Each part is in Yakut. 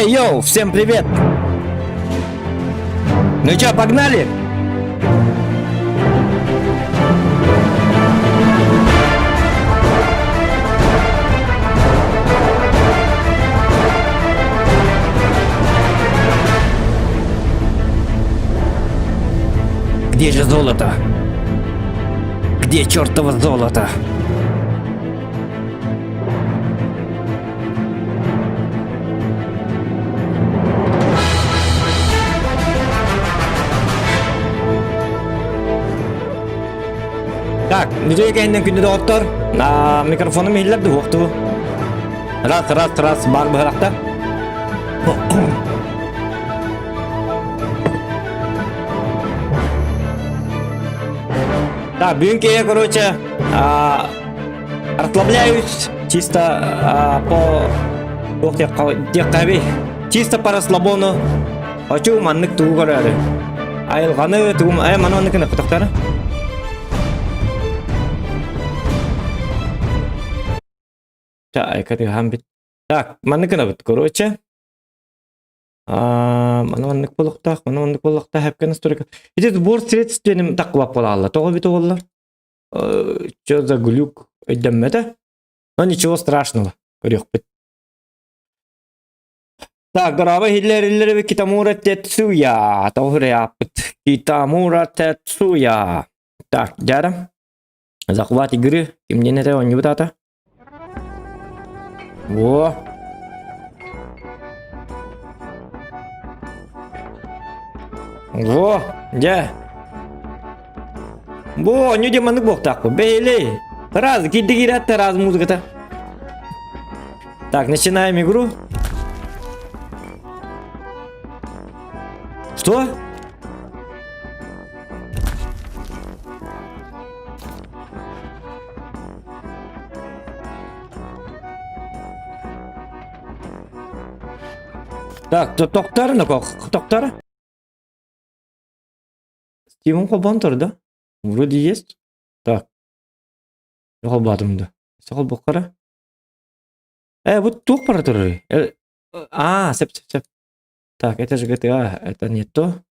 Эй, йоу, всем привет! Ну чё, погнали? Где же золото? Где чертово золото? Так, үтүө кэннин күндү доҕоттор. Микрофонум иһиллэр да уохтуу. Раз, раз, раз, бар быһарахта. Так, бүгүн киһи, короче, расслабляюсь чисто по туох диэххэ чисто по расслабону хочу маннык тугу көрөөрү айылҕаны тугум э маны маннык гына Так, маннык гынабыт, короче. Маны маннык буолуохтаах, маны маннык буолуохтаах эпкэ настройка. Ити сбор средств диэним таккыбап буолаалла. Тоҕо эбит буоллар? Что за глюк өйдөммөтө? Но ничего страшного, көрүөхпүт. Так, дорообо иһиллэр иллэр Китамура Тетсуя. Тоҕо ааппыт. Китамура Тетсуя. Так, дьара. Захват игры. Кимнен этэ оонньуубут аата? Во! Во! Дьэ! Бу оонньуу диэн маннык буолуохтаахпын. Бэйэлэй! Раз, киирдэ киирээт раз музыката. Так, начинаем игру. Что? Так, тохтор, тохтор. Стивен холбоон да? Вроде есть. Так. Холбоотум да. Холбоккара. Э, вот туох бара турар. А, сөп, сөп, сөп. Так, это же GTA, это не то.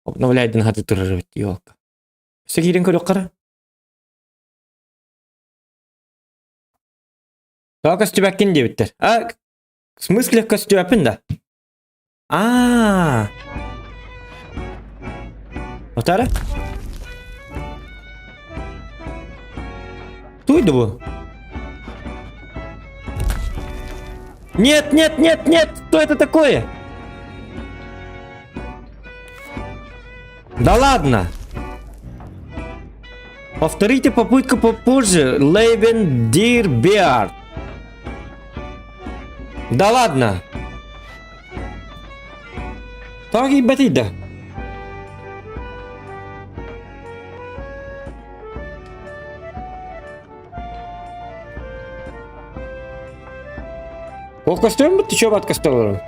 Обновляй хаты турар елка. Все киирэн көрүөххэ Тоҕо көстүбэккин диэбиттэр. А, в смысле көстүбэппин да? А. Отара? Туйду бу? Нет, нет, нет, нет! Что это такое? Да ладно! Повторите попытку попозже. Лейвен Дирбиард. Да ладно! Тоҕо киирбэтий да? Ол көстөрүм ты чё бат көстөрүм?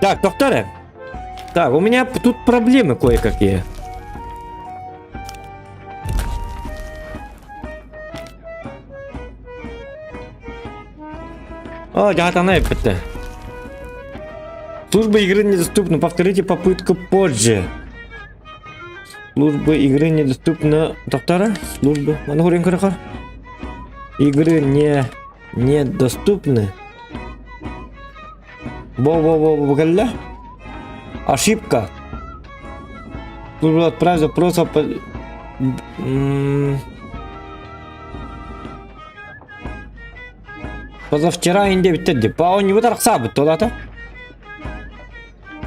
Так, доктор. Так, у меня тут проблемы кое-какие. О, дьаһатана эппитте. Служба игры недоступна. Повторите попытку позже. Служба игры недоступна. Доктора? Служба. Маны көрен көрөхөр. Игры не недоступны. Во-во-во, кэллэ. Ошибка. Служба отправь запрос о... Позавчера инде битте По он не арахсаабыт толата.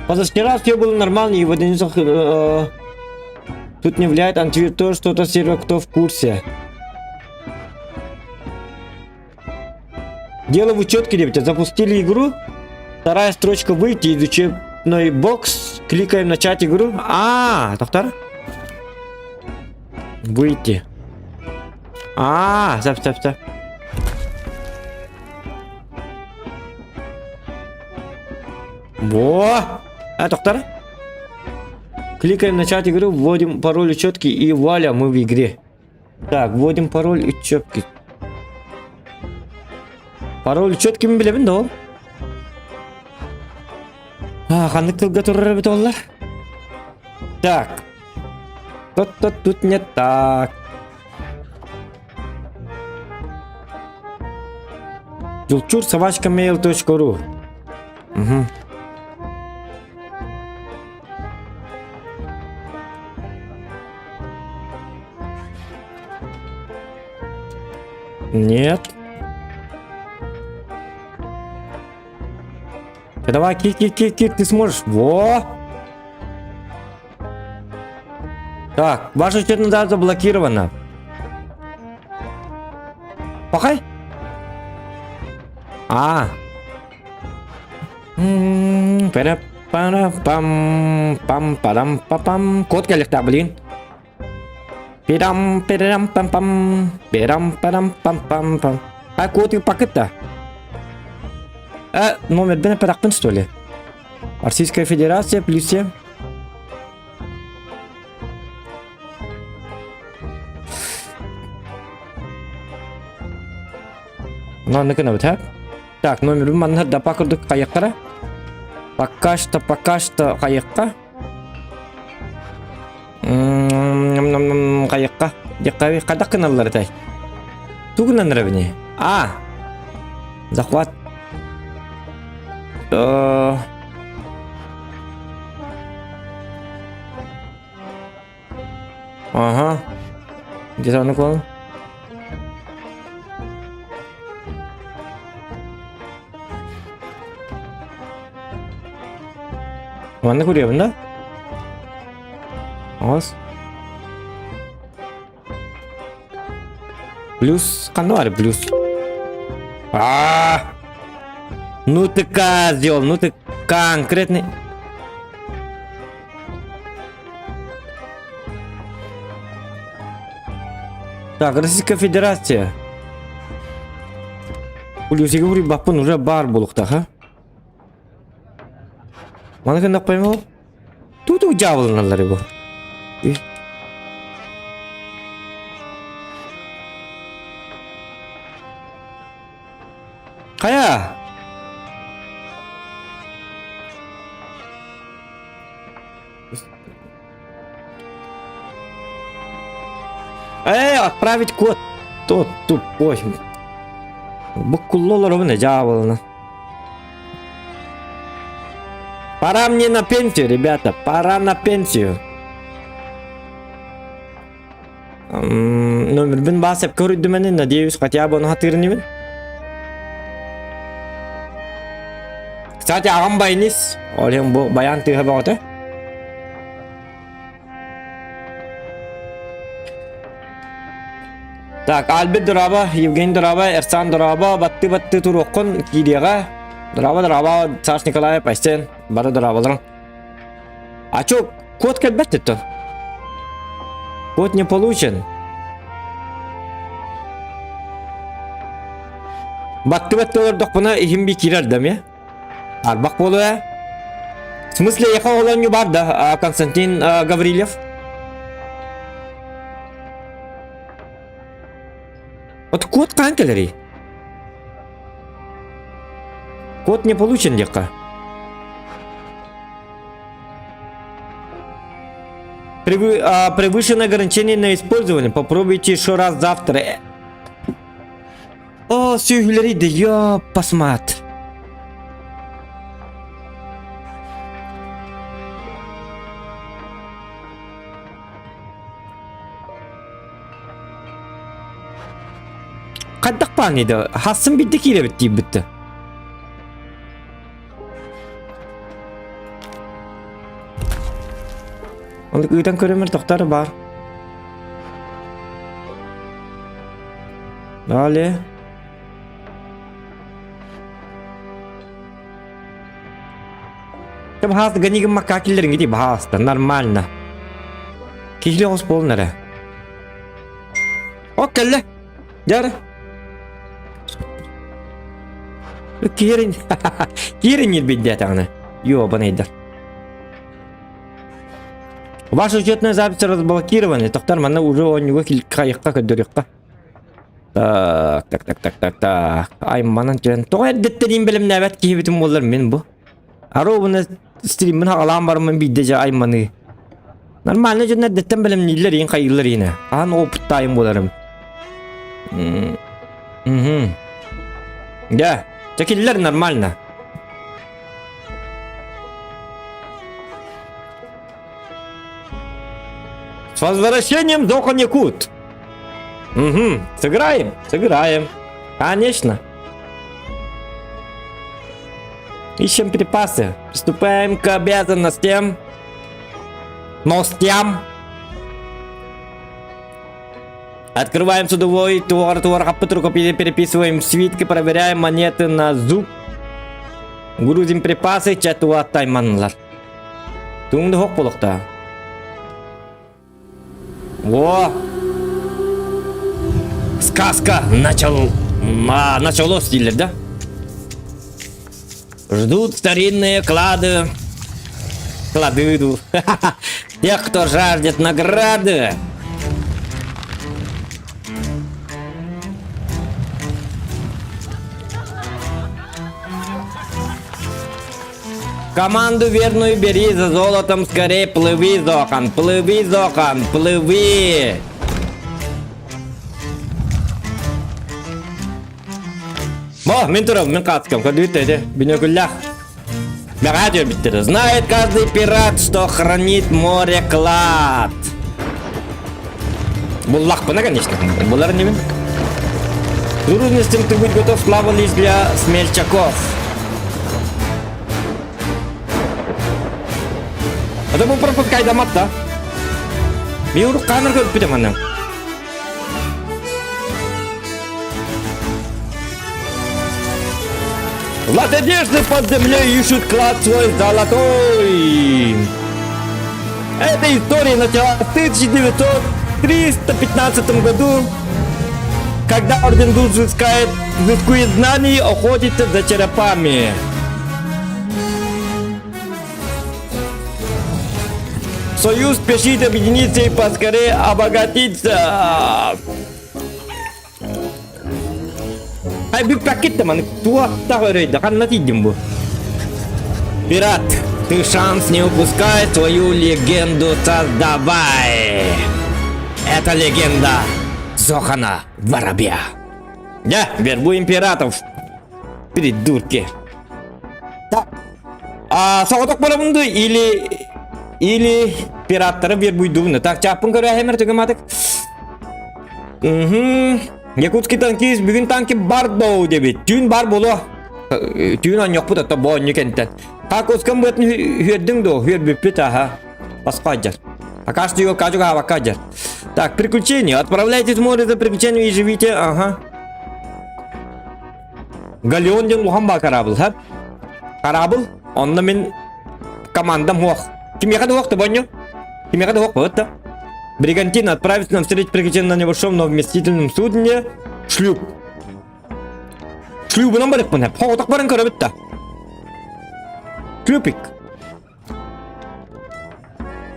Позавчера все было нормально, и вот э, тут не влияет антивирус, то что-то сервер, кто в курсе. Дело в учетке, ребята. Запустили игру. Вторая строчка выйти из учебной бокс. Кликаем начать игру. А, доктор. Выйти. А, стоп, стоп, стоп. Во! А, доктор? Кликаем начать игру, вводим пароль учетки и вуаля, мы в игре. Так, вводим пароль учетки. Пароль учетки мин билэбин да ол? А, ханнык тылга турар эбит оллар? Так. Тот-то тут не так. Дулчур собачка mail.ru Угу. Нет. Давай, кик, кик, кик, кик, ты сможешь. Во! Так, ваша учетная дата заблокирована. Пахай? А. Пара пам пам парам па пам Код кэлиэхтээх блин. Пирам пирам пам пам пирам парам пам пам пам. А код пакыта. А номер бен парахпын что ли? Российская Федерация плюс 7. Манны гынабыт, ха? Так, номер манна дапа курдук хайыктара. Пока что, пока что хайыкка. Хайыкка. Диккави кадак гыналлар этэй. Тугунан бини? А! Захват. Э, Ага. Где-то наклон. Манна көрөбүн да? Ос. Плюс ханна бар плюс. А! Ну ты козел, ну ты конкретный. Так, Российская Федерация. Плюсига уруйбаппын уже баар буолуохтаах, Маны гыннахпайм ол? Ту-ту дьаабыланаллар бу. Хайа? Эй, отправить код. Тот тупой. Буккуллолор обуна дьаабылана. Пора мне на пенсию, ребята, пора на пенсию. Номербин баасып көрүдүмэни, надеюсь, хотя бы ону хатыырыныбын. Кстати, аҕам байнис. Ол бу баян тыаһа бөҕөтө. Так, Альберт Дораба, Евгений Дораба, Эрсан Дораба, батты-батты туруоххун киириэҕэ. Дораба, Дораба, Саш Николаев, Айсен, бары дорабаларың. А чё, код кэлбэт то? Код не получен. Баттыбат олордохпуна иһим би киирэр да эмиэ. Арбах буолуо ээ. В смысле, эйиэхэ оҕолонньу бар да, Константин Гаврильев? Вот код хаһан кэлэрий? Код не получен диэххэ. Превы, а, превышено ограничение на использование. Попробуйте еще раз завтра. О, сүөһүлэри да ёппасмаат. Хайдах бааны да хассын бидде киирэбит диибитте. Оннук ыытан көрөмөр тохтор бар. Далее. Ты бахаас ганигым макка киллериҥ бахааста нормально. Киһили оҕус буолун эрэ. О кэллэ. Дьары. Киирин киирин ньирбийдээтэҕинэ. Ёбанайдар. Ваша учетная запись разблокирована. Тохтор манна уже оонньууга хайыкка көрдөрүөххэ. Так, так, так, так, так, так. Ай, манан түһэн. Тоҕо эрдэттэн бэлэмнээбэт киһибитим буоллар мин бу. Арообуна стриммин хаҕалаан бараммын биирдэ дьэ айманыы. Нормально дьон эрдэттэн бэлэмнииллэр иин хайыыллар иинэ. Аан опыттаайым буоларым. Мгм. Да, чекиллер нормально. С возвращением, Зохан Якут! Угу, сыграем, сыграем. Конечно. Ищем припасы. Приступаем к обязанностям. Ностям. Открываем судовой туар туар переписываем свитки, проверяем монеты на зуб. Грузим припасы, чатуа тайманлар. Туңда хоқ болуқта. О! Сказка начал... А, началось дииллэр да? Ждут старинные клады. Клады идут. Тех, кто жаждет награды. Команду верную бери за золотом скорее плыви, Зохан, плыви, Зохан, плыви. Бо, мин турам, мин кааскам, көрдүбүт эти, бинөкүллэх. Бэҕээ бүттэр. Знает каждый пират, что хранит море клад. Буллахпына, конечно. Булар немин. Трудностям ты будь готов, слава лишь для смельчаков. Это был пропускай дамат, да? Мен урук камер көрүп бүтем аны. Златодежды под землей ищут клад свой золотой. Эта история началась в 1915 году, когда Орден Душ взыскает, взыскует знаний, охотится за черепами. Союз спешит объединиться и поскорее обогатиться. Ай бүппэккит да маны туохтах өрөйдө ханна тиийдим бу Пират, ты шанс не упускай, свою легенду создавай. Это легенда Зохана Воробья. Я вербуем пиратов. Придурки. Так. А соҕотох буолабын дуу или или пираттары вербуйдубун так чааппын көрөөһэмэр түгэматык Угу. Якутский танкист бүгүн танки бар доу дебит. Түүн бар боло. Түүн онньохпут отто бу онньу кентен. Какускан быатын үөрдүҥ дуо? Үөрбүппүт аха. Басқа ажар. Пока что его кажу хавакка ажар. Так, приключения. Отправляйтесь в море за приключениями и живите. Ага. Галеон диэн улахан баа корабль, ха? Корабль? Онно мин командам хуох. Кимиэхэ да хуох да бонню? Кимиэхэ да хуох вот да. Бригантин отправится на встречу приключения на небольшом, но вместительном судне. Шлюп. Шлюбунан барыппын Хоҕотох баран көрөбүт да. Шлюпик.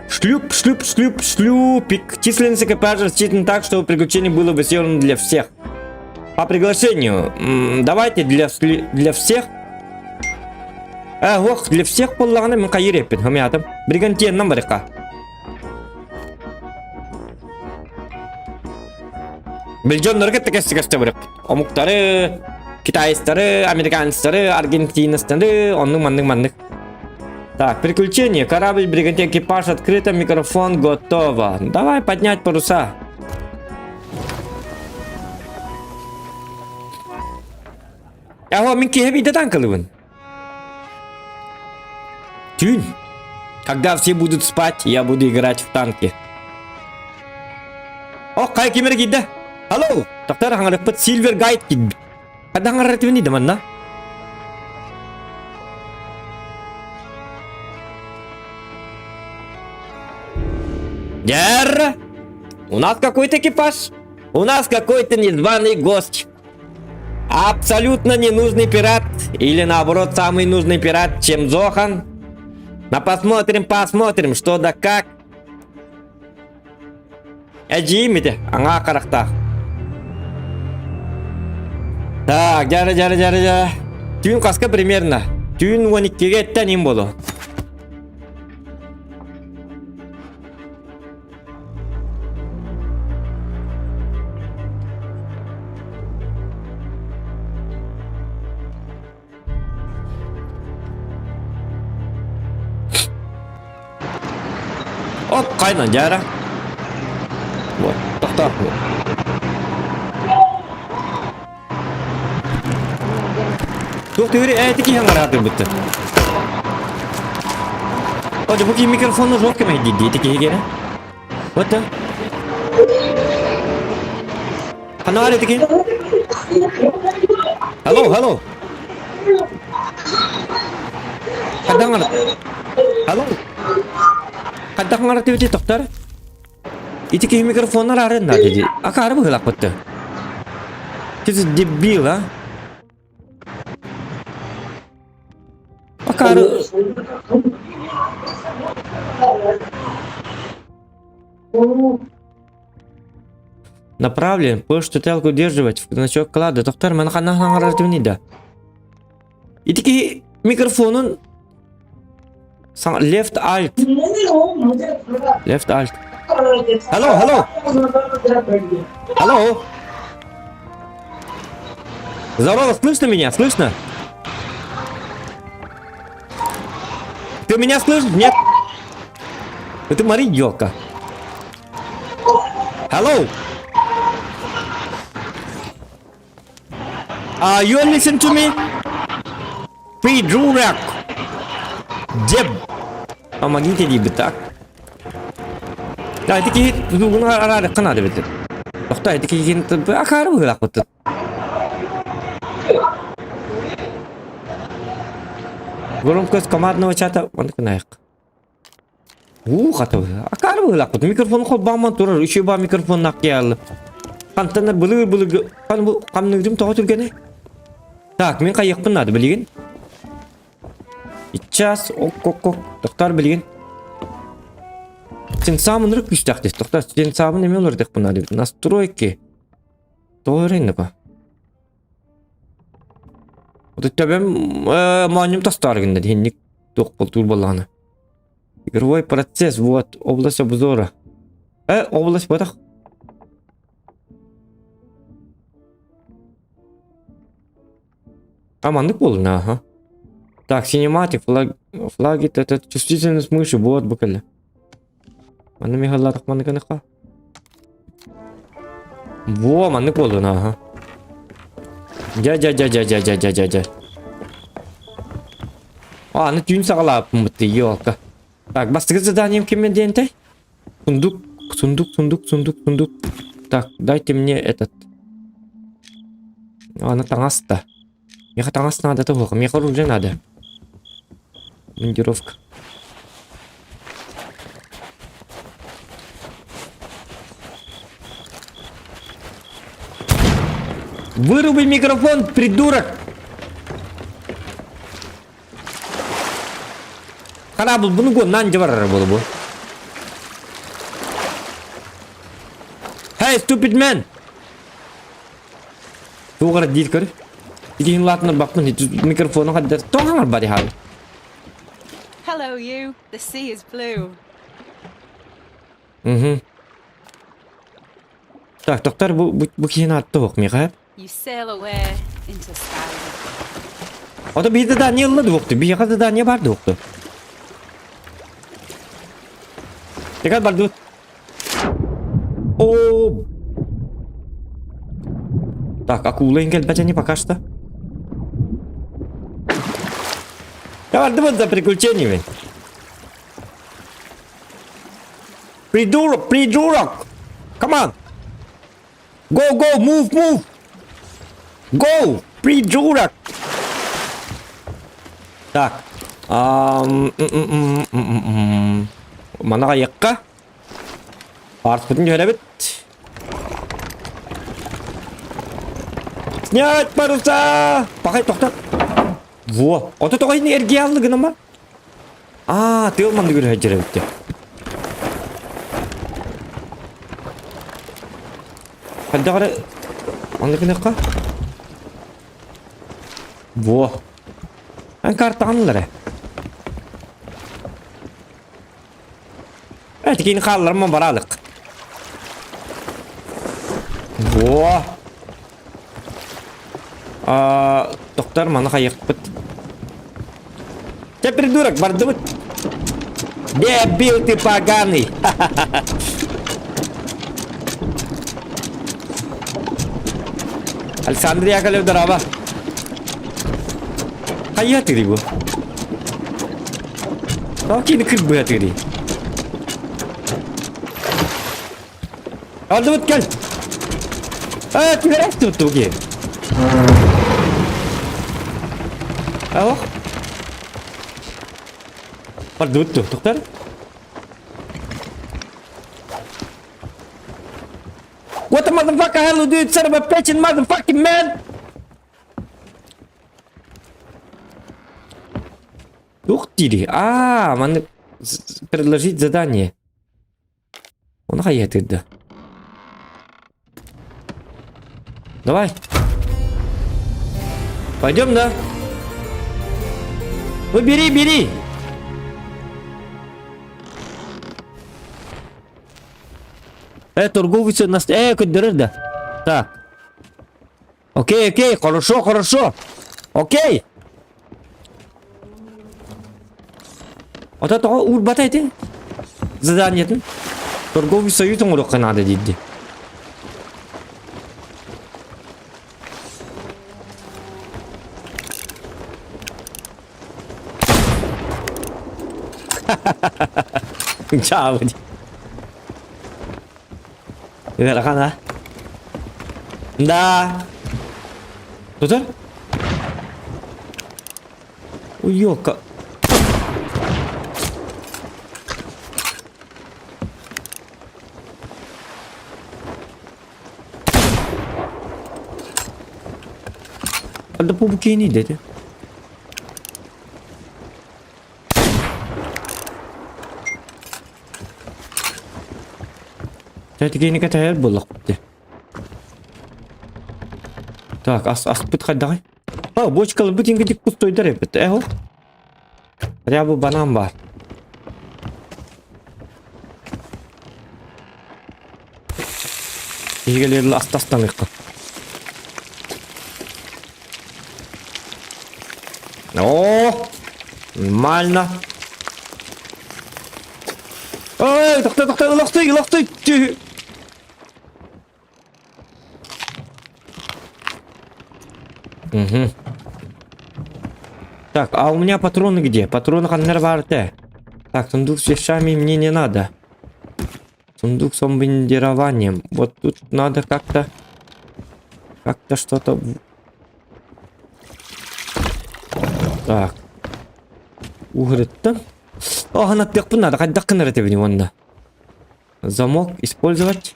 Шлюп, шлюп, шлюп, шлюпик. Численность экипажа рассчитана так, чтобы приключение было бы сделано для всех. По приглашению. Давайте для, для всех. А, ох, для всех буоллаҕына мин хайыр эппин, хомятым. Бригантияннан барыха. Бил дьоннору кытта кэсси-кэсте барыппыт. Омуктары, китайцтары, американецтары, аргентинецтары, оннук маннык маннык. Так, приключение. Корабль, бригантин, экипаж открыто, микрофон готово. Давай поднять паруса. Аһо, мин киһи биирдэ танкалыбын. Түүн. Когда все будут спать, я буду играть в танки. О, хайа ким эрэ киирдэ? Алло, тохтор хаҥарыппыт Silver Guide киирбит. Ханна хаҥарар этибин да манна? Дэр! У нас какой-то экипаж. У нас какой-то незваный гость. Абсолютно ненужный пират или наоборот самый нужный пират, чем Зохан. На посмотрим, посмотрим, что да как. Эдьиийим ити, аҥаа харахтаах. Так, дьара, дьара, дьара, дьара. Түүн хаска примерно? Түүн 12-ге эттэн им болу. Оп, хайнан дьара. Вот, тохтоо. Туох түгүрү ээти киһи аҥараатырбытты. О, бу киһи микрофону жестко мэйдиир ити киһи гэрэ. Вот да. Ханаар ити киһи. Hello, hello. Хайдах аҥар... Hello. Хайдах аҥаратыбыт тохтор? Ити киһи микрофоннар арын наада дии. Акаары быһыылаахпытты. Ты дебил, а? Акаары... Направлен, почту телку удерживать, значок клада. Тоқтар, маны ханна хаҥарар да. Ити киһи микрофонун Left alt. Left alt. Hello, hello. Hello. Здорово, слышно меня? Слышно? Ты меня слышишь? Нет? Это Мари елка. Hello. Are you listen to me? Придурок! Деб! Помогите диибит так. Да, ити киһи тутулгун араарыахха наада эбит. Тохтоо, ити киһи акаары быһыылаахпыт. Громкость командного чата оннук гынайык. Уу хата акаары быһыылаахпыт. Микрофон холбоомон турар, үчүгэй баа микрофоннаах киһи Хантан былыр-былыргы хан бу хамныырым тоҕо түргэнэй? Так, мин хайыахпын наада билигин. Час ок-ок-ок тохтоор билигин. Сенсаамын ырык күүстээх дии. Тохтоор, сенсаамын эмиэ олордохпун наада эбит. Настройки. Тоҕо эрэ па. Вот төбөм моонньум тостоор гынна диһинник туох болтуур буоллаҕына. Игровой процесс, вот, область обзора. Область ботах. А маннык буоллун, аха. Так, синематик, флаг, флаги, это чувствительность мыши, вот бу кэллэ. Манна михаллаатах маннык гыныхха. Во, маннык буоллун, аха. Дьэ-дьэ-дьэ-дьэ-дьэ-дьэ-дьэ-дьэ. А, аны түүн саҕалаабыппын ёлка. Так, бастакы заданием киммин диэнтэй? Сундук, сундук, сундук, сундук, сундук. Так, дайте мне этот. Аны таҥас да. Миэхэ таҥас надо туһуох, миэхэ оружие надо. Мундировка. Выруби микрофон, придурок! Хараабыл буну гоннан дьэ барар буолу бу. Hey, stupid man! Туох эрэ диир көр. Итиһин лаатынар баппын микрофону хаддар тоҕо бар хаал. Hello, you. The sea is blue. Угу. Так, доктор, бу бу бу киһини атта суох миэхэ. You sail away into skies Ото биир задание ылла дуохту, биһиэхэ задание бар дуохту. Текат бардыбыт. О! Так, акула кэлбэтэ не пока что. Я бардыбыт за приключениями. Придурок, придурок! Come on! Go, go, move, move! Go! Придурок! Так. Манаға якка. Артпытын түһэрэбит. Снять паруса! Пахай тоқтат. Во! Ото тоҕо ини эргийэ аллы гынама? Аа, тыал маннык үрүһэйдэр эбит Хайдах эрэ онно гыныахха? Во. Эн картаҕын эрэ. Э, тикини хаалларма бараалык. Во. А, доктор маны хайыахпыт. Ты придурок, бардыбыт. Дебил ты поганый. Александр Яковлев, здорово. Хайа ты бу? Кини кырбыа тыырый. Алдыбыт кел. Э, түгәрәк tuttu ki. Ох. Бардыбыт тоқтар. What the motherfucker hell dude son of a bitch and motherfucking man? Ух ты! А, маннык предложить задание. Оны хайа да. Давай. Пойдем, да? Ну бери, бери. Э, торговый нас... Э, көрдөрөр да. Так. Окей, окей, хорошо, хорошо. Окей. Ото тоҕо уурбата ити? Заданиетын. Торговый союз оҥоруохха наада диирди. Чао. Ыарахан а? Да. Тутар? Уёка. Да пубукини дети. Тэтигиини кэтэһэр буоллахпыт Так, ас аспыт хайдаҕый? О, бочкаларбыт иҥгитик пустойдар эбит. Э, ол. Хотя бы банан бар. Иһигэлерин астастаныахха. О, нормально. Ой, тохто, тохто, ылахтый, ылахтый. Угу. Так, а у меня патроны где? Патроны ханнар баар Так, сундук с вещами мне не надо. Сундук с обмундированием. Вот тут надо как-то... Как-то что-то... Так. Угрыттан. Оһанаттыахпын надо. Хайдах гынар этибин уонна. Замок использовать.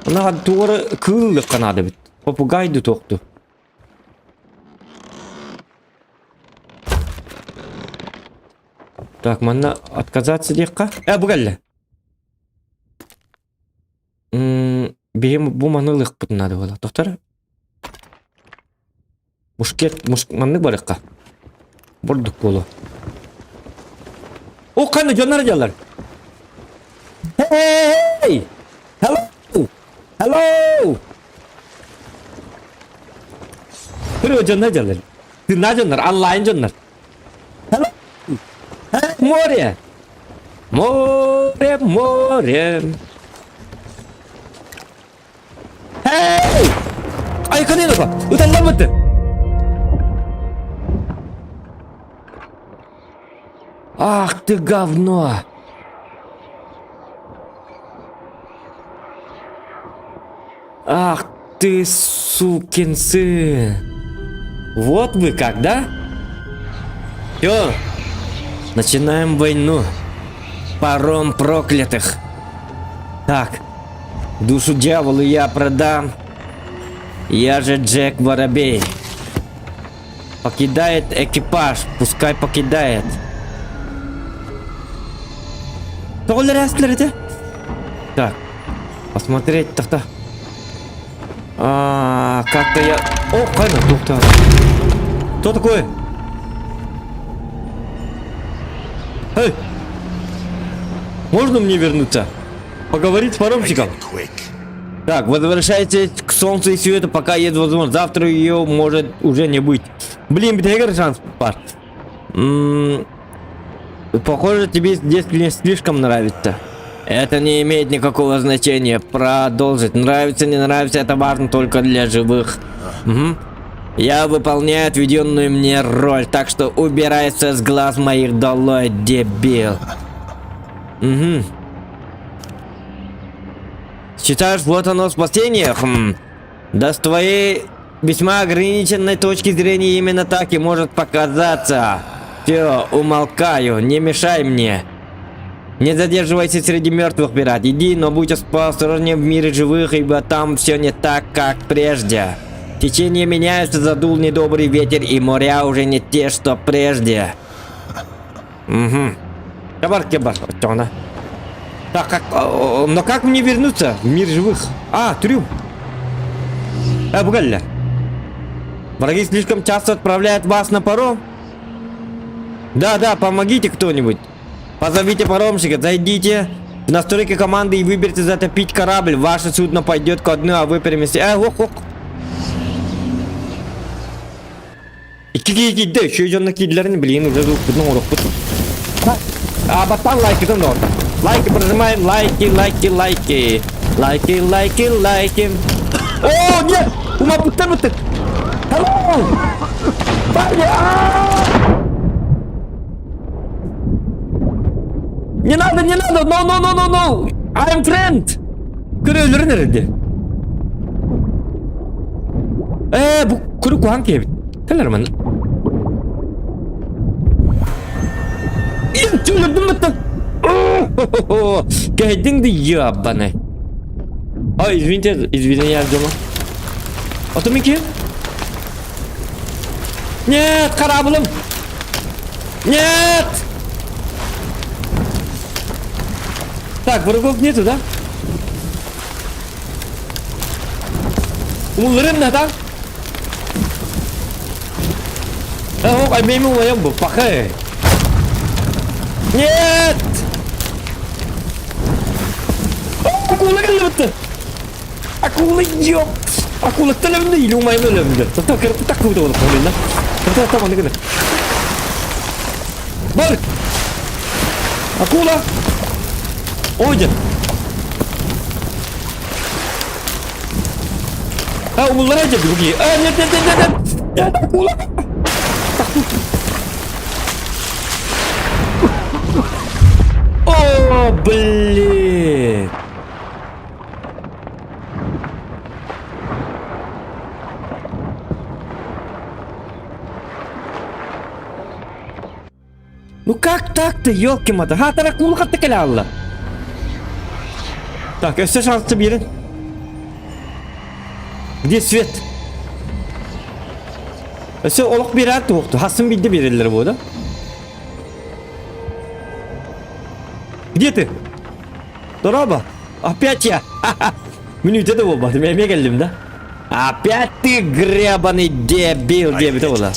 Она туора кыыллыкка надо бит. Попугай тохту. Так, манна отказаться диэххэ. Э, бу кэллэ. Биһи бу маны ылыахпытын наада буолла. Тохтор. Мушкет, муш, маннык барыахха. Бурдук буолуо. О, ханна дьоннор дьаллар. Hey! Hello! Hello! Көрүө дьоннор дьаллар. Тыыннаах дьоннор, онлайн дьоннор. Hello! Hey, море! Море, море! Hey! Айканын Ыталламмыт! Ах ты говно! Ах ты сукин сын! Вот вы как, да? Все, начинаем войну. Паром проклятых. Так, душу дьяволу я продам. Я же Джек Воробей. Покидает экипаж, пускай покидает. Тоҕо Так, посмотреть тахта. А, как-то я... О, хайна, тухта. Кто такой? Эй! Можно мне вернуться? Поговорить с паромщиком? Так, возвращайтесь к солнцу и свету, пока есть возможность. Завтра ее может уже не быть. Блин, битэгэр шанс пар. М Похоже, тебе здесь не слишком нравится. Это не имеет никакого значения. Продолжить. Нравится, не нравится, это важно только для живых. Угу. Я выполняю отведенную мне роль, так что убирайся с глаз моих долой, дебил. Угу. Считаешь, вот оно спасение? Хм. Да с твоей весьма ограниченной точки зрения именно так и может показаться. Все, умолкаю, не мешай мне. Не задерживайся среди мертвых, пират. Иди, но будь поосторожнее в мире живых, ибо там все не так, как прежде. Течение меняется, задул недобрый ветер, и моря уже не те, что прежде. Угу. Кабар, кебар, Так, как, но как мне вернуться в мир живых? А, трюм. Э, бу Враги слишком часто отправляют вас на паром? Да, да, помогите кто-нибудь. Позовите паромщика, зайдите в настройки команды и выберите затопить корабль. Ваше судно пойдет ко дну, а вы переместите... Э, ох, ох. Икки киһи киирдэ, үчүгэй дьонно киирдилэрин билигин уже ылбытын оҥоруохпут. А баттан лайкытын доҕоттор. Лайки прожимаем, лайки, лайки, лайки. Лайки, лайки, лайки. О, нет! Умаппыттар быттык. Hello! Парни! Не надо, не надо! No, no, no, no, no! I'm friend! Көрөлөрүн эрэрди. Ээ, бу көрү куһаҕан киһи эбит. Кэлэр манна. Өлөрдүм быттан. Кэһэйдиҥ да ебаный. Ой, извините, извиняюсь, дома. А то Микки? Нет, кораблым! Нет! Так, врагов нету, да? Умулларым да? Э, ох, аймейми умайам бу, пахай. Нет! Акула кэллибитте. Акула ёп. Акула төлөмдө или умайым өлөмдө. Тоқта кырып так кубыта болуп калдым да. Тоқта там аны гына. Бар! Акула! Ойден! А, умуллара дьэ другие. А, нет, нет, нет, нет, нет! Нет, акула! О, блин! Ну как так-то, елки-маты? Хаатара куулу хатта кэлэ алла. Так, өссө шансы биэрин. Где свет? Өссө олох биэрэр туохту. Хасын биирдэ биэрэллэр буо да? Где ты? Дороба! Опять я! Мүнүүтэ да буолбатым, эмиэ кэллим да. Опять ты гребаный дебил диэбитэ буола.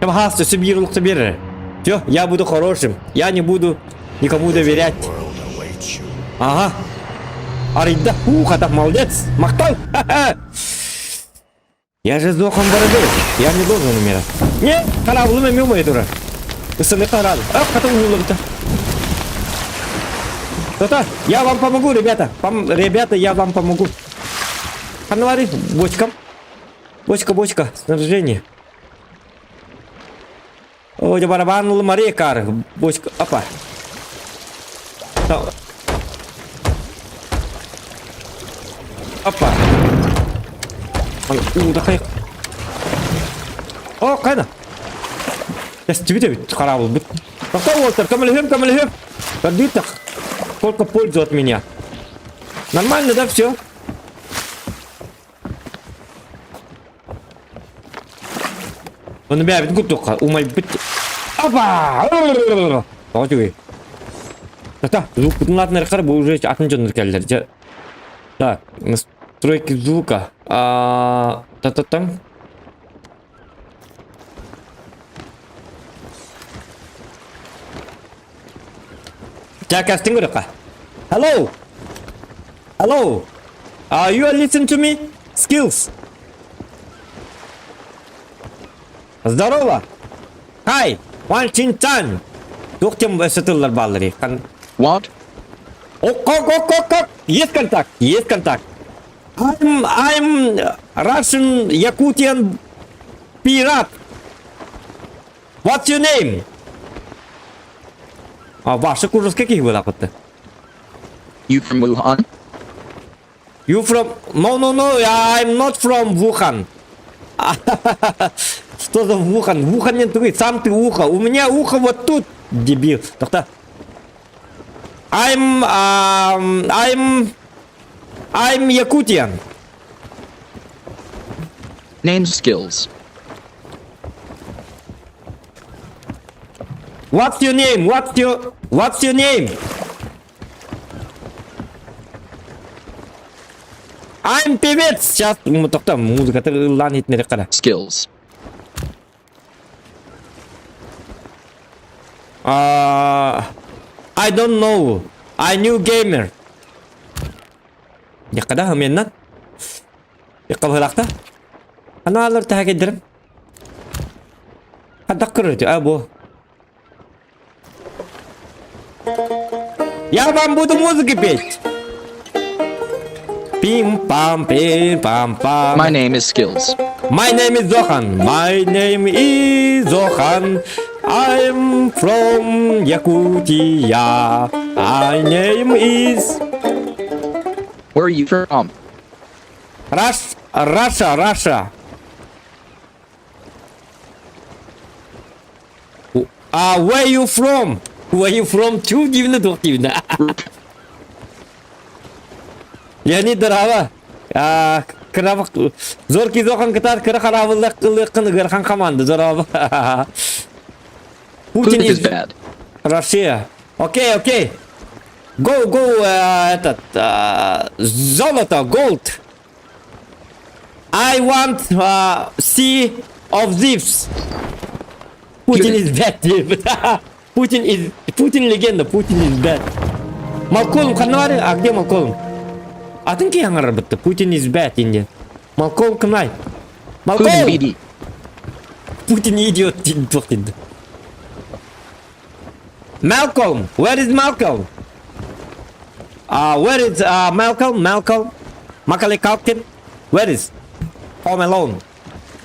Хаас өссө биир улукта биэрэр. Все, я буду хорошим. Я не буду никому доверять. Ага. Арыйда. Ух, это молодец. Махтал. Я же сдохом бородой. Я не должен умирать. Не, хараабылым эмиэ умайа турар. Ысыны хараабыл. Ах, хата уһуллубута. Тота, я вам помогу, ребята. Пом... Ребята, я вам помогу. Ханнавари, бочкам. Бочка, бочка, снаряжение. О, барабан Мария кар. Бочка, опа. Опа. Ой, да О, қайда? Тэстибит эбит, хараабылбыт. Тоқта уолтар, көмөлөһүм, көмөлөһүм. Көрдүүр Только пользу от меня. Нормально, да, все? Ону бэйэбит курдукка умайбыт. Опа! Тоҕо үчүгэй. Тата, звукпутун улаатыннарыххар бу уже атын дьоннор кэллэр. Дьэ. Так, настройки звука. А, та-та-там. Чакастың көрөккө. Hello! Hello! Are you listen to me? Skills. Здорово! Hi! Ван Чин Чан! Туох тем сытыллар бааллар What? Ок, ок, ок, ок, ок! Есть контакт, есть контакт. I'm, I'm Russian Yakutian pirate. What's your name? А ваша курс каких была то You from Wuhan? You from... No, no, no, I'm not from Wuhan. Что за Wuhan? Wuhan нет, ты, сам ты ухо. У меня ухо вот тут, дебил. Тоқта. I'm, I'm, I'm Yakutian. Name skills. What's your name? What's your, what's your name? I'm певец. Сейчас, тоқта, музыка ыллаан иһитиннэриэххэ эрэ. Skills. I don't know. I new gamer. Яккада хаменнан. Якка быһылаахта. Анаалар таһа кэддэрим. Хаддах көрөтү, а бу. Я вам буду музыку петь. Пим-пам, пим-пам-пам. My name is Skills. My name is Zohan. My name is Zohan. I'm from Yakutia. My name is Where are you from? Rush, Russia, Russia. Where you from? Where you from? Чув дивно, тух дивно. Леонид дороба. Кыра Зорки Зохан кытар кыра харабыллах ылыккын ыгархан команда дороба. Путин Putin is is bad. Россия. Окей, окей. Go, go, этот, золото, gold. I want sea of thieves. Путин is bad. Путин is... Путин легенда, Путин is bad. Малколм ханна баарый? А где Малколм? Атын киһи хаҥарар Путин is bad инде. Малколм кымнай? Putin Малколм! BD. Путин идиот диэн туох диэн. Malcolm! Where is Malcolm? Where is Malcolm? Malcolm? Macaulay Culkin? Where is? Home Alone.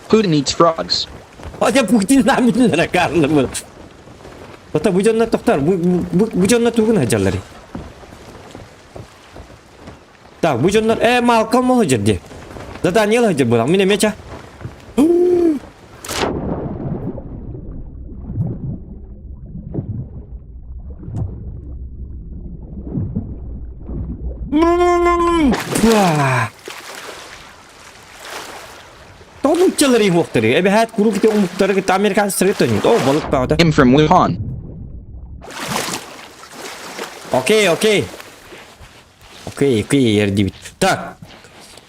Putin eats frogs. Хотя Путин наминнара Карлым. Ота бу дьоннор тохтар, бу бу бу дьоннор тугун сылдьаллар. Так, бу дьоннор Малкольм сылдьар дии. Да Даниэл сылдьар буолан мин эмиэ ча. Тоҕо нууччалар иһуохтары? Эбэһээт куруук ити омуктары кытта американецтары төннүт. О, балык баҕата. I'm from Wuhan. Окей, окей. Окей, окей, эрдибит. Так,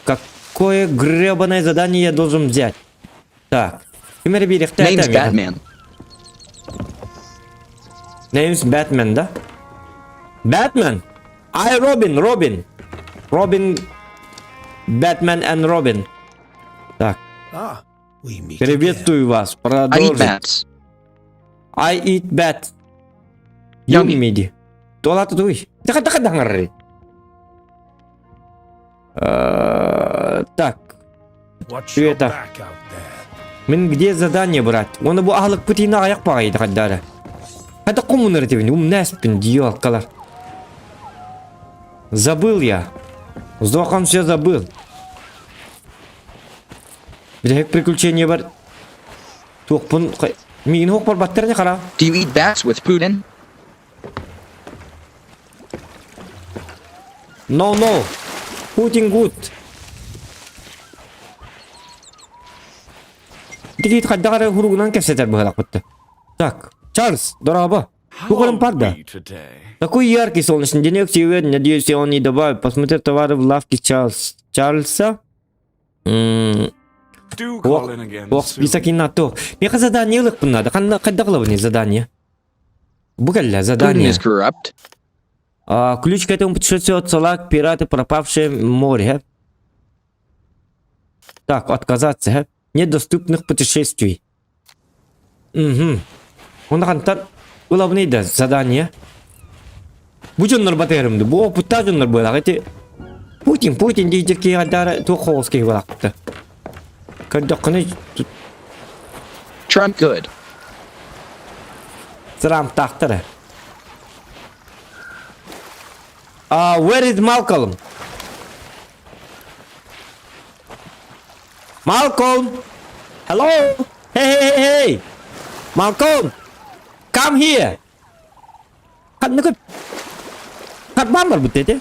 какое гребаное задание я должен взять? Так, ким эрэ биэриэхтээх Name's Batman. Name's Batman, да? Batman! I Robin, Robin. Robin, Batman and Robin. Так. Ah, we meet again. Приветствую вас. I eat Продолжим. bats. I eat bat. Yummy. Yummy ди. Туолаата туй. Така така даҥарры. Так. Watch your Это. back out there. Мин где задание брать? Оны бу аһылыкпыт иһин аҕыйах баҕайыта хайдаара. Хайда коммунар этибин, умнээспин диёлкалар. Забыл я. Вздохом все забыл. Билэһик приключение бар. Туохпун миигин хуох барбаттар не хара. Do you eat bats with Putin? No, no. Putin good. Дикит хайдах эрэ хуругунан кэпсэтэр быһалахпытта. Так, Чарльз, дорообо. Тугарын парда. Такой яркий солнечный денек сегодня, надеюсь, он не добавит. Посмотрел товары в лавке Чарльз. Чарльза. Do call in again Ох, soon. список и на то. Меха задание ылыхпын надо. Хайдах ылабыный задание? Бу кэллэ Putin задание. is corrupt. А, ключ к этому путешествию отсылает пираты, пропавшие в море. Так, отказаться. Нет доступных путешествий. Угу. Онда хантан ылабыный да задание. Бу дьоннор батыырымды. Бу опыттаах дьоннор буолах. Ити Путин, Путин диир киһи туох хоҕус киһи буолаахпыта. Көрдөххүнэ Trump good. сыраамтаахтара. А, where is Malcolm? Malcolm! Hello! Hey, hey, hey, hey! Malcolm! Come here! Ханнык Хатбаан барбыт этэ.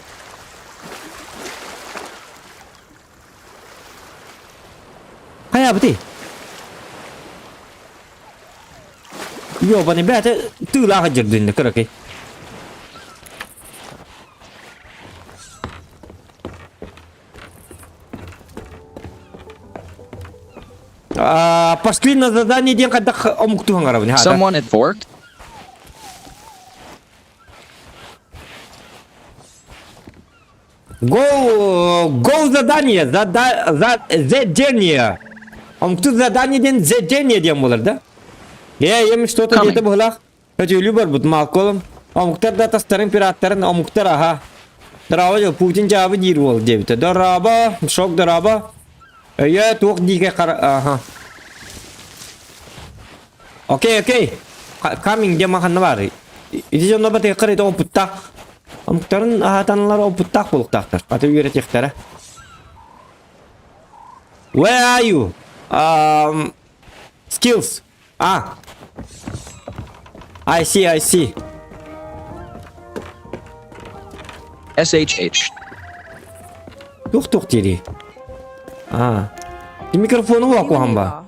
Хайаабытый? Ёбаный бээтэ тыылаах дьырдынна кыракый. А, пошли на задание диэн хайдах омуктуу хаҥарабын хаата. Someone at fork? Go, go задание, зада, за, задение. Омуктуу задание диэн задение диэн буолар да? Э, эми что-то Coming. диэтэ быһылаах. Өтүүлүү барбыт Малколм. Омуктар да тастарын пираттарын омуктар аха. Дорообо, Путин дьаабы диир буол диэбитэ. Дорообо, шок дорообо. Өйө туох диигэ хара аха. Окей, окей. Coming диэн ханна баар. Ити дьонно батыаххар ити опыттаах. Омуктарын аһатаналар опыттаах буолуктаахтар. Аты үөрэтиэхтэрэ. Where are you? Skills. Ah. I see, I see. SHH. Туох-туох диирий? А. Микрофону You уакуһан ба. are.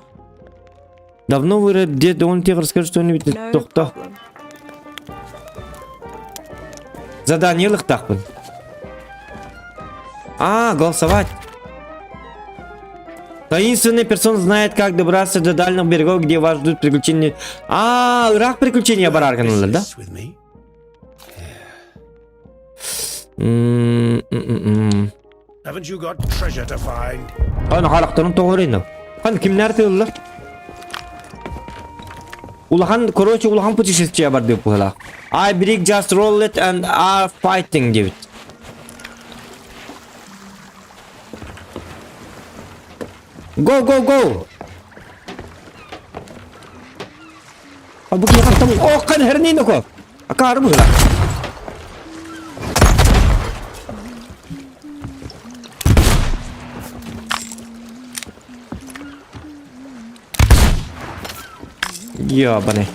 Давно вы где он тебе расскажет что-нибудь No тохто. problem. Задание ылыктаахпын. А, голосовать. Таинственный персон знает, как добраться до дальних берегов, где вас ждут приключения. А, ыраах приключения барар гыналлар, да? Business with me? М-м-м. Haven't you got treasure to find? Аны харахтарын тоҕоройно. Хан кимнэр тыыллар? Улахан, короче, улахан путешествие бар деп быһылаах. I bring just roll it and are fighting диэбит. Go, go, go! А бу киһи хантан О, хан хернин ко. Акаары быһылаах. Ёбаный.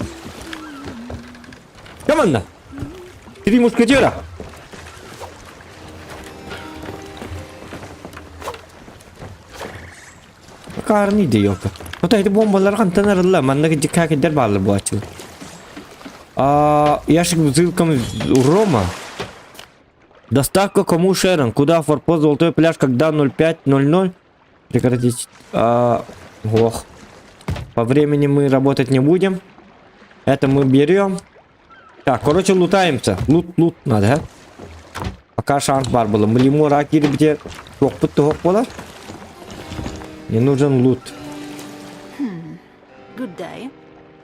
Команда! Три мушкетера! шикарный да, елка. Вот эти бомбалар хантан арылла, манна кэкидер баалар буаччылар. А, ящик с бутылками рома. Доставка кому Шерон? Куда форпост Золотой пляж, когда 05.00? Прекратить. А, ох. По времени мы работать не будем. Это мы берем. Так, короче, лутаемся. Лут, лут надо, а? Пока шанс бар было. Млимора кирбите. Туохпут буолар. Мне нужен лут. Good day.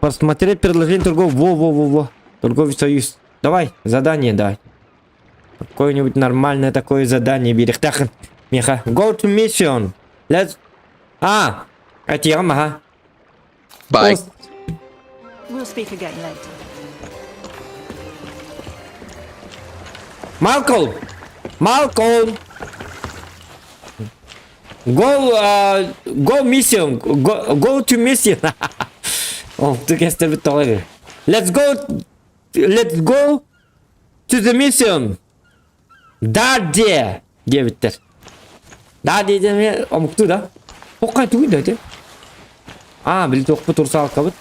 Посмотреть предложение торгов. Во-во-во-во. Торговый союз. Давай, задание дай. Какое-нибудь нормальное такое задание бери. Так, Миха. Go to mission. Let's... А, этиэҕим аха. Bye. We'll speak again later. Малкольм! Малкольм! Go, go mission! Go, go to mission! О, ты кэстэбит тоҕо Let's go! Let's go to the mission! Daddy! диэбиттэр. Daddy диэн омуктуу да? Хоккай тугуй да ити? Аа, били туохпут урсаалкабыт.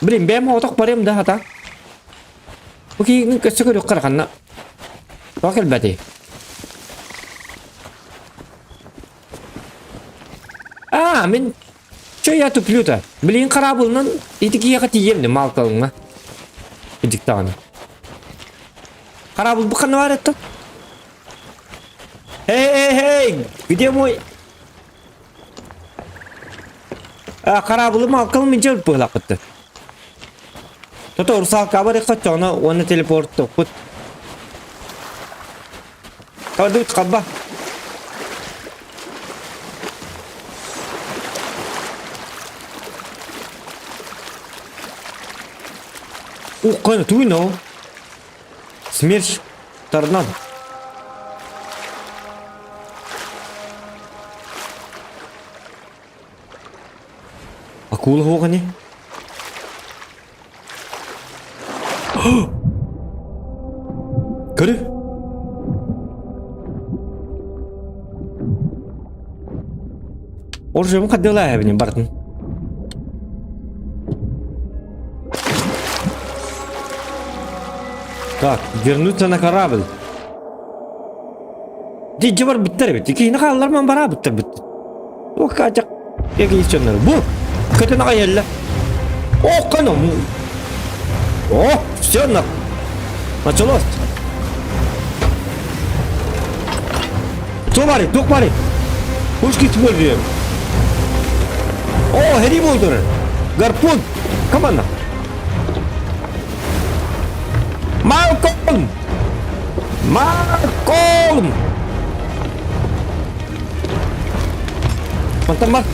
Блин, бэйэм отох барыам да хата. Бу киһини өссө көрүөххэ ханна. Тоҕо кэлбэтий? Аа, мин Чё я туплю-то? Блин, хараабылынан ити киһиэхэ тиийиэм дии маалкалыҥҥа. Кырдьык даҕаны. Хараабыл бу ханна баар этэ? Эй, эй, эй! Где мой... А, хараабылы маалкалым инче быһылаахпытты. Тото русалка бар хотчоҕуна уонна телепорттуохпут. Кладут хаба. Ухханы туйно. Смерч торнадо. Акула хоҕани. Көрү. Оружием хаддылаа эбини бартын. Так, вернуться на корабль. Дии бар бүттэр эбит. Киһини хаалларман бараа бүттэр бүттэр. О, Катя, эгоистеннер. Бу, көтөн аҕай иһэллэр. О, кано. О, все на. Началось. Туох баарый, туох баарый? Пушки используем. О, Хэри буолтур. Гарпун. Команда. Малкольм! Малкольм! Мантан бар.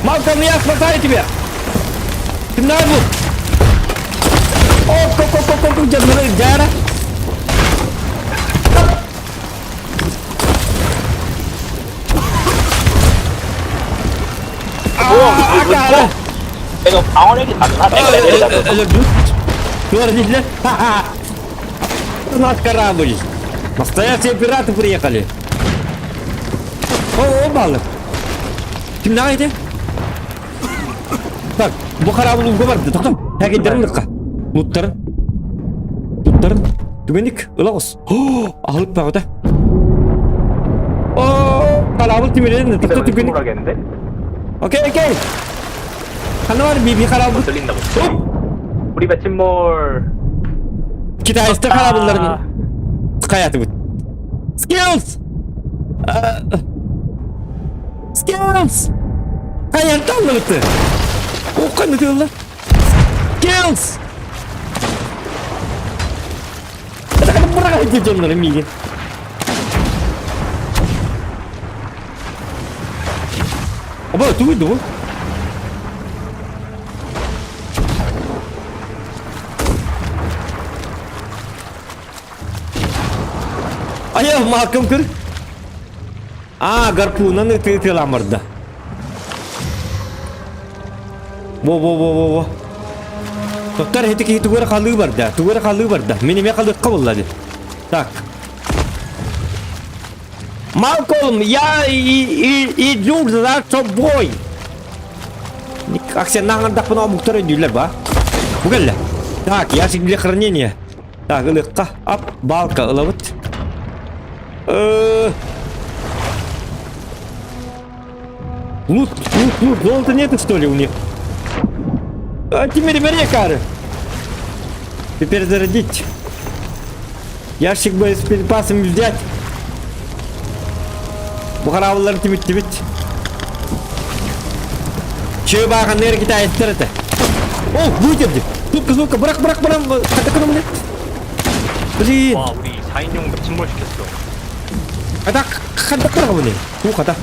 Малкольм, я спасаю тебя! Кимнээх бу? О, ко ко ко ко дьоннору дьаара. 이거 방어력이 다르나? 내가 레벨이 낮아서. Наш корабль! Настоящие пираты приехали! О, о, балык! Кимнээх ити? Так, бу корабль ууга барда. Тоқтом. Хәкейдерин лыкка. Луттарын. Луттарын. Түгенник, ыла оҕус. Аһылык бөҕөтө. О, корабль тимирин. Тоқто түгенник. 하겠는데? Окей, окей. Ханна бар би корабль. 들린다 못. 우리 배 침몰. Китайстар корабльларын хайатыбыт. Skills! Skills! Хайартан ылыты. Оққан өтелі. Skills! Быраға дьоннору миигин. Оба, тугуй дугу. Айа, Малком көр. А, гарпунан ытыы-ытыалаан барда. Во-во-во-во-во. Тоттор эти киһи тугу эрэ халыы барда, тугу эрэ халыы барда. Мин эмиэ халыахха буолла дии. Так. Малкольм, я иду за тобой. Аксеннаах ардахпына омуктар өйдүүллэр ба. Бу кэллэ. Так, ящик для хранения. Так, ылыахха. Ап, балка ылабыт. Лут, лут, лут, золота нету, что ли, у них? А, теперь кары. Теперь зарядить. Ящик боеприпасами взять. Бу хараабыллары тимиттибит. Чөй баахан китайцтар это. О, выдержи. Сука, сука, бырах, бырах, бырах. Хата Блин. 와 우리 4인용 침몰시켰어. Хата, хата, хата, Уу хата.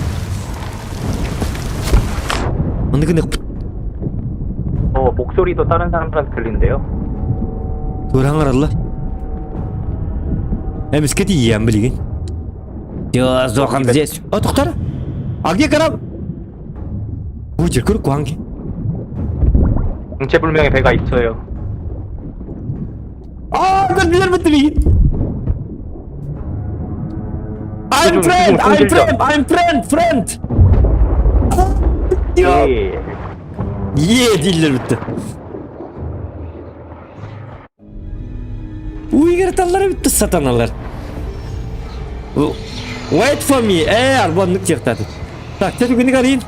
Онно гыныахпыт. 어 목소리도 다른 사람들한테 들린대요. Туораҥ аралла. Эмискэ тиийэн билигин. Зохан здесь. О, тохтор. А где корабль? Бу жер көрүк куһаҥ 정체불명의 배가 있어요. Аа, көрдүлэр билигин. I'm friend, I'm friend, I'm friend, friend. 예. Е дииллэр бүттэ. Уйгырталлар бүттэ сатаналар. Wait for me. Ээ, арбаннык тиэхтааты. Так, чэ түгүнү карыйын.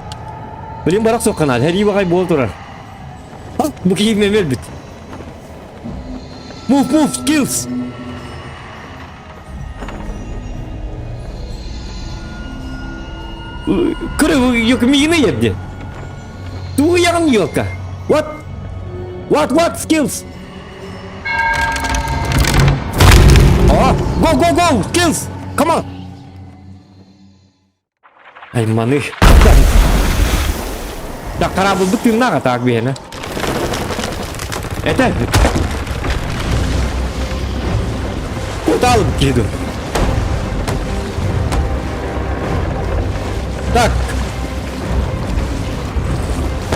Билин барах сокканаар, хэрии баҕай буол турар. Бу киһи мемел бүт. Move, move, skills. Көрө, миигин ерде. Тугуйаҕын елка. What? What, what, skills? Oh, go, go, go, skills! Come on! Айманы. Так, корабль тыыннаах так биһэнэ. Это... Куталып киду. Так.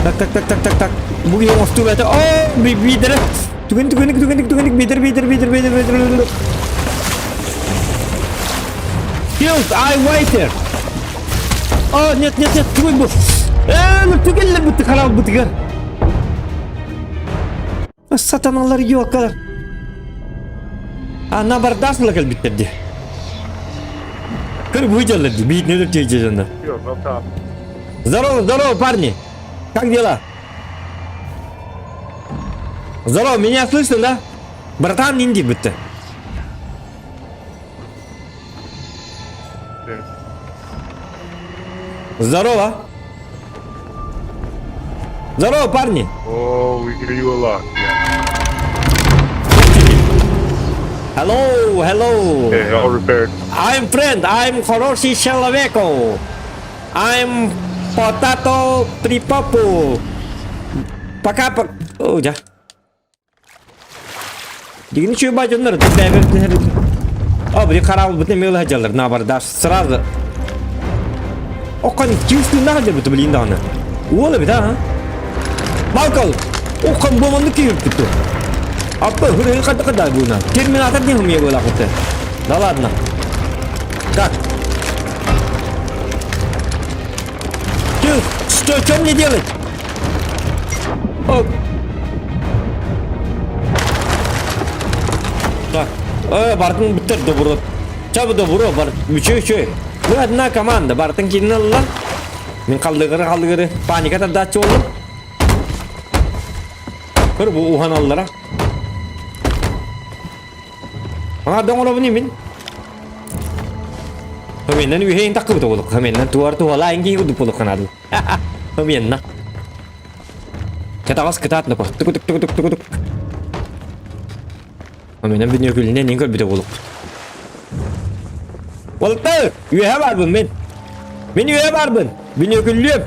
Так, так, так, так, так, так. Бу киһи оҥостуу бэйэтэ. Оо, биидэрэ. Түгэн, түгэнник, түгэнник, түгэнник, биидэр, биидэр, биидэр, биидэр, биидэр. Kills, I waiter. О, нет, нет, нет, түгэн бу. Ээ, түгэнлэр бутты, харал бутыгар. Сатаналар елкалар. А на бардасла кэлбиттэр дии. Көр выделали, биитинэ тиэйдэ Здорово, здорово, парни! Как дела? Здорово, меня слышно, да? Братан, не инди бітті. Здорово! Здорово, парни! Oh, we hear you a lot. Yeah. Hello, hello! Okay, all repaired. I'm friend, I'm хороший человеку. I'm potato припопу. Пока по... О, дьэ. Дигини чуйба дьоннор О, блин, хараабыл бутын эмиэ ыла наоборот, сразу. Окон киустууннаах сылдьар блин даҕаны. Уол эбит а. Малкол! Окон бомонну киирбит Аппа, хыры хадда хадда буна. Терминатор диэн хымыйа буолаахыты. Да ладно. Так. Ты, что, что мне делать? О. Так. Э, бартын бүттер добро. Чабы добро, бар. Үчөө үчөө. Мы одна команда. Бартын кинин ылла. Мин халлыгыры халлыгыры. Паника тардааччы боллум. Көр бу уһаналлара. Аңа доҥоробун мин. Хоменнан үһэйин таккыбыта болук. Хоменнан туар туһалаа инги курдук болук канаду. Хоменна. Катаҕас кытаат напа. Тук тук тук тук тук тук. Хоменнан бүнүөкүлүнэн ин көрбүтэ болук. Уолаттар, үөһэ баарбын мин. Мин үөһэ баарбын. Бүнүөкүллүөм.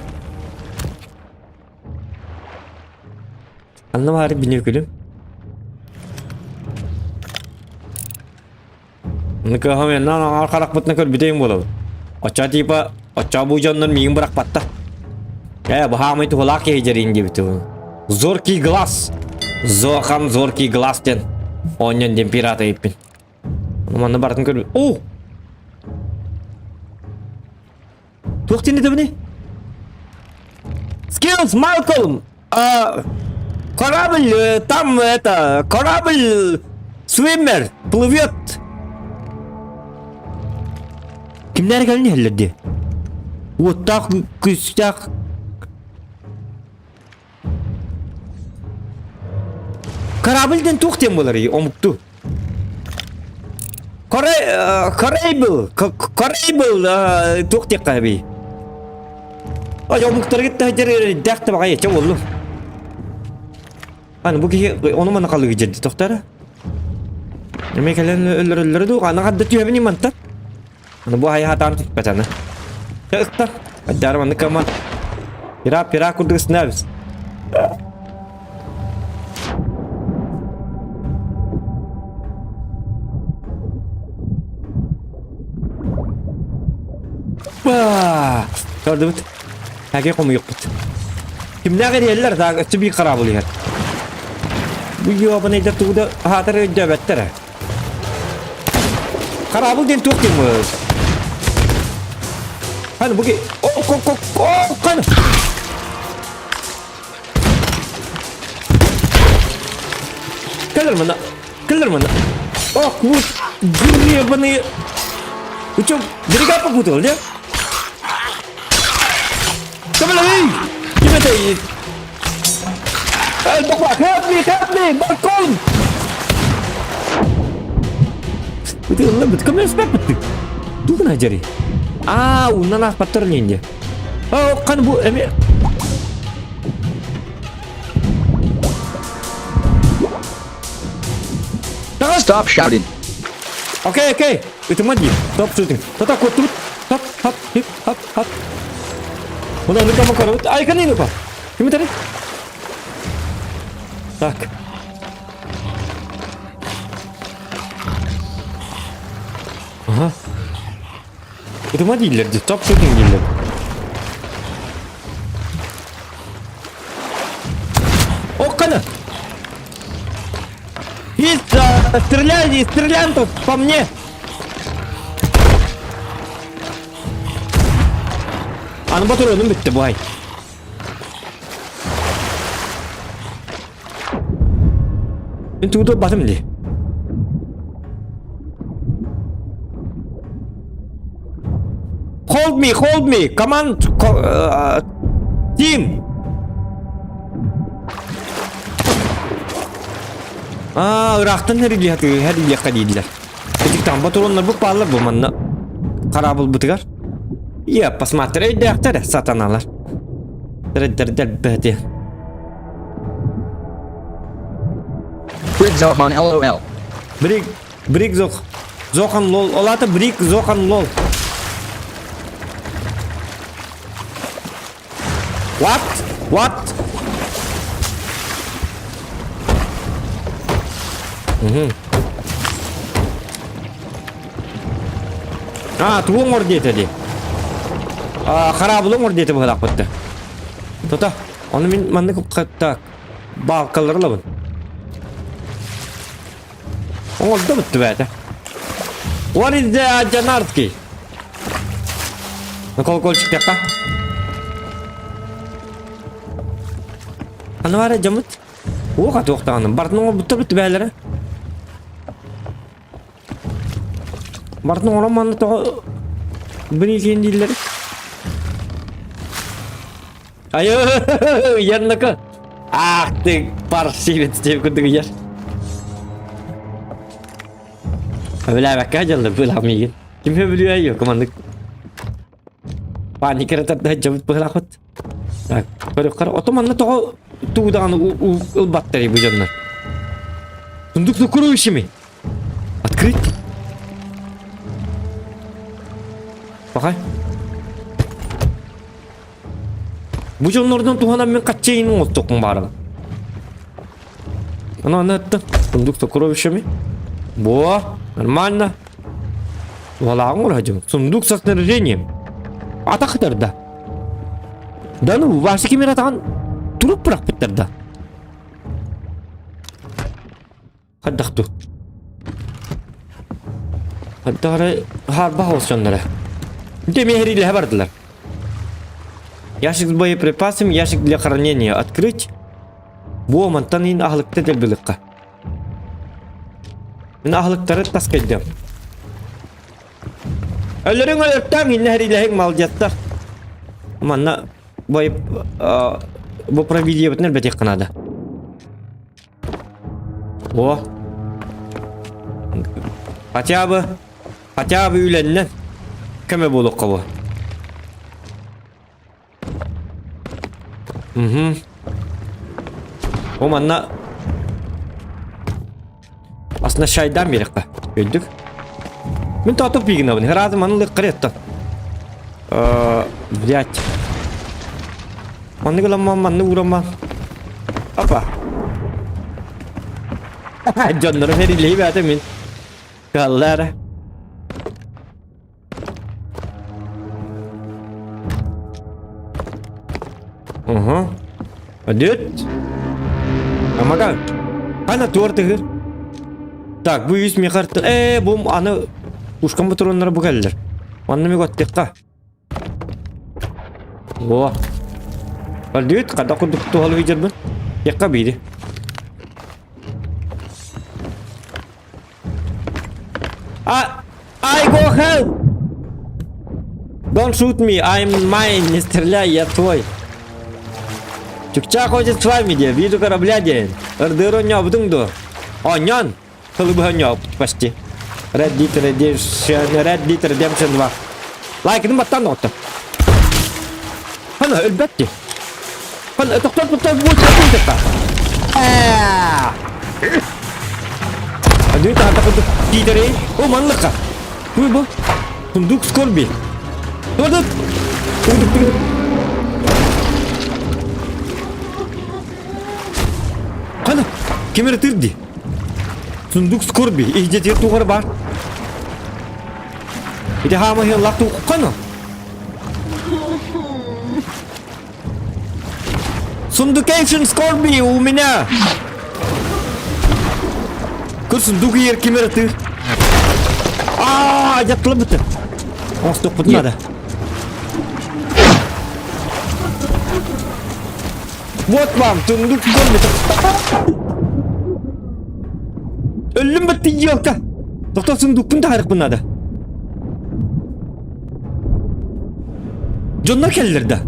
Анна баары бүнүөкүлүм. Ныка хоменнан аҥаар харахпытына көрбүтэйим буолабыт. Оччо типа, оччо бу дьоннор миигин бырахпаттар. Ээ, бу хаамай туһалаах киһи дьэриин диэбит. Зоркий глаз. Зохан Зоркий Глаз диэн оонньон диэн пирата ииппин. Манна барытын көрбүт. О! Туох диэн этэбиний? Skills, Malcolm! А, корабль, там это, корабль свиммер плывет. Кимнэр кэлин иһэллэр дии? Уоттаах, күүстээх Корабль диэн туох диэн буоларый омуктуу? Корейбл, Корейбл туох диэххэ эбий? Ай омуктарга таһдьар дээх табаҕай чэ буоллум. Аны бу киһи ону маны халыгы дьэрди тохтара. Эме кэлэн өлөрөллөрө дуу, аны хадда түһэбин мантан. Аны бу айа хатаан түспэтаны. Ыктар. Аддары маннык кама. Пира пира курдук снабис. Көрдүбүт. Әге хомуйукпут. Кимнээх эрийэллэр да өссө биир хараабыл иһэр. Бу ёбаныйдар тугу да аһаатар өйдөөбөттөр. Хараабыл диэн туох диэн буолар? Ханы бу ки... О, ко, ко, ко, ханы! Кэлэр мана, кэлэр мана. Ох, вот гребаные... Вы чё, берега попутал, нет? Кэмэлэй! Ким этэй? Эй, Боква, help me, help me, балкон! Ытыыллабыт, көмөлөспөппүт. Тугуна дьэри? Аа, уннан аахпаттар лиэнде. Оо, қан бу эми... Stop shouting. Окей, окей. Ытыма дии. Стоп shooting. Тата куоттубут. Хоп, хоп, хип, хоп, хоп. Мына ныкама көрөбүт. Айканы нука. Ким этери? Так. Ага. Ытыма дииллэр дии. Стоп shooting дииллэр. Оккана! Есть, стреляй, стреляй тут по мне! Аны батырыным бүттү буай. Мен тугу батым ди. Hold me, hold me. Command, team. Аа, ыраахтан хэрилиэххэ дииллэр. Итиктан ботуруоннар бу бааллар бу манна хараабылбытыгар. Я посмотри өйдөөхтөр сатаналар. Дэрдэрдэр Бриг Zohan LOL. Бриг Бриг Зох Зохан лол. Ол аата Бриг Зохан лол. What? What? А, тугу оҥор диэтэ дии. А, хараабылы оҥор диэтэ быһалаахпытта. Тота, ону мин маннык так баалкалары ылабын. Оҥордо бүттү бээтэ. What is the Janarski? Колокольчик Аны бары дьоммут уоха туохтаҕаны бартын оҥорбуттар бүттү бээлэрэ. Бартын оҥорон манна тоҕо бини дииллэр. Айы, ярнака. Ах ты, паршивец деп курдук ыйар. Билээбэккэ дьалла быылаах миигин. Ким сөбүлүөй yok маннык. Паникера тарда дьабыт быһылаахпыт. Так, көрүк ото манна тоҕо тугу даҕаны ылбаттар бу дьоннор. Сундук сокровищами. Открыть. Пока. Бу дьоннордон туһанан мин хаччайын оҥостуохпун баарым. Аны аны аттым. Сундук сокровищами. Во, нормально. Туһалааҕын ураһадьым. Сундук со снаряжением. Атах да. Да ну, Вася кимер атаҕын турук бырахпыттар да. Хайдах дуу? Хайдах эрэ хаарбах оҕус дьонноро. Дьэ эмиэ сэриилэһэ бардылар. Ящик с боеприпасами, ящик для хранения. Открыть. Бу мантан иин аһылыкта дэлбиликка. Мин аһылыктары таскайдым. Өлөрүҥ өлөртөөҥ иннэ сэриилэһиҥ молодецтар. Манна боеп бу провидиебытын элбэтиэххэ наада. О. Хотя бы хотя бы үлэннэн көмө буолуохха бу. Угу. О манна оснащайдаан биэрэххэ. Өйдүк. Мин тоотук биигинабын. Ыраазы маны лыккар еттон. Блять. Маннык ыламман, маннык уурамман. Опа. Дьоннорум эрилиһи бээтэ мин. Каллара. Угу. Өдүт. Амага. Ана туор тыгыр. Так, бу үс мехар... Э, бу аны ушкан патроннары бу кэллэр. Манна ми готтекка. О. Өлдүт, хада курдук туһалы видербин. Якка бири. А, I go help! Don't shoot me, I'm mine, не стреляй, я твой. Чукча ходит с вами, де, вижу корабля, де. Ырдыр оñообутуҥ дуо? Оонньоон! Тылы оонньообут почти. Red Dead Redemption, Red Dead Redemption 2. Лайкын баттан оттон. Хана өлбөт дии. Хана тохтор тохтор бу тохтор Адыы таата курдук киитэрэй. О манныка. Туй бу. Сундук скорби. Туодут. Туйдук Хана ким эрэ тырди. Сундук скорби. Иһдьэтигэр туох бар. Ити хаама хыллах туоххано. Сундукейшн скорби у меня! Көр сундук иер ким эрэ тыыр. Аа, дьаттыла быты. Оҥостуохпутун надо. Вот вам сундук скорби. Өллүм бытты елка. Тоқтоо сундукпун таһарыхпын надо. Дьоннор кэллэр да.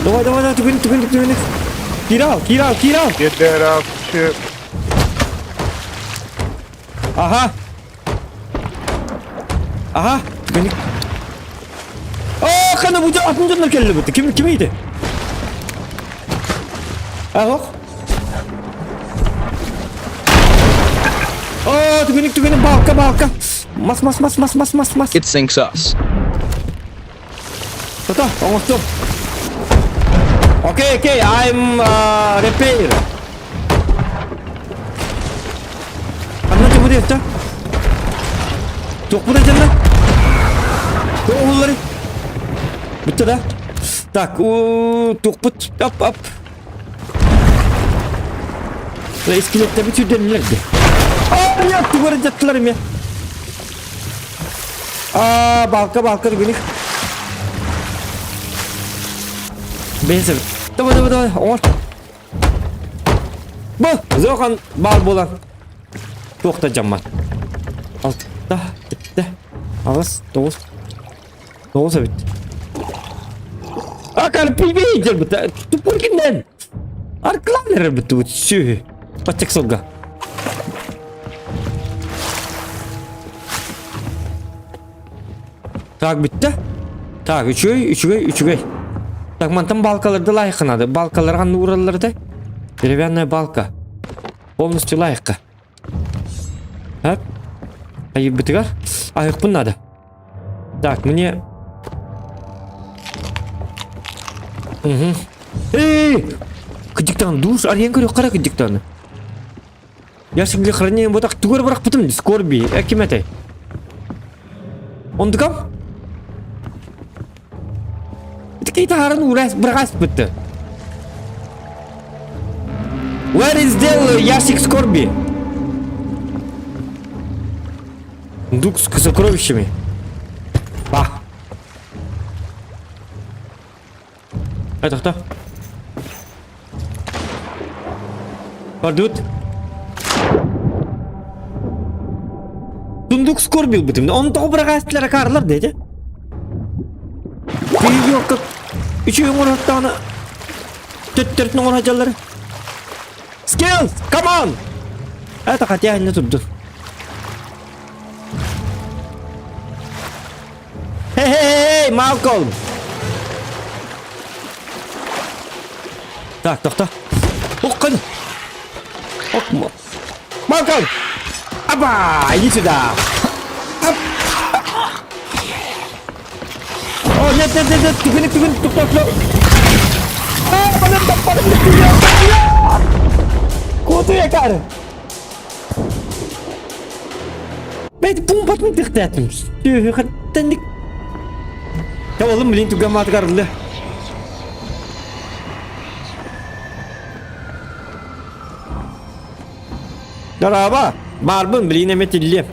Давай, давай, давай, түгэн, түгэн, түгэн. Кирал, Кирал, Кирал. Get that off the ship. Ага. Ага, түгэн. Оо, хана бу атын дьоннор кэллэ бу. Ким ким ити? Ах. Оо, түгэнник түгэнник балка балка. Мас мас мас мас мас мас мас. It sinks us. Тото, оҥосту. Окей, окей, I'm repair. Ханна чубу диэттэ? Туохпут дьанна? Туох Бүтті да? Так, туохпут ап ап. Скелеттерби сүүрдэннилэр дии. Аа, нет, тугу эрэ дьаттылар эмиэ. Аа, балка, балка бүгүнүк. Бэйсэ. Давай, давай, давай, оҥор. Бу, зохан баар буолан. Туох да дьаммат. Алта, сэттэ, аҕыс, тоҕус, Тоҕус эбит. А карпивей дьэрбит. Туппур киннэн. Аркылаан эрэрбит тубут сүөһү. Баччак сылга. Так бүттэ. Так, үчүгэй, үчүгэй, үчүгэй. Так, мантан балкаларды лайыққа надо. Балкалар ханна уураллар да? Деревянная балка. Полностью лайыққа. Хөп. Айыбытыгар. Айықпын надо. Так, мне... Угу. Эй! Кыдьыктаан душ, арыйан көрүөх хара кыдьыктааны. Ящик для хранения вот так тугар бырахпытым скорби. Э, ким этэй? Ондукам? Ити таһааран уурас быраҕас бытты. Where is the ящик скорби? Сундук с сокровищами. Ба. Это кто? Пардут. Сундук скорби ылбытым. Оны тоҕо быраҕаастылар акаарылар деді. Ты Үчүгэй оҥороттаҕына төттөрүтүн оҥоро сылдьаллар. Skills, come on! Это хотя не турдун. Хей-хей-хей, Малкольм! Так, тохто. Уккын! Ок, Малкольм! Аба, иди сюда! Ап! О, нет, нет, нет, нет, түгүнүк, түгүнүк, тук, тук, тук. А, балым, балым, Куотуя кар. Бэйт пумпатын тыхтаатым. Сүһү Та блин, туга матгарлы. Дараба, барбын, блин, эметилле.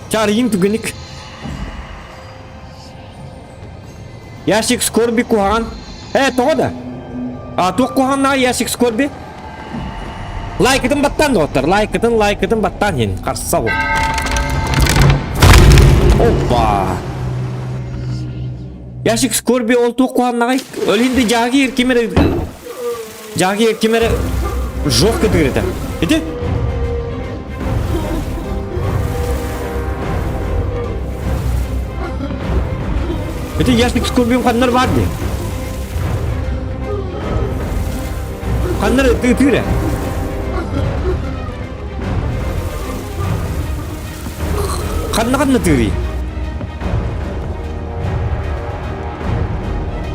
Чарыйын түгүнүк. Ящик скорби куһаҕан. Э, тоҕо да? А, туох куһаҕаннаҕа ящик скорби? Лайкытын баттаан доҕоттор. Лайкытын, лайкытын баттаан иһин. Харса бу. Опа! Ящик скорби ол туох куһаҕаннаҕай? Ол иһин да дьаагир ким эрэ... Дьаагир ким эрэ жох кытыыр этэ. Ити? Ити ящик скорбиум ханнар бар дии. Ханнар ытыыр Ханна ханна тыырый?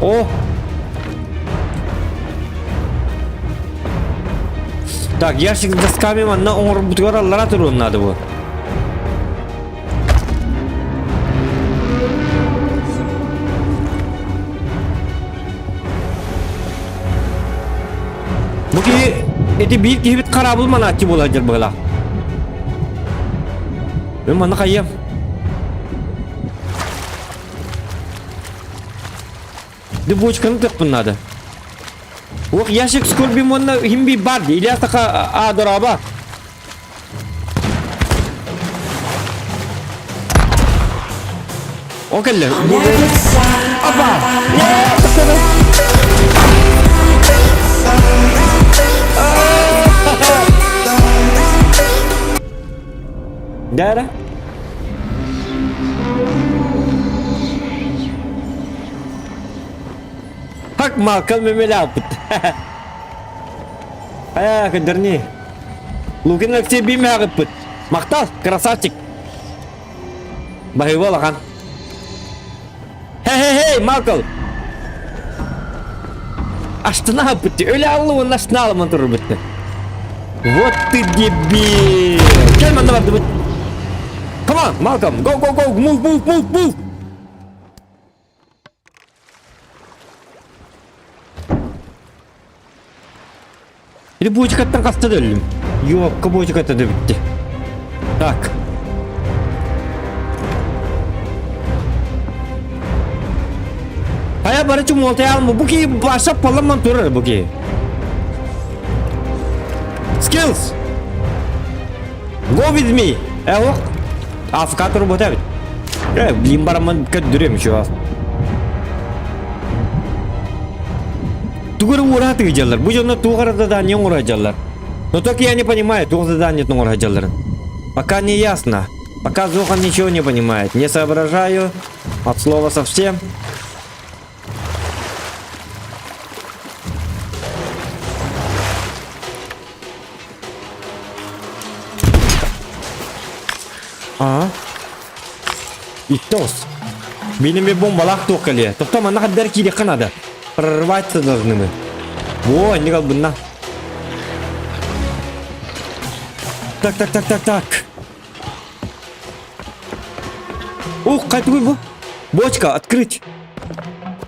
О! Так, ящик с досками манна оҥорбутугар аллара туруон наада бу. Бу киһи ити биир киһибит хараабыл манааччы буола сылдьар быһыылаах. Мин манна хайыам. Ды бочканы тыппын надо. Ох, ящик скорби уонна иһин бар дии. Илья саха а дороба. О кэллэ. Апа! Дара? Хак Малкольм эмэлээппит. Э, көрдөрни. Лукин Алексей биимээҕиппит. Махтал, красавчик. Баһыыба улахан. Хей-хей-хей, Малкол! Астына бытты. Өлө аллы уонна астына аламан турар бытты. Вот ты дебил! Кел манна бардыбыт. Come on, Malcolm, go, go, go, move, move, move, move! Или бочкаттан хаста да өллүм. Юопка бочката да бүтті. Так. Хайа бары чумуолтай алма. Бу киһи баша паламан турар бу киһи. Skills! Go with me! Э, ох. Афка турбута бит. Э, блин бараман көддүрүм еще. Тугары ура тыгыдьаллар. Бу дьонно туох эрэ задание оҥоро Но только я не понимаю, туох задание оҥоро Пока не ясно. Пока Зохан ничего не понимает. Не соображаю. От слова совсем. А? Иттос. Билими бомбалаах туох кэлиэ. Тохто манна хаддар киириэххэ наада. Прорваться должны мы. Во, не галбынна. Так, так, так, так, так. Ух, қайтуй бу. Бочка, открыть.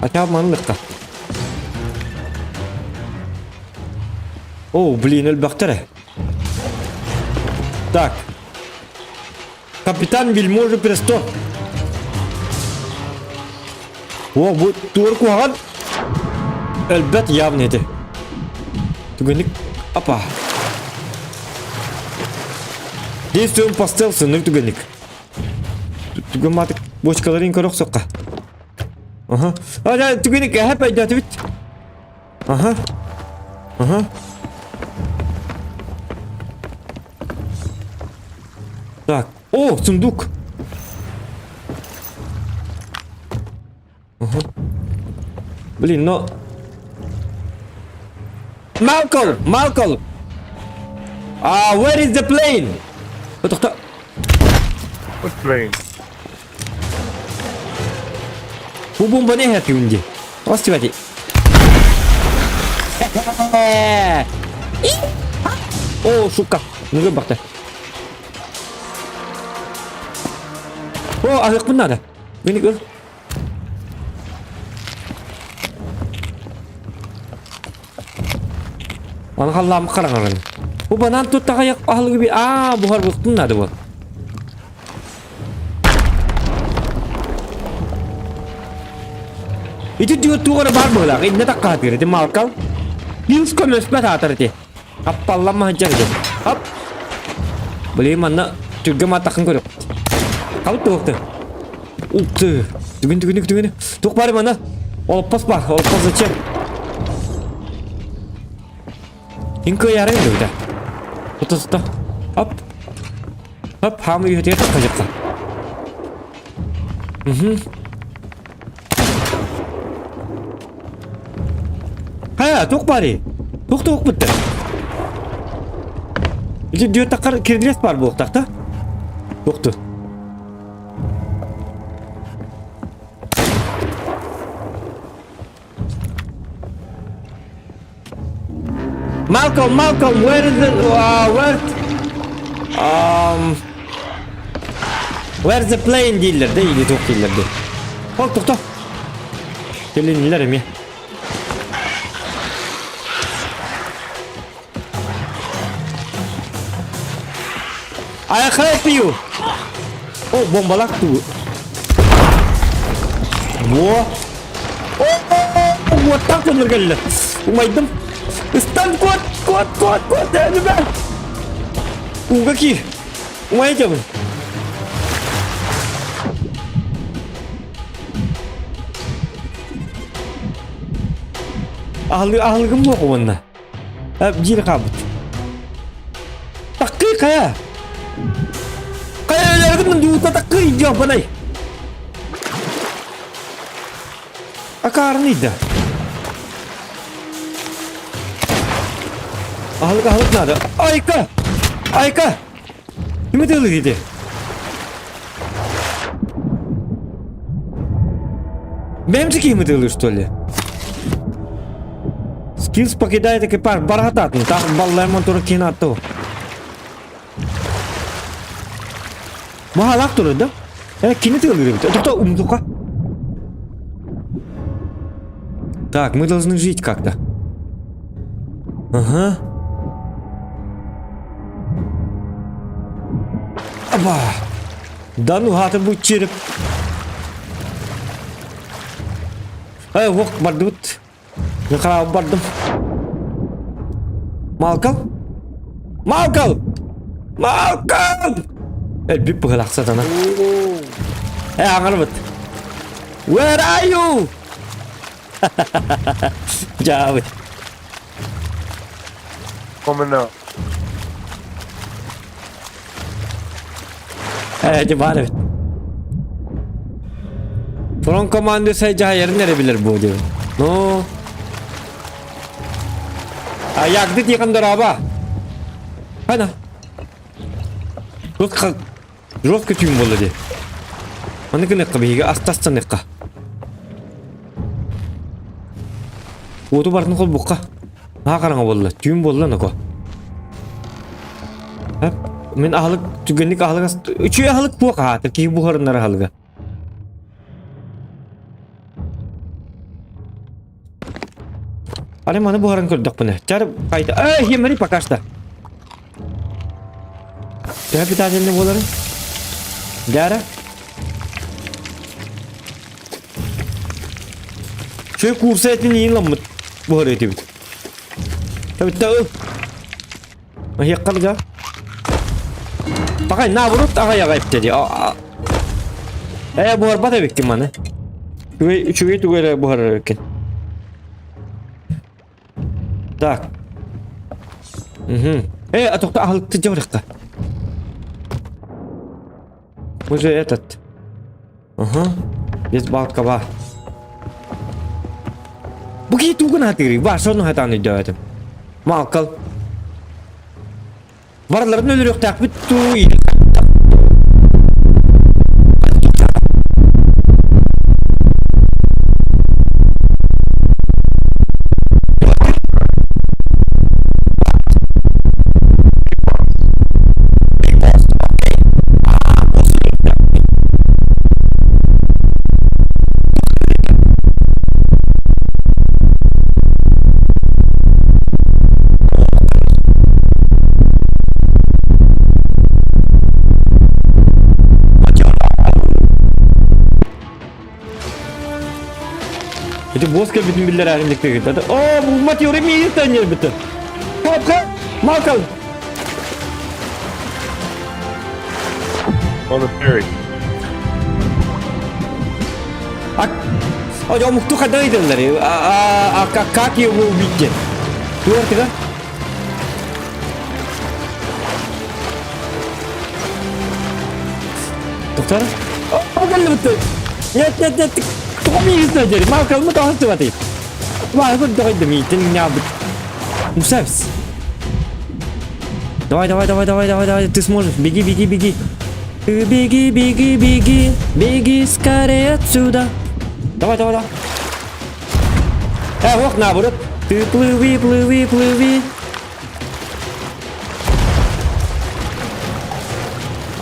Хотя манныкка. О, блин, элбэхтэр. Так. Капитан вельможи Престо. О, бу туор куһаҕан. Өлбөт явно ити. Түгэнник апа. Действуем по стелсу, ну түгэнник. Түгэн матык бочкаларын көрө охсохха. Аха. А, да, түгэнник эһэп өйдөөтүбүт. Аха. Аха. Так. О, сундук. Ага. Блин, но... Malcolm! Malcolm! Ah, where is the plane? Тохто. What plane? Бу бомбаны эһэтигин дии. Остивати. О, сука. Нуга бакта. О, аһыахпын наада. Мени көр. Аны халлаам хараҥаран. Бу банан туттаҕайах аһылыгы би аа буһарбыттын наада бу. Ити түөр туох эрэ баар быһыылаах, иннэ таккаатыыр ити Малкал. Пилс көмөспөт аатар ити. Аппалламма сылдьар ити. Хоп. Блин, манна түргэн атахын көрүк. Хабыт туохты. Ух ты. Түгін, түгін, түгін. Туох баар манна? Олоппос бар, олоппос зачем? Ин кыайарын дөгдө. Тута тута. Хоп. Хоп, хаамы үйэтигэр таххажыкка. Мгм. Хайа, туох баарый? Туох туох бүттэ? Ити дүө таххар кирилиэс баар буолуохтаах да? Туохту? Malcolm, Malcolm, where is the where where's the plane дииллэр да или туох дииллэр дии. Ол тохто. Келиннилэр эмиэ. I help you. О, бомбалаах туу. Во. О, вот так он кэллэ. Умайдым. Ыстан кот, кот, кот, кот, ребят. Ууга киир. Умайдым. Аһылы аһылыгым буох уонна. Биир хаалбыт. Таккый хайа! Хайа өлөргүн дуута таккый дьоппанай! Акаарный да. Аһылык аһылык надо. Айка! Айка! Ким ытыалыыр ити? Бэйэм киһим ытыалыыр что ли? Скилс покидает экипаж барахататын, так баллаймон туру киин атту. Махалаах турар да? Э, кини тыалыыр эбит. Тоқта, умдука. Так, мы должны жить как-то. Ага. Аба! Да ну хата бу череп. Эй, уох бардыбыт. Мен хараабы бардым. Малкал? Малкал! Малкал! Элбит быһылаах сатана. Э, аҥарбыт. Where are you? Дьаабыт. Coming up. Ээ, дьэ баар эбит. Фронт командующай дьаһайарын эрэ билэр буо диэбин. Ну. А ягды тихан дороба. Хана. Жестко, жестко түүн буолла дии. Маны гыныахха биһиги астастаныахха. Уоту бартын холбукка. Наһаа хараҥа буолла, түүн буолла ноко. Эп, мин аһылык түгэнник аһылык ас үчүгэй аһылык туох аһаата киһи буһарыннар аһылыга. Аны маны буһаран көрдөхпүнэ. Чар хайда. Эй, химери пока что. Төһө питательный буоларын? Дяра? Шөй курса этин иин ламмыт буһар этибит. Табитта ыл. Аһыахха да. Пакай наоборот аҕай-аҕай эптэ дии. Ээ буһарбат эбиккин маны. Үчүгэй үчүгэй тугу эрэ буһарар эбиккин. Так. Угу. Э, а тоқта аһылыкты дьабырыққа. Мы же этот. Ага. Без балкова. Бу киһи тугун хатыырый? Бар, сону хатаан өйдөөтүм. Малкал. Барыларын өлөрүөхтээхпит туу Ити босс кэлбитин биллэрээрин дьиктигит. Оо, бу матюры миигин төннөрбүтэ. Хап-хап, Малкал. On the ferry. А, а омукту хайдах ыйталлар? А, а, как его убить диэн? Туортыга? Доктор? О, Нет, нет, нет, тоҕо миигин сылдьар? Малкалмы тоҕо сылдьыбатый? Маалкал тоҕо миитин нябыт. Мусавс. Давай, давай, давай, давай, давай, давай, ты сможешь. Беги, беги, беги. Ты беги, беги, беги, беги скорее отсюда. Давай, давай, давай. Э, ох, наоборот. Ты плыви, плыви, плыви.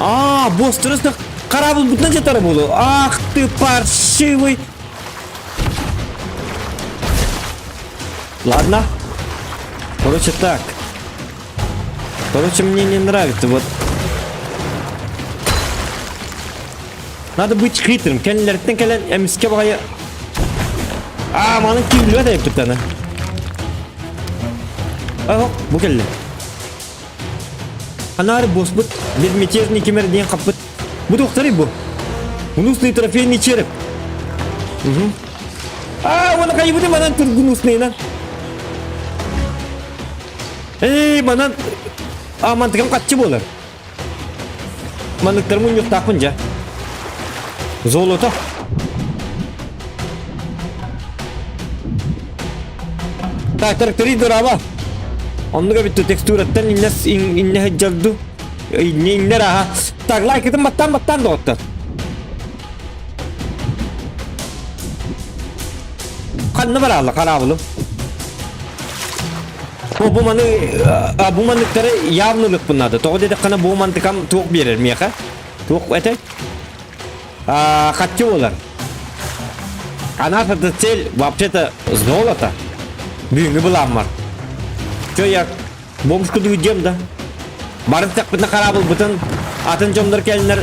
А, босс, просто корабль бутна жетары буолу. Ах ты паршивый. Ладно. Короче, так. Короче, мне не нравится. Вот. Надо быть хитрым. Кэннилэриттэн кэлэн эмискэ баҕайы Аа, маны киирбэт эбиппит Ах, бу кэллэ. Анаары боспут, безмятежный кимер диэн хаппыт. Бу туохтарый бу? Гнусный трофейный череп. Угу. Аа, уонна хайыбыты манан тур гнусныйынан. Эй, манан... А, мантыкам хаччы буолар. Манныктар мунньуктаахпын дьэ. Золото. Так, тракторист дораба. Оннуга бүттү текстураттан иннес инне сылдьарду. Инне иннер аха. Так, лайкытын баттан баттан доҕоттор. Ханна бараалла хараабылым. Бу бу маны бу манныктары явно ылыппын надо. Тоҕо диэтэххинэ бу мантыкам туох биэрэр миэхэ? Туох этэй? Хаччы буолар. А наша цель вообще-то золото. Бүгүҥҥү былааммар. Чё я бомж кудуу диэм да. Барын тэхпитинэ хараабылбытын атын дьоннор кэлиннэр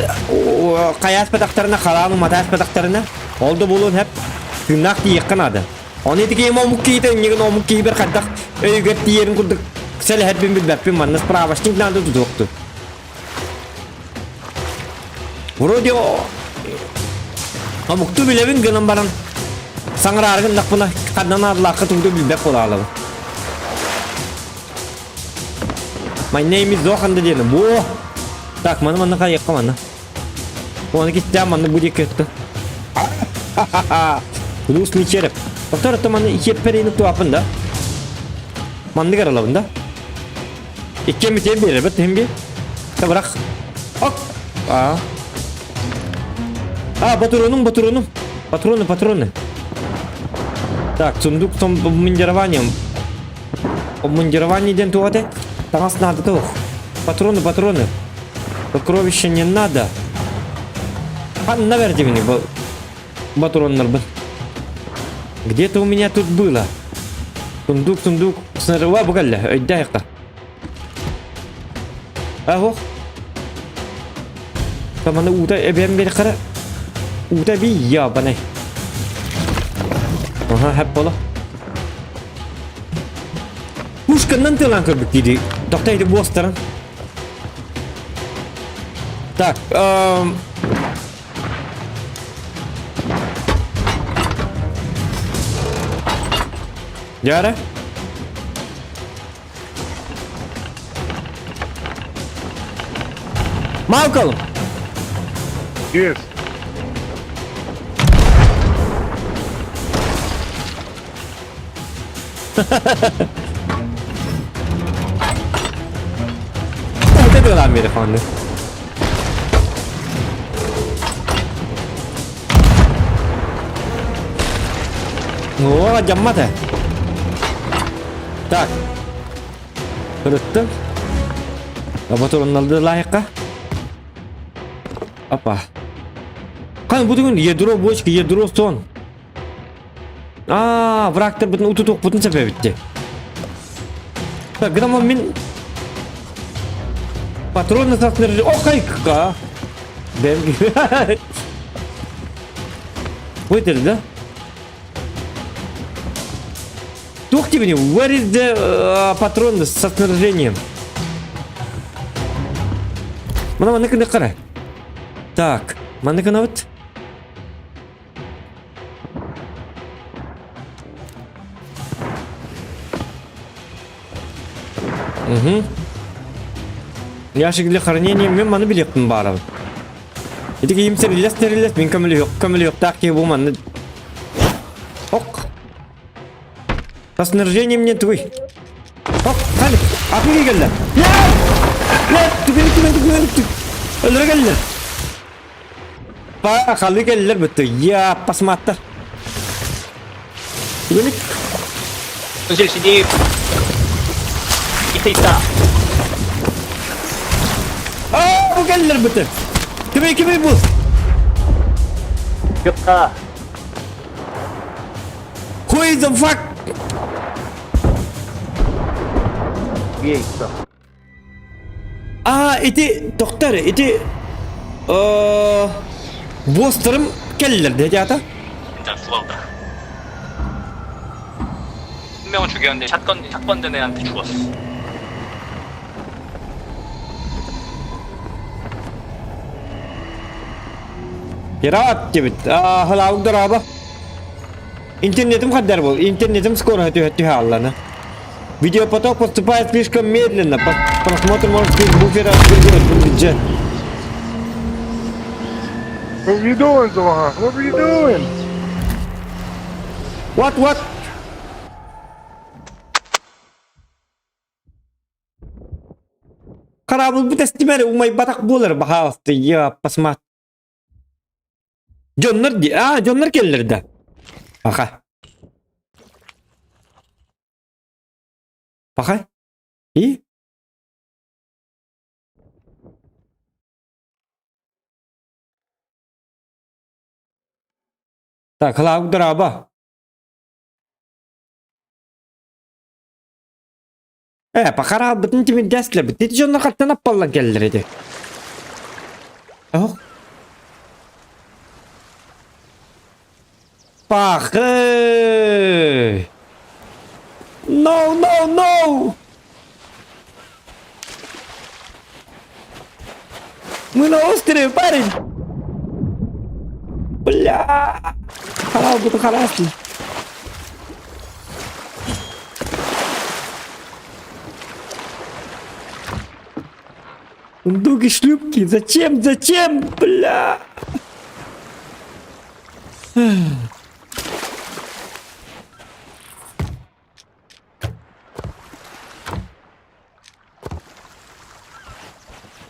хайааспатахтарына хараан уматааспатахтарына ол да буолуон хэп тыыннаах тиийиэххэ наада. Ону ити киһим омук киһитэ иннигин омук киһибэр хайдах өйүгэр тиийэрин курдук сэлэһэрбин билбэппин манна справочник надо тутуохту. Вроде омукту билэбин гынан баран саҥараары гыннахпына ханна наадалаахха тугу билбэт буолаалабын. My name is Зохан да диэн. Во! Так, маны манна хайыахха манна. Оны киттään манна бу диэки өттө. Гнусный череп. Повтор это маны икиэппэр туапын да. Маннык аралабын да. Иккиэн битиэн биэрэр бит би. Табырах. Ок. А. А, патроном, патроном. Патроны, патроны. Так, сундук с обмундированием. Обмундирование диэн туох этэй? Таҥас наада туох. Патроны, патроны. Сокровище не надо. Ханна бэрдибини патроннарбын. Где-то у меня тут было. Сундук, сундук, снарява бу кэллэ, өйдөөх Аһох. Таманы уута эбэм бери кара. Уута би ябанай. Аха, хэп бола. Пушканнан тылан көрбүт диди. Тохтай буостарын. Так, эм... Дьара? Malcolm! Yes. Это было американцы. О, дьаммата. Так. Ырыттым. Лабораторияларды лайыққа. Опа. Қан бұл деген ядро бочка, ядро сон. Аа, врагтар бүтін утутуқ бүтін сәпе бітті. Так, грамма мен патроны сатныр. О, кайка. Бәм. Вытерли, да? Тух тебе, where is the патрон со снаряжением? Мына маныкы қара. Так, маныкы вот. Угу. Ящик для хранения мен маны билеппин баарабын. Ити киим сэриллэс тэриллэс мин көмөлүөх көмөлүөхтээх киһи бу манны Ок. Со снаряжением мне твой. Оп, хали. Атын кигэллэ. Нет! Нет, түгэн түгэн түгэн түгэн. Өлөрө кэллэ. Па, халы кэллэр бүттү. Я, посмотр. Түгэник. 분실 진입. 밑에 있다. Аа, бу кэллэр бүттү. Кими кими бу? 귀엽다. Who is the fuck? 위에 있어. Аа, ити доктор, ити э бостерым кэллэр дэтята. 진짜 죽었다. 한 명은 죽였는데 샷건 샷건 든 애한테 죽었어. Пират диэбит. Аа, дорообо. Интернетим хаддар был. Интернетим скоро түһэ аллана. Видеопоток поступает слишком медленно. Просмотр может без буфера отреагировать бюджет. What were you doing, Zohan? What were you doing? What, what? Корабль бу тестимер умайбатах буолар баһаалысты я посмотри. Дьоннор ди, а, дьоннор келлер да. Аха. Паха? И? Так, халаак дорообо. Э, пахараабытын тимирдээслэбит. Ити дьоннор хаттан аппаллан кэллэр ити. Ох. Пахы! No, no, no! Мы на острове, парень! Бля! Халал буду харасли. Сундук и шлюпки. Зачем? Зачем? Бля!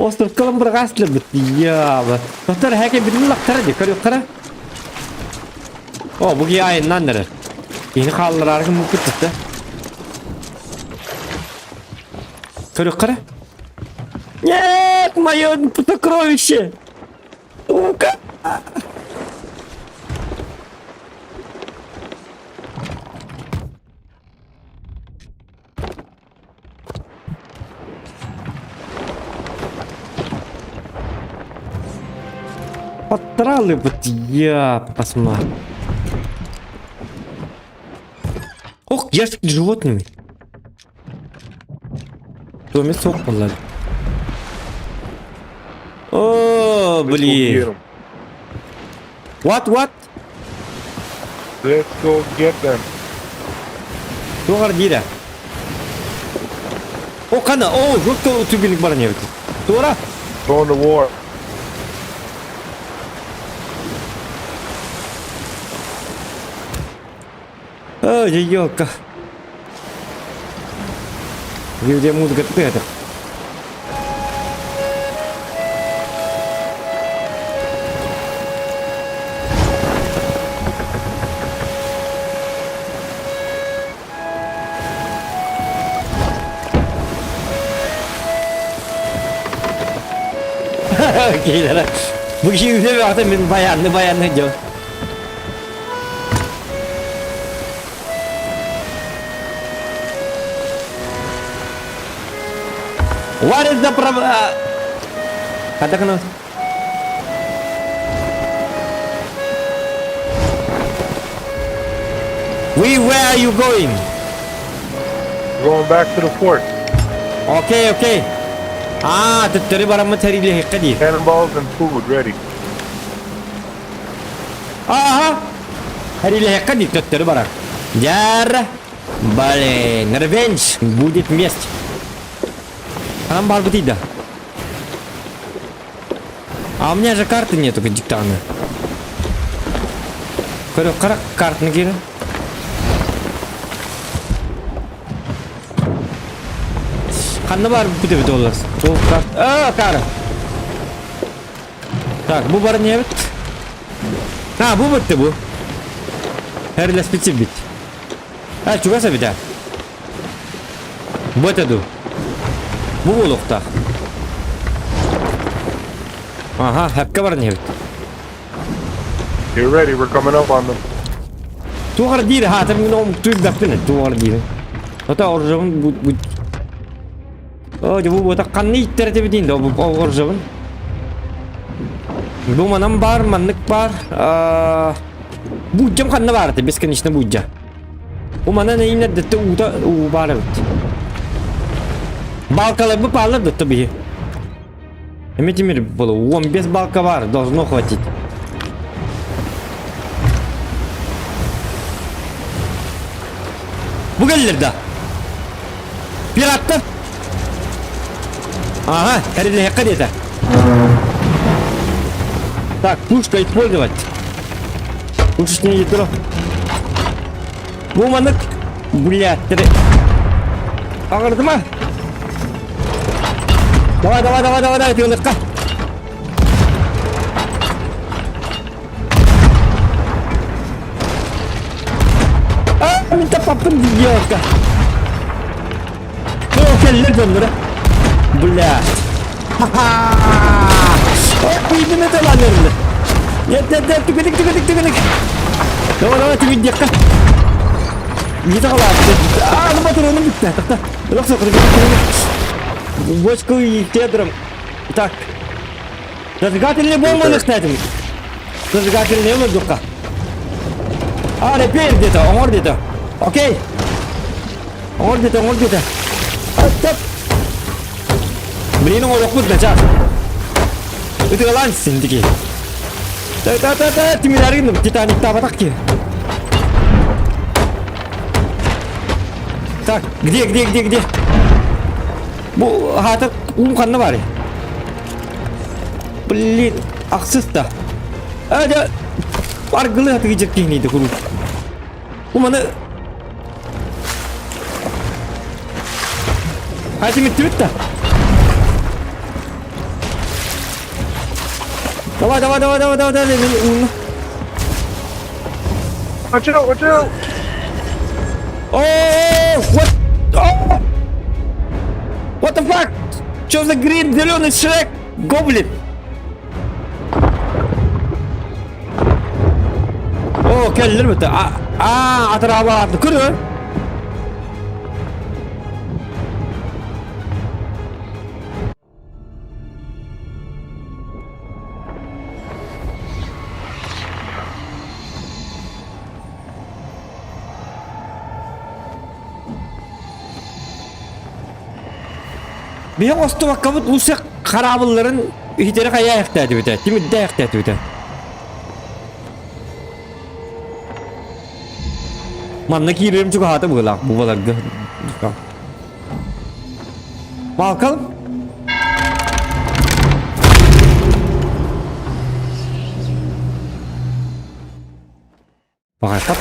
Остров Каламбрагаслер яба. Доктор хэке бирин лактара ди көрү кара. О, бу ки айыннан нere. Yeni хааллараргын мукут да. Көрү кара. Нет, мое сокровище! Сука! Патралы вот я посмотрю. Ох, я с животными. Доме сок была. О, Let's go блин. get 'em. What, what? Let's go get them. Тугар дире. О, кана, о, жутко түгелик бар не Тура. Going to war. Ой, елка. Где музыка ты это? Кийлere. Bu kişi bir baktım bir bayanlı bayanlı diyor. What is the problem? Katakan We where are you going? Going back to the fort. Okay, okay. Аа, төттөрү бараммыт сэриилэһиэххэ диир. Cannonballs and food ready. Ааха! Сэриилэһиэххэ диир төттөрү барар. Дьэр! Блин, revenge будет месть. Ханан баарбытый да? А у меня же карты нету диктана. Көрө картаны киирэн. Ханна баар бүтэ олар. Ол карт. А, кара. Так, бу бар не эбит? А, бу битте бу. Сэриилэспит бит. А, чугас эбит а. Бу это ду. Бу буолуохтаах. Ага, хэпкэ бар не эбит. Get ready, we're coming up on them. Туох диир хаатым мин омуктуй баппын туох диир. Ата оржабын бу бу О, бу бу ханна иттэр этибитин да бу оржабын. Бу манан бар, маннык бар. Буулдьам ханна бар это бесконечно буулдьа. Бу манан эйнер дэтте уута уу бар эбит. Балкалар бу палар дэтте биһи. Эме тимир было, он без балка бар, должно хватить. Бу кэллилэр да. Пираттар. Ага, где-то. Так, пушка использовать. Пушечное ядро. Бу маннык. Блядь, ты. Ма? Давай, давай, давай, давай, давай, ты легко. А, мин таппаппын девка. Ну, кэллилэр дьонноро. Блядь. Ха-ха! Ой, именно это наверное. Нет, нет, нет, түгелик, түгелик, түгелик. Давай, давай, түгелик, детка. Не тағала. А, ну патроным бітті. Тоқта. Жоқ, жоқ, жоқ, Бочку и кедром. Так. Зажигательный бомбу кстати. Зажигательный бомба А, repair где-то, оҥор где-то. Окей. Оҥор где-то, оҥор где-то. Стоп. Блин, оҥор начал. Это синдики. Та-та-та-та, тимирарин, Титаник табатаки. Так, где, где, где, где? Бу хата уум ханна бар. Блин, ахсыс да. А, да. Аргылы хаты гижек кейнейді куру. Бу маны Хати миттибит да. Давай, давай, давай, давай, давай, давай, мен Watch out, watch out! О, what? О! What the fuck? Что за green зеленый Шрек? Гоблин! О, кэллилэр бит. А, а, атыраба, көрөр. Биһи оҥостубаккабыт лучше хараабылларын иһитэри хайаайахтаатыбыта, тимирдээхтээтибитэ. Манна киирэрим чугаһаата быһыылаах бу баларга. Малкольм? Баҕар хап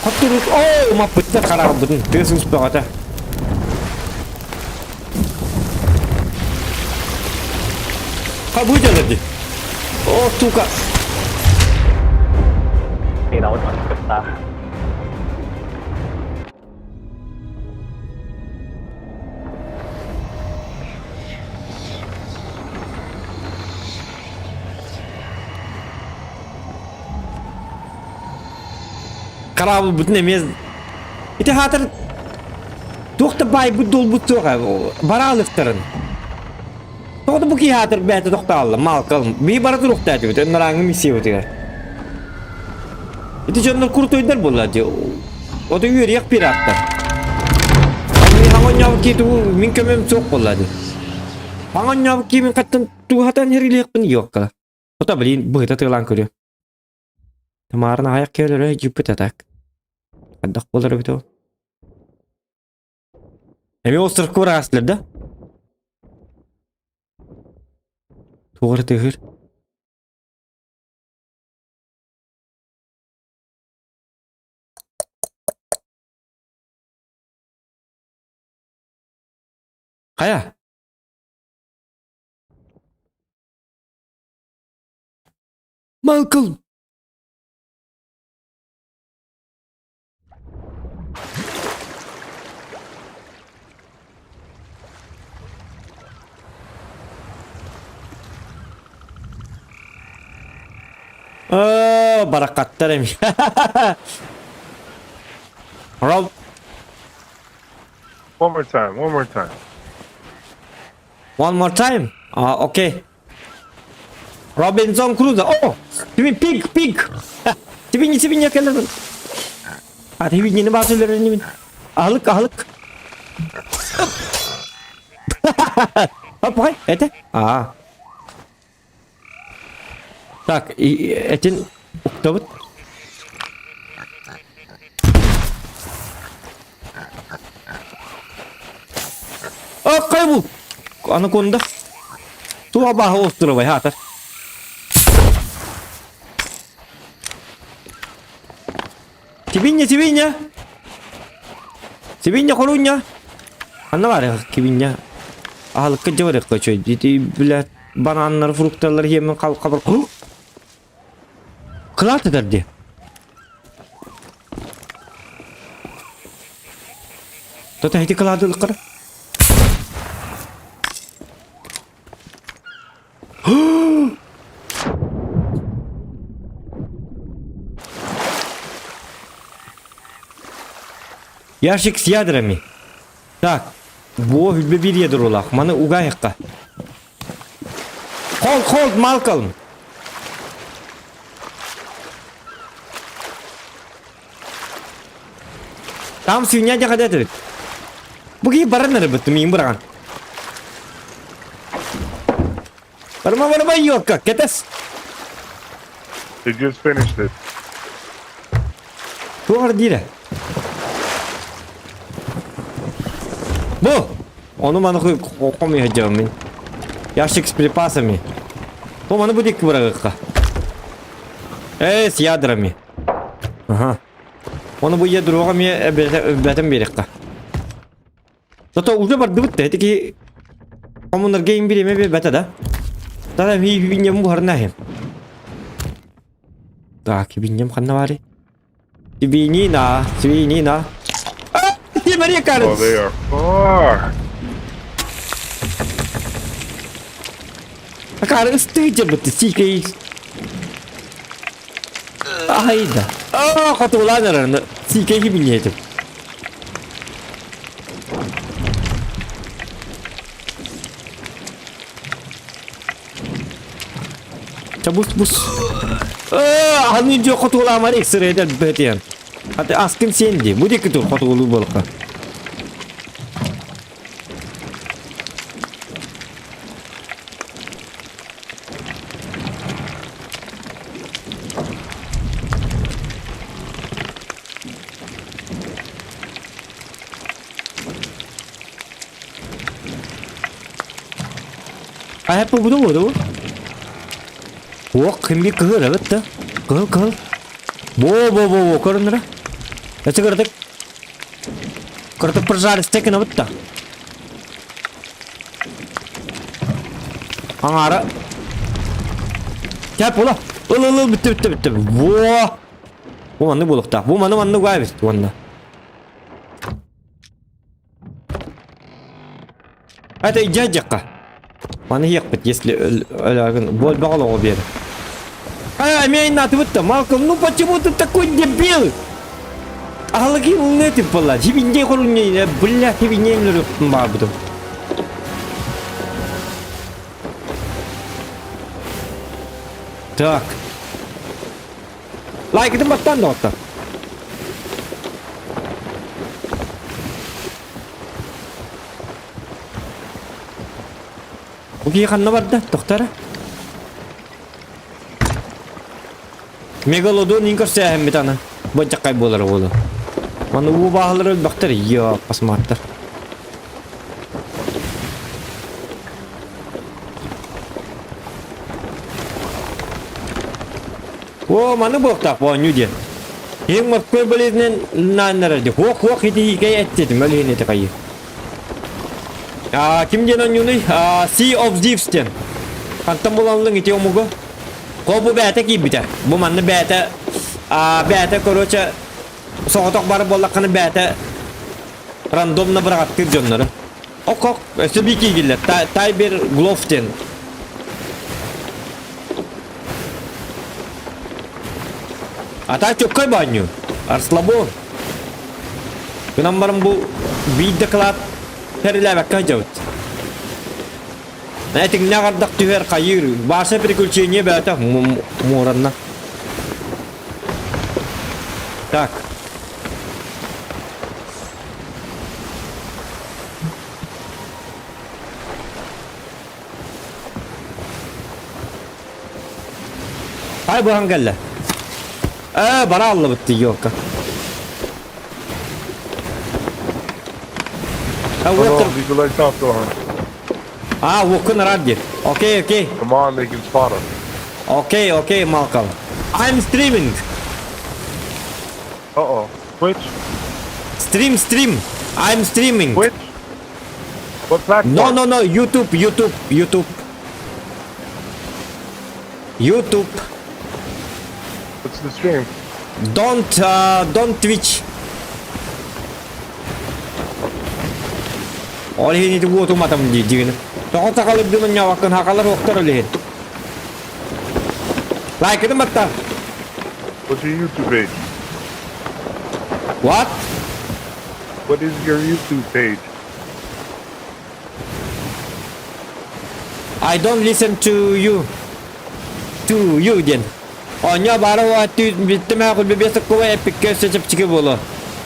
хап турут оо маппыттар хараҕырбытын тыас уус бөҕөтө. Хабыы дьалар дии. О, тука. Хараабылбытын эмиэ ити хаатыр туох да баайбыт дуолбут суох бараалыктарын тоҕо да бу киһи аатыр бэйэтэ тохтоолло Малкольм бии бара туруохтаатыбыт ынырааҥҥы миссиябытыгар Ити дьоннор куртуйдар буолла дии. Ото үөрүйэх пираттар. Мин хаҥонньообут кии тугу мин көмөм суох буолла дии. Хаҥонньообут кии мин хаттан тугу хатан хэрилиэхпин йокка. Ото блин быһыта тыалаан көрүө. Тамарын аҕайах кэлэрэ дьүппүт атак. Хайдах буолар эбит ол? Эмиэ островка быраастылар да? Туох эрэ тыаһыыр. Хайа? Малкольм! Оо, баракаттар эми. Роб. One more time, one more time. One more time? Ah, okay. Robinson Crusoe. Oh, you pig, pig. Сибиньи, сибиньи кэлэр. А сибиньини баас өлөрөн Аһылык, аһылык. Опай, это? А. Так, этин уктабыт. А, кайбул. Анаконда. Туа баһа островай хатар. Сибинья, сибинья. Сибинья хорунья. Анна бар кибинья. Аһылыкка дьабарык көчөй. Ити бля бананнар, фрукталар хиэмин хал хабар. Кылаат этэр ди. Тота ити кылааты ылыккара. Ящик с ядрами. Так, бу хүлбе бир ядролаах. Маны угайыққа. Hold, hold, Malcolm. Там свинья дьаҕа эбит. Бу киһи баран эрэ миин быраҕан. Барыма барыма йокка, кэтэс. They just finished it. Туох диирэ? Бу! Ону маны хомуйа мин. Ящик с припасами. Бу маны бу дикки быраҕыахха. Э, с ядрами. Ага. Ону бу ядроҕа эмиэ эбэтэн биэриэххэ. Зато уже бардыбыт да, ити хомунарга им бириэмэ биэрбэтэ да. Тара ми биньям буһарна иһим. Так, биньям ханна баарый? Свинина, свинина. Мария Oh, they are far. Акары ыстыйдьабыт сиикэй. Айда. Аа, хотугулаан эрэр. Сиикэй хибиньиэтим. Бус бус. Аа, аны дьэ хотугулаамар иксирэйдэр бэтиэн. Аты аскын сен ди. Бу диэки тур хотугулуу буолка. Айап буду буду. Уох кимби кыһыл эбит да. Кыһыл кыһыл. Бо бо бо бо көрүннүрэ. Эти кырдык. Кырдык прожаристы кына бутта. Аңара. Кәп була. Ыл ыл ыл бүтті бүтті бүтті. Во! Бу манны булуктаах. Бу маны манны гуайбит уонна. Это дядяка. Маны ехпит, если өлөгүн болбоҕол оҕо биэр. А, мен атыбытта, Малком, ну почему ты такой дебил? Аһылыгы улнетип была. Хибинде хорунне, бля, хибинне бабытым. Так. Лайкытын баттаан доҕоттор. Бу киһи ханна барда? Тохтара. Мегалодон ин көрсөөһөммүт аны. Боччаккай буолар буолу. Маны уу бааһылар өлбөхтөр. Йоо, посмотр. О, маны буохтаах оонньуу диэн. Ең морской болезнен нааннарар ди. Хуох хуох ити эттетим өлүһүн эти хайы. А, ким диэн оонньуунуй? А, Sea of Thieves диэн. Хантан булаллың ити омугу? Ко бу бээтэ киирбитэ. Бу манна бээтэ а, бээтэ короче соҕотох бар буоллаххына бээтэ рандомно быраҕаттыыр дьоннору. Ок ок өссө бии киигиллэр. Тайбер Глов диэн. Ата чөккөй баанньу. Арслабо. Гынан баран бу биир доклад тэрилээбэккэ сылдьабыт. Этиҥнээх ардах түһэр хайыыр. Бааса приключение бээтэ муоранна. Так. Ай быһан кэллэ. Ээ, бара аллыбыт дии, елка. А Hold on, leave the lights off, Dohan. А, уоккун араар диир. Окей, окей. Come on, they can spot us. Окей, окей, Malcolm. I'm streaming. Uh-oh. Twitch? Stream, stream. I'm streaming. Twitch? What platform? No, no, no. YouTube, YouTube, YouTube. YouTube. What's the stream? Don't Twitch. Ол иһин ити уотуматам дии дигин. Тоҕо сахалырдын онньообаккын хахалар уохтар ол иһин. Лайкытын батта. What's your YouTube page? What? What is your YouTube page? I don't listen to you. To you диэн. Онньо баара бүттүмэ кулбебе сыккуба эпикке өссө чэпчэки буолуо.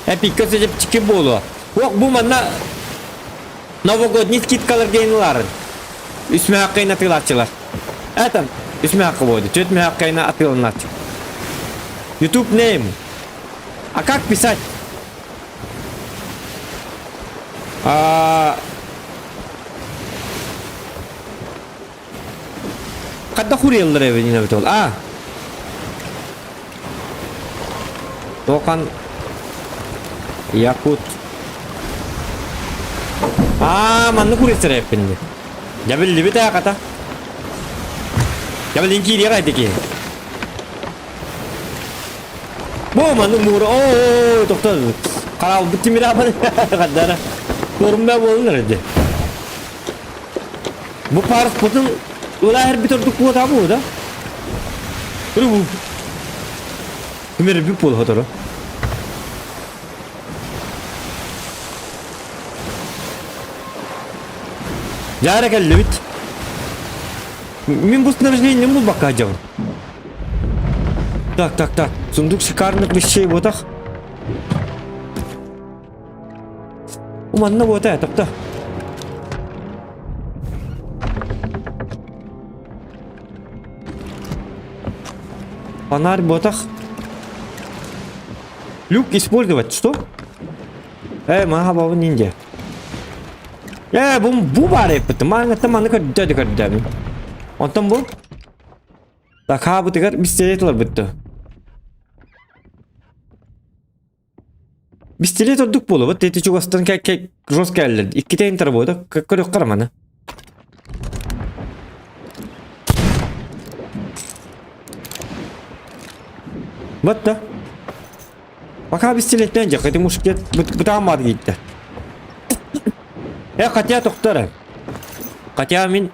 Эпикке өссө чэпчэки буолуо. Уох бу манна новогодний скидкалар диэн ыларын. Үс мөһөккөйн атыылааччылар. Это үс мөһөккө буолду. Түөрт мөһөккөйн атыыланааччы. YouTube name. А как писать? А... Хадда хурияллар эбит эбит ол. А. Тоқан Якут. Аа, манны курицер эппин ди. Дьэ биллибит ээ хата. Дьэ билин киириэх эти киһи. Бу маннык муура оо тохтоо хараалбыт тимир хаддара Туорумна буолун эрэ Бу паруспутун ыла эрбит ордук буота бу да? Бу Тимир бүп буол хотору. Дьаара кэллибит. Мин бу снаряжением булбакка дьабын. Так, так, так. Сундук шикарных вещей ботах. Уманна буота, тохто. Фонарь ботах. Люк использовать, что? Эй, мага бабы ниндзя. Ээ, бу, бу баар эппит. Мааңаттан маны көрдөөдү көрдөөмүн. Онтон бу? Так, хаабытыгар бистэлиэт ыларбыт Бистэлиэт ордук буолубут. Ити чугастан жестко кэллэр. Иккитэ интервода. Көрүөххэ маны. Вот да. Пока бистэлиэттэн дьэ, хотя мушкет бытааммат гиттэ. Э, хотя тохтор. Хотя мин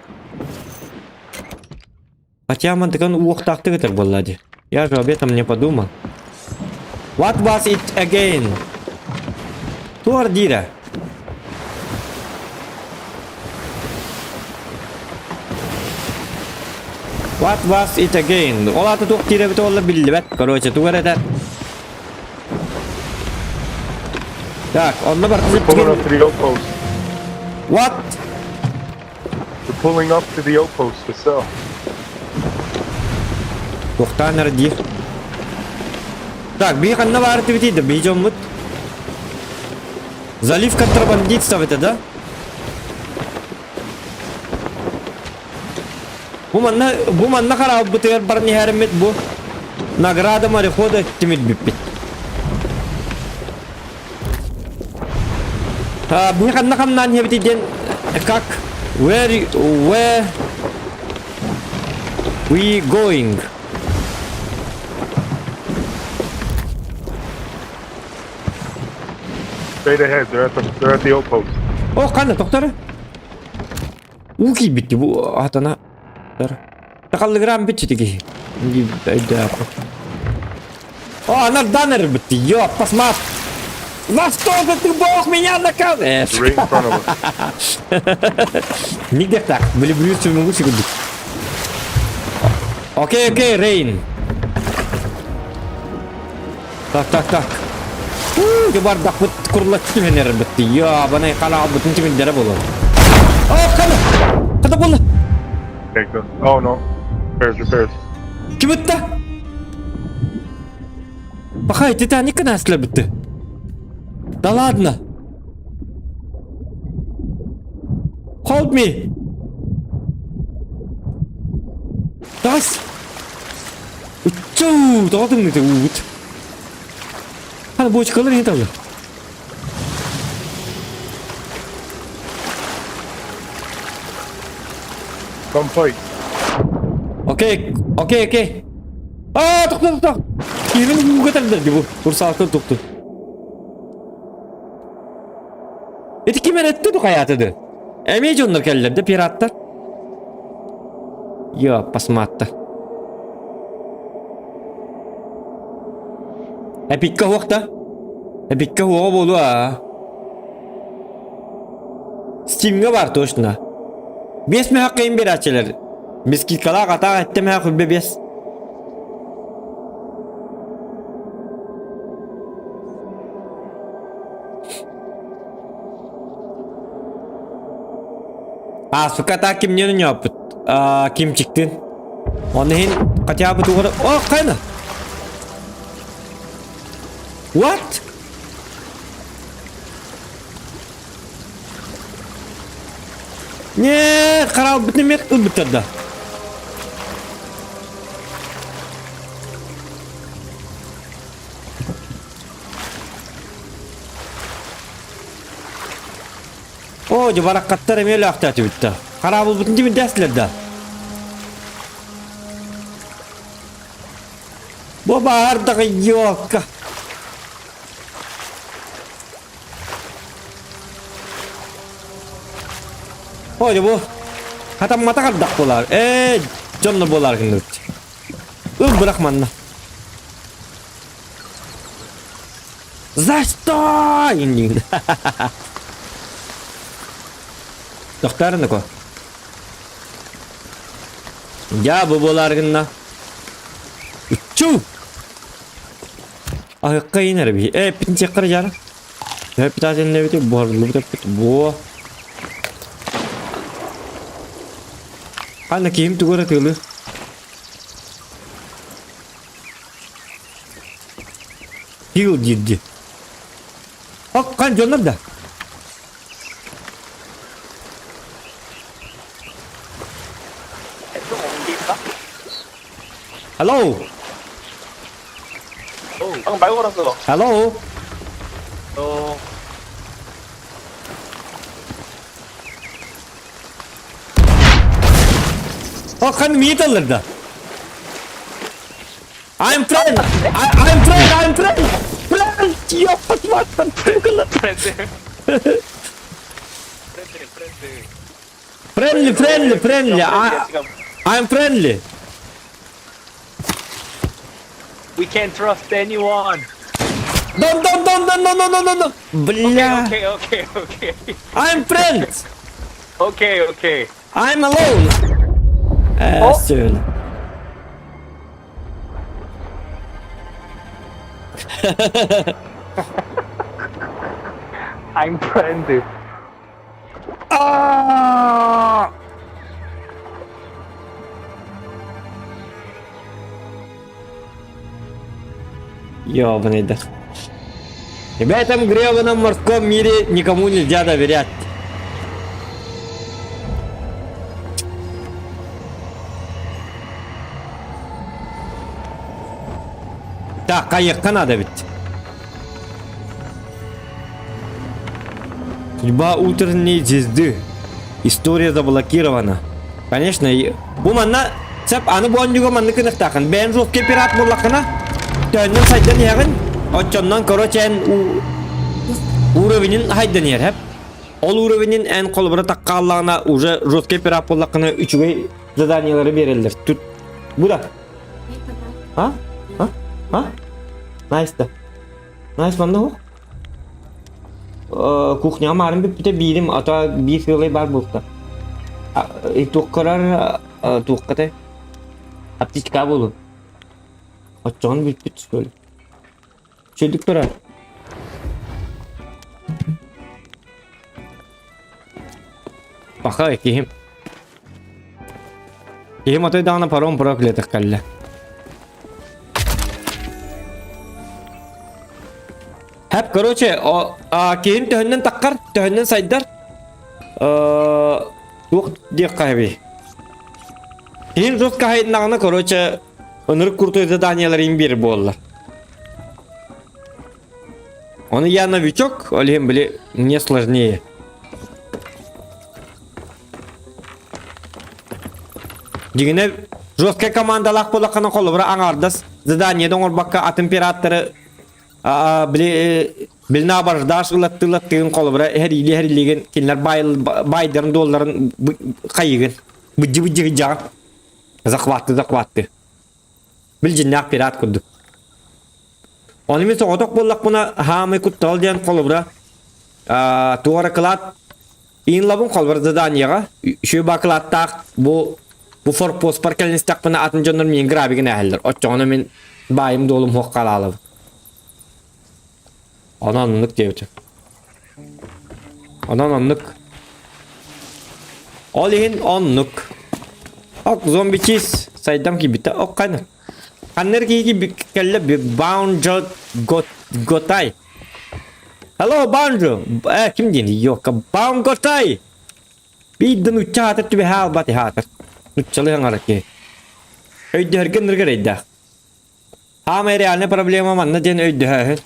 Хотя мантыкан уохтаахтык этэр буолла дии. Я же об этом не подумал. What was it again? Туор диирэ. What was it again? Ол аата туох диирэ эбитэ буолла биллибэт. Короче, тугу эрэ этэр. Так, онно We're pulling up to the outpost. What? We're pulling up to the outpost to sell. Туохтаан эрэ диир. Так, бии ханна баар этибитий да бии дьоммут. Залив контрабандистов это, да? Бу манна, бу манна хараабытыгар баран иһэриммит бу награда морехода тимирбиппит. Бу ханна хамнаан иһэбитий диэн как where where we going? Straight ahead. They're at the they're at the outpost. О, ханна тохтор. Уу киирбит бу атана. Тахаллыгыраан бүтчү киһи. О, она данер битти. Ё, посмат. За что же ты, бог, меня наказываешь? Right in front of us. Нигде так. Были блюдца могу секунду. Окей, окей, Рейн. Так, так, так. Уу, бардакпыт курлаччы түһэн эрэрбит. Йоо, банай хараалбытын тимирдэрэ буолуо. О, хана! Хата буолла! Take the. Oh no. Repairs, repairs. Ким ытта? Пахай, Титаник наслар битти. Да ладно. Hold me. Тас! Уччуу, тоҕо тымныыта уубут. Хана бочкалар иһин талла. Come fight. Окей, окей, окей. Аа, тохто, тохто. Киһибин ууга тардар дии бу. Курсаалтан тухту. Ити ким эрэ эттэ хайаатыды? Эмиэ дьоннор кэллэр да пираттар. Йо, посматта. Эпикка уохта. Эпикка уоҕа буолуо аа. Стимҥэ бар точно. Биэс мөһөх кыйын биэрээччилэр. Бискикалаах атаах эттэ мөһөх үрбэ биэс. Ааспыкка атаах кимниин оонньооппут? Кимчиктин. Оны иһин хотя бы тугу О, хайна! What? Нет, хараалбытын эмиэ ылбыттар да. Оо, дьэ бараккаттар эмиэ өлөөхтөөтүбүт да. Хараабылбытын тимирдээстилэр да. Бу баар даҕы ёлка. Ой, бу хатамматах ардах буолаар. Ээ, дьонно буолаар гынныбыт. Ыл бырах манна. За что? Иннин. Тохтаарыныко. Дьаа бу буолаар гынна. Уччу! Аһыкка иин эрэ биһи. Ээ, эппитин сиэххэ дьара. Эппитаательнэбити буһарыллыбыт эппит. Буо. Ханна киһим тугу эрэ тыылыы. Тыыл диирди. Ок, хан дьоннор да. Hello! 방금 말 걸었어. Hello! 어 О, хан миит ылларда. I'm friend! I, I'm friend! I'm friend! Friend! Ёппат маттан 프렌드. 프렌드래 프렌드. Friendly, friendly, friendly. I, 지금 I'm friendly. We can't trust anyone. Don't, don't, don't, don't, no, no, no, no, no. Бля. 오케이 오케이 오케이. I'm friend. 오케이 오케이. I'm alone. Э, сөйле. I'm friend. Ёбаный да. В этом гребаном морском мире никому нельзя доверять. Так, кайыкка надо ведь. Судьба утренней звезды. История заблокирована. Конечно, бу манна сеп аны бу оонньууга маннык гыныахтаахын. Бэйэн жесткий пират буоллаххына, төөннөн сайдан иһэҕин. Оччоннон короче эн уровенин хайдан иһэр хэп. Ол уровенин эн холобура таккааллаҕына уже жесткий пират буоллаххына үчүгэй заданиелары биэрэллэр. Тут бу да. А? А? А? Найс да. Найс манна ух. Кухняҕа маарын бүппүтэ биирим, ата биир сыалай баар буолта. Туохкарар туоххата аптечка буолун. Оччоҕун бүппүт что ли? Чөлдүк турар. Паха киһим. Киһим отой даҕаны паром проклятых кэллэ. Хэп, короче, о, а, киһим төһөннөн таххар, төһөннөн сайдар. Э, туох диэххэ эбий. Киһим жестко хайыннаҕына, короче, ынырык крутой заданиеларын биэр буолла. Он я новичок, ол иһин били мне сложнее. Дьиҥинэ жесткай командалаах буоллаххына холобура аҥаардас задание оҥорбокко атын пираттары били били наабардааш ылаттыы-ылаттыгын холобура эһэриилии-эһэриилиигин кинилэр баайдарын дуолларын хайыгын быдьы-быдьы сыдьаҕын захватты захватты Бил дьиннээх пират курдук. Ону мин соҕотох буоллахпына, хаамай куттал диэн холобура туора кылаат иинлабын холобура заданиеҕа үчүгэй бакылааттаах бу бу форпостпар кэлэн истэхпинэ атын дьоннор миин грабигын ээһэллэр. Оччоҕуна мин баайым дуолум суох хаалаалабын. Онон оннук диэбитим. Онон оннук. Ол иһин оннук. Ок зомби чиз сайдам киирбитэ. Ок ханна? Ханна эрэ киһи кэллэ Баунджо Готай. Hello, Банджо. Э, ким диэн? Йока Баун Готай. Биирдэ нучча аатыр түбэһэ албат аатыр. Нуччалыы хаҥара киһи. Өйдөһөргө ынырык эрэйдээх. Хаамай реальная проблема манна диэн өйдөһөөһүн.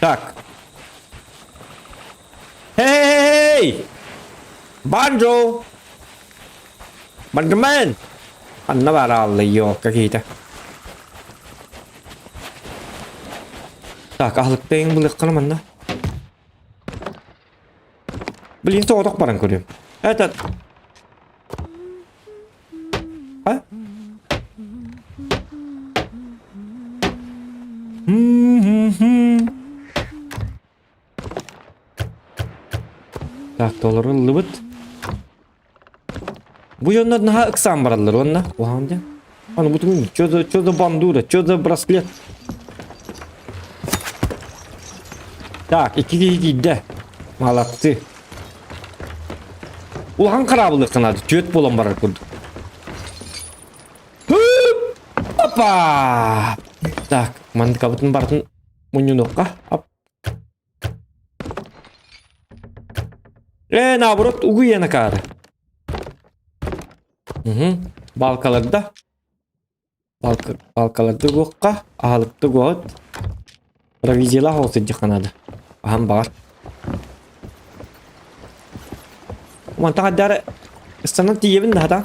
Так. Hey! Банджо! Банджомен! Анна баар ёлка киһитэ. Так, аһылыктайын булыаххына манна. Блин, соҕотох баран көрүөм. Этот... А? Так, толоруллубут. Бу дьоннор наһаа ыксаан бараллар уонна уһаан диэн. Аны бу чё за чё за бандура, чё за браслет? Так, икки киһи киирдэ. Молодцы. Улахан хараабылыахха наада, түөрт буолан барар курдук. Опа! Так, мандыкабытын барытын мунньунуохха. Оп. Э, наоборот, угуйа накаары. Угу. Балкаларда. Балка, балкаларды угуохха, аһылыкты угуоҕут. Провизиялаах ол сылдьыахха наада. Аһан баҕар. Мантан хайдары ыстанан тиийэбин да хата.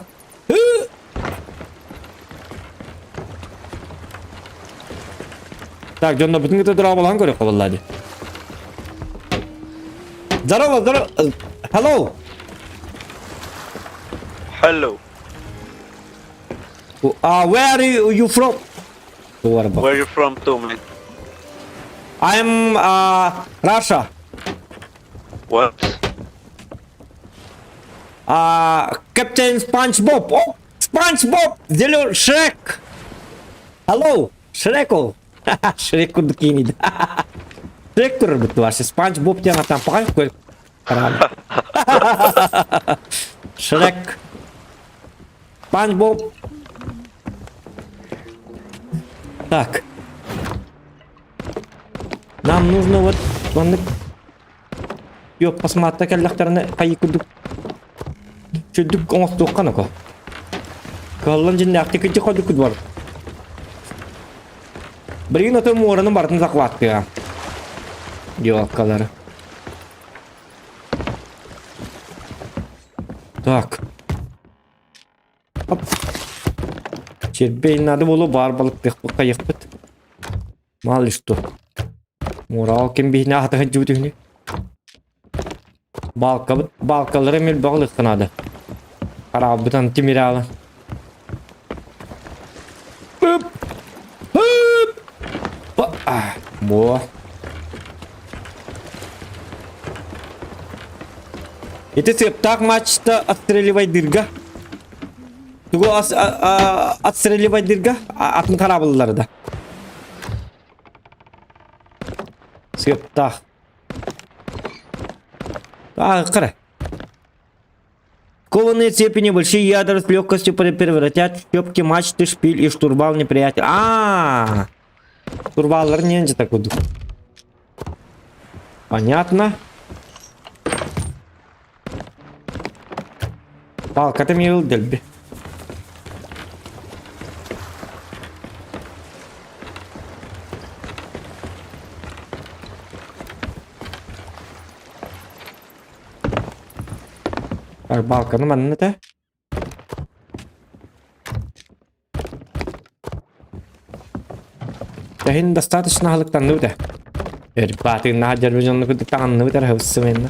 Так, дьонно бүтүн кытта дорооболоһон көрүөххэ буолла дии. Здорово, здорово. Hello. Hello. Where are you from? Where you from too, man? I'm Russia. What? Captain SpongeBob. Oh, SpongeBob! Зелен Шрек! Hello, Шреко! Шрек курдук киинийdi. Шрек турар вообще. SpongeBob диэн атан пахай көр. Шрек. SpongeBob. Так. Нам нужно вот маннык Yok посмотри кэллэхтэринэ хайыы курдук чүрдүк оҥостуохха ноко. Кыһаллан дьиннээхтик кыдьык ходуккут бар. Билигин ото муораны барытын захваттыа. Елкалары. Так. Оп. Чербей надо было бар балыктыахпыт хайыахпыт. Мало ли что. Мураал ким биһине аһата сылдьыбыт үһүнүй? Балкабыт балкалары мэлбэх ылыахха наада. Хараабытан тимир аала. Hıp! Hıp! Во. Ити сыаптаах матчта отстреливайдырга. Тугу отстреливайдырга атын хараабыллар да. Сыаптаах. Аахара. Кованые цепи небольшие ядра с легкостью превратят в щепки мачты, шпиль и штурвал неприятеля. А, Штурваллар не так вот. Понятно. Палката мил дэлби. Балканы манна этэ. Тэһин достаточно аһылыктанныбыт ээ. Эрбаатыгын дьарбы дьонну кытта таҥанныбыт эрэ хыбыссымайна.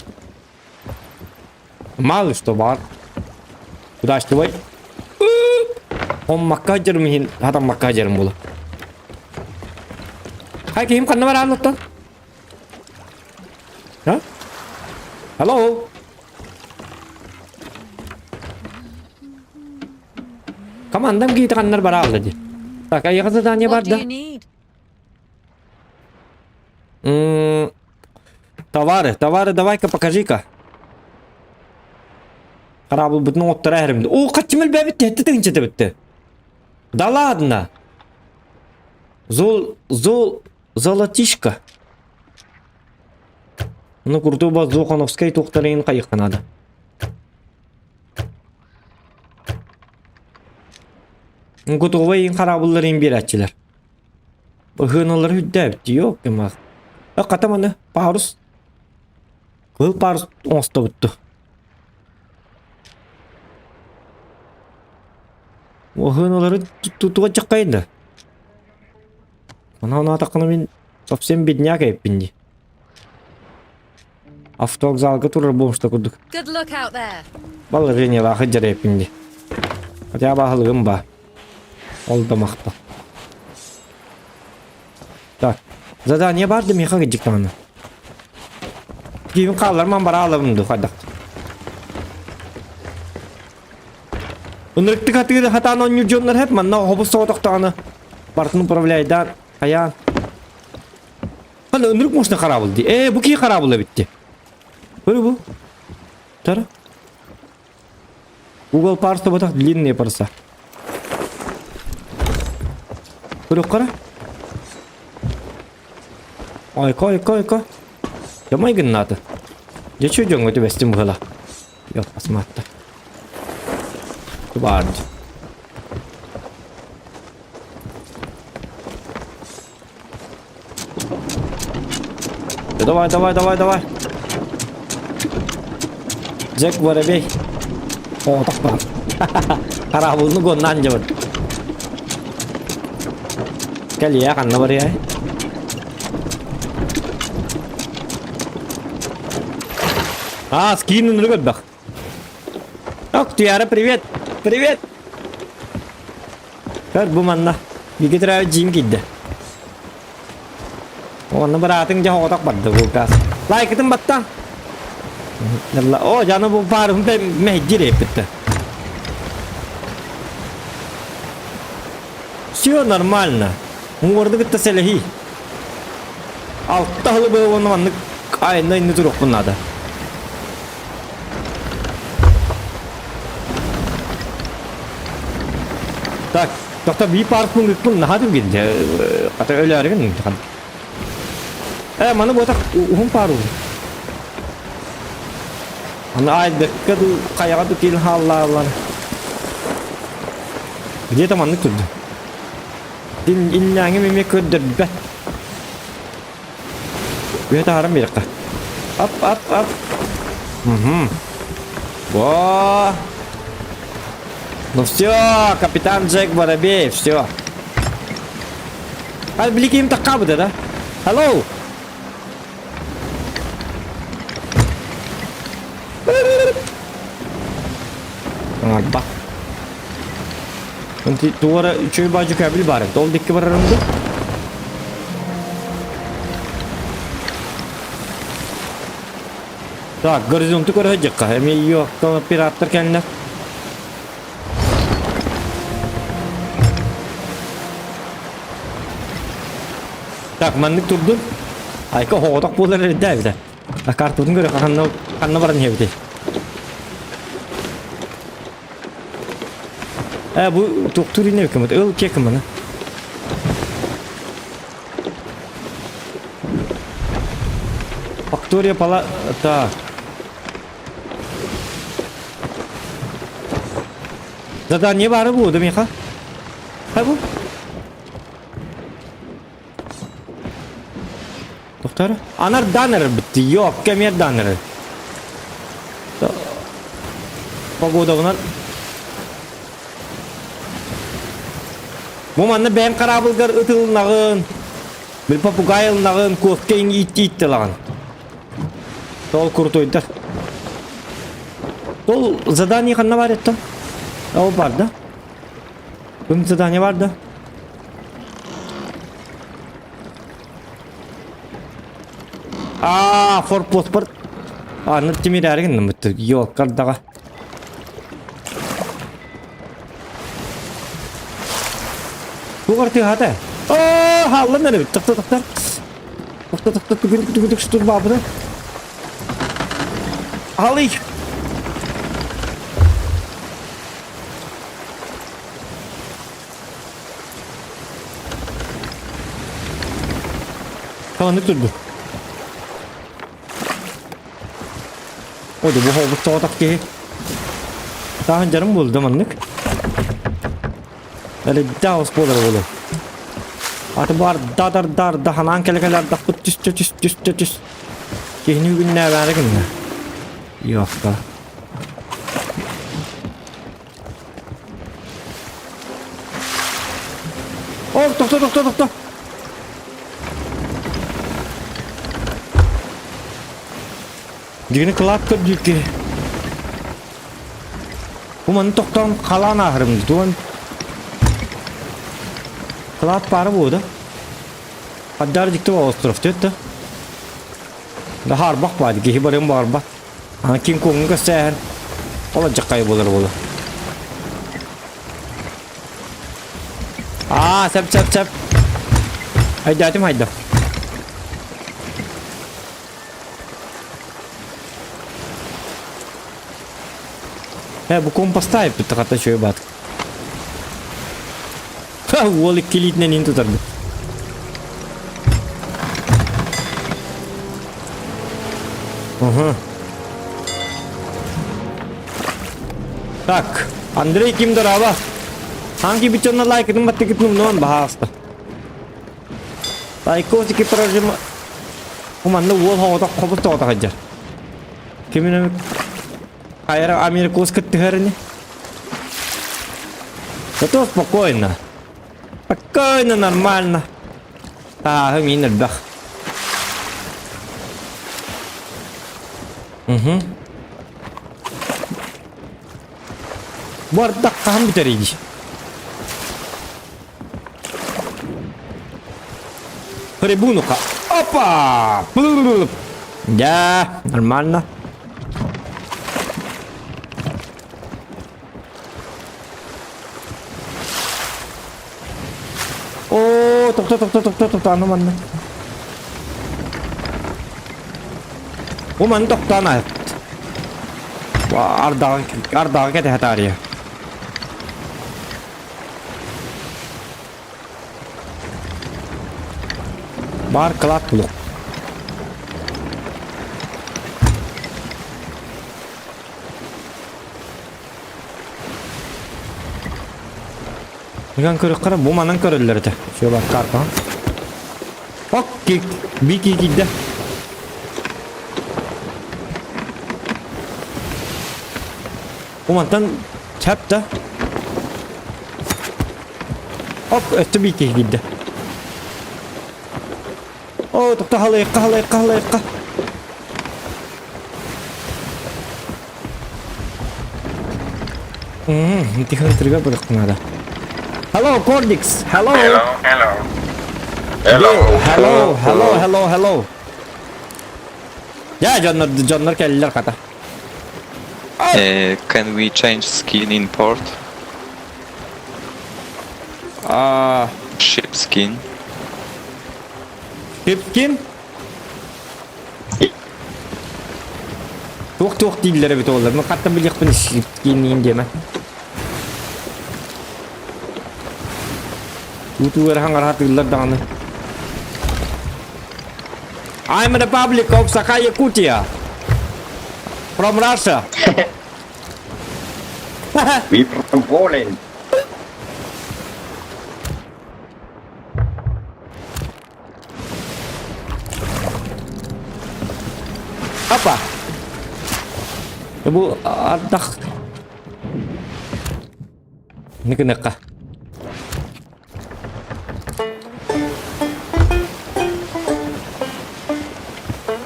Мало что бар. Удачливай. Хоммакка дьарым иһин хатаммакка дьарым була. Хай киһим ханна бараан оттон? А? Hello? Командам киһитэ ханнар бараалла дии. Так, айаҕа задание What do барда. you need? М, Товары, товары давай-ка покажи-ка. Хараабылбытын оттора эримди. О, хаччым элбээбит тетти тыгынча битти. Да ладно. Зол, зол, золотишко. Ну, куртуба Зохановскай туохтарыйын хайыхха надо. Готовай хараабылларын биэрээччилэр. Быһыыналары үрдээбит yok кимах. Хата маны парус. Кыл парус оҥостобутту. Быһыыналары тутуга чаккайын да. Она анаатаххына мин совсем бедняк эбиппин дии. Автовокзалга турар буомшта курдук. Good luck out there. Балларениялаах дьэрэппин дии. Хотя баһылыгым ба. Ол да махта. Так, задание бар да миэхэ кыдьык даҕаны. Киһим хаалларман бара алабын дуу хайдах. Ынырыктык хатыыры хатаан оонньуур дьоннор хэп манна хобус соҕотохтоҕуна барытын управляйдаан хайаан Хана ынырык мощный хараабыл дии. Ээ, бу киһи хараабыл эбит дии. Көрү бу. Тара. Угол парус тоботох длинные паруса. Көрүк кара. Ойко, ойко, ойко. Ямай гыннааты. Дьэ чү дьоҥҥо түбэстим быһыла. Yok асматта. Баар. Давай, давай, давай, давай. Джек Воробей. О, так бар. Харабылны гоннан жабыр. Кэлиэ ханна барыай? А, скинын көрбөх. Ок, Туяра, привет! Привет! Көр бу манна. Бигэ төрөөбүт дьиим киирдэ. Онно быраатыҥ дьэ оҕотох барда булкаас. Лайкытын баттаан. О, жаны бу баарым мэһдир эппитте. Все нормально. Уҥуорду кытта сэлэһии. Алта сылы быһа уонна маннык айанна инни туруохпун наада. Так, тоқта бии паркын ыппын наһаа түргэн хата өлөөрүгүн Э, маны буотах уһун паар уһун. Аны айдыкка ду хайаҕа ду киин хааллааллар. Где-то маннык турду. Иннээҥи эмиэ көрдөрбөт. Үһэ таһааран биэрэххэ. Ап, ап, ап. Угу. Во! Ну все, капитан Джек Воробей, все. Хай биликим таккабыта да? Hello! Оҥорбат. Туора үчүгэй баадьы көөбүл баар эбит. Ол дикки барарым дуу? Так, горизонту көрө сылдьыахха. Эмиэ йоктон оператор кэллэ. Так, маннык турдун. Айка оҕотох буолар эрдэ эбитэ. А картабытын көрө ханна ханна баран иһэбитий? Э, бу туохтуур инне кымыт? Ыл кекыманы. Фактория пала... Так. Задание бары буолду миэхэ. Хай бу. Доктор? Анар данер битти. Yok, кемер данер. Погода Бу манна бэйэм хараабылгар ытылнаҕын, бил попугай ылнаҕын, куоска иитти-иитти ылаҕын. Ол крутойдар. Ол задание ханна бар еттон? Ол бар да? Күн задание бар да? Аа, форпост бар. Аны тимирээри гынныммыт. Йоккардаҕа. Тугар тыаһата. Оо, хааллан эрэ. Тохто, тохто. Тохто, тохто, түгүн, түгүн, түгүн, түгүн, баабыта. Алый. Ханнык турду. Ой, бу холбут тоҕотох киһи. Тааһын дьарым буолду маннык. Элиддаус буолар буолу. Аты бар дадар дар даханаан кэлэ кэлэ ардахпыт түстэ түс түстэ түс. Киһини үгүннээбээри гынна. Йоохта. О, тохто, тохто, тохто. Дигини кылаат көрдүүр киһи. Бу маны тохтоон халаан ааһарым туон. Кылаат баара буо да. Хаддар дикти остров да. Да харбах баар киһи барыан баҕарбат. Аны Кинг Конгу көстөөһөн ол алдьархай буолар буолуо. Аа, сөп сөп сөп. Хайдаатым хайда. Э, бу компостаайып хата үчүгэй баат. Ха, уол иккилиитинэн иин тутарбыт. Ага. Так, Андрей ким дорообо? Хаан кийбит дьонно лайкытын баттыкытын умнуон баһааста. Лайкосики прожим... Бу манна уол хоҕотох хобус тоҕото сылдьар. Кимин эмит хайара Америкос кыттыһар ини. Зато спокойно. Спокойно, нормально. Тааһы миин элбэх. Угу. Бу ардах хаһан бүтэрий дии? Трибунуха. Опа! Да, нормально. О, тохто, тохто, тохто, тохто, аны манна. Бу манна тохтоон аһыт. Ардаҕа, ардаҕа кэтэһэ таарыйа. Баар кылаат булук. Ыган көрүөххэ бу манан көрөллөр этэ. Все бар карта. Ок, кик, бики киирдэ. Бу мантан чап да. Оп, өттө бики киирдэ. О, тохто халыйыкка, халыйыкка, халыйыкка. Тихо тригger бырык надо. Hello, Cordix. Hello. Hello, hello. Hello. Hello, hello, hello, hello. Я дьоннор, дьоннор кэллилэр хата. Can we change skin in port? А, Ship skin. Пипкин? Туох-туох дииллэр эбит олар. Ну хатта билиэхпин шипкин диэмэ. Уутугар хаҥараатыыллар даҕаны. I'm Republic of Sakha Yakutia. From Russia. We from Poland. Апа. Бу ардах. Ныкыныкка.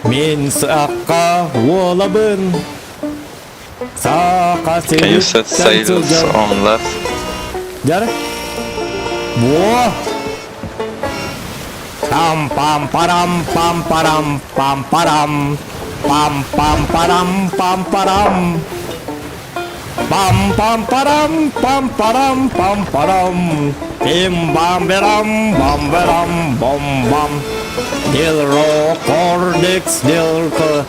Мин саха уолабын. Саха Can you set сириттэн sails сылдьар. on left? Дьара. Во! Пам пам парам пам парам пам парам пам пам парам пам парам пам пам парам пам парам пам парам пим бам берам бам берам бом бам Dilro Cordex Dilro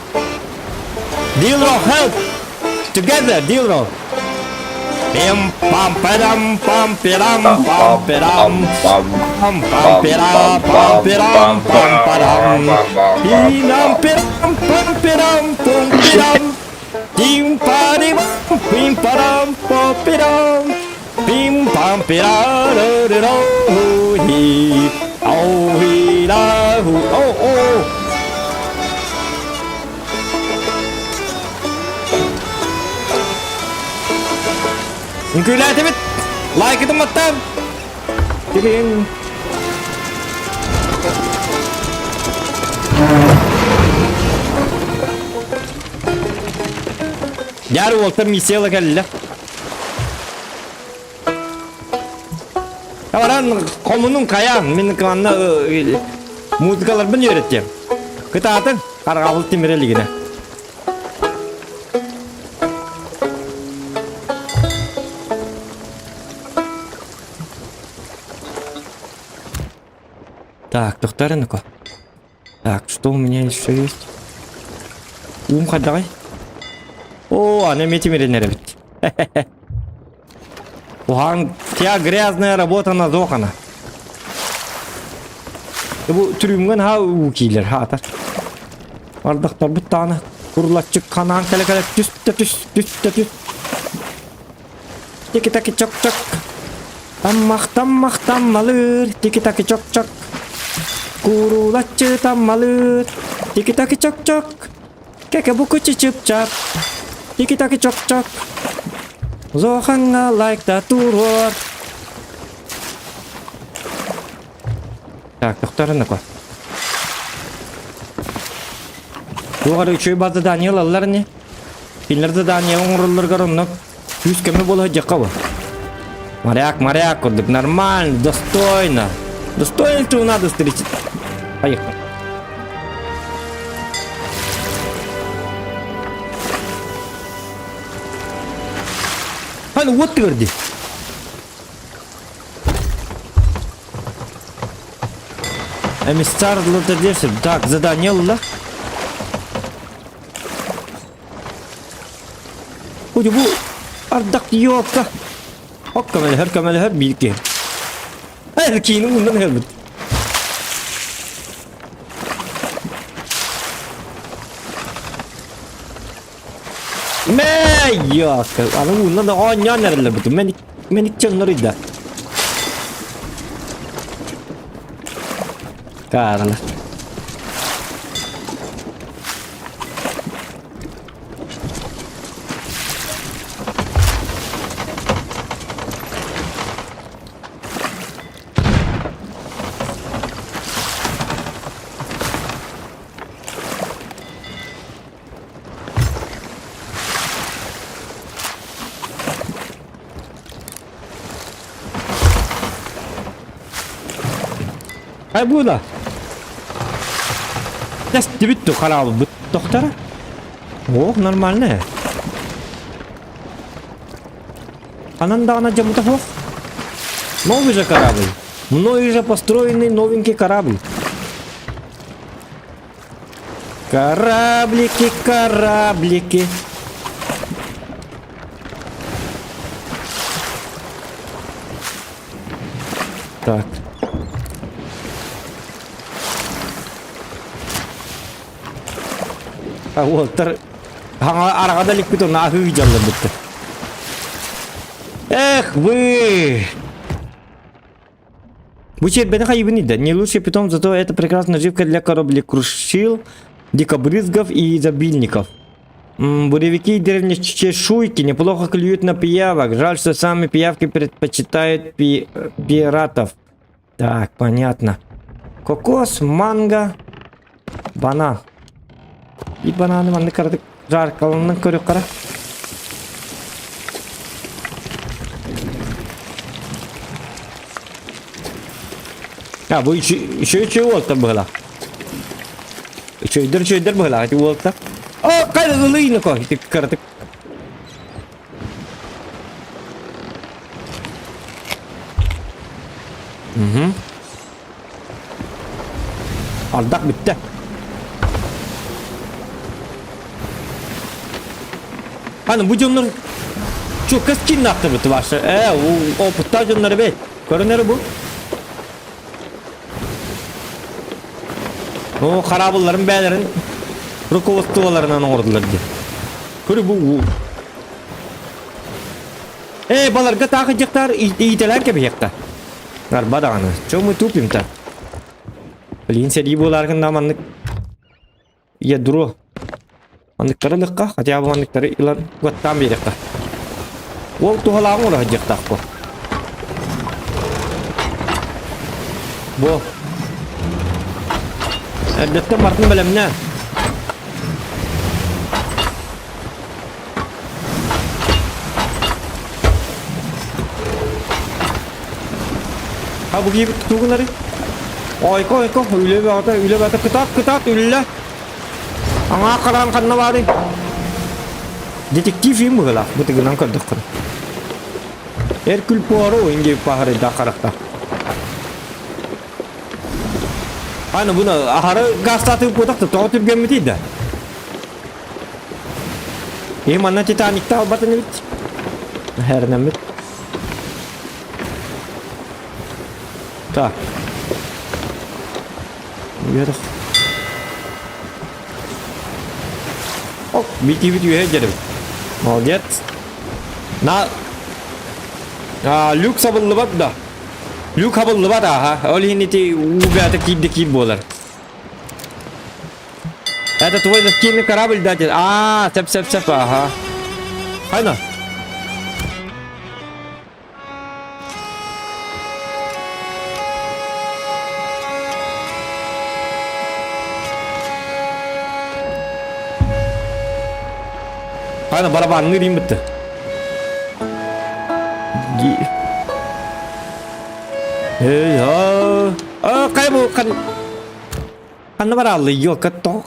Dilro help Together Dilro Пим пам парам пам пирам пам пирам пам пам пира пам пирам пам парам пинам пирам пам пирам пум пирам тим парим пим парам пам пирам пим пам пира ро ро хи ау хи ла ху о о Үҥкүүлээтибит! Лайкытын баттаан! Тирин! Дьаар уолтан миссияла кэллэ. Баран хомунун хайаан, мин манна музыкаларбын үөрэттиэм. Кытаатын, харҕабыл тимирэ илигинэ. Так, Тохтаренко. Так, что у меня еще есть? Ум хайдаҕай? О, аны эмиэ тимиринэр эбит. Уһаан, вся грязная работа на Зохана. Бу түрүмгэн ха уу киилэр хаатар. Ардахтарбыт таана курлаччык ханаан кэлэ-кэлэ түс да түс, түс да түс. Тики-таки чок-чок. Таммах таммах таммалыыр, тики-таки чок-чок. Курулаччы таммалыыр, тики-таки чок-чок. Кэкэ букучи чып-чап, тики-таки чок-чок. Зохаҥҥа лайкта туруор. Так, тохторун ако. Туох эрэ үчүгэй баар задание ылаллар ини. Кинилэр задание оҥороллоругар онно күүс көмө буола сылдьыахха бу. Моряк, моряк курдук, нормально, достойно. Достойно надо встретить. Поехали. Аны вот тверди. Эмиссар Лотодесов. Так, задание ылла. Ой, бу ардах ёпта. Ок көмөлөһөр, көмөлөһөр биир киһи. Эр киини мундан һөрбүт. Мэ ёпта. Аны уунан да оонньоон эрэллэр бутун. Мен мен икчэннэр Карла. Ай була. Тэстибит ту хараабыт тохтара. Ох, нормально. Ханан даҕаны дьаммыта суох. Новый же корабль. Мной же построенный новенький корабль. Кораблики, кораблики. Так. А уолтар араҕада иликпит онно аһыы дьалларбыттар. Эх вы! Бу чиэрбэни хайыбын да. Не лучший питом, зато это прекрасная наживка для кораблекрушил, дикобрызгов и изобильников. Буревики и деревнячешуйки неплохо клюют на пиявок. Жаль, что сами пиявки предпочитают пи пиратов. Так, понятно. Кокос, манго, банан. И бананы манны кардык жаркаланан көрүк кара. А, бу еще еще уолта была. Үчүгэйдэр үчүгэйдэр быһыылаах ити уолта. О, хайда ылыйныко ити кыратык. Угу. Ардах бүттэ. Аны бу дьоннор чуокка скиннаахтарбыт ваша. Э, опыттаах дьоннор эбит. Көрүнэр бу. О, хараабылларын бээлэрин руководстволарынан оҥордулар дии. Көрү бу Э, баларга таах ыдьахтаар иитэлээн кэбиһиэхтэ. Арба даҕаны. Чё мы тупим-то? Блин, сэрии буолааргын да маннык ядро. Манныктары ылыахха, хотя бы манныктары ылан уоттаан биэриэххэ. Ол туһалааҕын ураһа дьиэхтаах бу. Бу. Эрдэттэн бартын бэлэмнэ. Ha бу киһи тугунары? Ойко ойко үлэ баҕата үлэ баҕата кытаат кытаат үллэ. Аҥаа хараан ханна баарый? Детектив фильм быһыылаах бу тыгынан көрдөххүнэ. Эркүл Пуаро инги паһарыйдаах харахтаах. Аны буну аһары газтаатыы буотах да тоҕо түргэммитий да? И манна Титаникта албатын эбит. Хэрнэммит. Так. Үөрэх. О, битибит үөһэ дьэрибит. Молодец. На. А, люк сабыллыбат да. Люк хабыллыбат ааха. Ол иһин ити уу бэйэтэ киирдэ киир буолар. Это твой застильный корабль, да? А, сеп, сеп, сеп, ага. Хайна. Хайна барабанны дейін бітті. Эй, а, а, қай бұл, қан... Ханна бараллы, ёлка, тоқ.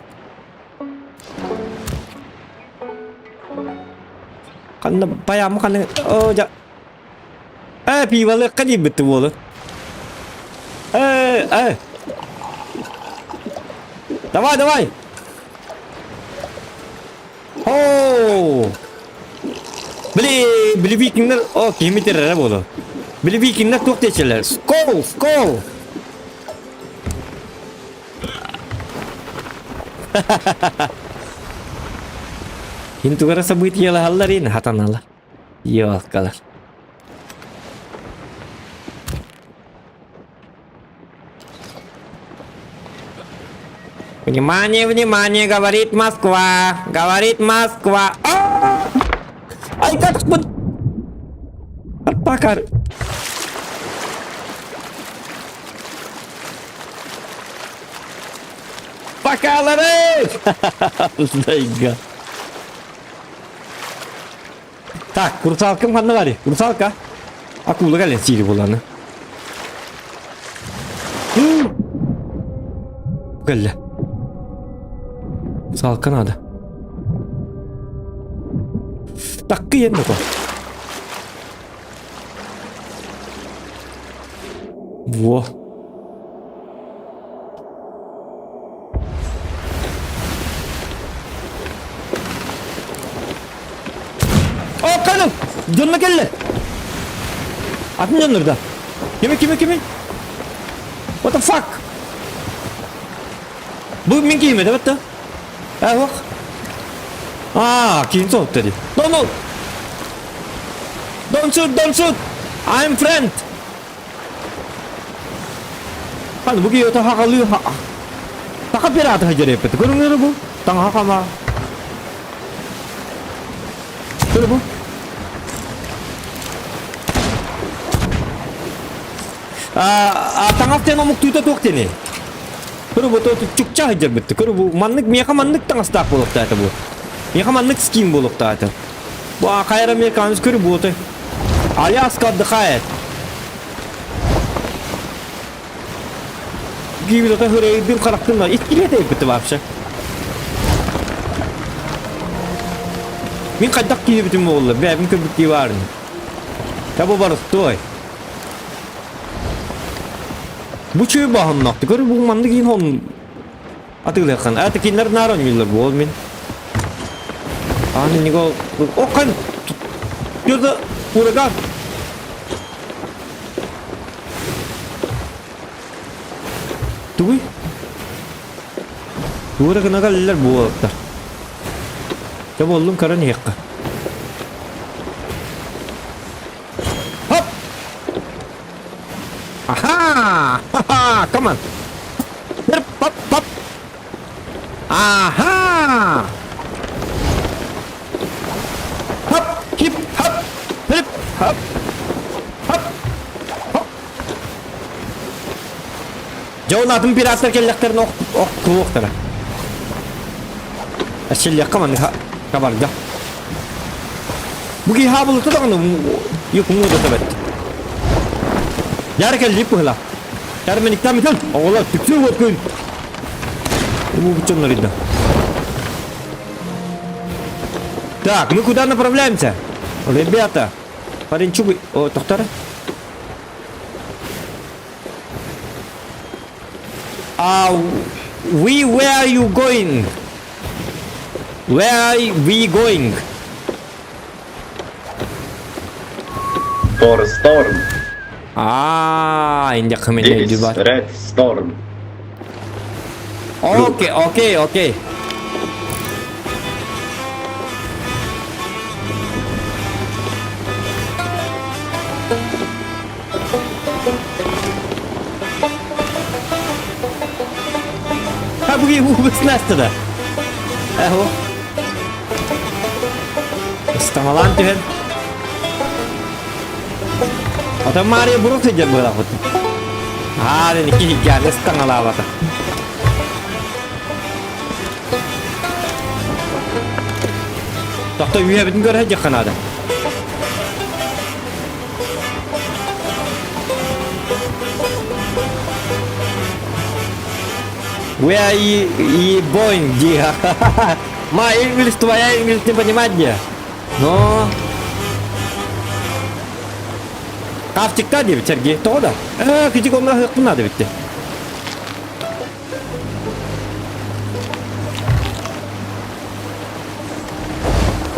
Ханна баямы ханна, о, жа. Э, пивалыкка диэбит буолу. Э, э. Давай, давай. Оо! Били, били викингнэр, о, киһи эрэ буолу. Били викингнэр туох диэчилэр? Скол, скол! Кин тугара событиялаһаллар ин хатаналар. Ёлкалар. Внимание, внимание, говорит Москва, говорит Москва. А! Ай, как вот... Пока. Пока, Зайга. Так, русалкам ханна барый? Русалка. Акула кэлэн сиир буоланы. Кэллэ. Русалка надо. Таккы енне ко. Во. О, кэлэн! Дьонно кэллэ! Атын дьоннор да. Кими, кими, кими? What the fuck? Бу мин киимэ да бэтта? Э, ох. Аа, киин соһутта дии. No, no! Don't shoot, don't shoot! I'm friend! Ханы бу киһи хахалыы Саха пирата сылдьар эппит. Көрүҥ бу. Таҥаһа хама. Көрө бу. Таҥас диэн омуктуута туох диэни? Көрө бу чукча сылдьар битти. Көрө бу маннык миэхэ маннык таҥастаах буолуохтаата бу. Миэхэ маннык скин буолуохтаата. Бу хайар американец көрө буоты. Аляска отдыхает. Гибилота хөрөйдүн харахтын иккилиэ тэйбитти вообще. Мин хайдах киһибитим буолла, бэйэбин көрбүттүү баарын. Та бу барыстой. Бу чүй баһыннахты. Көр бу маннык иин хон атыылыаххан. А кинилэр наар оонньууллар буол мин. Аны него окан Юрда ураган. Тугуй? Тугура гына кэллилэр буолуохтар. Дьэ буоллун көрөн иһиэххэ. Хоп! Аха! Ха-ха! Come on! Хоп, хоп! Аха! Хоп! Хип! Хоп! Хип! Хоп! Хоп! Хоп! Дьэ ол атын пираттар кэллэхтэрин ох ох кулуохтара. Эчиллиэххэ маннык хабарга. Бу киһи хаабылыта даҕаны юкуҥҥа да тэбэт. Яра кэллип быһыла. Ярмениктан бүтэн оҕолор түксүү уот күн. Бу буччоннор Так, мы куда направляемся? Ребята, паренчук, о, доктор? А we where are you going? Where are we going? For storm. Аа, энэ хэмээн This red storm. Okay, okay, okay. Хабыгы убыснастыда. Эхо. Ыстаҥалаан түһэн. Ата Мария бурук сылдьар быһалаахпыт. Аа, икки хиггааны ыстаҥалаабата. Тохто үөһэбитин көрө сылдьыахха наада. Where are you, you going, dear? My English, твоя English не понимать, где? Но... Кавчикта диэбит Сергей. Тоҕо да? Ээ, кичик онно аһыахпын наада эбитти.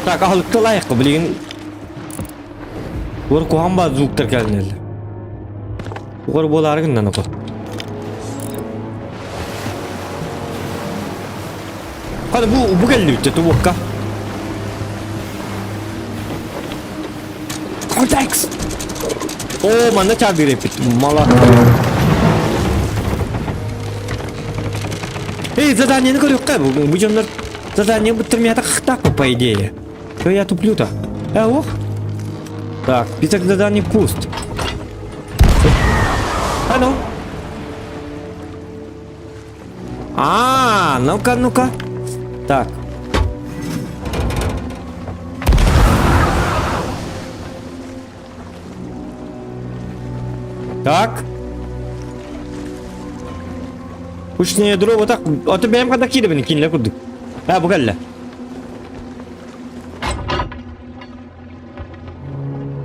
Так, аһылыкка лайыққа билигин Уор куһаҕан баар звуктар кэлинэллэр. Уор буолаары гыннан око. Хана бу бу кэллибит тубукка. Cortex! О, манна чаардыыр эппит. Мала. Эй, заданиені көрүөххэ. Бу дьоннор задание быттырмията хахтаах по идее. Что я туплю-то? Ох. Так, список заданий пуст. А ну. А, ну-ка, ну-ка. Так. Так. Пушное ядро вот так. А то бэйэм ханна киирэбин кинилэр курдук. А, бу кэллэ.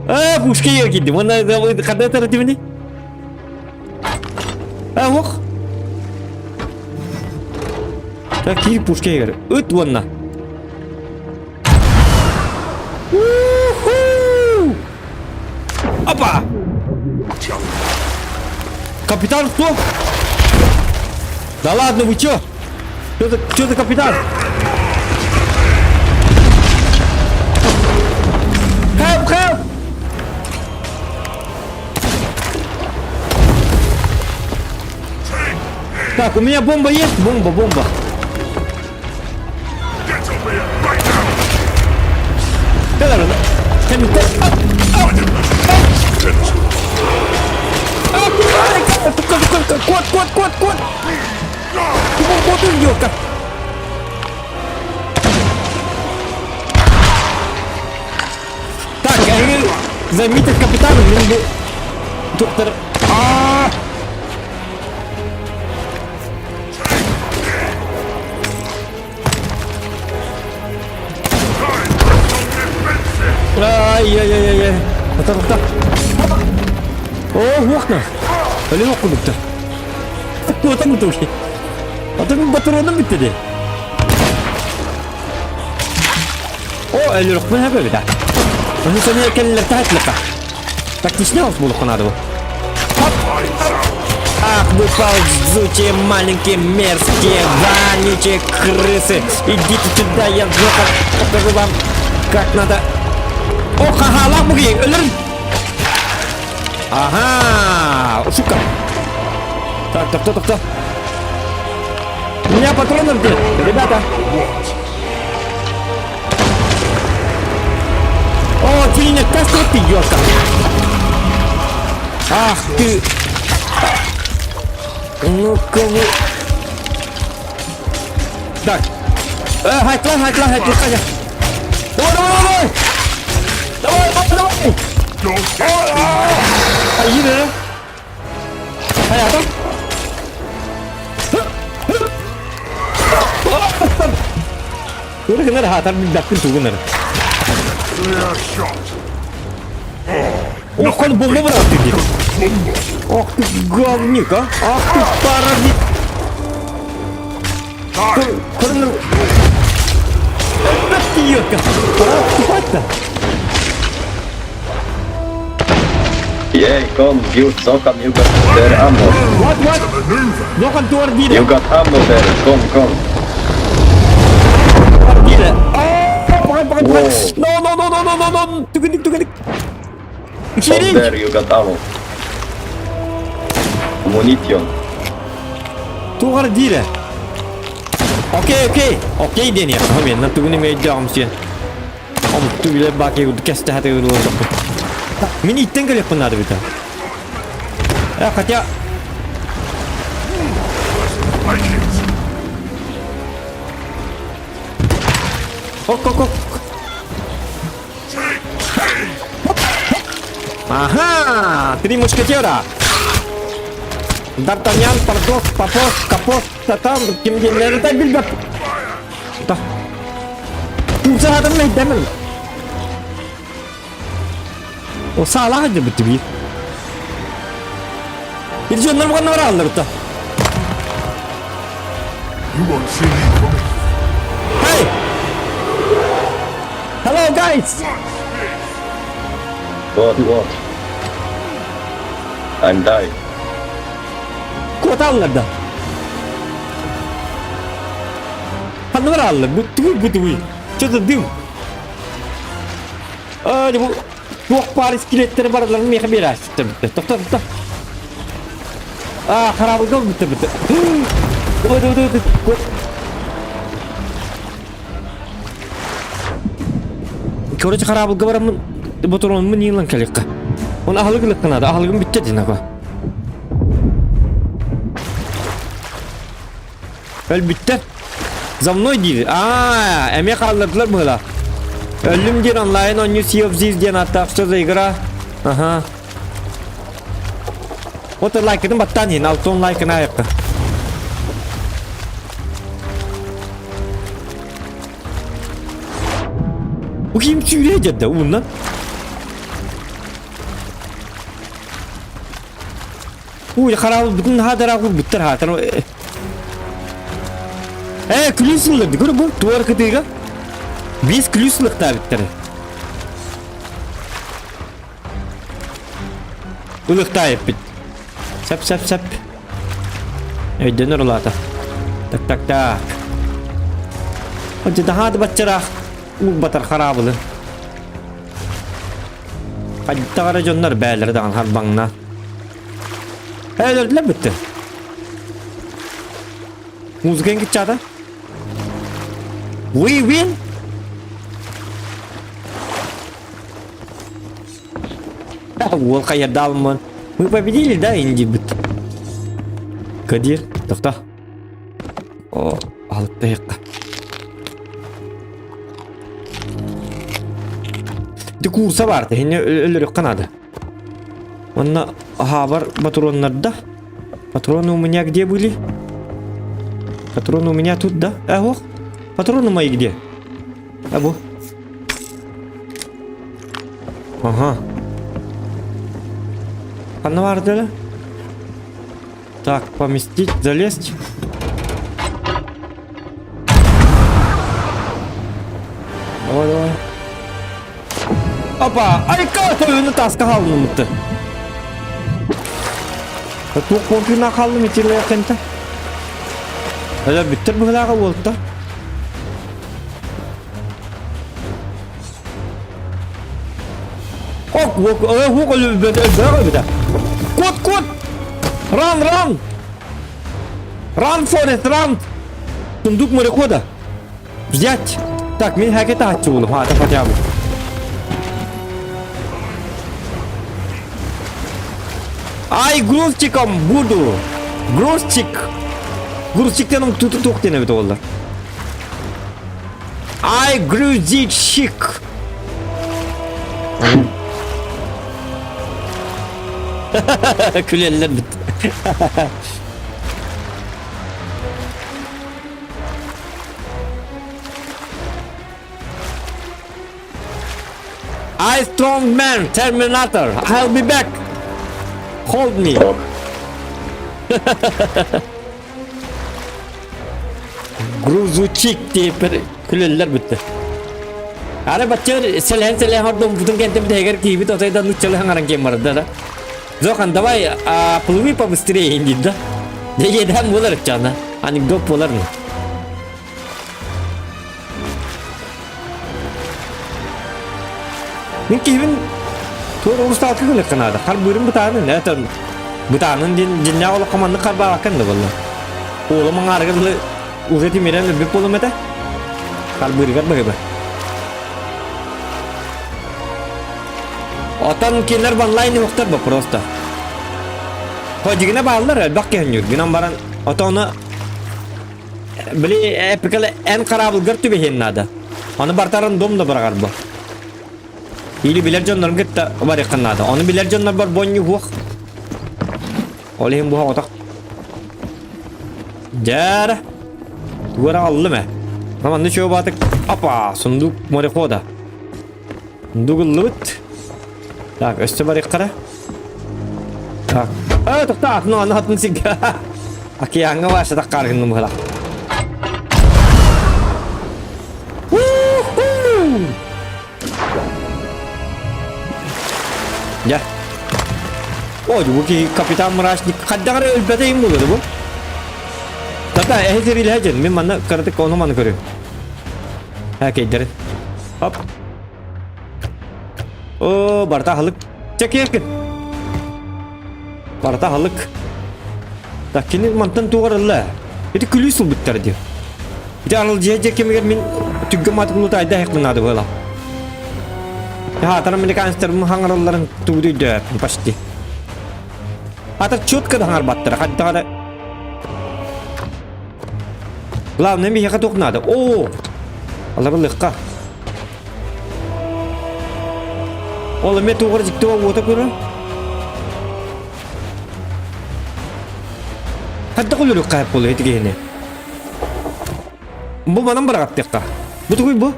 А, пушка егер киирдим. Уонна ханна ытар этибиний? А, ох. Так, киир пушка егер. Ыт уонна. Уху! Опа! Капитан кто? Да ладно, вы чё? Что за, чё за капитан? Help, help! Так, у меня бомба есть? Бомба, бомба. Кот, кот, кот, кот! Кот, кот, Так, эһиги заметит капитан, мин бу доктор. А! Ай-яй-яй-яй. Тоқта, тоқта. О, уохна. Өлен оккудукта. Отан бутуки. Отан патроным битти де. О, өлөрөхпүн хэбэ бит. Ону сэниэ кэллэр таһатлыка. Тактичный ос буолуохха наада бу. Ах, вы ползучие маленькие мерзкие вонючие крысы. Идите сюда, я покажу вам, как надо. О, ха-ха, буги, өлөрүн. Ага, сука. Так, так, так, так. У меня патронов нет, ребята. О, ты не ты, ёлка. Ах ты. Ну-ка вы. Так. Хайтла, хайтла, хайтла, хайтла. Давай, давай, давай! Давай, давай, давай! Айы, Хайата. Гынар хаатар билбэппин тугунар. Ох, он бомба бырахты дии. Ох ты говнюк, а! Ах ты паразит! Көрүнөр... Элбэх тиийиэккэ! Пора отступать-то! Yeah, come, you Zokan, you got there ammo. What, what? Zokan туар диде. You got ammo there, come, come. Диде. Погай, погай, погай. No, no, no, no, no, no, no. Түгүндүк, түгүндүк. Up there, you got ammo. Ammunition. Тугар диде. Окей, окей. Окей диэн иһэр. Мен тугун эме өйдөөҕүм сиэн. Омукту билэр баакей курдук кэстэһэ олордохпун. Мин иттен кэлиэхпин наада бita. Э, хотя... Ок, ок, ок. Ага, три мушкетера. Д'Артаньян, Портос, Попос, Капос, Татан, ким диэннэри билбэт. Да. Курсаһатын мэйдэмин. О саалаах дьыбыт биир. Bir дьоннор буганна бараллар та. You won't see me coming. Hey! Hello guys! What, what? I'm die. Куоталлар да. Ханна бараллар? Бу тугуй бу тугуй? Что-то дым. А, бу туох баар скелеттери бараларын миэхэ биэрээччиттэр бүттэ. Тохто, тохто. А, хараабылга бүттэ бүттэ. Ой, ой, ой, ой. Короче, хараабылга бараммын ботуруонмун иилан кэлиэххэ. Оны аһылык ылыахха наада, аһылыгым бүттэ дин аба. Өлбүттэр. За мной диир. Аа, эмиэ хааллардылар быһыылаах. Өллүм диэн онлайн оонньуу Sea of Thieves диэн ааттаах что за игра? Аха. Вот лайкытын баттаан иһин, алтон лайкын аайыкка. Бу ким сүүрэ дьэрдэ ууннан? Уй, хараабытын хаатара курбуттар хаатар. Э, күлүс ылларды көрө бу туар кытыыга. Биэс күлүс ылыктаабыттар. Ылыктаайыппыт. Сап сап сап. Өйдөнөр улаата. Так так так. Отже даһаады баччараах уурбатар хараабылы. Хайдах эрэ дьоннор бээлэрэ даҕаны харбаҥна. Ээ, өлөрдүлэр бүттэ. Музыка кыччаата. We win! Уол хайырдаалмын. Мы победили, да, инди бит. Кадир, тоқта. О, алыптайыққа. Ити куурса баар, тэһини өлөрүк канады. Онно хаабар патроннарда. Патроны у меня где были? Патроны у меня тут, да? А, ох, патроны мои где? А, бу. Ага. Ханна баар Так, поместить, залезть. Давай, давай. Опа! Айка тойуну таска халлымытты. Туох помпина халлым итиле кента. Әле бүттер быһылаға болта. Ок, ок, ок, өлбөт, Кот, кот! Run, run! Run, Forrest, run! Сундук морехода. Взять! Так, мин хакета хатчы Ха, это хотя бы. Ай, грузчиком буду! Грузчик! Грузчиктен туту тух диэн эбит буолла. Ай, грузчик! Күлэллэр бит. I strong man, Terminator. I'll be back. Hold me. Ок. Грузучик диэппэр күлэллэр бүттэ. Ары бачча сэлэһэн сэлэһэн ордон бутун кэнтэ бүтэһигэр киһибит отойдан нуччалыы хаҥаран киэн барда да. Зохан, давай а, плыви побыстрее диир да. Дьэ буолар ыччаана. Анекдот буолар Мин киһибин туор олустаалка гыныахха наада. Харбыырым бытаанын, это бытаанын диэн дьиннээх олоххо маннык харбаабаккан да буолла. Уолум аҥаарыгар дылы. Уже тимирэн өлбүт буолуом этэ. Харбыырыгар быһыба. Отон кинилэр онлайн уһуктар бу просто. Ходигина бааллар элбэх киһи гынан баран отону били эпикал эн хараабылгар түбэһиэн наада. Аны бартарын дом да быраҕар бу. Или билэр дьоннорун кытта барыаххын наада. Ону билэр дьоннорбор бонньу уһуох. Ол иһин буһа отох. Дьээрэ. Тугу эрэ аҕаллым ээ. Манна чуо баатык. Опа, сундук морехода. Сундук ыллыбыт. Так, өссө барыаххара. Так. А, тоқта, атын аны атын сиргэ. Океаҥҥа ваша таххааргынным быһалах. Дьэ. Ой, бу киһи капитан Мрачник хайдах эрэ өлбөтө им буолуо бу. Тата эһи сэриилэһэ дьон, мин манна кыратык ону маны көрүм. Ха кейдерин. Хоп. О, барта аһылык. Чэкиэкин. Барта аһылык. Так, кини мантан туох ылла? Ити күлүү сылбыттар дии. Ити аралдьыйа дьэ кэмигэр мин түггэ матыгын утайда аһыахпын наада буола. Хаатар американецтар хаҥаралларын тугу өйдөөппүн почти. Ата четко да хаҥарбаттара хайдах эрэ. Главное миэхэ туох наада. Оо! Аларылыахха. Ол эмиэ туох эрэ дьикти уота көрөр. Хайдах өлөрүөххэ буолуо ити киһини? Бу манан быраҕаттыахха. Бу тугуй бу?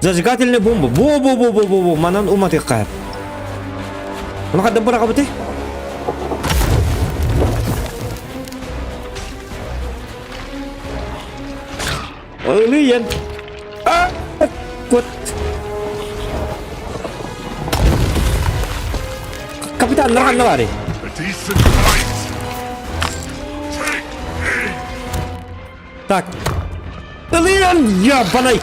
Зажигательная бомба. Бо-бо-бо-бо-бо-бо. Манан уматыахха. Ону хайдах быраҕабытый? Ылыйан. А! Кот. Капитан ханна баарый? Так. Ылыйан, ябанай!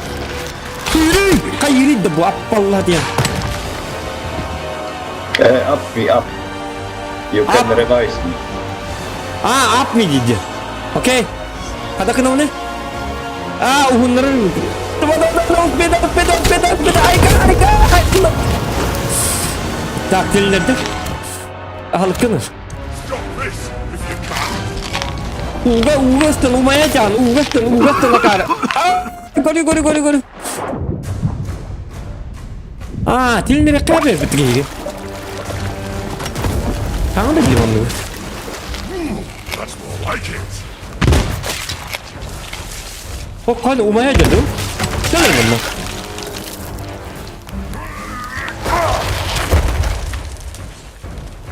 Кыйрый! Кайырый да бу аппалла диэн. Up me up. You can Up. revise me. А, up me диди. Окей. Хата кынауны? А, уһуннарын. Айка, айка, Так, тилинерди. Аһылыккын. Ууга, ууга ыстан, умайа жан, ууга ыстан, ууга ыстан акаары. Көрү, көрү, көрү, көрү. А, тилинере кабер бит Саҥа да билим оннугу. Хоккан умайа дьаду. Төлөр манна.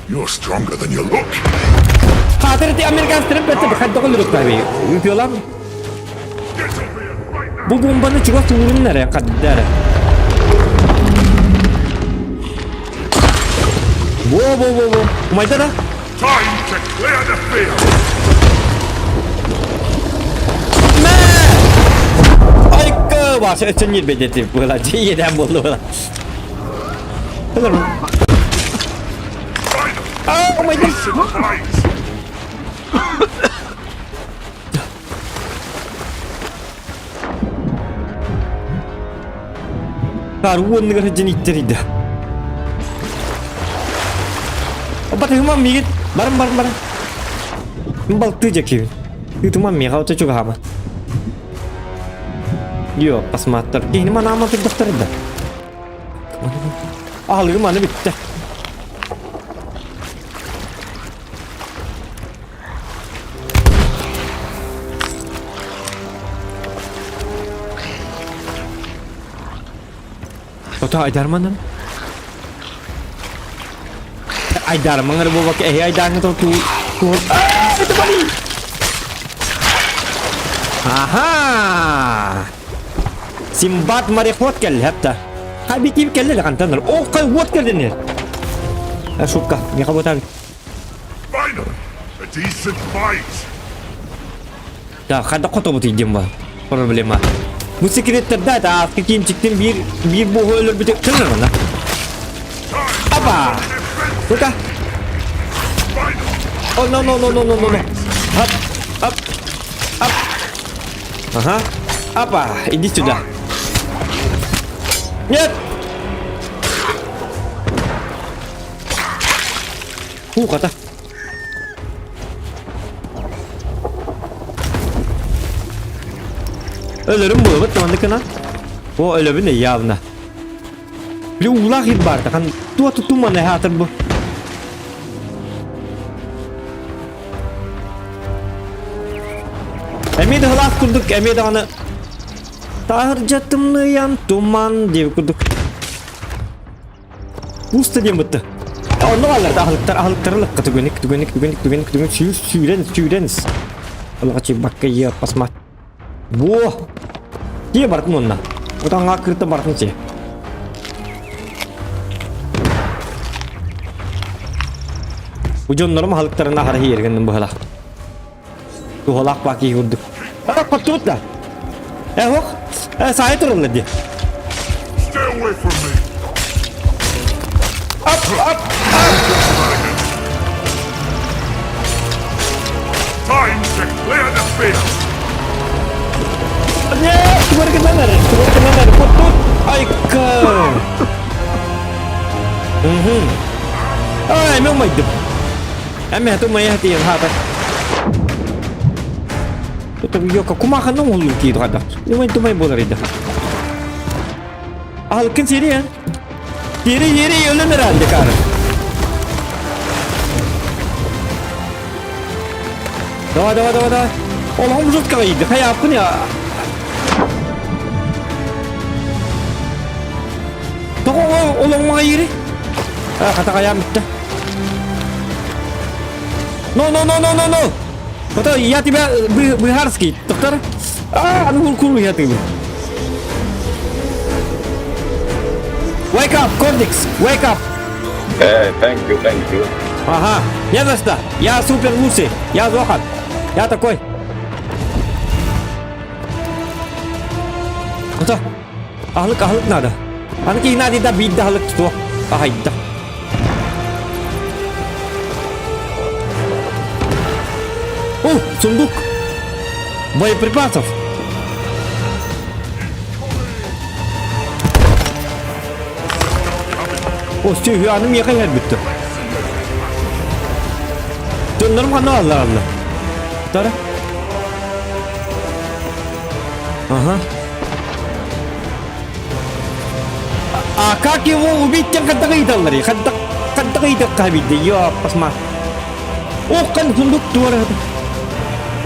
You're stronger than you look. Хатыр ти американстарын бетте хайдах өлөрүк Үпүөлам. Бу бомбаны чугас уурун эрэ хадда эрэ. Во во во во. Умайда да? Time to clear the field. Мэ! Айка! Баша өтөн ньирбэдети буола. Дьиэдэн буолла буола. Ah, oh my God! Баар уонныгар сылдьан ииттэрийдэ. Батыһымам миигин. Барым барым барым. Мин балтыы дьэкибин. Ыытымам миэхэ ото чугаһаама. Йо, посмотр. Киһини манаама турдахтар да. Аһылыгым аны бүттэ. Ото айдарманан. Айдармаңар буолбакка эһи айдааҥҥа ту ту Это болит! Аха! Симбад мореход кэллэ хапта. Хабитив кэллэ лахантанар. О, кай вот кэлдинер. Шутка, не работает. Finally, a decent fight. Да, хада хотобут идем ба. Проблема. Бу секреттерде это ааскы киимчиктин биир биир буоһу өлөрбүтү кылырмана. Апа! Ну-ка. О, no, no, no, no, no, no, no. Ап, ап, ап. Ага. Опа, иди сюда. Нет! Фу, хата. Өлөрүм буолбут манныкына. О, өлөбүн явно. Били уулаах ир баарта хан туа тутуман эһаатыр бу. Эмиэ да хылаас курдук, эмиэ даҕаны таһырдьа тымныйан туман диэбит курдук. Пусто диэн бытты. Онно бааллар аһылыктар, аһылыктары лыкка түгэнник, түгэнник, түгэнник, түгэнник, түгэнник, сүүр, сүүрэн, сүүрэн. Алҕачы бакка е пасмат. Во! Тие бартын онна. Отаңға кырта бартын се. Бу дьоннорум аһылыктарын аһара иһиэргэнним быһалаах. Туһалаах баа киһи курдук. А, хоттубут да. Э, ох, э, саайа тураллар дии. Stay away from me. Ап, ап, ап! Time to clear the field. Нет, тугар гынан эрэ, куттут. Айка! Угу. Ай, мен умайдым. Эмэ, тумайа тиен хата. Это ёка кумахан оҥоһуллун киир хата. Умай тумай буолар иде. Аһылыккын сири э. Сири сири өлөн эрэлде кары. Давай, давай, давай, давай. Олоҕум жуткаҕа иийдэ. Хайааппын я. Тоҕо олоҕума иири? Хата хайаам бүттэ. No, no, no, no, no, no. Потом я тебя быһарский, доктор. А, ну куру я ты. Wake up, Cortex, wake up. Hey, thank you, thank you. Ага, не за что. Я супер лучший. Я Зохан. Я такой. Ото, аһылык аһылык надо. Аны киһи да биирдэ аһылык тутуо. Аһайда. О, сундук. Боеприпасов. О, сүөһү аны миэхэ иһэр бүттэ. Дьоннорум ханна бааллар алла? Тара. Ага. А как его убить тем хантак ыйыталлар? Хантак хантак ыйытакка бийде. Йо, пасма. Ох, сундук туара.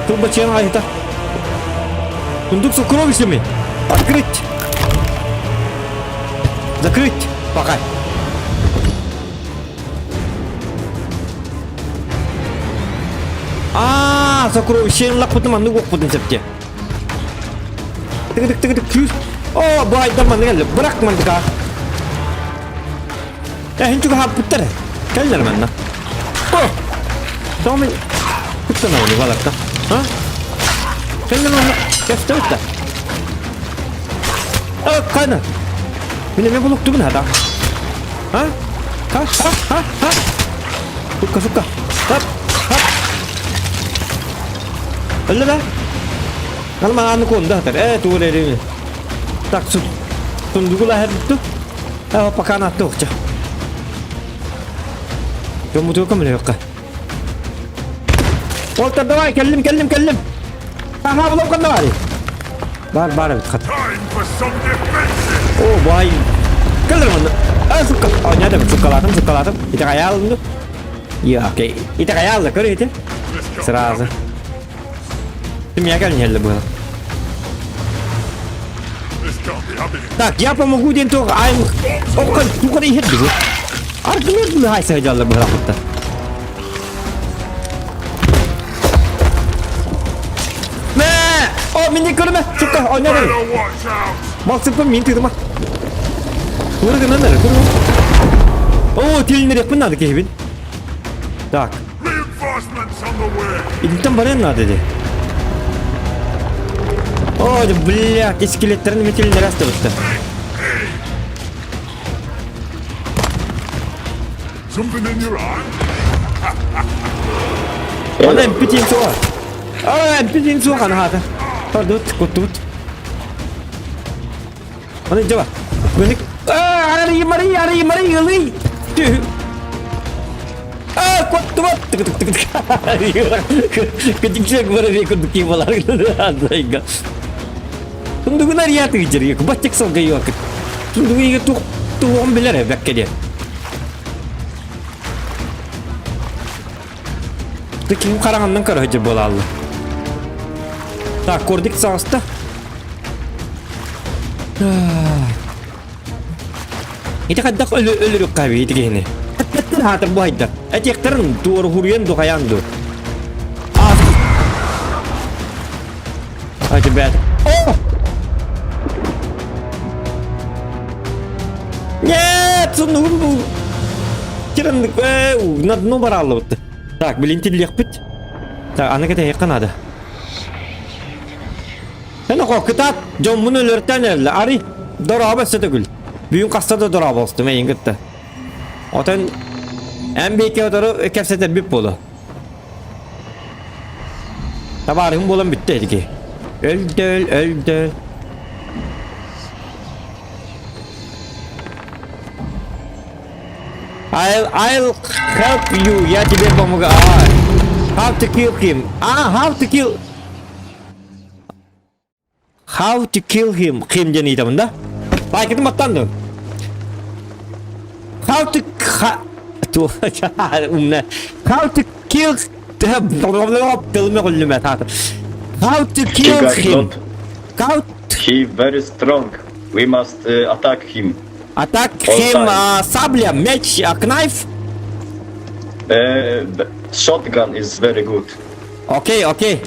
Турбачан айта. Сундук с сокровищами. Открыть. Закрыть. Пока. А, сокровище лаппытым аннык окпутун септе. Тыгыдык тыгыдык күүс. О, баайдар маннык элле. Бырак мандыка. Э, хин чуга хаппыттар. Кэллэр манна. О! Томи. Куттана оны баларта. А? Кэллэр манна. Кэстебитта. О, кайна. Мин эме булуктубун хата. А? Ха, ха, ха, ха. Сука, сука. Хап, хап. Өллө да? Kalma аны конда хатар. Э, тугу эрими. Так, сундугула хербитту. Э, пока на тоқча. Жомуту кым Уолтер, давай, кэллим, кэллим, кэллим. Аха, булам ханна баар. Бар, бар эбит хат. Time for some defenses. О, бай. Кэллэр манна. А, сука. А, не да, сукалатым, сукалатым. Ити хаялым. Я, окей. Ити хаялы, көрү This can't be Сразу. Ты меня кэллэ было. This can't be happening. Так, я помогу ден туох айм. Окон, тугар иһэр дуу. Аргылар бу хайса жалла бырахытта. Мэ! О, мине көрмө. Сука, о, не Better watch out. Максыппын мин тыдыма. Тура гынан эрэ, тура. О, телинерекпин надо киһибин. Так, Reinforcements on the way. Итинтэн барыан надо ди. О, блядь, скелеттерин метелинер астыбытты. Something in your eye? Ана MP суға. А, MP суға хата. Pardon, куттубут. Аны дьаба. Көник. Арый, марый, арый, марый, ылый. А, куттубут. Кытыкчык барабе курдук киибалар. Азайга. Тундугунар яты жер, баттик салга yok. Тундугу тух туğum билер бәккеде. Ты ким қарағаннан көрө буолаалла. Так, кордик саҕаста. Ити хайдах өлөрүк хаби ити киһини. Хаатыр бу хайдах. Этиэхтэрин туору хуруйан ду хайаан ду. А тебя. О! Нет, ну, Киран, на дно бараллыбыт. Так, блин, тиллиэхпит. Так, аны кэтэһиэххэ наада. Эн оҕо кытаат, дьоммун өлөртөн эрэллэ. Ари, дорообо өссө төгүл. Бүгүн хаста да дорооболостум эйин кытта. Отон эн биэки отору кэпсэтэрбит буолуо. Табаарыһым буолан бүттэ этики. Өлдөөл, өлдөөл. I'll help you. Я тебе помогу. А, how to kill him? А, how to kill... How to kill him? Him диэн ыйытабын да? Лайкытын баттанды. How to... Умна. How to kill... Тылымы күллүмэ How to kill him? How He very strong. We must attack him. Attack him сабля, меч, knife? Shotgun is very good. Окей, окей.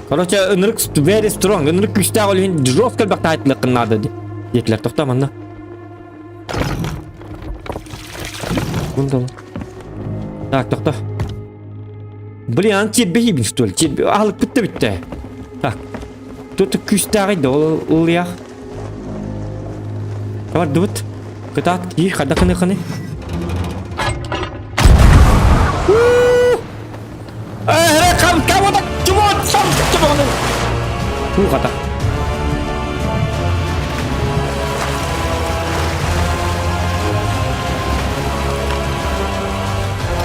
Короче, ынырык very strong. Ынырык күүстээх ол иһин жестко элбэх наада диэтилэр. Тохтоо манна. Так, тохтоо. Блин, аны тиэрбэһиибин что ли? Аһылык бүттэ бүттэ. Так. Тут күүстээҕий да ол ылыах. Бардыбыт. Кытаат кии хада ханы ханы. Э, кам кам чумот сам чумот. Уу хата.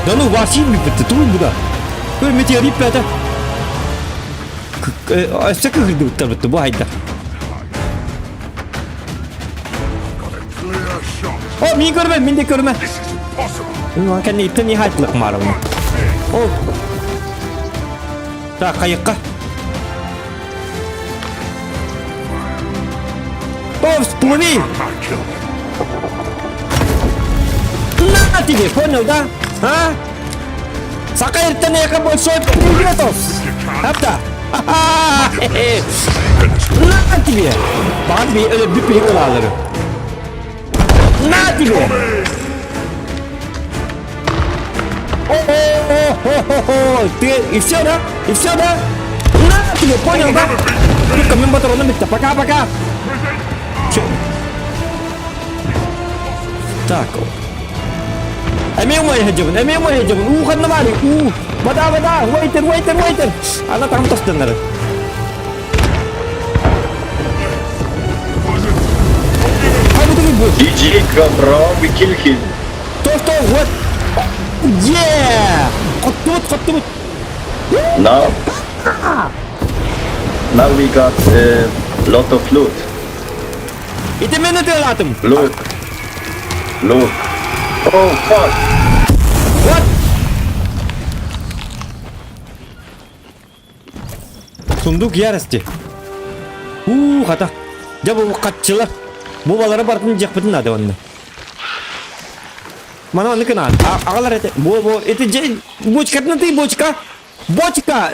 Да ну Василий бүттэ туй буда. Көр метеорит бәтэ. Өссө кыһырдыбыттар бутта бу хайда. О, мин көрмө, мин де көрмө. Ну, кэнни иттен не хайтлык марым. О. Так, кайыкка. О, всплыви! На тебе, понял, да? А? Сака иртен большой привет! Апта! На тебе! Баҕар би өлөрбүт биһи кылаалары. На тебе! О-о-о-хо-хо-хо! Ты и все, да? И все, да? На тебе, понял, да? Только мин патроным битте. Пока-пока! Так. Эмиэ умайа сылдьабын, эмиэ умайа сылдьабын. Уу ханна баарый? Уу! Вода, вода! Waiter, waiter, waiter! Ана там тостаннары. GG, bro, we kill him. То, что, вот! Yeah! Хоттубут, хоттубут! Now we got a lot of loot. Ити мин ытыалаатым. Look. Look. Oh fuck! What? Сундук ярости. Уу, хата. Дьэ бу хаччылар. Бу балары бартын дьиэхпитин наада онно. Мана онны кынаан. Аҕалар это. Бу бу это бочка ты бочка. Бочка.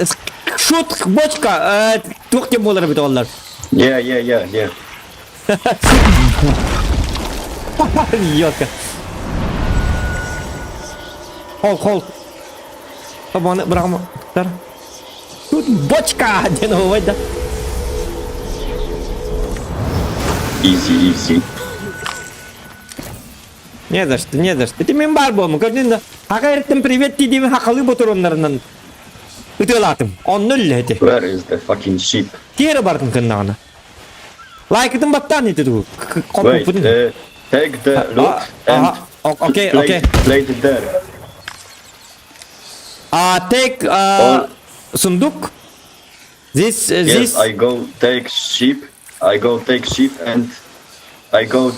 Шут бочка. Туох диэн буолар эбит оллар. Yeah. Ёлка. Хол, хол. Маны быраҕыма. Тут бочка диэн оһуобай да. Easy, easy. Не за что, не за что. Ты мен бар буолмун. Көрдүн да. Хака эртен привет дии хакалы ботуроннарынан. Ытыалаатым. Онно үллэһити. Where is the fucking ship? Тиэрэ бардым кыннаҕына. Лайкытын баттаан ити тугу. Wait, take the loot and okay, play, okay. play it there. Take сундук. This, Yes, this. I go take ship. I go take ship and I go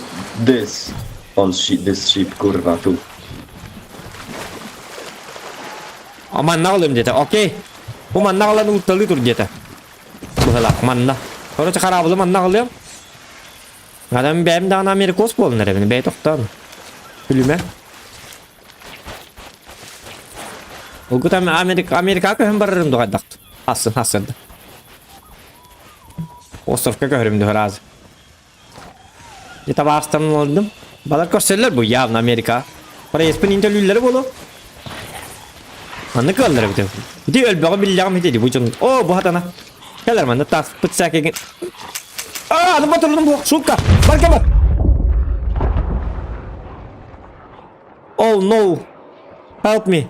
this on shi this ship, kurwa, tu. Манна ылым диэтэ. Окей. Бу манна ылан уурталыы тур диэтэ. Быһылаах манна. Короче, хараабылы манна ылыам. Адам бэйэм даҕаны америкос буолан эрэбин. Бэйэ тохтоон. Күлүмэ. Улгут Америка Америка көһөн барарым дуҕайдахт. Асын асын. Островка көһөрүм дуһаразы. Дьэ табаарыстарым олордум. Балар көрсөллөр бу явно Америка. Проездпын интервьюллары болу. Манны кыаллар эбит. Ити өлбөҕү биллэҕим ити бу дьон. О, бу хатана. Кэлэр манна тааспыт сээкеген. Аа, аны батырдым бу сука. Бар кэлэр. Oh no. Help me.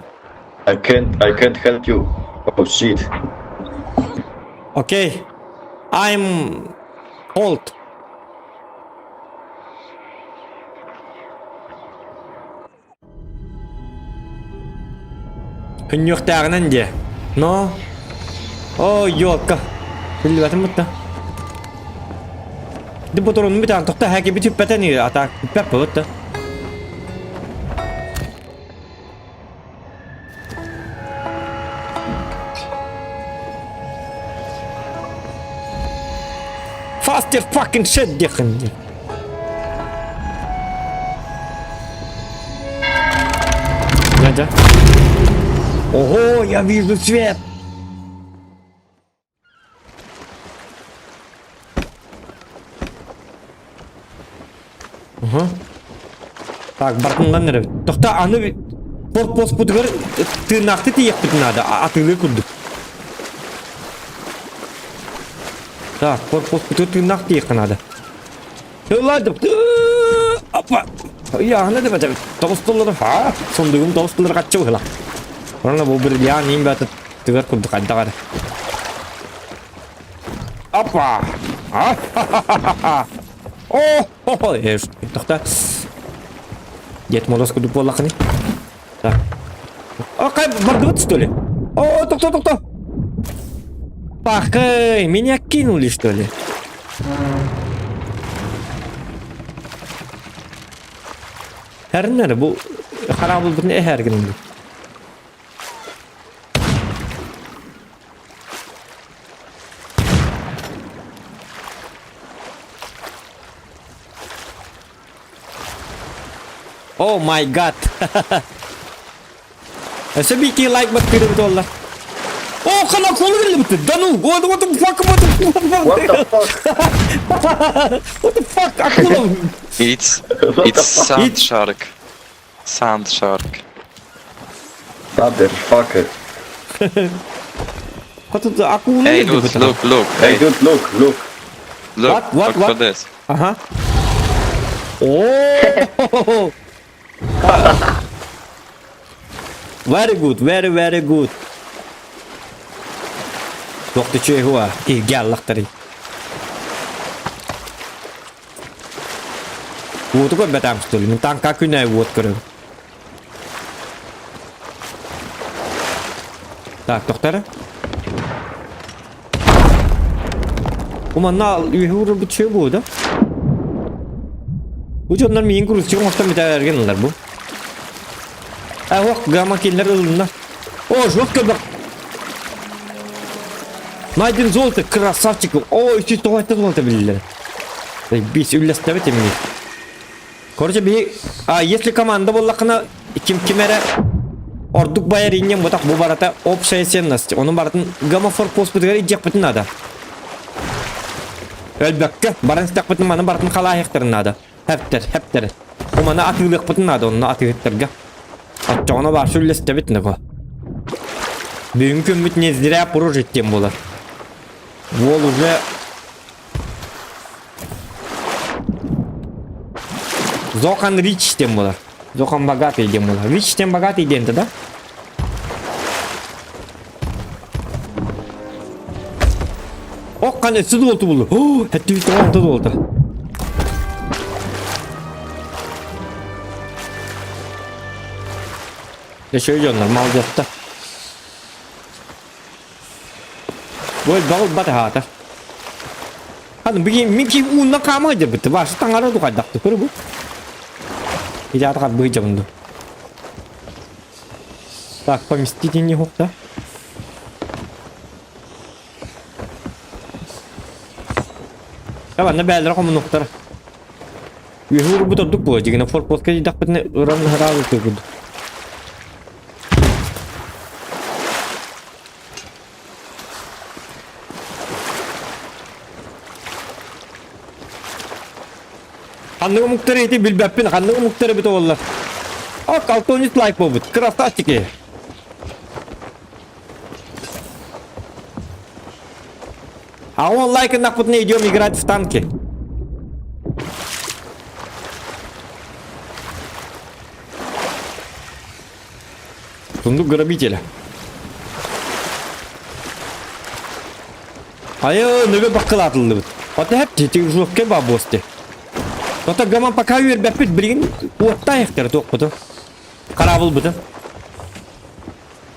I can't help you. Oh shit. Okay. I'm old. Күннүөхтээҕинэн диэ. Но. О, ёлка. Биллибэтим бутта. Ди ботурунум бүтэн тохта хэки бүтүппэтэн ата үппэп болутта. Faster fucking shit диэххин дии. Дядя. Ого, я вижу свет! Угу. Так, бартыннан эрэ. Тохта аны форпостпутугар тыыннаахты тиийэхпит наада, атыылыы курдук. Так, форпостпутугар тыыннаах тиийэххэ наада. Тыллардым. Апа. Яғына деп атам. Тоғыз доллар. Ха, сундугум 9 доллар каччы быһыла. Онно бу бир яан иин бата тыгар курдук хайдах эрэ. Опа! О, э, тохта. Дед Мороз курдук буоллаххыный. Так. А, кай бардыбыт, что ли? О, тохто, тохто. Пахай, меня кинули, что ли? Эрнер, бу хараабылбытын эһэр гынныбыт. Oh my god. Өссө биики лайк баттыыры буолла. О, хана колу биллибит. Да ну, what what the fuck, what the fuck? What the fuck? What the fuck? Акула. It's What the it's fuck? sand shark. Sand shark. Motherfucker. What the акула Hey биллибит. dude, look, look, Hey hey, dude, look, look. look, What, what, look what? for this. Ага. О! Very good, very very good. Туох үчүгэй хуа, киһигэ аллахтарый. Уоту көрбөтөм что ли? Мин таҥка күнэ уот көрөм. Так, тохтара. Бу манна үөһэ уурарбыт үчүгэй буолуо да? Бу дьоннор миигин курусчук оҥостон бүтээрген ылар бу. А ох, гамма кинилэр ылынна. О, жестко бак. Найден золото, красавчик. О, үчү тоҕо золото билилэр. Бис үллэстэбит эмиэ. Короче, би а если команда буоллахына ким ким эрэ ордук байар инньэн бутах бу барата общая ценность. Onun барытын гомофор поспутугар илдьиэхпитин наада. Өлбөккө баран истэхпитин маны барытын халааһыахтарын наада. Хэптэр, хэптэр. Бу маны атыылыахпытын наада онно атыыһыттарга. Оччоҕуна бааршы үллэстэбит наго. Бүгүҥҥү күммүт не зря прожит диэн буолар. Уол уже Зохан Рич диэн буолар. Зохан богатый диэн буолар. Рич диэн богатый диэн да? Ок кан өссө дуолту булду. О, хэттибит тоҕо дуолта. Еще дьоннор малдьатта. Бу элбэх ылбат аһаата. Ханы бүгін мин ки уунна хаама дьабыты. Башы таҥара тухайдахты көрө бу. Иjaата харбыы дьабынды. Так, поместите не да? Табанна бээлere хомунуктар. Үөһү урбут ордук буо, дьигинэ форпостка дидахпытына ыран хараабы курдук. Ханнык омуктары ити билбэппин, ханнык омуктары эбит оллар. Ок, Алтонис лайк буолбут. Красавчики. А он лайк нахуй идем играть в танки. Сундук грабителя. Айы, нөбе баккылатылды бит. Ата хеп тетик жуопке ба босты. Ата гаман пока үөрбэппит билигин уотта аяқтары туохпуту. Карабыл буту.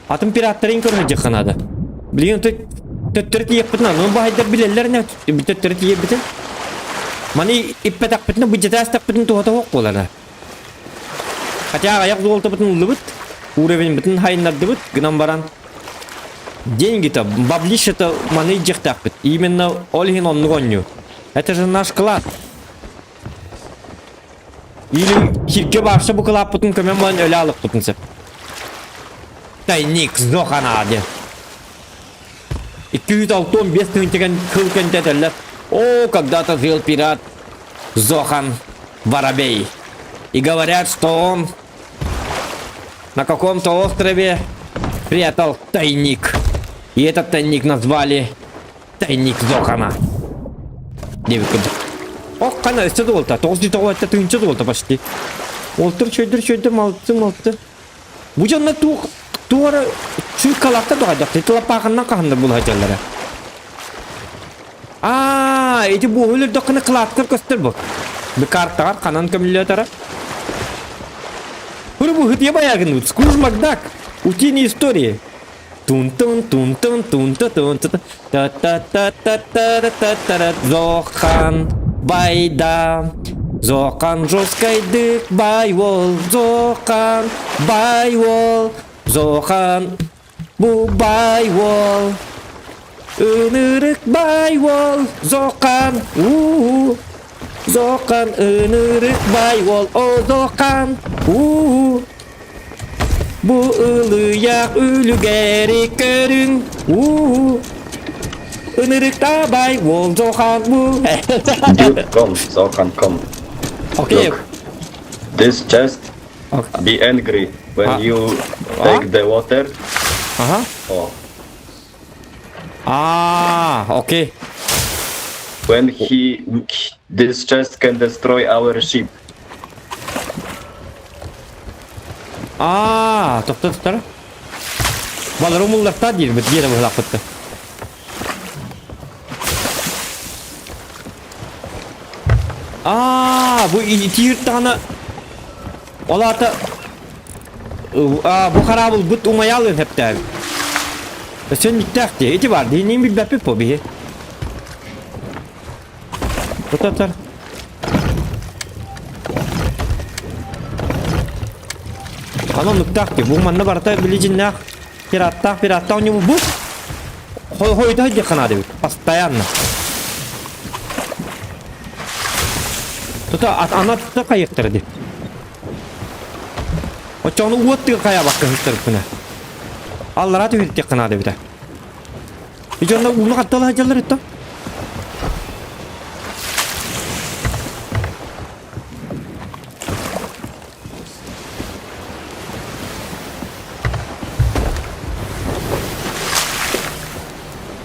Атын пираттарын көрө дьаханада. Билигин төттөрү тиийэхпитин аны баһайдар билэллэр не төттөрү тиийэрбитин. Маны иппэтэхпитинэ быдьатаастахпытын туһата суох буолара. Хотя аяк золотобытын ыллыбыт, уровеньбытын хайыннардыбыт, гынан баран деньги-то, баблище-то маны дьиэхтээхпит. Именно ол иһин оннук оонньуу. Это же наш клад. Или сиргэ баарса бу кылааппытын көмөн баран өлө алыппытын сөп. Тайник Зохана диэн. 265 тыһыынча кыл кэнтэтэллэр. О, когда-то жил пират Зохан Воробей. И говорят, что он на каком-то острове прятал тайник. И этот тайник назвали Тайник Зохана. Диэбит курдук. Ох, хана өссө дуолта. 997 тыһыынча дуолта почти. Олтыр чөйдүр чөйдүр малты малты. Бу дьонно туох туора чуйкалаахта дуҕайдахты тылапаахыннан хаһаннар булаһадьаллара. Аа, ити буоһу өлөрдөххүнэ кылааткар көстөр бу. Бу картаҕар ханан көмүллүөтара. Бу бу хытыйа баягын Скрудж Макдак. Утиные истории. Тун-тун тун-тун тун-тун та-та-та-та-та-та-та-та Зохан байда Зохан жесткайдык бай ол Зохан бай ол Зохан бу бай ол Ынырык бай ол Зохан у Зохан ынырык бай ол О Зохан у Бу ылыйах үлүгэри көрүҥ уу Ынырыктаабай уол Зохан бу Dude, come, Zohan, come. Окей. Look, this chest, be angry when Ah. you take the water. Ага. Oh, А, окей. when he, this chest can destroy our ship. Аа, тохто тутар. Балар умулларта диир бит диэн быһылаахпытта. Аа, бу итиир даҕаны ол аата аа, бу хараабыл быт умайаалыын хэптээбит. Өссө инниктээх дии. Ити баар дии, иниин билбэппит бу биһи. Тутар. Аны оннуктаах дии. Бу манна барыта били дьиннээх пираттаах пираттаах оонньуу бу хойута сылдьыахха наада эбит. Постоянно. Тута ана тута хайыахтара дии. Оччоҕуна уот тыга хайаабакка сыттарыппына. Аллараа түһүлтиэххэ наада эбитэ. Ити онно ууну хаттала сылдьаллар итто.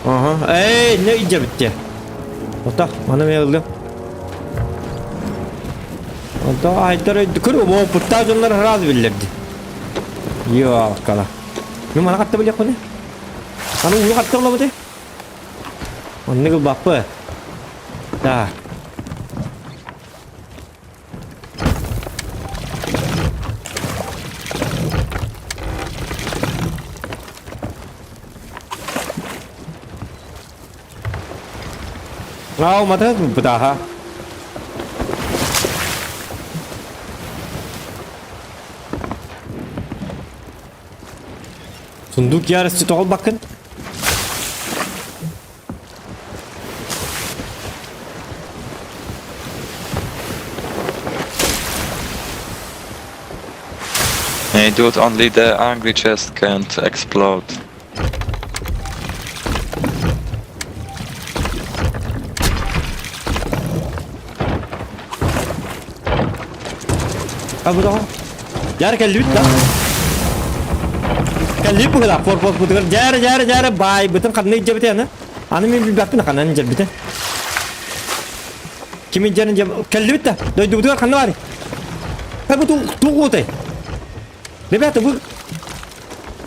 Ага. Эй, не идебитте. Ота, маны мен ылдым. Онто айдар өйдү көрө бу путта дьоннор сразу биллэрди. Йоо, кала. Мен мана хатта билиэхпин. Аны ууну хатта ылабыты. Оннук ылбаппы. Так. Ау, мата бытаха. Сундук ярости тоҕо бакын? Hey, dude, only the angry chest can't explode. А бу тоҕо? Дьаар кэллибит да? Кэллибит быһыылаах форпостпутугар дьээрэ дьээрэ дьээрэ баайбытын ханна илдьэбитий аны? Аны мин билбэппин ханан илдьэрбитин. Ким илдьэрин дьэ кэллибит да дойдубутугар ханна баарый? Э бу туох уотай? Ребята, вы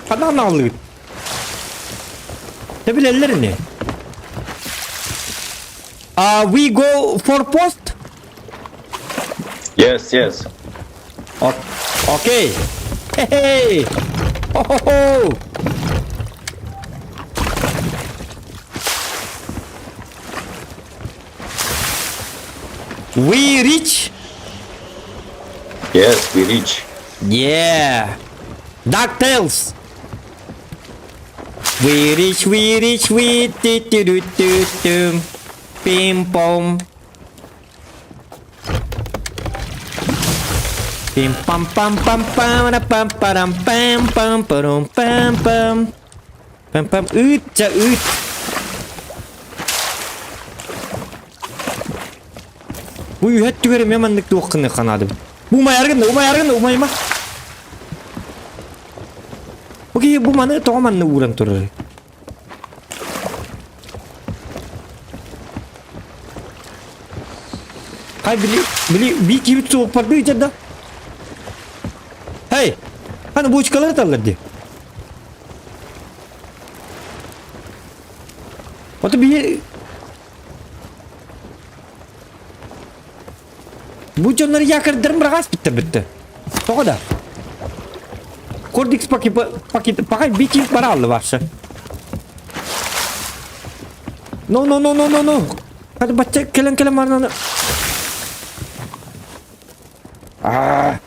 ханна ханна аҕаллыгыт? Тэ билэллэр ини. Uh, we go for post? Yes, yes. Окей. Хе-хей! Хо-хо-хо! We reach? Yes, we reach. Yeah. DuckTales. We reach, we reach, we do do do do do. Pim pom. Пим пам пам пам пам ра пам парам пам пам парум пам пам. Пам пам ыт ча ыт. Бу үһэт түгэр эмиэ маннык туох гыныах ханаадыбыт. Бу умайаргын да, умайаргын да, умайма. Бу киһи бу маны тоҕо манна ууран турарый? Хай били били бии киирбит суоппардыы ыытар да? Эй, аны бочкалары таллар дии. Ото биһи Бу дьоннор якорьдарын быраҕаас бүттэ бүттэ. Тоҕо да? Кордикс пакет пакай битинг бараллы вообще. No no no no no no. Hadi бачча кэлэн кэлэн баран Аа.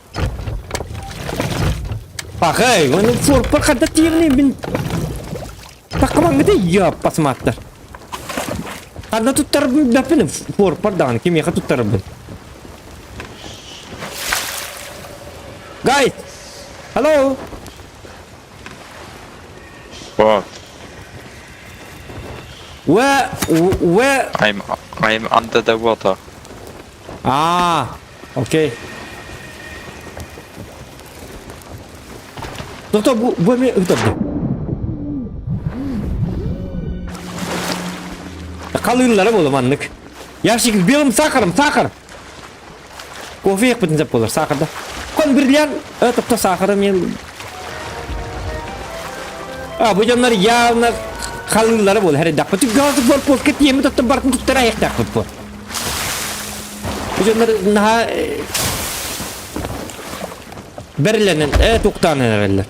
Пахай, оны форпар хадда тиевни бин Таккамаңгыты яппасмааттар. Ханна туттарбын билбэппин форпар даҕаны кимиэхэ туттарбын. Guys! Hello! What? Where where I'm under the water. Ah, окей. Доктор, бу бу эмиэ ыытар Халыыллара буола маннык. Ящик с белым сахаром, сахар! Кофе иэхпитин сөп буолар, сахарда. Кон бриллиант, э, тобто сахара мен... А, бу дьоннор явно халыыллара буола, хэрайдахпыт. Газ борпуоска тиэммит оттон бартын туттара айахтаахпыт бу. Бу дьоннор наһаа бэрилэнэн э туктаан эрэллэр.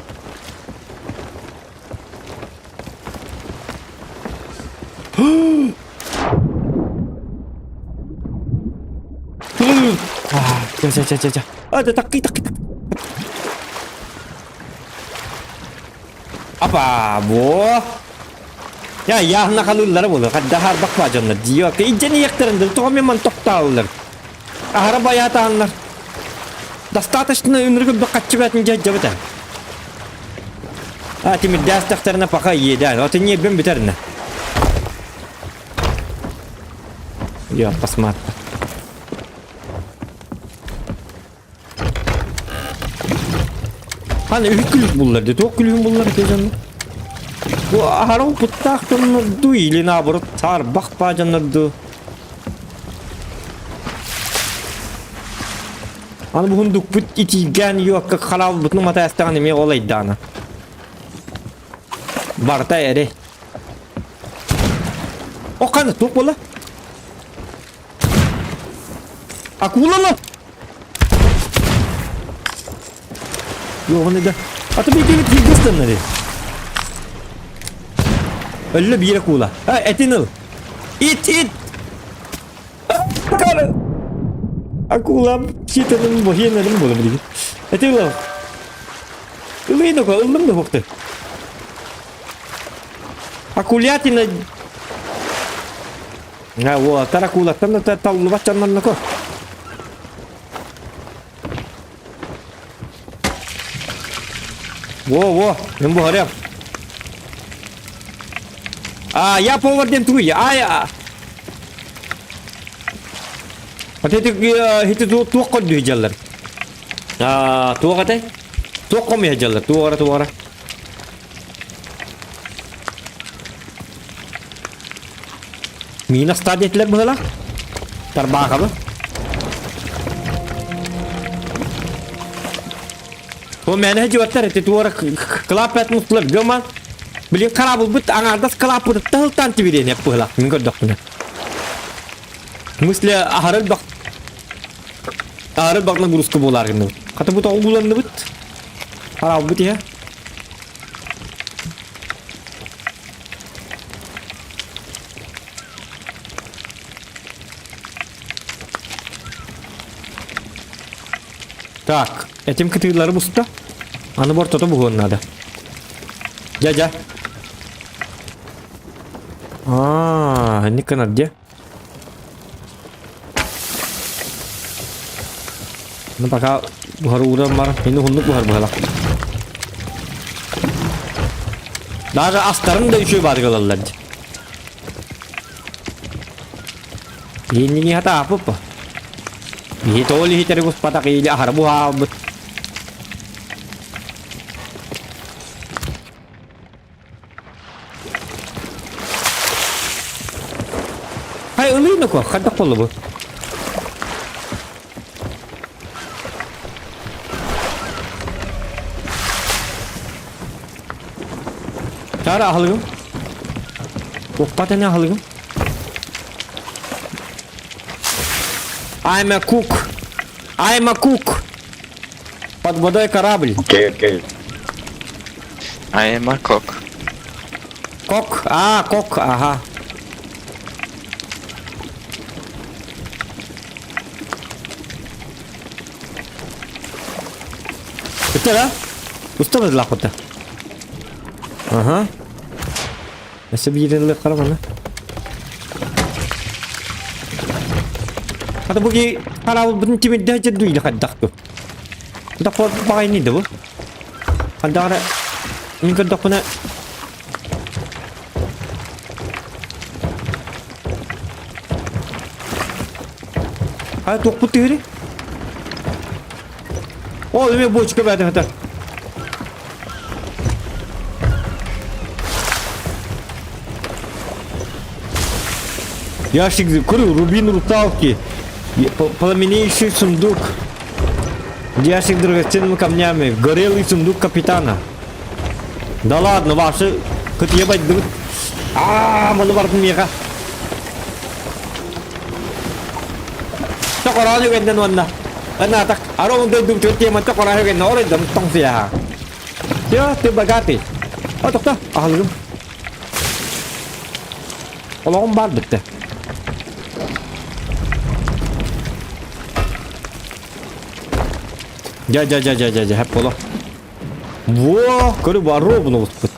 Ча ча ча ча ча. А, да такки такки такки. Апа, во. Я яһына халыыллара буолар. Хаддаһар бакпа дьоннор диок. Иджени яктарын тоҕо мен ман тохтааллар. Аһара байаатааннар. Достаточно үнүргү бакаччыбатын дьадьабыта. А тимирдээстэхтэринэ пока иэдээн. Ото ньиэрбэм бүтэринэ. Я посмотрю. Хана үһүк күлүк буллар дии. Туох күлүгүн буллар этэй дьонно? Бу аһара опыттаах дьоннордуу или наоборот саарбах баа дьоннордуу? Аны бу хундукпут итийгээн юокка хараалбытын уматаастаҕын эмиэ ол айдаана. Барыта эри. О, ханна туох буолла? Акуланы! Йоҕун да. Аты биир киргизстаннары. Өллө биир акула. А, этин ыл. Ит, ит! Кара! Акула читанын бохиенарын болым диги. Этин ыл. Ылыйын око, ыллым да хокты. Акулятина А, уолаттар акулаттан да таллыбат дьоннорноко. Во-во, мен буһарыам. А, я повар диэн тугуй? Ай, а. Ати хити туох көрдүү дьаллар. А, туох атай? Туох комуйа дьаллар? Туох ара, туох ара. Миин астаа диэтилэр быһыылаах. Тарбаахабы. Бу мээнэ дьыбаттар эти туора кылааппат мустулар гыма. Билин хараабылбыт аҥаардас кылааппытыттан ылтаан тибириэн быһыылаах мин көрдөхпүнэ. Мысле аһарыл бак аһарыл бак нагрузка буолаар гынныбыт. Хата бу тоҕу буланныбыт. Хараабылбыт иһэ. Так, этим кытыылары буста. Аны бортото буһуон надо. Дядя. А, не канат где? Ну пока буһар ууран бар. Мени уһуннук буһар быһалах. Даже астарын да үчүгэй баар ылаллар дии. Иинниги хата ааппыппа. Биһи тоол иһитэри буспатах или аһара буһаалбыт. Хай ылыйна ко, хайдах буолла бу? Чара аһылыгым. Укпат эне аһылыгым. I'm a cook. I'm a cook. Под водой корабль. Окей, окей. I am a cock. Кок. А, кок, ага. Бүттэ да? Уста быдылаах Ага. Өссө биирин ылыаххара манна. Хата бу ки хараабылбытын тимирдэ дьэ хайдах ту. Да баҕайны да бу. Хандаара мин көрдөхпүнэ Хайа туохпут түһүрүй? О, эмиэ бочка бээтэ хата. Ящик, көрү, рубин русалки, пламенеющий сундук, ящик драгоценными камнями, горелый сундук капитана. Да ладно, ваши хоть ебать дыбыт. Аа, маны бардым миэхэ. Тоқорааны үгэннэн уонна. Анаатах, арон дойдум түр тема тоқорааны үгэннэн оройдом тоҥсуйаха. Все, ты богатый. О, тоқта, аһылыгым. Олоҕум баар бүттэ. Дьэ, дьэ, дьэ, дьэ, дьэ, дьэ, хэп боло. Во, көрү баро буну бутпут.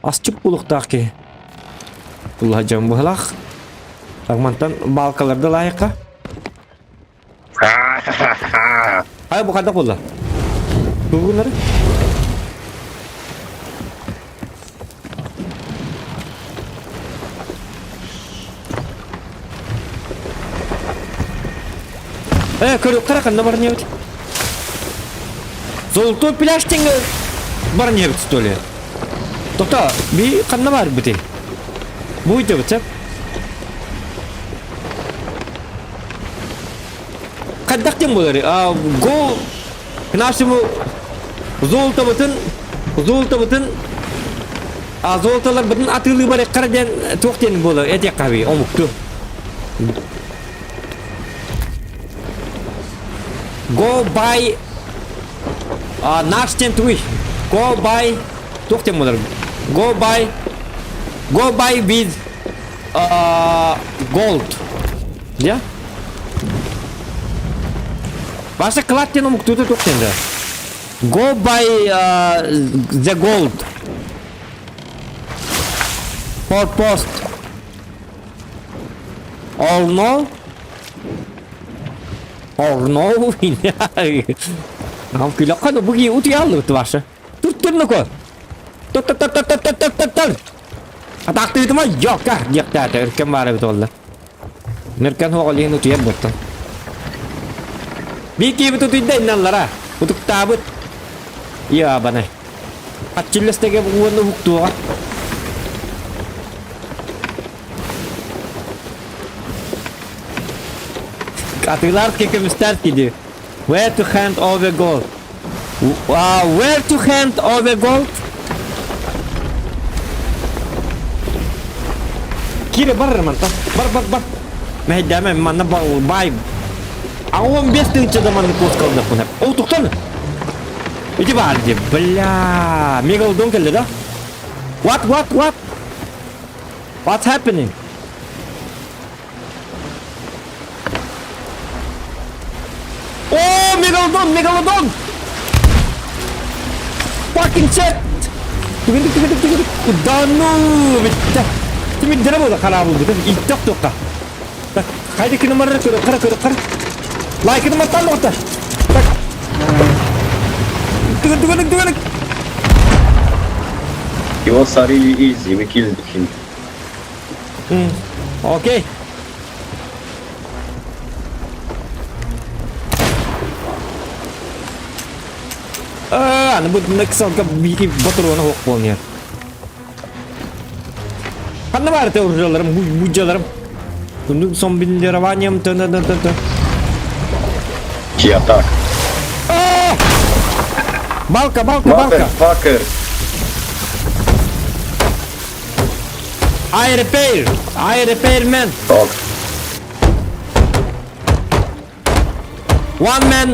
Асчык булуктаах киһи. Улаха дьон быһылаах. Тагмантан баалкаларда лайыққа. Ай, бу хайдах буолла? Тугунары? Э, көрүөххэ ханна барнебит? Золотой пляж диэҥҥэ барнебит что ли? Тота, би ханна бар бити? Бу ыйдыбыт сөп? Хайдах диэн буолар? А, го к нашему золотобытын золотобытын. А золотоларбытын атыылыы барыаххара диэн туох диэн буолар этиэххэ эбии омукту. Go buy а, наш диэн тугуй? Go buy туох диэн буолар? Go buy Go buy with gold. Yeah? Баша клад диэн омуктуута туох диэн да? Go buy the gold. For post. Or no? Or no? Нам күлэххэ бу киһи утуйааллыбыт Ваша. Туттурнуку. Туттур-туттур-туттур-туттур. Атаахтыытыма йока диэхтээтэ өркөн баар эбит уолла. Нөркөн хуоҕалыын утуйар буолтан. Биир киһибит утуйда инналлара. Утуктаабыт. Ябанай. Аччылластыга уонна уһуктуоҕа. Атыыларский көмүстэр киди. Where to hand over gold? Where to hand over gold? Кире бар манта. Бар бар бар. Мэһэйдээмэ манна бай. 15 тыһыынча да маннык куоскалынахпын. Ол тухтан. Ити баар дии. Бля, мегалодон кэллэ да? What, what, what? What's happening? О, мегалодон, мегалодон! Fucking shit! Түгэнник, түгэнник, түгэнник. Да ну, бүттэ. Тимирдэрэ буолла хараабыл бүтэн. Иттэх туохха. Так, хайда күнү марра көрө, кара көрө, кара. Лайкын маттан оҕото. Так. Түгэн, түгэнник, түгэнник. He was a really easy, we killed him. Окей. Аа, аны бу Nexonка бики ботуруона хуох буолан Ханна баар те оружияларым, буджаларым. Сундук с комбинированием т т т т He attack. Балка, балка, балка. Motherfucker! I repair! I repair man! Fuck. One man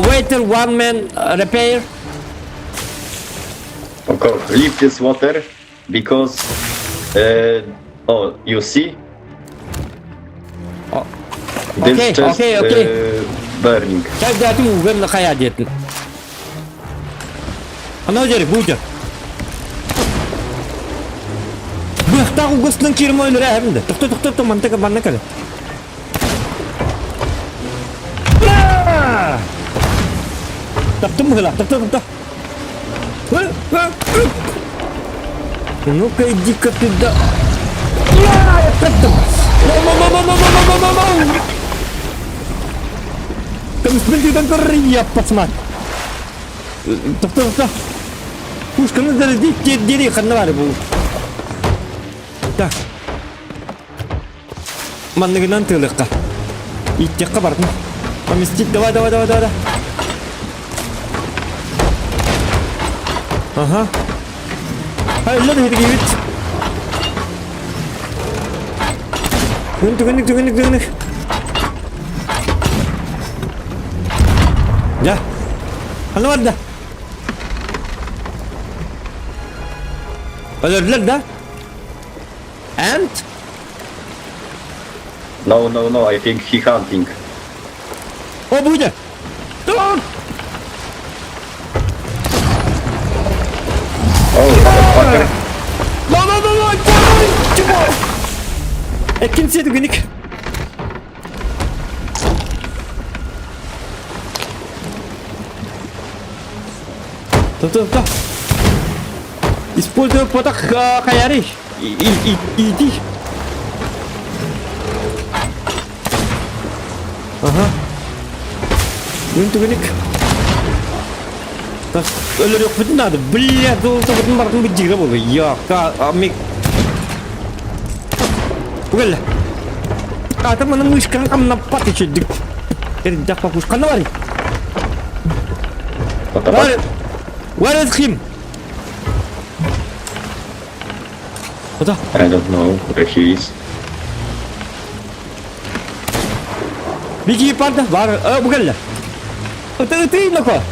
waiter, one man repair. Okay, leave this water because oh you see Oh. this Okay, chest okay, okay. Burning. Чайдаатын уган хайа диэтин. Ана жери бу жер. Быхтаах угастынан киирим өлөрө эһэмдэ. Тохто тохто тохто мантака манна кэлэ. Таптым быһыла, тохто тохто. Ну-ка иди-ка ты да. Я таптым. No, no, no, no, no, no, no, no, no. Көмүспүн көрөр пацан. Тохто тохто. Пушканы зарядить дири ханна бар бу. Так. Манныгынан тыылыкка. Иттиэххэ бардым. Поместить, давай, давай, давай, давай. Ага. Ха, өллө биһиги Түгэнник, түгэнник, түгэнник. Дьэ. Ханна барда? Өлөрдүлэр да? And? No no no I think he hunting. О, будет! Тур! Oh motherfucker. No, no, no, no! Чего? Эккинси түгэнник. Топ, топ, топ. Используй поток хаяри. Иди. Ага. Күн түгэнник. Так, өлөрүөхпүтүн надо. Бля, золото бардын бу болу. Я, ка, ми. Угел. А там аны мышканы камнаппат үчүдүк. Эрдэх папуш ханна барый? What the Where, fuck? where is him? Куда? I don't know where he is. Беги, парда, бар, э, бу кэллэ. Ыты, ыты, ноко.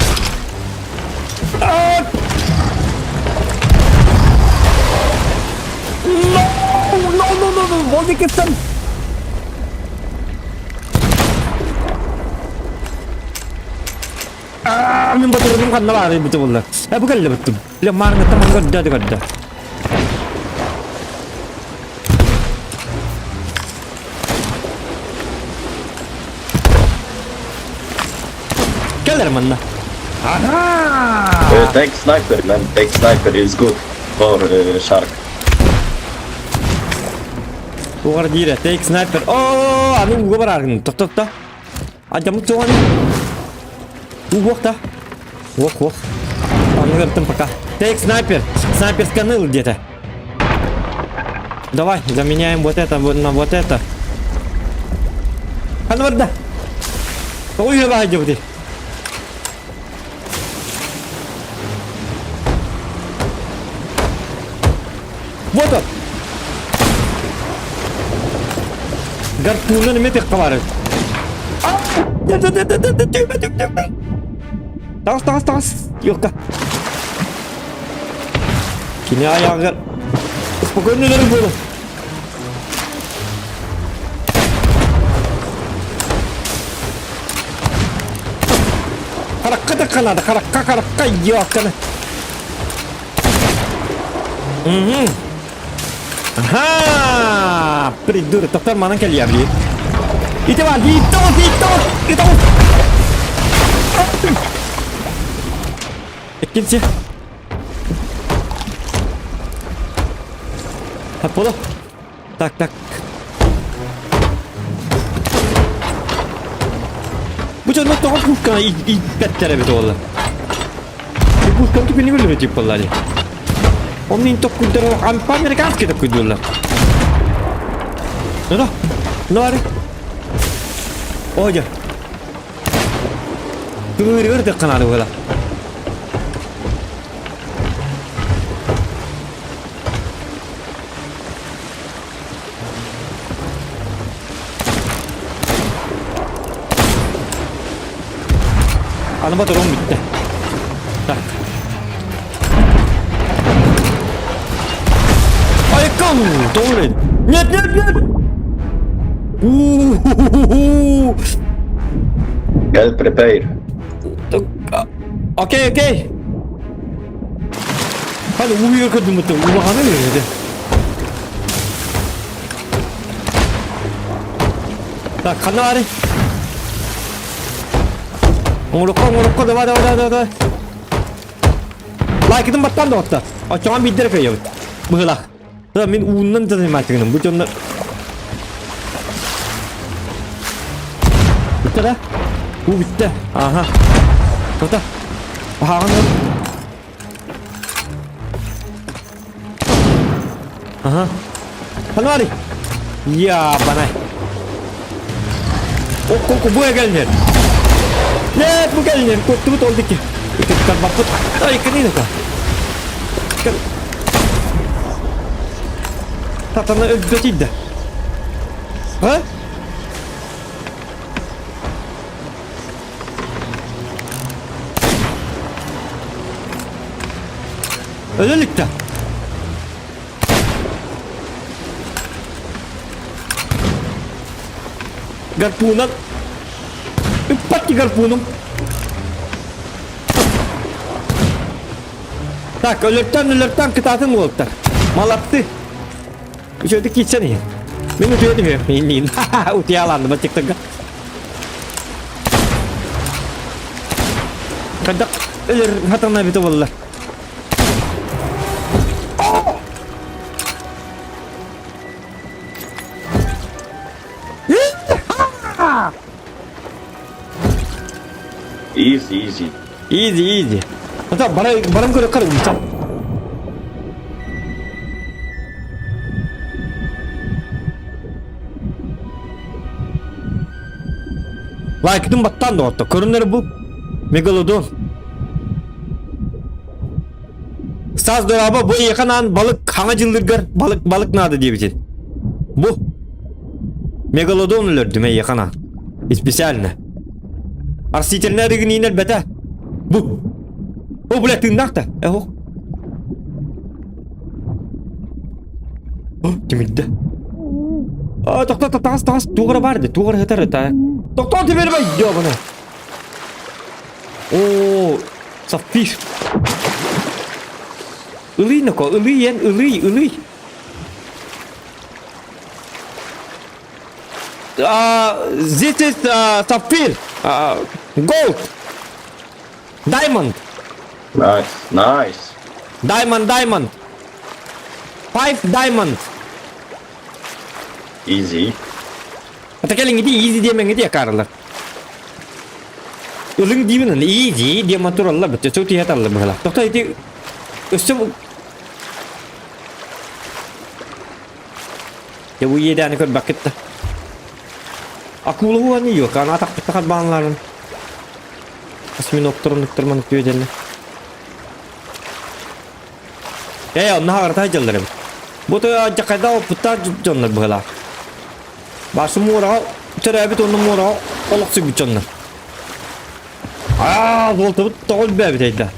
No, no, no, no, no, Волникеттан. Аа, мин батырдым ханна баар бите буолла. Э, бу кэллэ быттым. Бля, маарыҥҥыттан манга көрдө көрдө. Кэлэр манна. Аха! Take sniper, man. Take sniper is good for shark. Тугар диирэ, take sniper. Оо, аны ууга барааргын. Тохтотто. Адьаммыт суоҕа Уох да. Уох, уох. Аны пока. Take снайпер. Снайпер сканыл где-то. Давай, заменяем вот это вот на вот это. Ханна барда. Ой, давай, идем. Вот он! Гарпунан эмиэ тихха баар Таҕыс, таҕыс, таҕыс! Юрка. Кини айаҕыгар спокойно өлөрүм буолу. Харакка тахха наада, харакка, харакка, ёкканы. Угу. Ага! Придурок, тоқтар манан кэлиэ били. Ити бар, итоҕус, итоҕус, итоҕус! Иккинси. Аполло. Так, так. Бу дьоннор тоҕо пушканы ииппэттэр эбит уолла. Бу пушканы түгүнү көрдөрө тип буолла дии. Онно ин токкуйдар американский токкуйдууллар. Ну да, ну ари. Ой, Тыырыгыр тыкканаары буола. Аны батырым бүттэ. Так. Айкон! Тоҕо Нет, нет, нет! У-ху-ху-ху! Get prepared. Окей, окей. Hadi uyuyor kadın mutlu. Ulahana verdi. Так, ханна Оҥорукка, оҥорукка, давай, давай, давай, давай. Лайкытын баттан да отта. Оччоҕон биирдэрэ кыайабыт. Быһылах. Да, мин ууннан да заниматься Бу дьоннор... Бүттэ да? Уу бүттэ. Ага. Тота. Аһаҕын Ага. Ханвари. Я банай. О, бу кэлнер. Нет, бу кэлнер. Көттүбүт ол дики. Иккиттер баппыт. Ай, кини да. Татана өлбөт А? Өлө иликтэ. Гарпунан. Ыппат гарпуном. Так, өлөртөн өлөртөн кытаатын уолтар. Молодцы. Үчүгэйдик киирсэн иһин. Мин утуйа түһүөм. Мин утуйалаанным тиктокка. Хайдах өлөр хатана эбитэ буолла. Easy, easy. Easy, easy. Ата бара баран көрө кар умса. Лайкытын баттан да отто. Көрүнөр бу. Мегалодон. Стас дорообо, бу эйиэхэ анаан балык хаҥа дьыллыргар балык балык наада диэбитин. Бу. Мегалодон өлөрдүм эйиэхэ анаан. Специально. Арсительная рыгын элбэтэ. Бу. О, бля, тыыннаах да. Эхо. О, тимирдэ. А, тохто, тахас, тахас, туох эрэ баар дии, туох эрэ сытар это. Тохтоо, тимирбэй, ёбана. О, сапфир. Ылый ноко, ылый эн, ылый, ылый. This is sapphire, gold, diamond. Nice, nice. Diamond, diamond. Five diamond. Easy. Ата кэлиҥҥити easy диэмэҥҥити акаарылар. Ылыҥ диибин аны easy диэн тураллар бөттө сыл тиһэ таллар быһалаах. Тохто ити өссө Дьэ бу иэдээни көрбөккүт да. Акула уоны юокаан атахпытта харбаанларын. Осьминогтар оннуктар маннык түөдэллэр. Ээ, онно хаҕарата сылдьаллар эбит. Бу дьакайда оппуттаах дьоннор быһалаах. Башы муораҕа төрөөбүт уонна муораҕа олохсуйбут дьоннор. Аа, золотобут тоҕо өлбөөбүт эйда.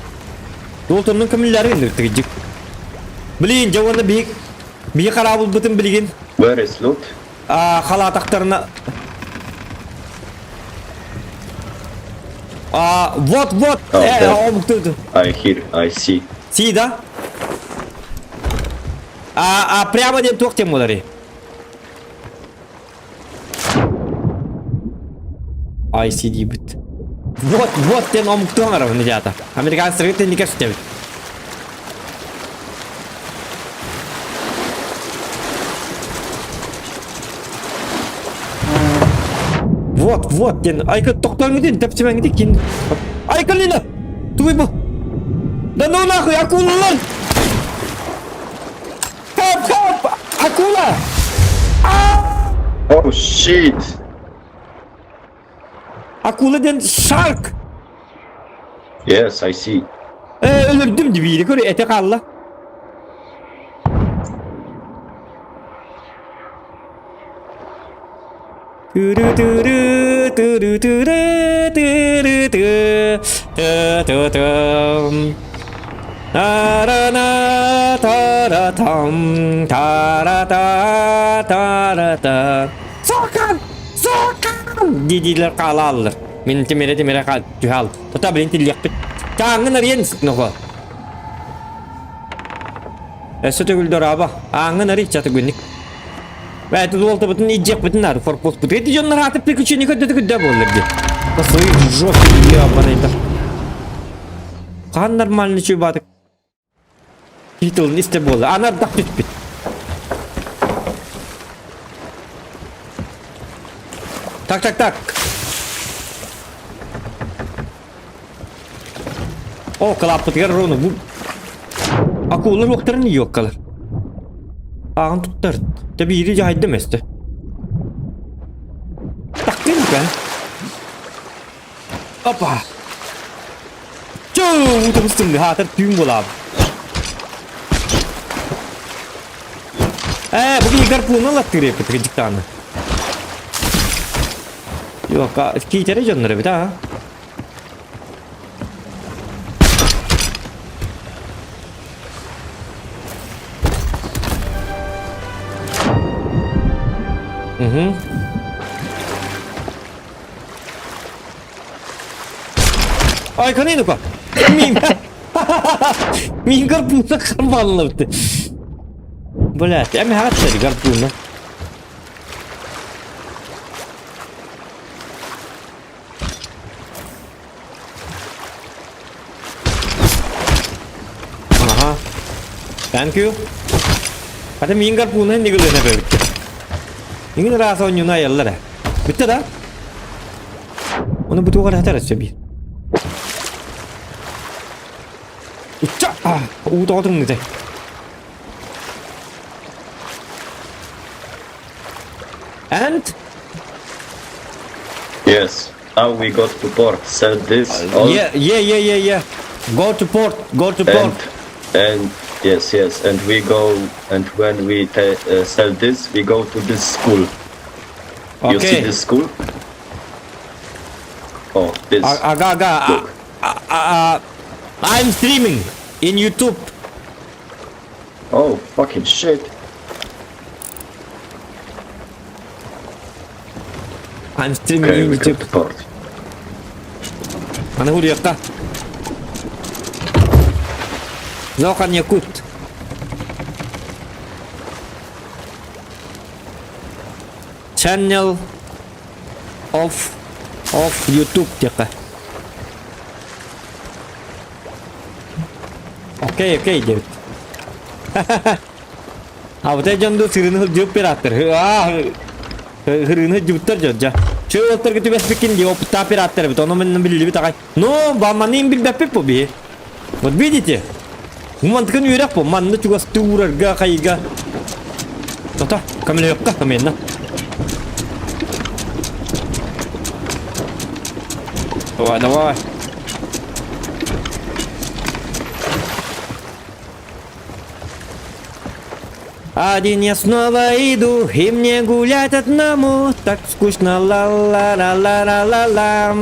Золотоннун көмүллэри гынныбыт Блин, дьэ уонна биһик биһи хараабылбытын билигин Where is loot? Аа, халаатахтарына А, вот, вот, Oh, э, there. омукту. I hear, I see. Си, да? А, а прямо диэн туох диэн буоларый? I see диибит. Вот, вот диэн омуктуу оҥоробун ребята. Американецтарга тэнникэ сүтэбит. Вот, вот диэн айка тохтооҥҥутун тэпсимэҥҥитин кин Айка Лина! Тугуй бу? Да ну нахуй, акулалар! Help, help! Акула! Oh shit! Акула диэн shark! Yes, I see. Э, өлөрдүм дибиири көр этэ хаалла. Тыры-тыры, тыры-тыры, тыры-ты, ты-ты-тым. Тарана, таратам, тарата, тарата. Сокан! Сокан! Дии-диилэр хаалааллар. Мин тимирэ-тимирэ түһэ Тота билин тиллиэхпит. Тааҥҥын арыйан ноҕо. Өссө төгүл дорообо. Ааҥҥын арый чатыгынник. Бэйти дуолтабытын илдьиэхпитин наада форпостпут. Эти дьоннор ааты приключение көрдөтө көрдөө буоллар дии. По своей жопе ебаный Хаан нормальный чуйбаатык. Титулун истэ буолла. Аны ардах түспүт. Так, так, так. О, кылааппытыгар руну бу акулар уохтарын иоккалар. Ааҕын туттар. Тэбиири дьаһайдым өстө. Таккын кэн. Опа! Чуу, утумустум хаатар түүн буолааб. Ээ, бу киһи гарпуну латтыыр эппит кыдьыктааны. Yok, киитэри дьоннор эбит аа. Угу. Ай, каныйнука. Мин. Мин гарпуна харбаллыбыт. Блять, эми хатсар гарпуна. Ага. Thank you. Хата миин гарпуна нигылына бэбитте. Иҥин ыраас оонньууну айаллар ээ. Бүттэ да? Ону бу туох эрэ этэр өссө биир. Ычча! Уу тоҕо тымныытай? And? Yes. Now we got to port. Sell this all Yeah, yeah, yeah, yeah, yeah. Go to port, go to port. and And yes, yes, and we go, and when we ta- sell this, we go to this school. You see Окей. this school? Oh, this. Ага, ага. Look. I'm streaming in YouTube. Oh, fucking shit. I'm streaming Okay, in we got YouTube. the port. Аны уруйахха. Зохан Якут. Channel of of YouTube диэххэ. Окей, окей, диэбит. А вот дьон ду сырыны сылдьыбыт пираттар. Аа, хырыны сылдьыбыттар дьон дьа. Чөй уолаттарга түбэспиккин дии опыттаах пираттар эбит. Ону мин биллибит аҕай. Ну, баманы билбэппит бу биһи. Вот видите? Мантыкын үөрэх бу. Манна чугастыы уурарга, хайыга. Тота, көмөлөйөххө, көмөйүнна. Давай, давай. Один я снова иду, и мне гулять одному так скучно, ла-ла-ла-ла-ла-ла-ла.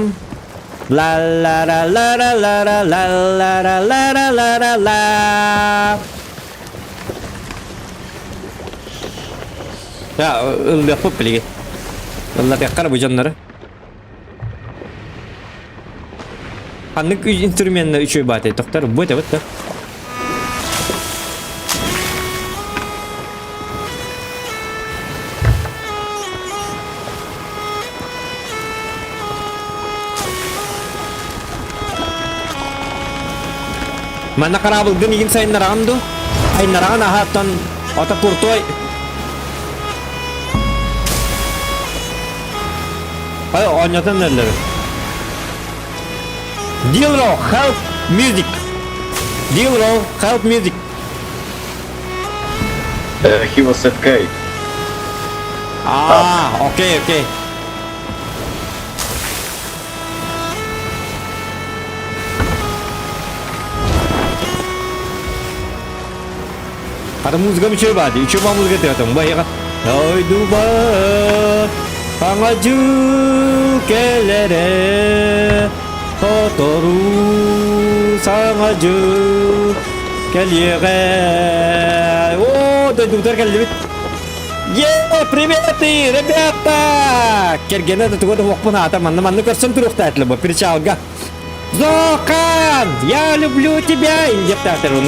Ла-ла-ла-ла-ла-ла-ла-ла-ла-ла-ла-ла. Я ыллыахпыт билигин. Ыллатыаххара бу дьоннору. Ханнык инструменнар үчүгэй баатый тохтор бу это да. Манна хараабылгын игин сайыннараҕын ду? Айыннараҕын аһааттан ото куртой. Ай, оонньотон эрэллэр. Dilro, help music. Dilro, help music. He was FK. А, окей, окей. Хата музыка үчүгэй баати, үчүгэй баа музыка тыатым, баһыга. Дойдубар саҥа дьыл кэлэрэ, сотору саҥа дьыл кэлиэҕэ. О, дойдубутугар кэллибит. Е, приветы, ребята! Кэргэнэ да туга да уохпун аата манна манна көрсөн туруохтаатылар бу причалга. Зохан, я люблю тебя! Индиктатор он.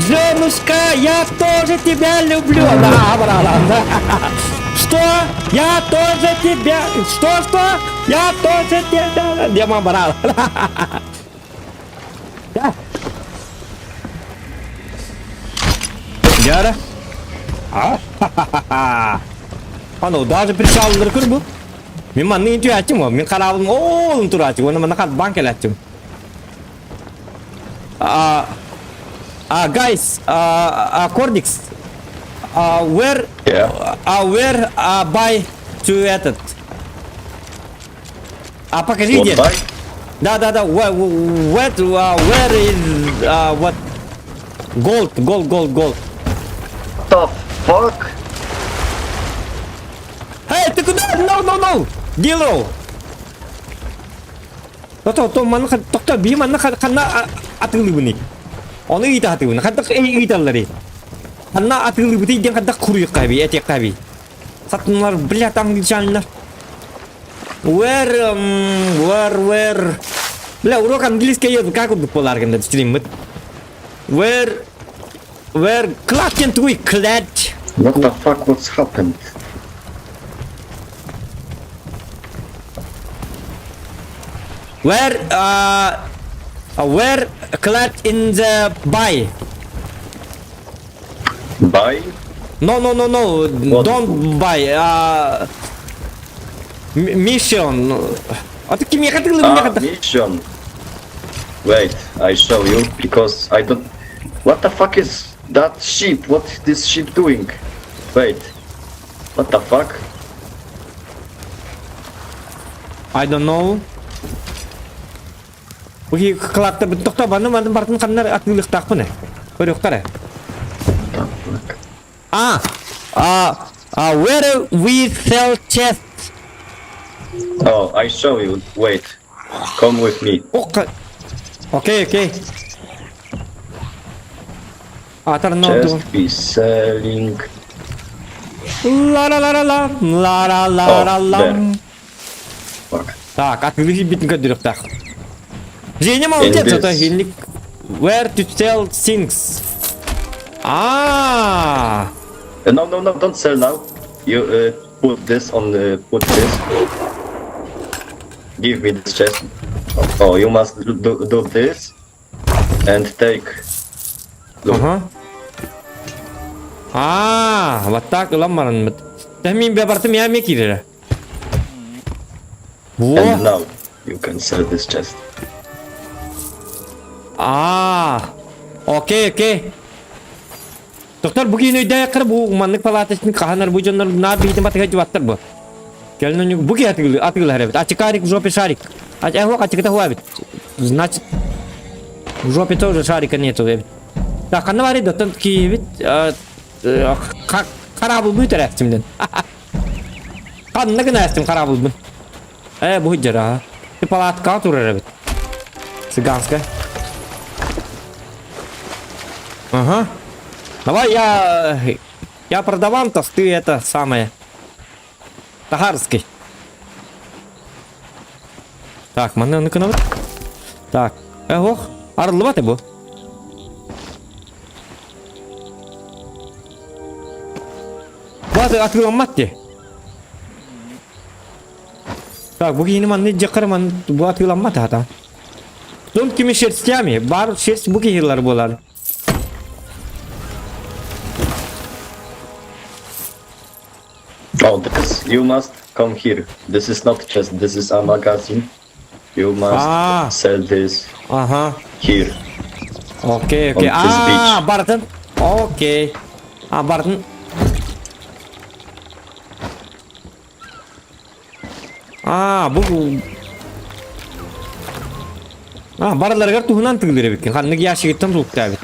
Женушка, я тоже тебя люблю! Да, брат, Что? Я тоже тебя... Что, что? Я тоже тебя... Дима, брат. Да. Дьара. А? Аны даже причаллары көр бу. Мин манны интү ачым Мин карабым оолун тураачы. Оны манна хат банк эләчим. А, а, guys, Кордикс, where, Yeah. Where buy to этот? А покажи What где. buy? Да, да, да. Where is what? Gold, gold, gold, gold. The fuck? Эй, ты куда? No, no, no! Дило! Тото, то манна тохто би манна ханна атыылыыбыный. Ону ыйта атыыбын. Хаддах ыйталлары. Ханна атыылыыбыты диэн хаддах куруйукка би, этиэкка би. Сатынлар, блядь, англичаннар. Where, where, where? Бля, урок английский язык как курдук буолар гында стриммит. Where, where, клад диэн тугуй, клад. What the fuck? What's happened? Where, where clad in the buy? Buy? No, no, no, no. What? Don't buy. Mission. А ты ким я Ah, mission. Wait, I show you because I don't. What the fuck is that ship? What is this ship doing? Wait. What the fuck? I don't know. Уги кылаатта тохто баны маны бартын ханнар атыылыктаахпын. Көрүөххэ эрэ. The fuck? А, а, а, where we sell chests? Oh, I show you. Wait. Come with me. Окей, окей, окей. Атар Chest be selling. ла ла ла ла ла ла ла ла ла Oh, ла there. Fuck. Так, атыылыы киирбитин көрдөрүөхтээх. Женя молодец, In это this. хинник. Where to sell things. А, No, no, no, don't sell now. You put this on the put this. Give me this chest. Oh, you must do, do this and take. Look, Ага. А, вот так ылан баран. Мин бартым я ме киирэрэ. Во. and now you can sell this chest. Аа, окей, окей. Доктор, бу киин өйдөй бу маннык палаточник хаһанар бу дьоннор наар биһитин батыга дьыбаттар бу. Кэлин бу ки атыгылы атыгылар эбит. Ачыкарик в жопе шарик. А эхо ачыкыта хуа эбит. Значит, в жопе тоже шарика нету эбит. Так, ханна бары доттон киибит харабыл бүтэр эстимден. Ханна гына эстим харабылбын. Э, бу жара. Ты палатка турар эбит. Цыганская. Ага. Давай я... Я продавам, то ты это самое. Тагарский. Так, манна ну канал. Так. Эх, арыллыбат бу. Бу атыыламмат дии. Так, бу киһини манны дьахтар ман бу атыыламмат аата. Дом кими шерстями, бар шерсть бу киһилар буолар. Oh, this you must come here. This is not chest. This is a magazine. You must Ah. sell this Ага. here. Окей, окей. On this А, beach. бартын. Окей. А, бартын. А, бу А, барыларыгар туһунан тыгылыр эбиккин. Ханнык ящигыттан тулуктаабыт.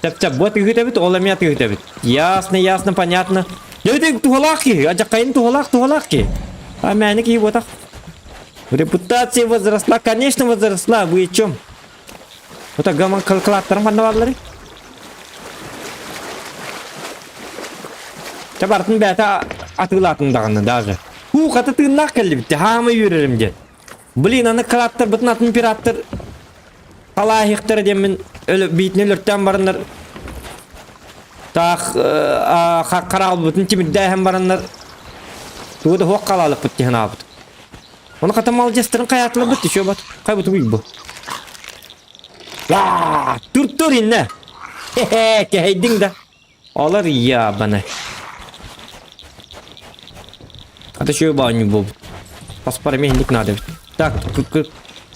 Тэп-тэп, бу тыгыт эбит, ол эмиэ тыгыт эбит. Ясно, ясно, понятно. Дьэ, туһалаах киһи, адьаккайын туһалаах, туһалаах киһи. А мээнэ киһи буотах. Репутация возросла, конечно, возросла, вы о чем? Вот так гаман калкалаттарым ханна бааллары? Чэ бартын бэйэтэ атыылаатын даҕаны даже. Һуу, хата тыыннаах кэллибит, хаама үөрэрим диэн. Блин, аны калаттарбытын атын пираттар халааһыахтара диэммин биитин өлөртөөн бараннар таах хараалбытын тимирдээһэн бараннар тугу да суох халаалыкпыт диэн аабыт. Оны хата малдьастарын хайаатыларбыт еще бат хайбытыгый бу. Ла, тур-тур иннэ. Хе-хе, кэһэйдиҥ да. Олор ябаны. Ата шөй баанньу буолбут. Паспар эмиэ инник наада эбит. Так,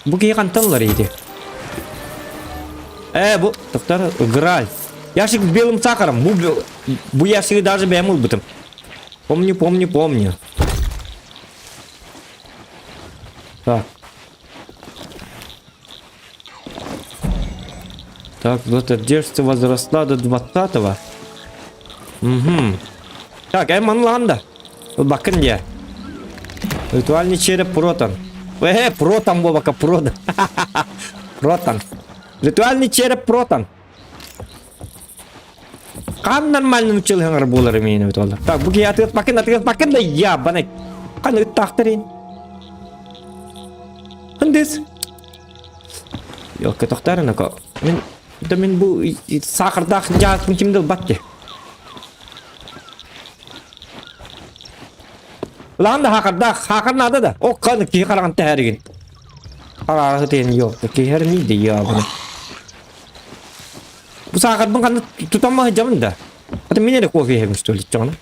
бу киһи хантан ылар ити? Э, бу, тоқтар, Грааль. Ящик с белым сахаром. Бу, бу ящиги даже бэйэм ылбытым. Помню, помню, помню. Так. Так, вот одежда возросла до 20-го. Угу. Так, эн манлаан да. Бакын дьэ. Ритуальный череп протан. Э, протан буолбакка, продан. Протан. Ритуальный череп протан. Хаан нормально нуччалыһыҥар буолар имеин эбит олар. Так, бу киһи атыгат бакын, атыгат бакын да я, бана. Хан ыттаахтарын. Хандыс. Йокка тохтарын ако. Мин да мин бу саахардаах дьаатын ким да ылбат дии. Улахан да хаахардаах, хаахар наада да. О, каны киһи хараҕын тэһэригин. Хараҕы тиэн йок, киһи хэрмий да ябына. Бу саахарбын ханна тутан сылдьабын да. Ата мин эрэ кофе иһэбин что ли чоҕуна.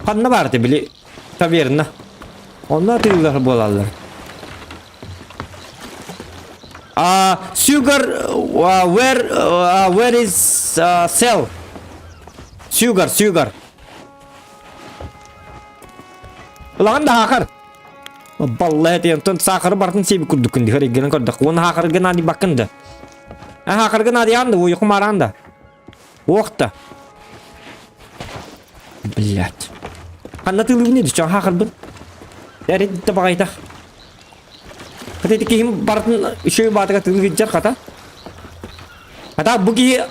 Ханна баар этэ били таверна. Онно атыылар буолаллар. А sugar where where is sell? Sugar, sugar. Улахан да хаахар. Балла этэ онтон саахары барытын сиэби курдуккун дихэр иггэнэн көрдөх. Уонна хаахарга наадыйбаккын да. А хаахарга наадыйаан да, уйукум араан да. Уохта. Блять. Ханна тыылыбын edi, чоң хахарбын. Эрит да бағайтах. Хата ити киһим барытын үчүгэй баатыга тыылы сылдьар хата. Хата бу киһи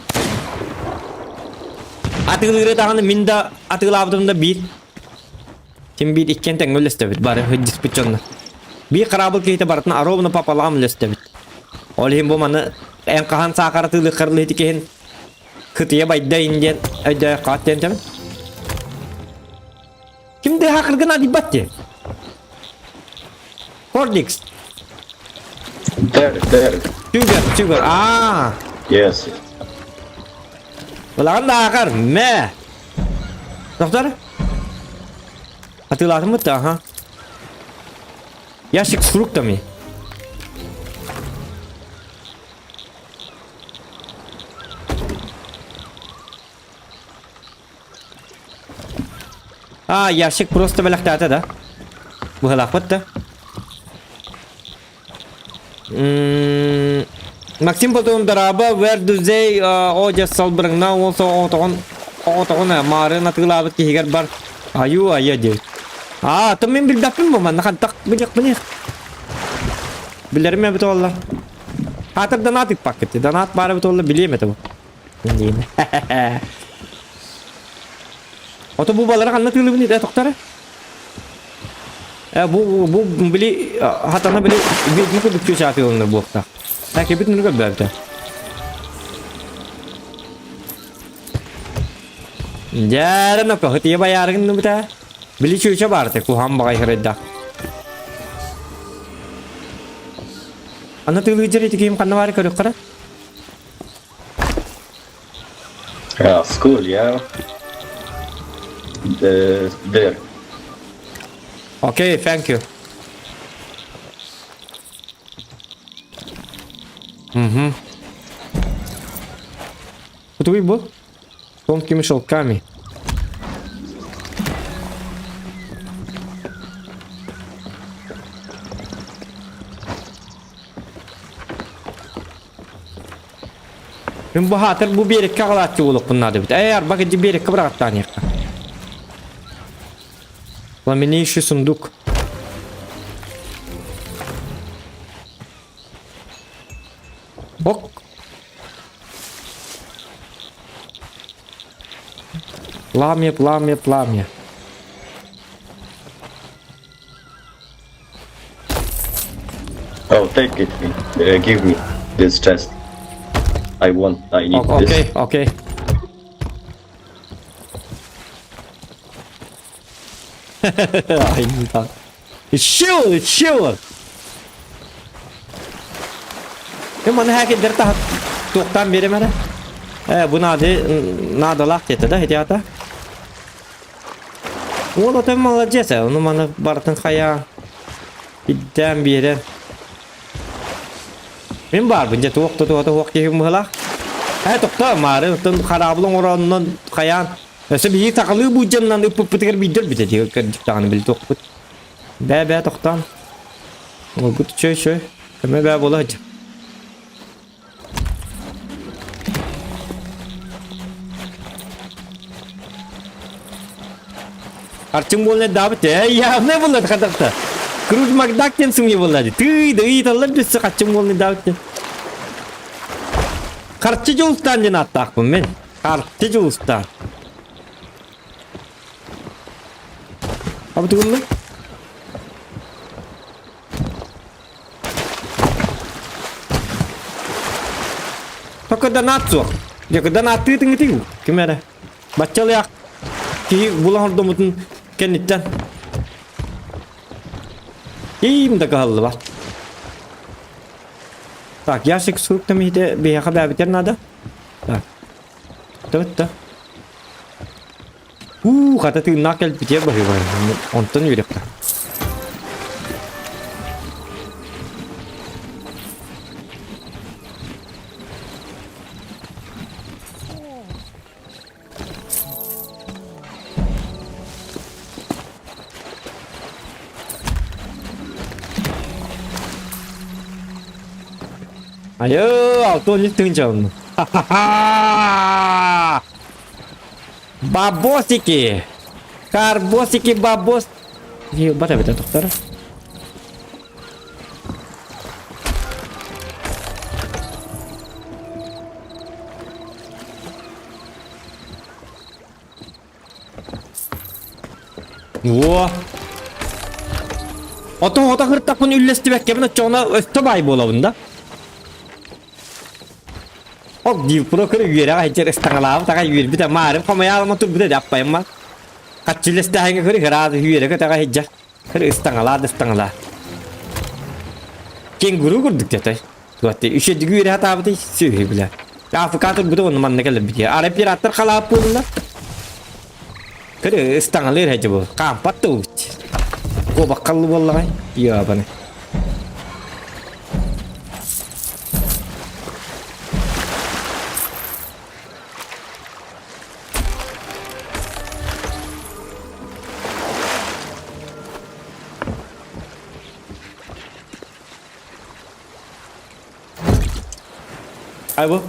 атыылыыры даҕаны мин да атыылаабытым да биир. Ким биир иккиэн тэҥҥэ үллэстэбит бары сылдьыспыт дьонно. Биир хараабыл киһитэ барытын ровно пополам үллэстэбит. Ол иһин бу маны эн хаһан саахар атыылыаххар ити киһин кытыйа байда ин диэн өйдөөх хаат диэн тэбин. Ким да хакыргын адыйбат диэн. Кордикс. There, there. Sugar, sugar. Аа. Yes. Улахан да аахар. Мэ. Доктор? Атыылаатыммыт да, аха. Ящик с фруктами. А, ящик просто бэлэхтээтэ да? Быһалаахпыт да? М, Максим Платон Дараба, where do they о дьэ салбырыҥна уол оҕотоҕун оҕотоҕун маарын атыылаабыт киһигэр бар айуу айа диэбит. Аа, то мин билбэппин бу манна хантах билиэхпиний. Билэрим эбит олла. Хаатыр донат ыппаккыт. Донат баар эбит олла билиэм этэ бу. Диин. Ото бу балары ханна тыылыбын итэ тохтара? Э бу бу били хатана били ведьма курдук чуча атыыланар буолта. Так эбит нүргө бөбүтэ. Дьээрэ ноко хытыйа байаарыгын нубута. Били чуча баарты куһаан баҕай хырайдах. Ана тыылыы дьэр ити киһим ханна баары көрүөххэ Yeah, school, yeah. The, there. Okay, thank you. Угу. Кутуй бу. Тонкими шелками. Мин баһаатар бу биэрэккэ аҕалааччы буолуохпун наада эбит. Ээ, арба кэдди биэрэккэ быраҕаттааныахха. Пламенейший сундук. Ок. Пламя, пламя, пламя. Oh, take it. Give me this chest. I want. I need Okay, this. okay. Айда. Chill, chill. Ким маны хакердер таһат туохтаан биэрим эрэ. Э, бу наады наадалаах диэтэ да, ити аата. Уол отон молодец, ону маны барытын хайа ирдээн биэрэн. Мин баарбын дьэ туох да туһата суох киһи быһылаах. Ээ тохтоо маары оттон хараабыл оҥороннон хайаан өссө биһиги сахалыы буудьаннан ыппыппытыгар биирдэ өлбүтэ дии кырдьык даҕаны били туохпут. Бээ бээ тохтоон. Уолгут үчүгэй үчүгэй. Көмө бээ буола сылдьар. Арчын буолан даабыт ээ явно буолла хатахта. Круж Макдак диэн сымыйа буолла дии. Тыый да ыйыталлар өссө хаччын буолан даабыт диэн. Харчы Дьулустаан диэн ааттаахпын мин. Харчы Дьулустаан. Абы тугунна? Только донат суох. Дьэ, донаттыы тыҥытыҥ. Ким эрэ. Баччалыах киһи булан ордоммутун кэнниттэн. Ким да кыһаллыбат. Так, ящик с фруктами ите биһиэхэ бээбитэр надо. Так. Тыбытта. Уу, хата тыыннаах кэлбитиэ баһыыбай. Онтон үөрэххэ. Айыы, 63 тыһыынча. Ха-ха-ха! Бабосики! Карбосики бабос... Бата бita тохтор. Во! Ото ото хыртахпын үллэстибэккэбин оччоҕуна өстө баай буолабын да. Ок диир про көрө үөрэҕэ сылдьар ыстаҥалаабыт аҕай үөрбүтэ маарым хомойаалыма турбута да аппайымма. Хаччыллэстэһиҥҥэ көрө ыраас үөрэ көтөҕө сылдьар. Көрө ыстаҥалаа да ыстаҥалаа. Кенгуру курдук дьатай. Туатты үчүгэй үөрэ сатаабытый сүөһү билэ. Африка турбута онно манна кэлэрбит. Ара пираттар халаап буолла. Көрө ыстаҥалыыр сылдьар бу. Хаампат да убут. Куобаххаллы буоллаҕай. Йабаны. Айбы.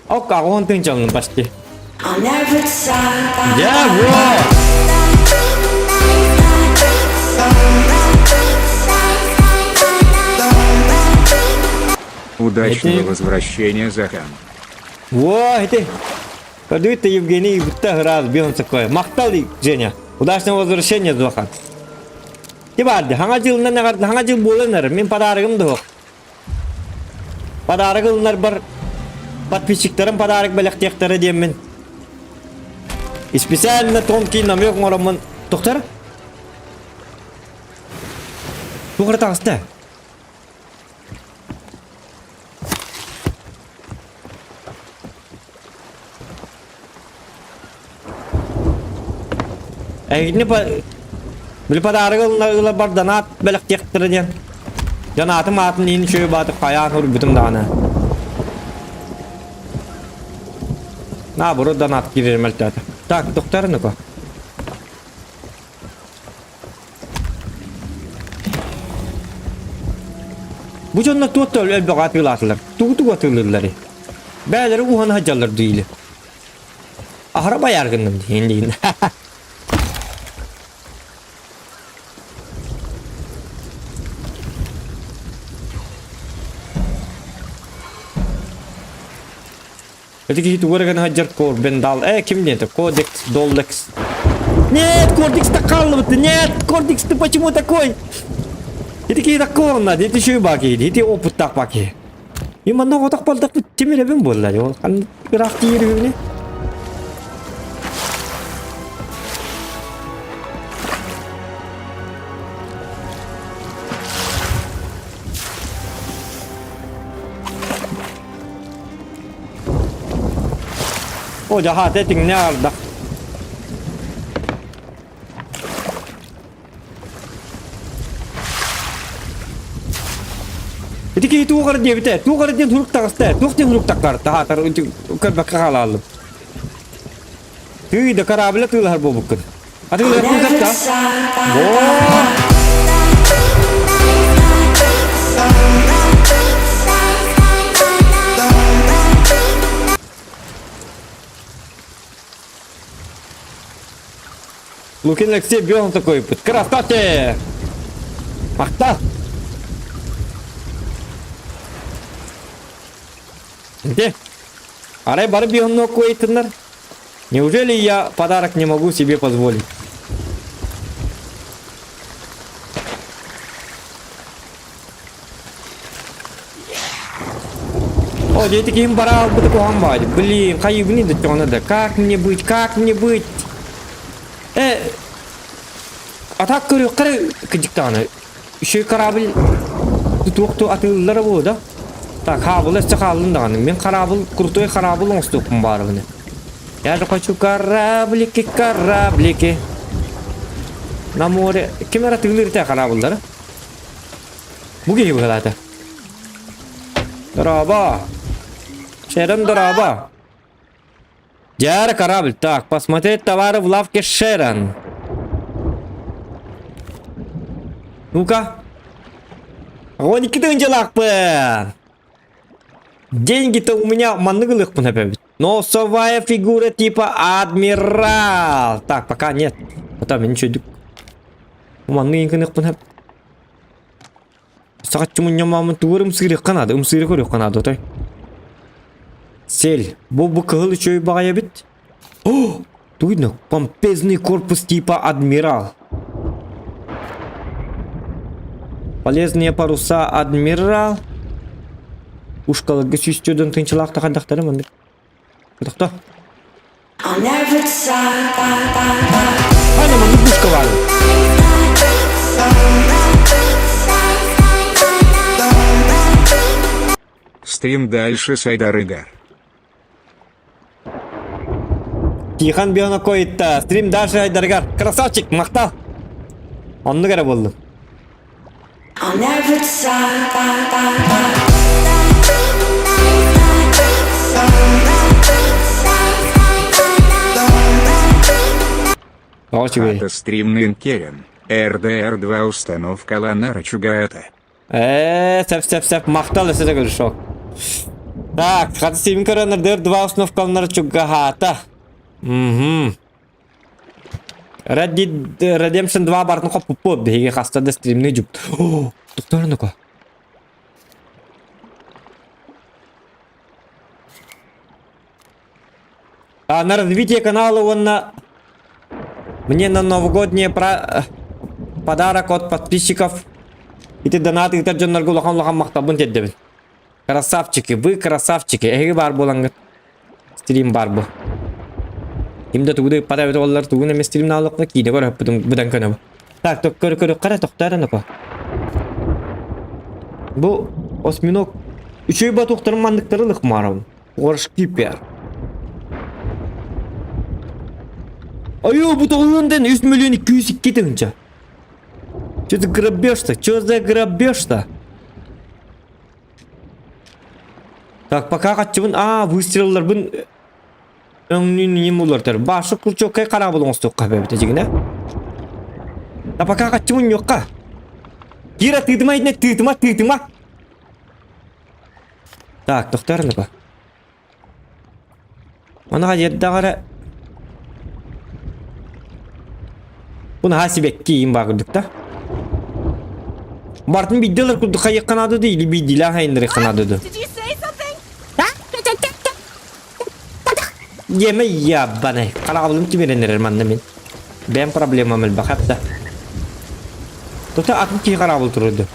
Окка, он тынчалын почти. Я во! Удачного Это- возвращения, Захан. Во, это... Подуй-то Евгений, будто раз бьем такое. Махтал, Женя. Удачного возвращения, Зохан. Ти барды, хаҥа дьылынан эҕэрдэ, хаҥа дьыл буолан эрэр. Мин подарогым да суох. Подарок ылынарбар подписчиктарым подарок бэлэхтиэхтэрэ диэммин. И специально тонкий намек оҥороммун. Тоқтар? Туох эрэ таҕыста? Эһигини били подарок ылла бар донат бэлэхтиэхтэрэ диэн. Донатым аатын иһин үчүгэй баатып хайаан урбутум даҕаны. Наоборот донат киирэр мөлтөөтө. Так, доктор ну-ка. Бу дьонно туох да элбэҕи атыылаатылар. Тугу-тугу атыылыылларый? Бээлэри уһана сылдьаллар диили. Аһара байаар гынным диэн диин. Эти киһи тугу эрэ гына сылдьар Корбендал. Э, ким диэн Кодекс, Доллекс. Нет, Кордикс так хааллыбыт. Нет, Кордикс, ты почему такой? Ити киһи такой надо, ити шүй баки, ити опыттаах баки. И манна отох балдахпыт тимирэбин буолла. Ол хан ыраах тиийэр О, дьаһаата этиҥнэ ардах. Ити киһи туох эрэ диэбитэ, туох эрэ диэн сурук таҕыста, туох диэн сурук тахсар, таһаатар көрбөккө хаалааллым. Тыый да корабль тыылаһар буолбуккун. Атыылаһар кытта. Боо! Лукин Алексей Бён такой, красавчик! Махта! Где? Арай бары бионно куейтыннар? Неужели я подарок не могу себе позволить? О, дети ким барал бы такой амбать. Блин, хайыбыны да да. Как мне быть, как мне быть? Э, а так көрүөххэ кыдьыктаҕына үчүгэй корабль туох атыыллара буолуо да так хаабыл өссө хааллын даҕаны мин хараабыл крутой хараабыл оҥостуохпун баарыбын я же хочу кораблики кораблики на море ким эрэ атыылыыр этэ хараабыллары бу киһи быһалаата дорообо Шерон дорообо Дьара корабль. Так, посмотреть товары в лавке Шерон. Ну-ка. 12 тыһыынчалаахпын. Деньги-то у меня маннык ылыахпын эбэбит. Носовая фигура типа адмирал. Так, пока нет. Потом ничего. Манны инкыныхпын хап. Сахаччы мунньамаамын тугар ымсыырыахха наада, ымсыыры көрүөххэ наада отой. Сель. Бу бу кыһыл үчүгэй баҕайы эбит. О! Тугуйна, помпезный корпус типа адмирал. Полезные паруса адмирал. Ушкаларга сүүстүөдөн тынчылаах тахардахтары маннык. Тохто. Ана маннык пушка бар. Стрим дальше Сайдарыгар. Тихон Бионокоитта стрим дальше Айдарыгар. Красавчик, махтал. Оннук эрэ буоллун. Тоҕо үчүгэй. Ата стримнын керен. РДР2 установка Ланара Чугаата. Ээ, сөп сөп сөп махтал өссө да көрүшок. Так, хаты симин көрөнөр дыр два установкалар чугаһаата. Мгм. Red Dead Redemption 2 бартын хоппуппут биһиги хаста да стримни жуп. О, тохтор А на развитие канала уонна мне на новогоднее про... подарок от подписчиков ити донат ыытар дьоннорго улахан улахан махталбын тиэрдэбин. Красавчики, вы красавчики. Эһиги баар буолаҥҥыт. Стрим баар бу. Ким да тугу да ыппата эбит оллар тугун эмэ стрим нааллахпына киинэ көрөппүтүм быдан көнөбү. Так, ток көрө көрө кара тохтоор анако. Бу осьминог үчүгэй батуктарын манныктары лыхмарым. Горшкипер. Айо, бу тоҕуһунтан 3 миллион 202 тыһыынча. Что за грабеж-то? Что за грабеж-то? Так, пока хаччыбын, аа, выстрелларбын өҥнүүн ньим улартар. Башы курчоккай хараабыл оҥостуохха бэбитэ дьигинэ. Да пока хаччыбын ньуохха. Кира, тыытыма итинэ, тыытыма, тыытыма. Так, тохтоор ну-ка. Ону дьиэрдэҕэ Бу наһаа сибэкки иин баар курдук да. Бартын биирдэ ылар курдук хайыахха наада да или биирдиилээх хайыннарыахха наада да. Did you say something? Диэмэ яббанай. Хараҕабылым тимирэн эрэр манна мин. Бэйэм проблемам элбэх да. Тута атын киһи хараабыл турурду.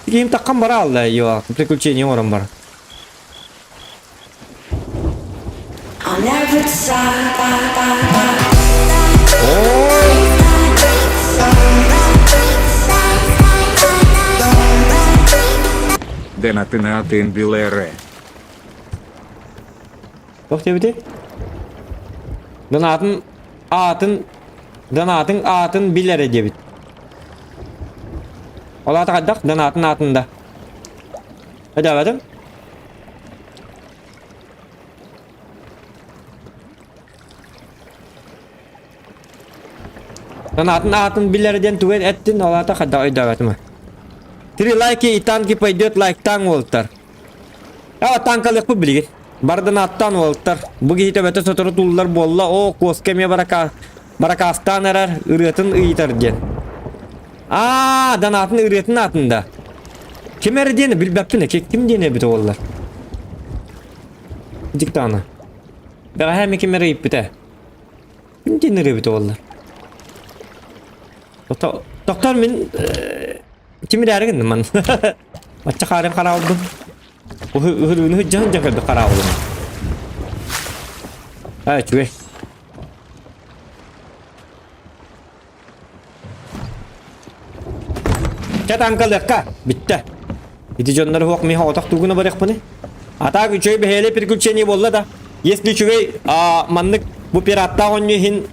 Киһим таххан бара алла йо, приключение оҥорон бар. Донатынатын билэрэ. Туох диэбитий? Донатын аатын донатын аатын билэрэ диэбит. Ол аата хайдах? Донатын аатын да. Өйдөөбөтүм. Донатын аатын билэр диэн тугу эттин, ол аата хайдах өйдөөбөтүм. Три лайки и танки пойдет лайктаан уолтар. А танкалыахпыт билигин. Бардан аттаан уолтар. Бу киһи төбөтө сотору туллар буолла. Оо, куоска эмиэ барака баракаастаан эрэр ырыатын ыйытар диэн. Аа, донатын ырыатын аатын да. Ким эрэ диэни билбэппин ким диэн эбит уоллар. Диктана. Бэҕэһээ ми ким эрэ ыйыппыта. Ким диэн ырыабыт уоллар? Тохтор мин ким ирээри гынным ман. Бачча хаарын хараалбын. Ыһырыыны сылдьан дьон кэлбит хараабылым. Аа, үчүгэй. Чэ таҥкалыахха, бүттэ. Ити дьоннор уһуох миэхэ отох тугуна барыахпыный? А так үчүгэй бэһиэлэй приключение буолла да. Если үчүгэй маннык бу пираттаах оонньуу иһин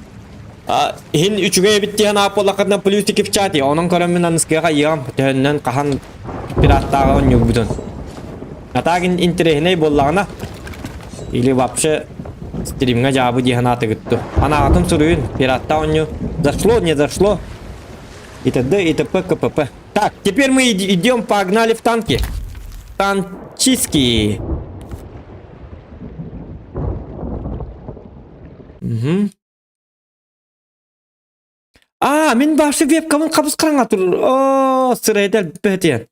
иһин үчүгэй эбит диэн аап буоллаххытына плюсики в чате. Онон көрөммүн аныскыга хайыам төһөннөн хаһан пираттааҕы оонньуурбутун. А так интэриэһинэй буоллаҕына или вообще стримҥа дьаабы дии санаатыгыт Анаҕытын суруйун, пираттаах оонньуу зашло, не зашло и т.д. и т.п. кпп. Так, теперь мы идем, погнали в танки. Танчистские. Мгм. Аа, мин башы вебкамын хабыс хараҥа тур. Оо, сырайда элбэтиэн.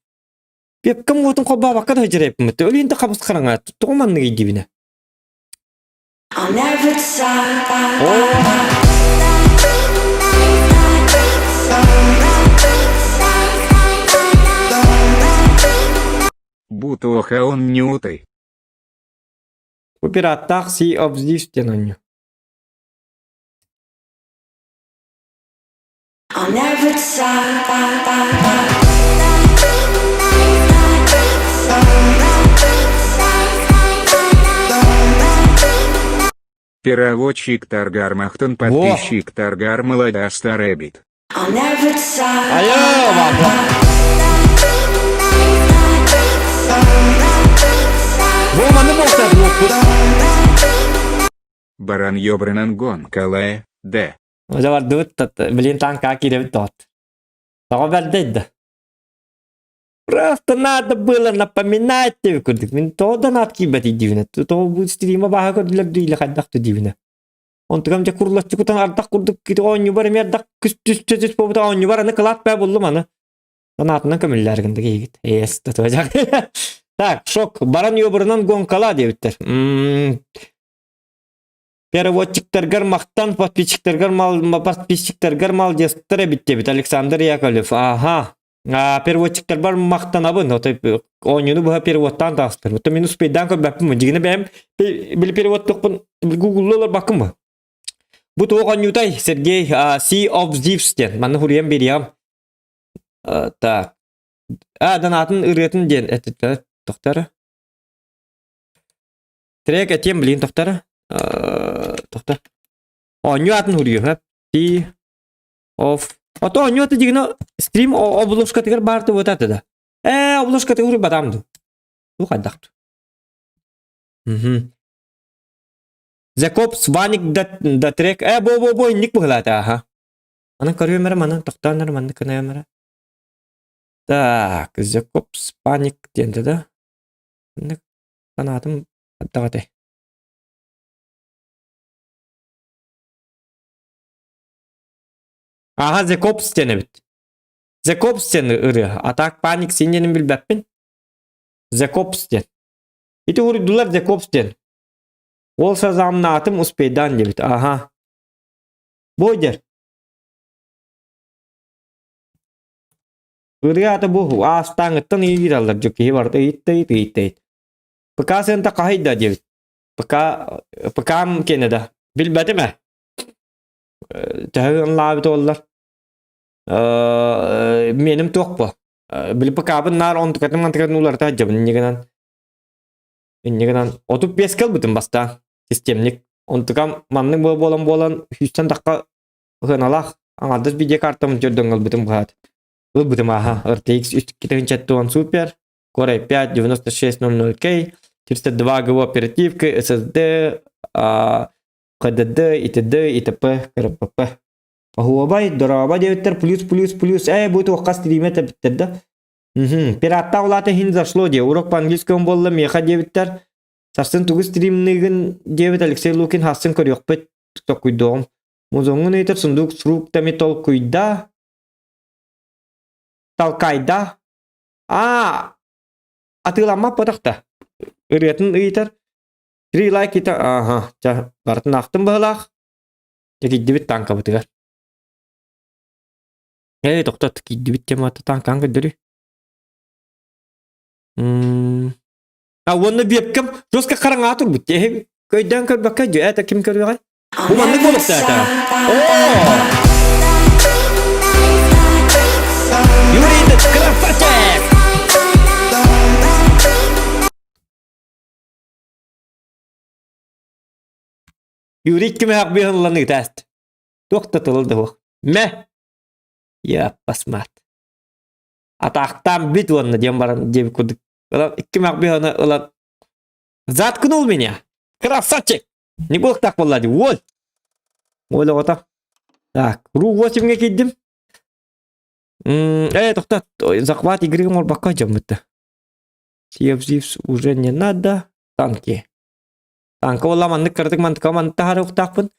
Вебкам уотун холбообокко да сылдьар Өлүүн да хабыс хараҥа. Тоҕо маннык ийдибинэ? Оо, Бутоха он нютай. Бу пираттаах Sea of Thieves диэн оонньуу. Переводчик Таргар Махтан Во! подписчик Таргар Молодаста Рэббит. Айоо, баба! Бу манны буолтар буолпут. Баран Йобренан Гонкале, Д. Дьэ бардыбыт, блин, танка киирэбит тоҕот. Тоҕо бэрдэй да. Просто надо было напоминать тебе курдук. Мин тоҕо да наат киирбэт дибинэ. Тоҕо бу стрима бааһа көрдүлэр дуу или хайдах да дибинэ. Онтукам дьэ курлаччыкутан ардах курдук оонньубар эмиэ ардах күс түс түс буолбута оонньубар аны кылаат бээ буллум аны. Санаатынан көмүллээр гында киһигит. Эс татуажак. Так, шок. Баран ёбурунан гонкала диэбиттэр. Переводчиктаргар махтан, подписчиктаргар мал подписчиктаргар молодецтар эбит диэбит Александр Яковлев. Аха. А, переводчиктарбар махтанабын. Отой оонньууну быһа переводтаан таҕыстар. Ото мин успейдаан көрбөппүн. Дьигинэ бэйэм били переводтуохпун гуглу олорбаккын бу. Бу туох оонньуутай Сергей Sea of Thieves диэн. Манна хуруйан биэриэҕим. Так. А, донатын ырыатын диэн этиттэр. Тохтор. Трек этиэм блин тохтор. Тохтор. Оонньуу атын хуруйуом. Sea of Ото оонньуу аты дигино стрим обложкатыгар баар тугута да. Ээ, обложкатыгар хуруйбатаам дуу. Бу хайдах дуу. Мгм. The Cops Ваник да трек. Э, бо бо бо инник быһылаата аха. Аны көрүөм эрэ манан тохтоон эрэ маннык гыныам эрэ. Так, The Cops Panic диэн да. Маннык санаатым хайдах этэй? Аха The Cops диэн эбит. The Cops диэн ырыа. А так Panic син диэнин билбэппин. The Cops диэн. Ити уруйдулар The Cops диэн. Ол сазамнаатым успейдаан диэбит. Аха. Бойдер. Ырыа аата бу аастааҥыттан ыйыыраллар дьэ киһи барыта ыйытта ыйыт ыйытта ыйыт. ПК сыанта хаһый да диэбит. ПК ПК-м киэнэ да. Билбэтим ээ. Төһө ыллаабыт буоллар. Миэним туох бу. Били ПК-бын наар онтукатын мантыкатын уларыта сылдьабын инньэ гынан. Инньэ гынан 35 ылбытым бастаан системник. Онтукам маннык буолан буолан сүүстэн тахха сыаналаах аҥардас видеокартам дьөрдөҥ ылбытым быһаат. Ылбытым ааха RTX 3070 Super, Core i5 9600K, 302 ГБ оперативка, SSD, ХДД, ИТД, ИТП, КРПП. Оһуобай, дорообо диэбиттэр плюс плюс плюс ээ бу туохха стримэ тэбиттэр да. Мгм. Пираттаах улаата иһин зашло диэ. Урок по английскому буолла миэхэ диэбиттэр. Сарсын тугу стримныыгын диэбит Алексей Лукин хассын көрүөхпүт токкуйдуоҕум. Музоҥҥун ыйытар сундук с фруктами толкуйда. Толкайда. Аа, атыыламмат ботах Ырыатын ыйытар. Три лайк ита ааха, ча барытын аахтым быһылаах. Дьэ киирдибит танкабытыгар. Ээ, тохтот, киирдибит темата танкаан көрдөрүй. А уонна биэпкэм жестко хараҥаҕа турбут. Эһи көйдөөн көрбөккө дьэ это ким көрүөҕэй? Бу маннык буолуохтаата. Оо! Юрий красавчик! Юрий кимээх быһыллан ыытааст. Туох да тылы да суох. Мэ! Я посмат. Атаахтаан бүт уонна диэн баран диэбит курдук. Ылан икки мэх быһаны ылан заткнул меня. Красавчик! Не буолуохтаах буолла дии. Уол! Уол оҕото. Так, ру 8-ҥэ киирдим. Э, тохтот, захват игры оҥорбокко дьоммут. Sea уже не надо. Танки. Танка буолла маннык кыратык мантыка маннык таһаарыахтаахпын.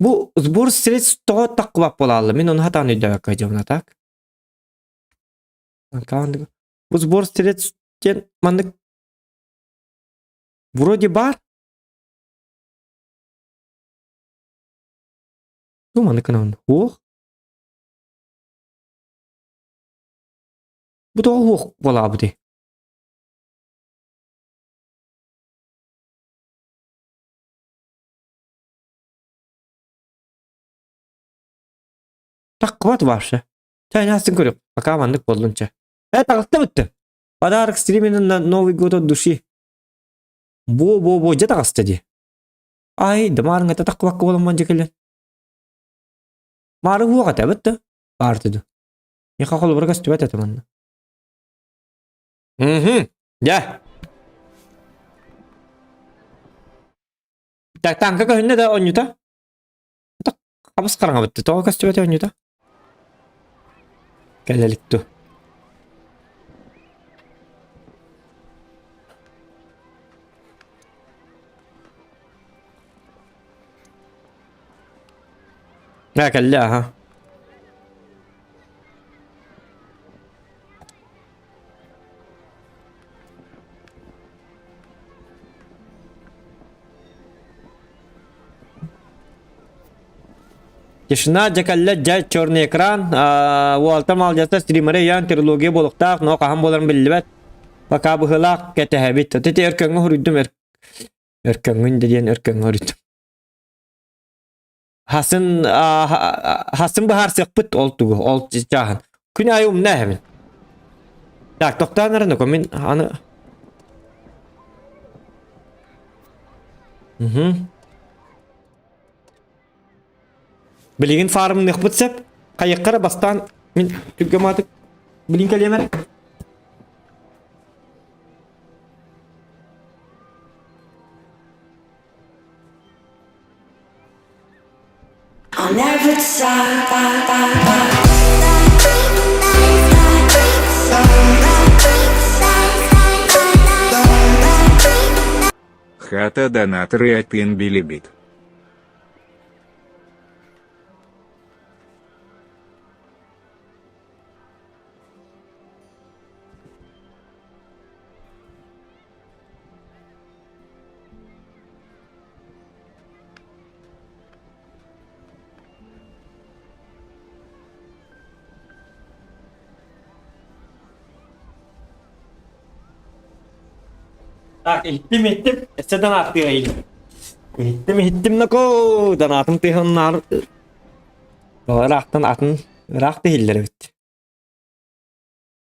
Бу сбор средств тоҕо таххыбат буолаалла? Мин ону хатаан өйдөөбөккө дьабына так. Бу сбор средств диэн маннык вроде бар. Ну маннык гынан уох. Бу тоҕо уох буолаабытый? Таххыбат вообще. Чэ, астын көрүк. Пока маннык буоллун чэ. Э, таҕыста бүттү. Подарок стримина на Новый год от души. Бо-бо-бо, дьэ таҕыста дии. Ай, дамаарыҥҥа таххыбакка буоламман дьэ кэлэн. Маары уох этэ эбит да? Баар этэ Миэхэ холобура көстүбэт этэ манна. Мгм. Дьэ. Так, танка көһүннэ да онньута? Хабыс хараҥа бытты. Тоҕо көстүбэтэ онньута? Кэлэ илик дуу. Ээ, кэллэ, аха. Тишина дьэ кэллэ дьэ черный экран уолта малдьата стримеры ыйаан трилогия буолуохтаах но хаһан буоларын биллибэт пока быһыылаах кэтэһэбит ити өркөҥҥө хоруйдум өркөҥҥүн да диэн өркөҥҥө хоруйдум хасын хасын быһаарсыахпыт ол тугу ол чааһын күн аайы умна эһэбин так тохтоон эрэн мин аны Угу. Билигин фармныахпыт сөп. Хайыкка эрэ бастаан мин түргэмаатык билин кэлиэм эрэ. Хата донаторы атын билибит. Так, иһиттим, иһиттим. Өссө донаттыа иһиттим. Иһиттим, иһиттим нако. Донатым тыһыннар. Ыраахтан атын ыраах тиһиллэр эбит.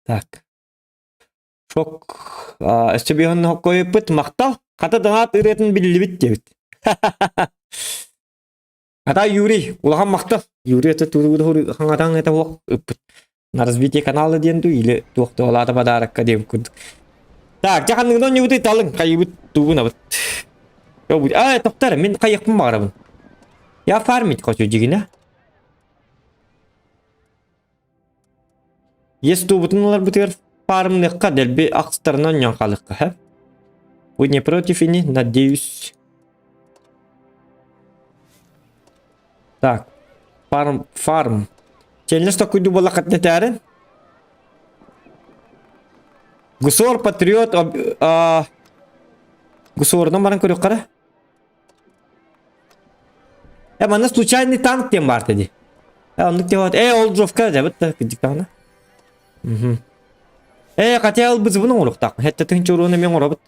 Так. Шок. Өссө биһон хоккойуппут махтал. Хата донат ырыатын биллибит диэбит. Ата Юрий, улахан махтал. Юрий это хаҥатаҥ это уох ыппыт. На развитие канала диэн дуу или туох туолаата подарокка диэн курдук. Так, дьэ ханныгынан оонньуубутуй талыҥ, хайыбыт тугунабыт. А, тоқтар, мин хайыахпын баҕарабын. Я фармить хочу дьигинэ. Ес туубутун ыларбытыгар фармныахха дэлби ахстарынан оонньоон хаалыахха һэ. Вы не против ини, надеюсь. Так, фарм, фарм. Челлендж такой буоллаххытына этээрин. Гусор, патриот, а, Гусорынан баран көрүөххэ эрэ. Э, манна случайный танк диэн баар дии. Э, оннук диэн Э, ол жовка дьабыт да кырдьыктаҕына. Мгм. Э, хотя ол бызыбын оҥоруохтаахпын. Хэттэ тыһыынча уруона эмиэ оҥоробут.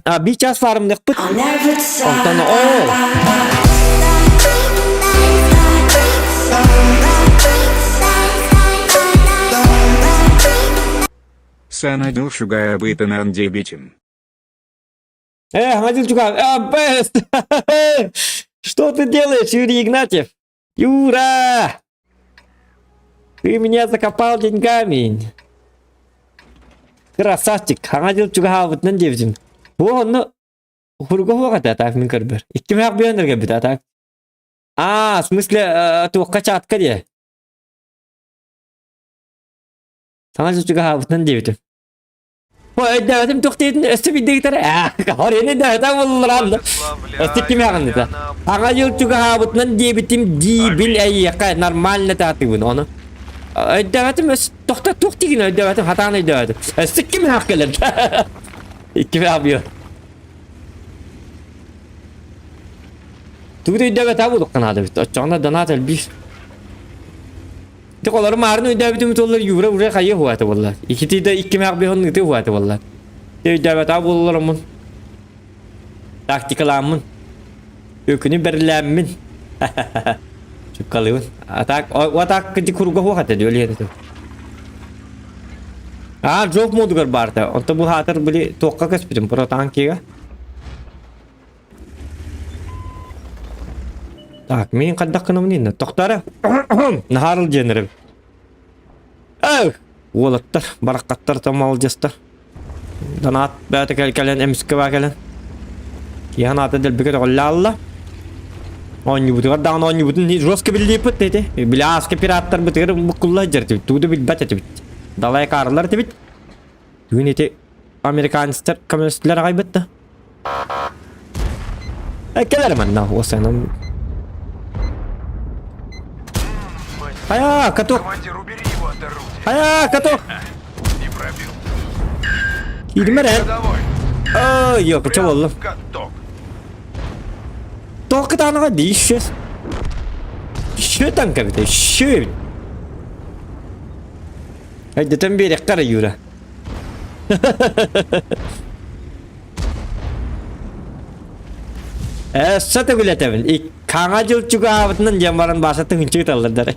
А, биир час фармныахпыт. Онтон оо. Санадил шугаабытынан дебитим. Э, Мадил Чуган, а, бест! Что ты делаешь, Юрий Игнатьев? Юра! Ты меня закопал деньгами. Красавчик, хаҥа чугаһаабытынан диэбитим. Бу онно хурга хуох этэ так мин көрбөр. Иккимээх бүөн эргэбит а так. А, в смысле, туохха чатка диэ. Саҥа чугаһаабытынан диэбитим. Өйдөөбөтүм туох диэтин өссө билдигитэр. Хорины дөһөтө булларан. Өссө кимэҕин Аҕа дьыл чугаһаабытынан диэбитим диибин эйиэхэ нормально таатыбын ону. Өйдөөбөтүм өс тохто туох дигин өйдөөбөтүм хатаан өйдөөбөтүм. Өссө кимээх кэлэр. Иккимээх био. Тугу да өйдөөбөтө буолуохха наада эбит. Оччоҕуна донат элбиир. Тик олору маарын өйдөөбүтүм туоллар юра ура хайы хуата буолла. Икити да иккимээх биһон ыты хуата буолла. Өйдөөбөтө буоллар омун. Тактикалааммын. Өкүнү бэрлээммин. Чуккалыбын. Атак, атак кыти куруга хуохата диөлиэн этим. Аа, жоп модугар барта. Онто бу хаатар били туохха көспүтүм про танкига. Так, мин хайдах гынабын иннэ? Тохтоо Наһаарыл диэн эрэбин. Эх! Уолаттар, бараххаттар там маладьыастар. Донат бэйэтэ кэл кэлэн эмискэ баа кэлэн. Киһи аата дэлбикэ төҕөллө Оонньуубутугар даҕаны оонньуубутун жестко биллииппит ити. Били ааска пираттарбытыгар буккулла сылдьар этибит. Тугу да билбэт этибит. Далай каарлар этибит. Бүгүн ити американецтар коммунистар аҕайбыт да. Кэлэр манна уосанам. Ая, каток. Ая, каток. Киирмэр эн. Ой, yok, чэ боллум. Тоқ кытаанаға дейші. Шö танка бите, шö. Өйдөтөн биэриэххэ эрэ Юра. Өссө төгүлэтэбин. Хаҥа дьыл чугаһаабытынан диэн баран бааса тыһыынча ыталлар дары.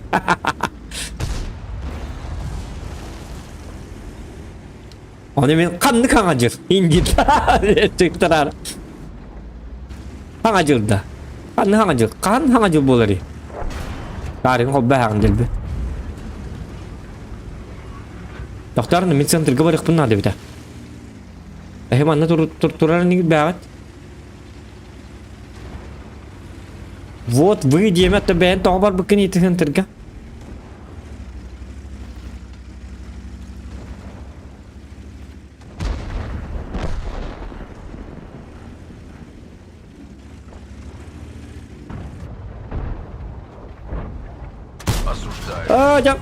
Ону мин ханнык хаҥа дьыл? Индиттар. Хаҥа дьыл да. Ханнык хаҥа дьыл? Хаһан хаҥа дьыл буоларый? Таарыйын холбо хаҥа дьылбы. Тохтоор, мин центрга барыахпын наада эбитэ. Эһи манна турар инигит бээҕит. Вот вы диэмэ то бэйэн тоҕо барбыккын ити центрга. Осуждаю. А, дьэ.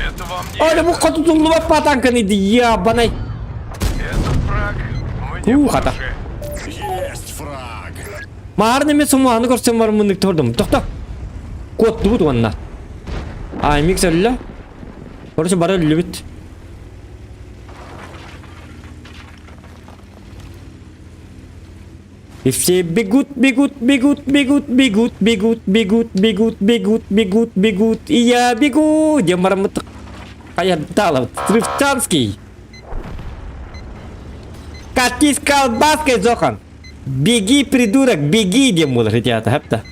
Это вам не Ой, бу хотутуллубат патанканы ди ябанай. Этот фраг мне Уу, по хата. душе. Есть фраг. Маарны мен сумааны көрсөм бар мындык тордум. Тохто. Куоттубут уонна. Аймик өллө. Короче, бары өллүбүт. И все бегут, бегут, бегут, бегут, бегут, бегут, бегут, бегут, бегут, бегут, бегут, и я бегу. Диэн бараммыт хайардалов, Трифтанский. Катись колбаской, Зохан. Беги, придурок, беги, диэн буолар ити хапта.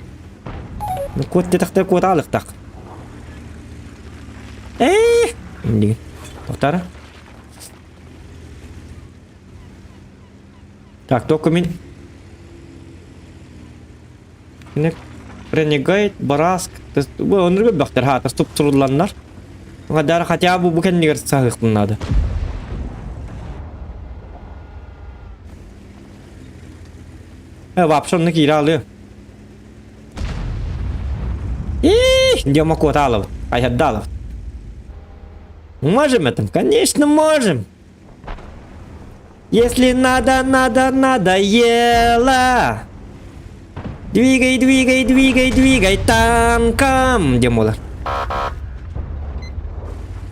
Ну, куот тетахтар куотаалыктах. Эй! Тоқтара. Так, только мин... Ренегейт, Бараск, оннук бөхтөр хаата туптурулланнар. Гадар хотя бы бу кэннигэр саһыахпын наада. Э, вообще онно киирэ алыа. Ih, Дема Коталов, Айхадалов. Можем это? Конечно, можем. Если надо, надо, надоело. Двигай, двигай, двигай, двигай танком. Диэн буолар.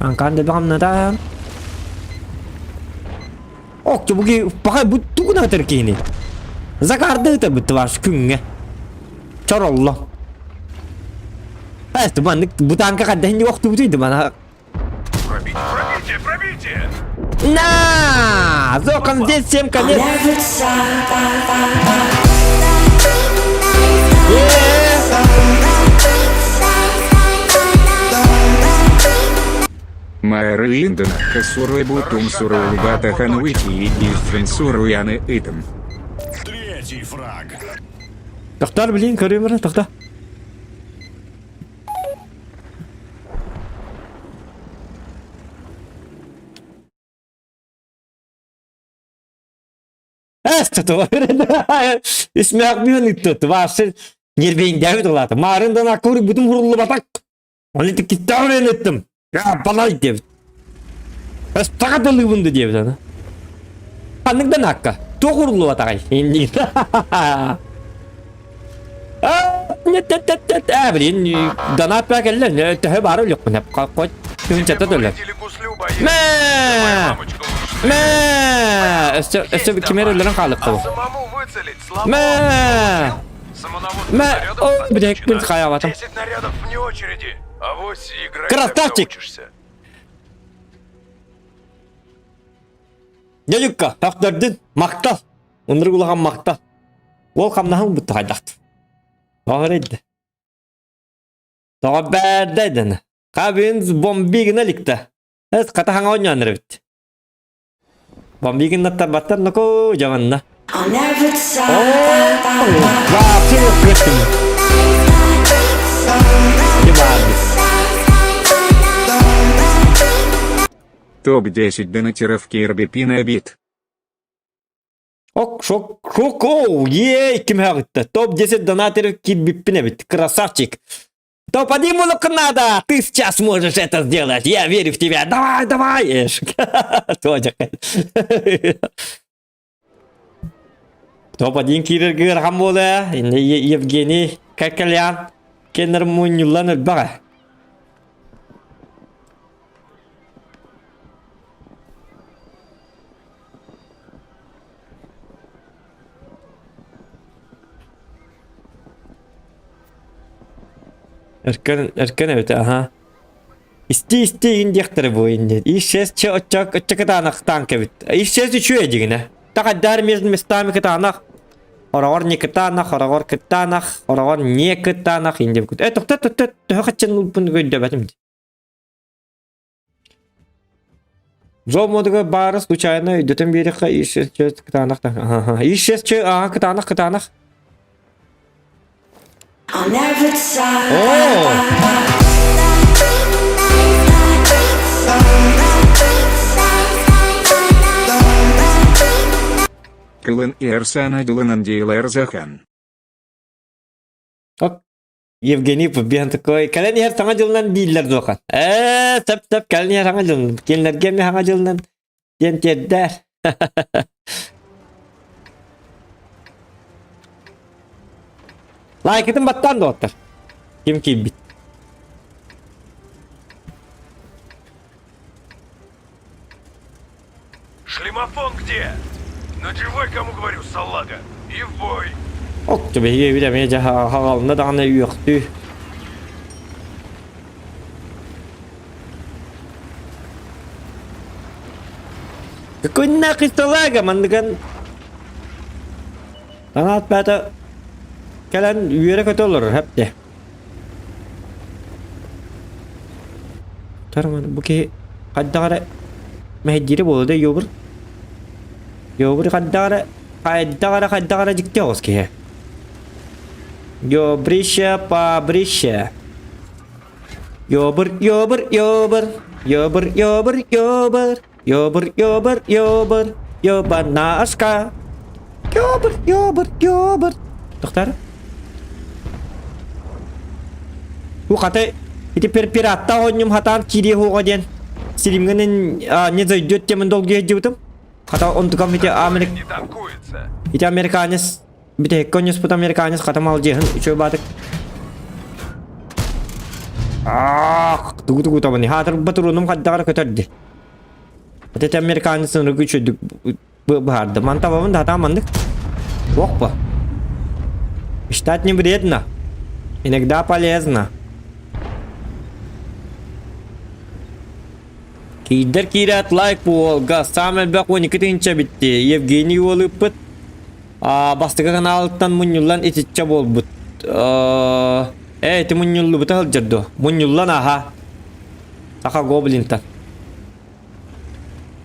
Анкан да Ок, бу пахай бу тугун атыр киһини. Закарды ытар быттыбаш күҥҥэ. Чоролло. Эс, маннык бу танка хадда охтубутуйду мана Пробить, пробитие, пробитие! На! Зокон здесь всем конец. Майрылинден Касурыбутум Сурулбата Хануити и Суруяны Итам. Третий фраг. Тохтор, блин, көрүм тохто. Үс мөһөк ыттыт. Ваше нервейндээбит улаата. Марын да накур бутум хуруллубатак. Оны тиккиттаҕын ыттым. Я балай диэбит. Өстаҕа дылыыбын да диэбит аны. Ханнык да накка. Туох уруллубатаҕай? Иннин. Э, блин, донат кэллэ. Төһө баар өлүөхпүн. Хоть тыһынчата төлөр. Мэ! Мэ! Өссө өссө кимер өлөрөн хаалык бу. Мэ! Мэ! О, бүтэһикпин хаябатым. Красавчик! Дядюкка, тахтардын, махтал. Ынырык улахан махтал. Ол хамнаһын бутта хайдахт. Тоҕо Тоҕо бэрдэ Хабин бомбигина ликта. Эс хата хаҥа оонньоон эрэбит. Бомбигиннаттар баттар ноко дьаҕанна. Вообще өттүм. Топ-10 донатеров Кирби Пинабит. Ок, шок, шок, оу, ей, ким хаҕытта. Топ-10 донатеров кирбиппин эбит. Красавчик. Топ-1 мулук надо! Ты сейчас можешь это сделать! Я верю в тебя! Давай, давай! Топ-1 киирэргэ ыарахан буолуо. Евгений Коколян кеннер мунньуллан өлбөҕө. Эркэн, эркэн эбит, аха. Исти исти игин диэхтэрэ бу инни. Исчез че оччо оччо кытаанах танк эбит. Исчез үчүгэй дигинэ. Тахаддар между местами кытаанах. Ороҕор не кытаанах, ороҕор кытаанах, ороҕор не кытаанах инди букут. Э, тохто тохто төһө хаччан ылбын өйдөбөтүм. Жол модуга баара случайно өйдөтөн биэриэххэ исчез че кытаанах да. Аха. Исчез че аха кытаанах кытаанах. Оо! Кылын Эрсана Дылынан Дейлер Захан. Ок. Евгений Пубен такой, кэлэн иһэр саҥа дьылынан дииллэр дуохан. Ээ, сөп-сөп, кэлэн иһэр саҥа дьылынан. Кинилэргэ эмиэ саҥа дьылынан диэн тиэрдээр. Лайкытын баттаан доҕоттор. Ким киирбит? Шлемофон где? Надевай, кому говорю, салага, и в бой. Ок, биһиги эбит эмиэ дьэ хаҕалына даҕаны үөхтүү. Какой нахуй салага, манныган Танаат баата кэлэн үөрэ-көтө олорор хэпте. Тарман бу киһи хайдах эрэ мэһэйдиирэ буолуо да йобур. Йобур хайдах эрэ хайдах эрэ хайдах эрэ дьикти оҕус киһи. Йобрище пабрище. Йобур йобур йобур йобур йобур йобур Ёбр, ёбр, ёбр, ёбанашка. Ёбр, ёбр, ёбр. Тохтар. Бу хата ити пир пиратта оонньум хатаан киириэ хуоҕа диэн силимҥинэн не зайдет темын долгуйа сылдьыбытым. Хата онтукам ити Америк ити американец бүтэһиккэ онньуспут американец хата малдьыһын үчүгэй баатык Аах, тугу тугу табаны хаатырбат уруунум хайдаҕар көтөр ди. Вот это американец ынырык үчүдүк быһаарды. Ман табабын да хатаан маннык. Опа. Мечтать не вредно. Иногда полезно. Киирдэр киирээт лайк буолга. Саам элбэх 12 тыһыынча битти. Евгений уолыппыт. Бастакы каналыттан мунньуллан итиччэ буолбут. Э, ити мунньуллубута сылдьар дуо? Мунньуллан аха. Саха гоблинтан.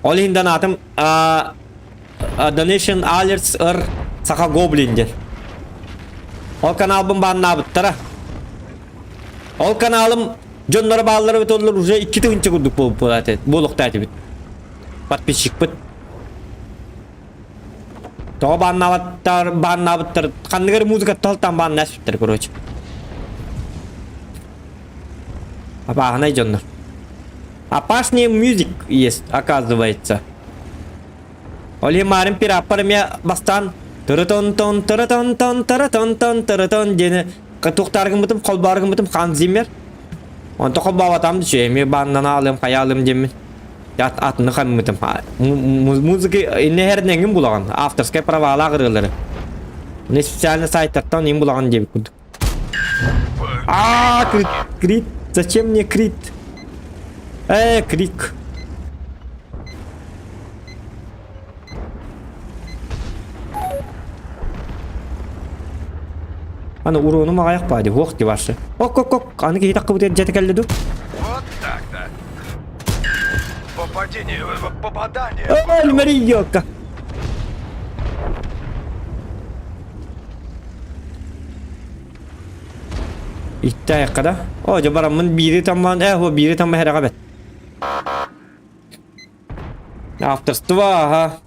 Ол иһин донатым Donation Alerts ыр Саха Гоблин диэн. Ол каналбын бааннаабыттара. Ол каналым дьонноро бааллара эбит оллар уже 2000 курдук буолуохтаат этибит. Подписчикпыт. Тоҕо бааннаабаттар, бааннаабыттар, ханныгар музыка талтан бааннаа сүттэр, короче. Опаһынай дьоннор. Опасный мюзик есть, оказывается. Ол маарым пираппар эмиэ бастаан тырытон-тон тырытон-тон тырытон-тон тырытон диэни туохтаар гыммытым, холбоор гыммытым Ханс Зиммер. Онто холбообатам дьэ эмиэ бааннана алым, хайа алым диэммин. Ат атыны хаммытым. Музыка иннэһэрин эҥин булаҕын. Авторскай правалаах ырыалары. Не специально сайтартан им булаҕын диэбит курдук. А, крит, крит. Зачем мне крит? Крик. Аны уруону маҕайах баadi, хуох ди барсы. Ок, ок, ок, аны киһи таххыбыт дьэтэ кэллэ ду. Вот так-то. Попадение, попадание. Ой, Марийока. Итте айакка да. О, дьэ бараммын биири таммаан, э, о, биири тамма хэрэҕэ бэт. Авторство, ага.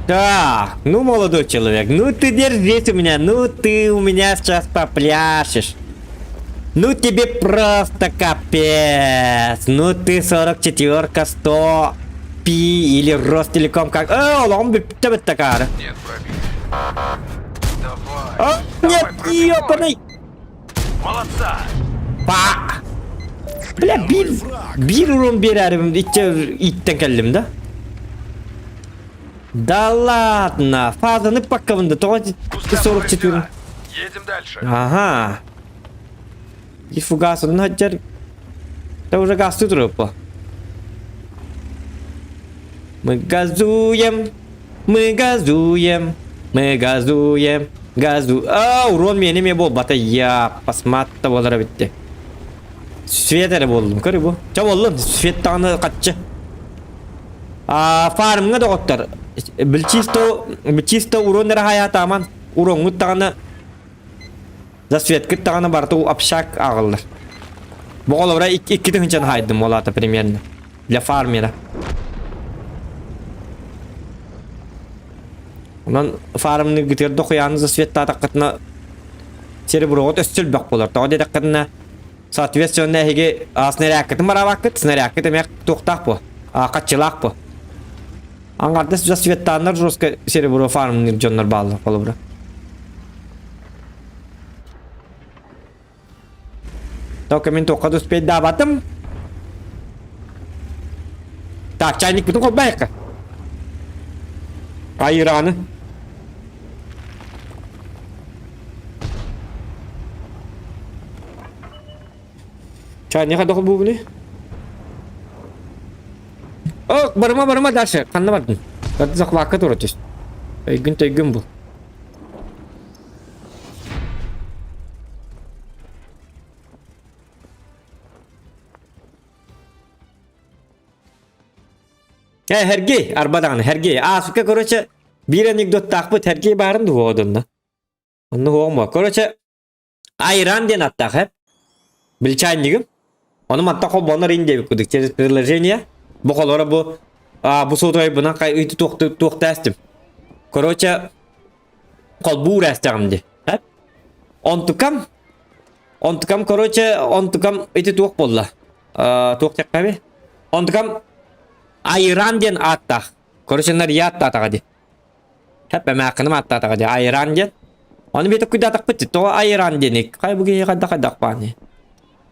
Так, ну, молодой человек, ну ты держись у меня, ну ты у меня сейчас попляшешь. Ну тебе просто капец. Ну ты 44-ка 100 пи или Ростелеком как... Э, он бы такая. Нет, пробить. Давай. А, нет, ёбаный. Молодца. Па. Бля, бир, бир урон берәрим, иттен кэллим да. Да ладно, фазаны паккабында, тоҕо 44. Едем дальше. Ага. И фугас, он хаджар. Да уже газ тут по. Мы газуем, мы газуем, мы газуем, газу. А, урон мені ме бол, бата я посматта болара битти. Свет эрэ буоллум, көрү бу. Ча боллун, свет тағаны катчы. А, фармҥа доҕоттор, чисто, чисто урон эрэ хаятааман, уроҥҥут даҕаны засветкыт даҕаны барыта общак ааҕыллар. Бу холобура икки тыһыынчаны хаайдым ол аата примерно для фармера. Онон фармныыргытыгар дохуйааны засветтаатаххытына сереброҕут өссө элбэх буолар. Тоҕо диэтэххитинэ Соответственно, эһиги снарядкытын бараабаккыт, снарядкыт эмиэ туохтаах буо, хаччылаах буо. Аңгардас засветтааннар жестко серебро фармныыр дьоннор бааллар холобура. Только мин туохха да успейдаабатым. Так, чайникпытын холбайыкка. Айраны. Чайника дохолбуубуну? О, барыма, барыма дальше. Ханна бардын? Захватка тура түс. Өйгүн төйгүн бул. Э, Хергей, арба даҕаны, Хергей. Ааспыкка, короче, биир анекдоттаахпыт Хергей баарын дуо одунна. Онно уоҕум Короче, Айран диэн аттаах эп. Билчаанньыгым. Ону манта холбонор ин диэбит курдук через приложение. Бу холоро бу бу суотугайбынан кай ыйты туохтаастым. Короче, холбуур ээстэҕим дии. Эп. Онтукам онтукам короче онтукам ити туох буолла? Туох диэххэ Онтукам Айран диэн ааттаах. Короче, нария аттаатаҕа дии. Хэп эмээххиним ааттаатаҕа дии Айран диэн. Ону биэтэ куйдаатахпыт дии. Тоҕо Айран диэни? Хайа бу киһи хайдах хайдах бааны?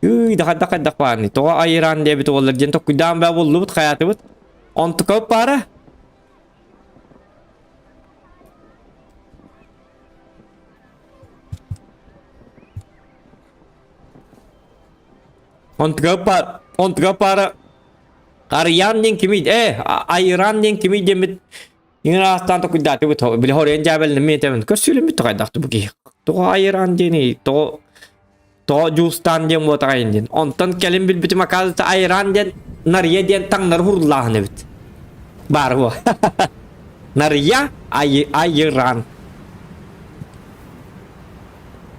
Үй, да хайдах хайдах бааны? Тоҕо Айран диэбит уоллар диэн токкуйдаан баа буллубут хайаатыбыт. Онтукабыт баара. Онтукабыт баар, онтукабыт баара Арыйаан диэн кимий? Э, Айран диэн кимий диэммит Иҥэр аастаан токуйдаатыбыт, били хоруйан дьаабэллэммит этэбин. Көрсүүлэммит тоҕайдаахты бу киһи. Тоҕо айыран диэни, тоҕо тоҕо дьуустаан диэн буотаҕайын диэн. Онтон кэлин билбитим оказывается айран диэн Нария диэн таҥнары хурлааһын эбит. Баар буо. Нарыйа Айыран.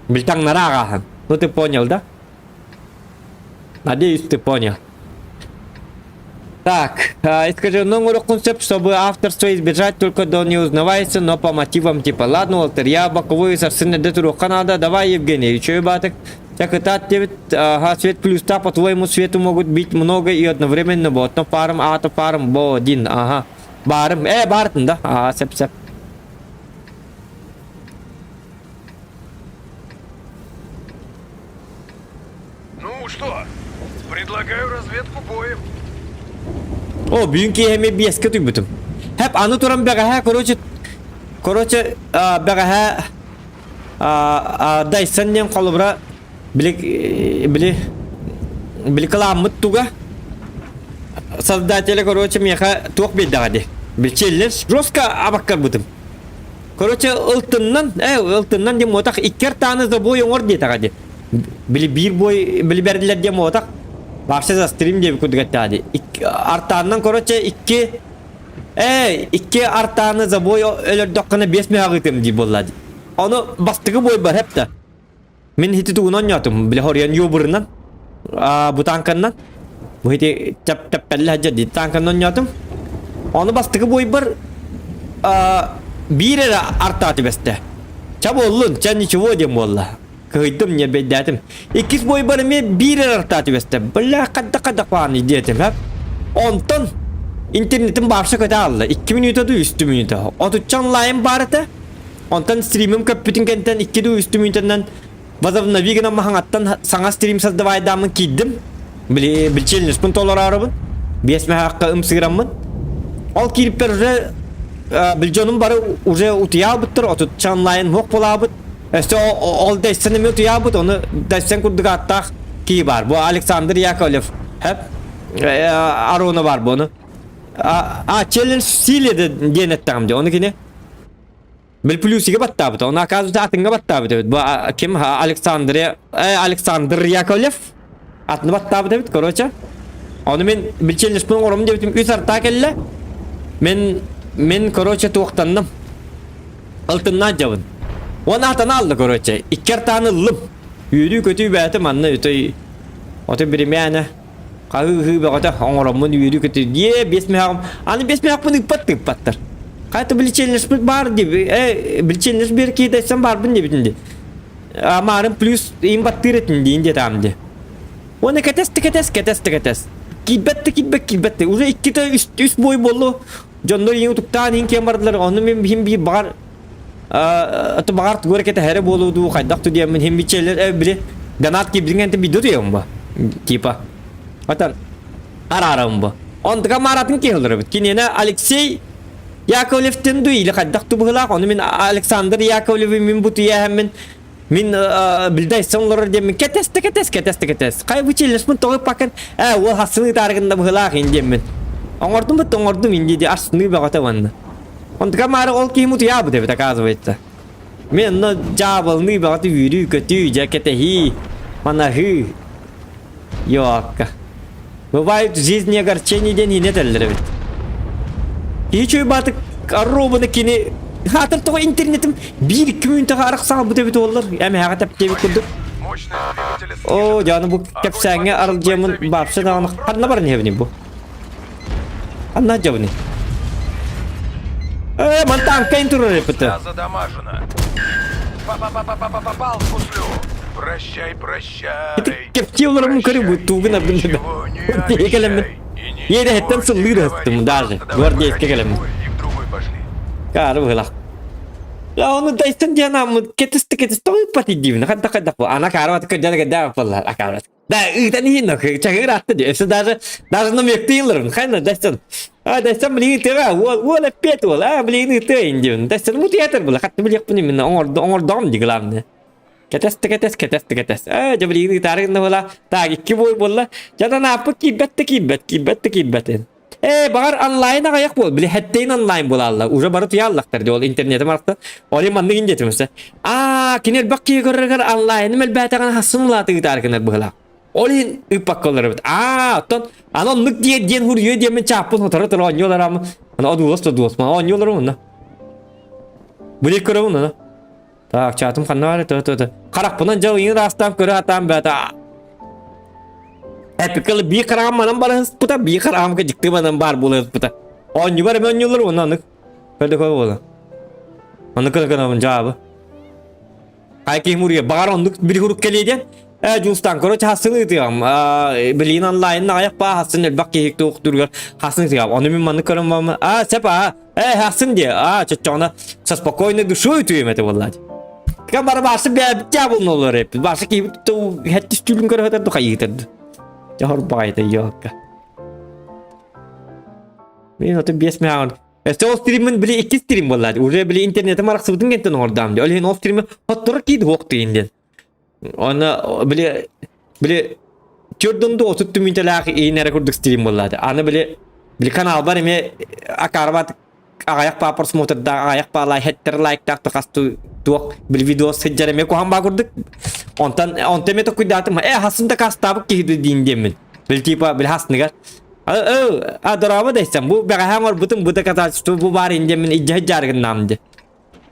Билтаҥнара аҕааһын. Ну ты понял, да? Надеюсь, ты понял. Так, искаженный оҥоруоххун сөп, чтобы авторство избежать только до не узнавайся, но по мотивам типа ладно, Уолтер, я боковую сарсын эрдэ туруохха надо, давай, Евгений, үчүгэй баатык. Так ытаат диэбит, ага, свет плюс та, по-твоему свету могут бить много и одновременно, вот, но паром, а то паром, бо, один, ага. Баарым, э, баартын да, ага, сөп-сөп. Ну что, предлагаю разведку боем. О, бүгүн киэһэми биэскэ түйбүтүм. Хэп, аны туран бэҕэһээ, короче, короче, бэҕэһээ Дайсон диэн холобура били били били кылааммыт туга создателя, короче, миэхэ туох биэрдэҕэ дии. Билчеллер жестко абаккарбытым. Короче, ылтыннан, э, ылтыннан диэн муотах иккер тааны забой оҥор диэтэҕэ дии. Били биир бой били бэрдилэр диэн муотах вообще за стрим диэбит курдук эттэҕэ дии. Артааннан, короче, икки э, икки артааны забой өлөрдөххүнэ биэс мөһөҕүтүм дии буолла дии. Ону бастакы бойбар хепте. Мин хити тугун онньоотум, били хоруйан юбырынан, бу танканнан. Бу хити тэп тэппэллэ сылдьар дии танканнан онньоотум. Ону бастакы бойбар биир эрэ артаа түбэстэ. Ча буоллун, ча ничего диэн буолла. Кыһыйдым, ньэрбэйдээтим. Иккис бойбар эмиэ биир эрэ артаа түбэстэ. Бля, хадда-хадда пааны диэтим, хэп. Онтон интернетим баарса көтө аалла. 2 мүнүүтэ дуу, 3 мүнүүтэ. Отучча онлайн баар этэ. Онтон стримим көппүтүн кэнтэн 2 дуу 3 мүнүүтэннэн возобнови гынан маһаҥаттан саҥа стрим создавайдааммын киирдим. Били билчеллиспин толороорубун. Биэс мэһэххэ ымсыыраммын. Ол киириппэр уже билдьонум бары уже утуйаабыттар, отучча онлайн муох буолаабыт. Өссө ол дэссэн эмиэ утуйаабыт, ону дэссэн курдук ааттаах киһи баар. Бу Александр Яковлев. Хэп. Арона бар бу ону. А, челлендж силе диэн эттэҕим дии. Ону кини Бил плюсига баттаабыта, оны оказывается атыҥҥа баттаабыт эбит. Бу ким Александр Александр Яковлев атыны баттаабыт эбит, короче. Ону мен билчеллеспин оҥором диэбитим үс артаа кэллэ. Мен мен короче туохтанным. Алтыннаан дьабын. Уон атаны алла короче. Икки артааны ыллым. Үөрүү-көтүү бээтэ манна өтөй отой биримээнэ Хаһыы-ыһыы бөҕөтө оҥороммун үөрүү-көтүү диэ биэс мөһөҕүм аны биэс мөһөхпүн ыыппат ыыппаттар. Хайа биличиэннэспит баар дии э биличиэннэс биэр киһи дэссэн баарбын диэбитин дии. Амаарым плюс им баттыыр этин диин диэтаам дии. Уонна кэтэс да кэтэс кэтэс да кэтэс. Киирбэт да киирбэт киирбэт да уже иккитэ үс үс бой буоллу. Дьоннор иин утуктаан иин киэн бардылар. Онну мин биһим биир баҕар аты баҕар тугу эрэ кэтэһэрэ буолуо дуу хайдах ту диэммин иһин бичээлэр э били донат киирбитин кэнтэ видео туйабын бу типа отон араарабын бу онтука мааратын киһилэрбит киниэнэ Алексей Яковлевтин ду или хайдах ту быһылаах ону мин Александр Яковлевы мин бу туйаһаммын мин билдэ айсан олорор диэммин кэтэс да кэтэс кэтэс да кэтэс хайа бу челлеспин тоҕо пакын э уол хассыны ытаарыгында быһылаах ин диэммин оҥордум бут оҥордум инди ди астыныы бөҕөтө уонна Онтука маары ол киһим утуйаабыт эбит, оказывается. Мен онно дьаабылыныы бөҕөтө үөрүү-көтүү, дьэ кэтэһии, манаһыы. Йоакка. Бывают в жизни огорчения диэн иинэ этэллэр эбит. Киһи чуйбаатык оруобуна кини хаатыр тоҕо интернетим биир күн таха арахсаалбыт эбит уоллар. Эмэһэҕэ тэптиэбит курдук. Оо, дьааны бу кэпсээҥҥэ арылдьыаммын баапса даҕаны ханна баран иһэбиний бу? Ханна дьабыный? Э, мантан турар эппитэ. Задамажено. Попал в гуслю. Прощай, прощай. Кэптии олоромун көрү бу туугун абын Ничего не кэлэммин. обещай. И Иэдэһэттэн ничего не сыллыыр говори. астым даже. Просто давай Гвардейскэ выходи кэлэммин. в бой и в другой пошли. Каары быһылах. La onu дайсан диэн ааммыт кэтисти кэтисти тоҕуйпат дивин хадда хадда ана каарбат көддөн көддө аппаллар акаарбат Да, ыытан иһин чаһыыр атты дии. Өссө даже даже намектыылларым. Хайна дастан. А дастан билигин тыга уол уол эппиэт уол. А билигин ыытыа индибин. Дастан бу театр була. Хатты билиэхпин именно оҥордо оҥордоҕум дии главное. Кэтэс да кэтэс кэтэс да кэтэс. А дьэ билигин ыытаары гынна буола. Так икки бой буолла. Дьадан ааппыт киирбэт да киирбэт, киирбэт да киирбэт. Ээ, баҕар онлайн аҕыйах буол. Били хэттейн онлайн буолааллар. Уже бары туйааллахтар дии ол интернетим арахта. Ол маннык индиэтим өссө. Аа, кини элбэх киһи көрөргөр онлайным элбээтэҕин хасын улаатыгытаар гынар быһылаах. Ол иһин ыыппакка олоробут. Аа, оттон аны оннук диэн диэн хуруйуо диэммин чааппын хоторо тура оонньуу олораммын. Аны одуулас да одуулас. Оонньуу олоробун онно. Билик көрөбүн аны. Так, чаатым ханна баар это это. Харахпынан дьэ ыйын ыраастаан көрө сатаан бээтэ. Эпикалы бии хараҕым манан барыспыта, бии хараҕымга дьикти манан баар буолуспута. Оонньубар эмэ оонньуулар уонна анык. Көрдө көр буола. Аны кына кынабын дьаабы. Хай киһи муруйа баҕар оннук били курук кэлиэ диэн. Э Дьулустаан короче хасын ыытыам. Билигин онлайн аҕыйах баа хасын элбэх киһи туохтуругар хасын ыытыам. Ону мин маннык көрөн бааммын. А сеп а э хасын диэ. А чоччоҕуна со спокойной душой утуйум этэ буоллаа. Ка бары баасы бэбитя булнулар эппит. Баасы киһибит ту хэттис түлүн көрө хатар духайыытар. Дьохор баҕайыта йоокка. Мин ото 5 мягон Өссө ол стриммин били икки стрим буолла. Уже били интернетим арахсыбытын кэнтэн оҥордоом дии. Ол иһин ол стримми хотторо киид уох тыйын диэн. Оны били били төрдөн да 30 мүнтэлээх иин эрэ курдук стрим буолла. Аны били били каналбар эмиэ акаарбат аҕайах паа просмотрдаах аҕайах паа лайк хеттер лайктаах тахасту туох били видео сылдьар эмиэ куһаҕан баа курдук. Онтон онтон эмиэ токуйдаатым. Э хасын да кастаабыт киһи диин диэммин. Били типа били хасныгар А дорообо дэйсэм, бу бэҕэһээ оҥорбутум бу доказательство бу баар ин диэммин илдьэ сылдьаарыгыннаам дии.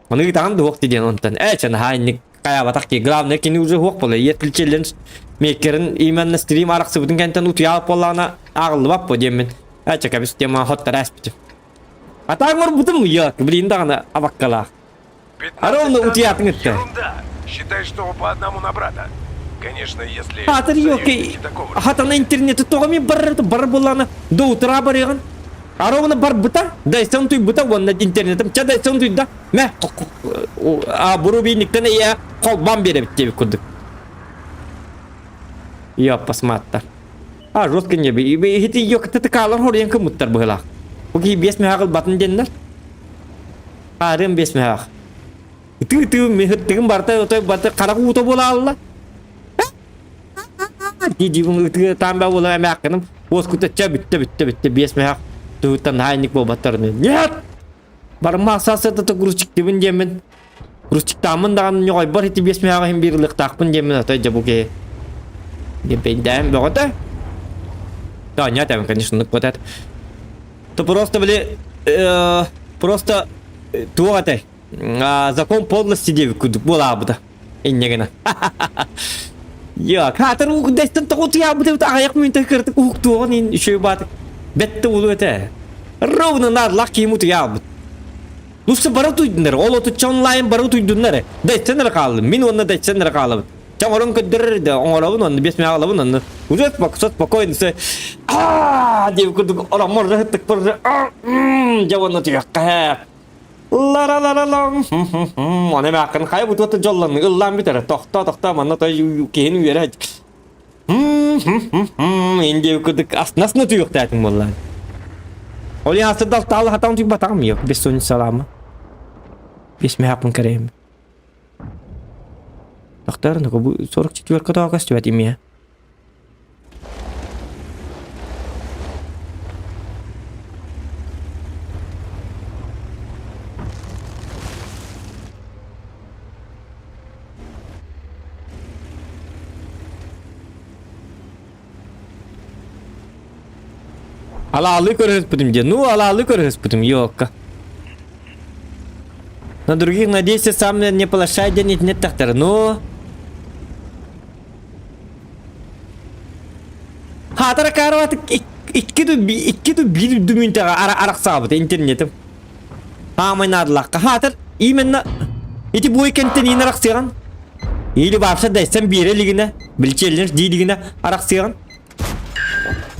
Ону ыытаҕын да уох диэн онтон ээ чэ наһаа инник хайаабатах кии главное кини уже уох буолла ийэ челлендж мейкерин именно стрим арахсыбытын кэнтэн утуйаалып буоллаҕына ааҕыллыбат буо диэммин ээ чэ кэбис диэн хоттор ааспытым. Атаан оҥорбутум йок блин даҕаны абаккалаах. 15 Ровно утуйаатыҥ танков өттө. ерунда. Считай, что по одному на брата. Конечно, если Хаатыр союзники такого же хатана интернети тоҕо ми бар бар буллана до утра барыгын. Аровна барбыта, дайсан туйбута уонна интернетим ча дайсан туйда. Мэ а бурубийниктен я холбан беребит диэбит курдук. Я посматта. А жестко не би хити йок тытыкалар хоруйан кымыттар быһылаах. Бу киһи биэс мөһөҕүл батын диэннэр. Аарыам биэс мөһөөх. Ытыы-ытыы мөһөттүгүн барыта отой барыта харах уута буолаалла. Дии-дии ытыы таамба буола эмээххиным уоскута чэ бүттэ бүттэ бүттэ биэс мөһөөх туһуттан наһаа инник буолбаттар Нет! Барыма сасыата грузчиктыбын диэммин грузчиктааммын даҕаны ньоҕойбор ити биэс мөһөөх иһин биир ылыахтаахпын диэммин отой дьэ бу киһи диэппэйдээн бөҕөтө. Да, нет, конечно, ну вот это. То просто, били, просто туох этэй? Закон подлости диэбит курдук буолаабыта. Инньэ гына. Я, каатар дэстэн тоҕо утуйаабыт аҕыйах мүнүүтэ кыртык уһуктуоҕун иһин үчүгэй баатык бэтте улуу этэ. Ровно наадалаах киһим утуйаабыт. Лучше бары утуйдуннар, ол отучча онлайн бары утуйдуннар. Дэстэн эрэ хааллым, мин уонна дэстэн эрэ хаалабыт. Чэ оҥорон көрдөрөр да оҥоробун онно биэс мэҕэ алабын онно уже спокойно аа диэбит курдук ороммор ыһыттыкпар дьэ уонна түһүөххэ лара-лара-лам аны эмээххин хайа бу туота дьоллонну ыллаан бүтэрэ тохтоо тохтоо манна той киһини үөрэ ин диэбит курдук астына түйүөхтээтиҥ буоллаан ол иһин астырдал таалы хатаҕын түйбатаҕым yok бессонница салаама бес мэхаппын кэрэйим Тохтоор, ну бу 44 тоҕо көстүбэт имиэ. Алаалыы көрөспүтүм диэн. Ну, алаалыы көрөспүтүм, ёлка. На других надейся, сам не плашай диэн итиннэттэхтэр. Ну... Хаатара карават икки ду икки ду биир дүмүнтэҕэ арахсаабыт интернетим. Хаамай наадалаахха. Хаатар именно ити буой кэнтэн иин арахсыаҕын. Или вообще дайсан биэрэ илигинэ, билчеллер дии илигинэ арахсыаҕын.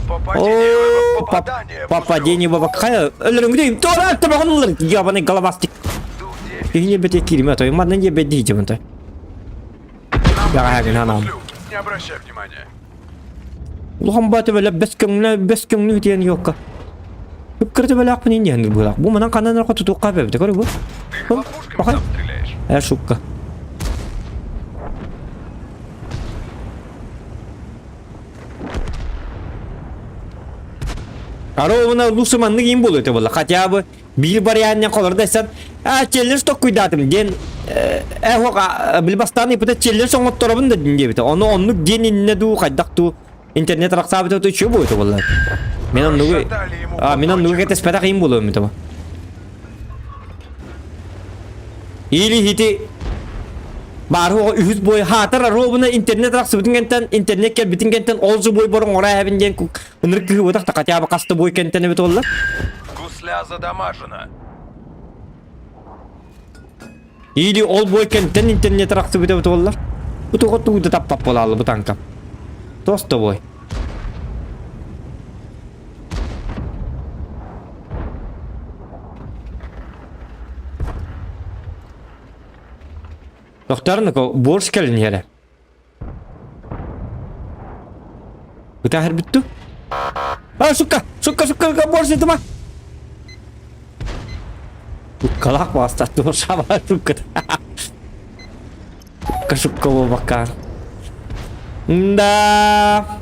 Попадение, попадание. Попадение баба хайа өлөрүҥү туора табаҕын ылар ебаный головастик. Киһини бете киирмэ той манна не бедди дьыбынта. Яҕа ханаам. Не обращай внимания. Улахан баа төбөлө бэс көҥүлэ бэс көҥүлү диэн йокка. Үккер төбөлөөхпүн инниһэн быылаах. Бу манан ханан эрэ тутуохха бэбитэ көрө бу. Ты хлопушками сам стреляешь. Э шукка. Ровно лучше маннык им буолуо этэ буолла. Хотя бы биир вариант холор десен, а челлендж токкуйдаатым диэн э хуох били бастаан ыйпыта челлендж оҥотторобун да диэбитэ. Ону оннук диэн иннэ дуу хайдах дуу интернет арахсаабыта то үчүгэй буолуо этэ буолла. Мен оннугу а мен оннугу кэтэспэтэх им буолуом этэ. Или хити баар оҕо үһүс бой хаатар ровно интернет арахсыбытын кэнтэн интернет кэлбитин кэнтэн ол же бой борон оҥоро эһэбин диэн ынырык кыһыбытах та хотя бы хаста бой кэнтэн эбит олла. Гусля задамажена. Или ол бой кэнтэн интернет арахсыбыт эбит оллар. Бу тоҕо тугу да таппап буолааллы бу танка. Тос тобой. Тохтарныко борщ кэлин иһэрэ. Ытаһар бүттү. А, сука! Сука, сука, борщ ытыма! Уккалаах бастаттым шаба сука. Шукка, шукка буолбакка. Да.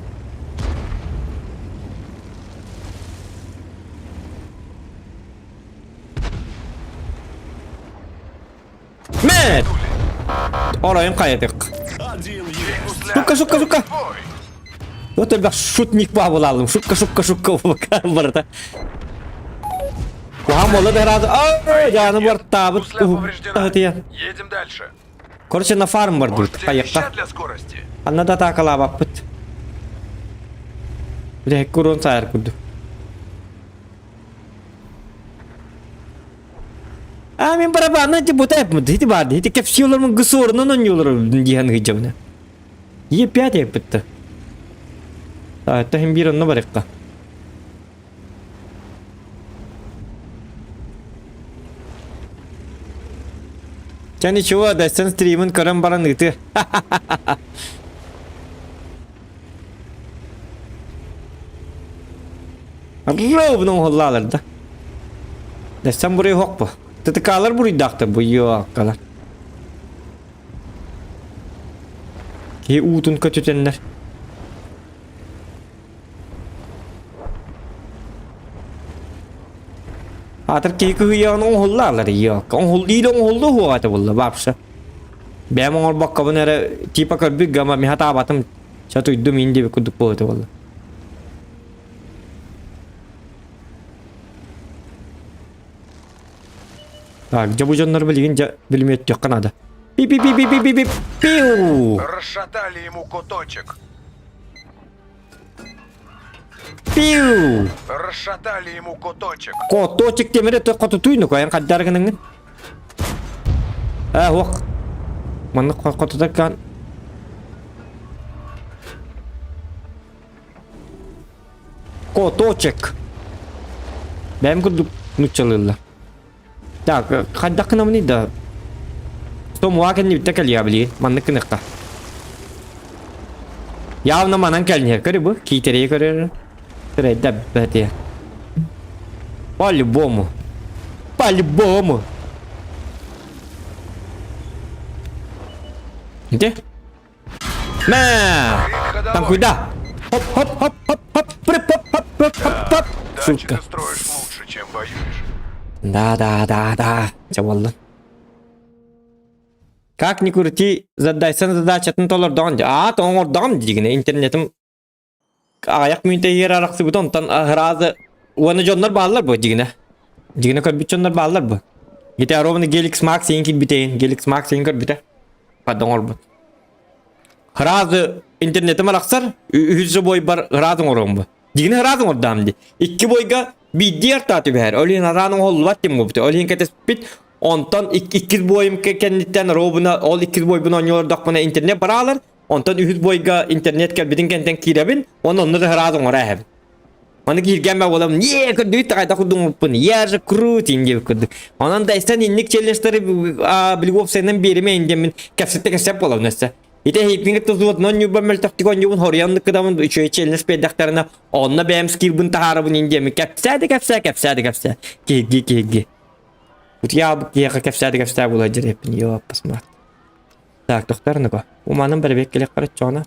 Мэр! Оройун хайатык. Шукка, шукка, шукка! Вот элбэх шутник баабылаалым. Шукка, шукка, шукка барыта. Куһаҕан буолла да ыраат. Ой, дьааны бартаабыт. Едем дальше. Короче, на фарм бардыбыт. Хайыкка. Анна да атаакалаабаппыт. Бүтэһик куруон саайар курдук. А мен барабаны ити бутайпмыт, ити барды, ити кэпсии олормун гысорунан онньуулар диэн ыйдьабына. Е5 еппитті. Это хим бир онно барыкка. Чэ ничего, Дастан стримын көрөн баран ыты. Ровно оһоллаалар да. Дастан буруй хокпу. ТТКалар буруйдаахтар бу йоаккалар. Киһи уутун көтүтэннэр. Аатыр киһи кыһыйаҕын оҥоһуллаалар йоакка. Оҥоһул иилэ оҥоһуллуо суоҕа этэ буолла вообще. Бэйэм оҥорбоккобун эрэ типа көрбүт гама мин хатаабатым. Чатуйдум иин диэбит курдук буолуо этэ буолла. Так, дьэ бу дьоннор билигин дьэ билимиэттиэххэ наада. Пи-пи-пи-пи-пи-пи пиу! Расшатали ему куточек. Пиу! Расшатали ему куточек. Коточек темире то котутуйну коян каддар гыныңын. Э, ох. Маннык котутаккан. Коточек. Бэйэм курдук нуччалыыллар. Так, хайдах гынабыный да? Томуа кэннибиттэ кэлиэ билигин. Маннык гыныахха. Явно манан кэлниэ. Көрү бу. Киитэриэ көрөр. Көрөйдө бэтиэ. По-любому. По-любому. Где? Мэ! Там куда? Хоп, хоп, хоп, хоп, хоп, хоп, хоп, хоп, хоп, хоп, хоп. Дачи Сука. ты строишь лучше, чем воюешь. Да, да, да, да. Чэ буоллун. Как ни крути, задайсан задачатын толордоҕун дии. Аа, оҥордоҕум диигинэ интернетим аҕыйах мүнүүтэ иһэр арахсыбыта онтон сразу уонна дьоннор бааллар бу дьигинэ. Дьигинэ көрбүт дьоннор бааллар бу. Ити ровно Геликс Макс иин киирбитейин, Геликс Макс иин көрбүтэ. Хадда оҥорбут. Сразу интернетим арахсар, үһүс же бойбар сразу оҥоруом бу. Дьигинэ сразу оҥордоом дии. Икки бойга биирдии артаа түбэһэр. Ол иһин араан оҥоһуллубат диэн буолбута. Ол иһин кэтэспит Онтон иккис бойум кэнниттэн ровно ол иккис бойбун оонньуулардахпына интернет бараалар. Онтон үһүс бойга интернет кэлбитин кэнтэн киирэбин. Уонна онно да сразу оҥоро эһэбин. Маны кииргэн баа буолам, не көрдүгүт да хайдах курдук я же крут диэбит курдук. Онон да истэн инник челленджтары билиги уопсайынан биэримэ диэммин кэпсэтте кэпсэп буолабын өссө. Ити эһииппин тыллыбат нон ньуба мөлтөхтүк онньубун хоруйан кыдамын үчүгэй челлендж биэрдэхтэринэ онно бэйэм скиллбын таһаарабын ин диэммин кэпсээ да кэпсээ кэпсээ да кэпсээ. Киһиргии киһиргии. Утуйаабыт киһиэхэ кэпсээ да кэпсээ буола дьирэппин йоо посмотри. Так, тохтор Уманын бэрэбиэк кэлиэххэ оччоҕуна.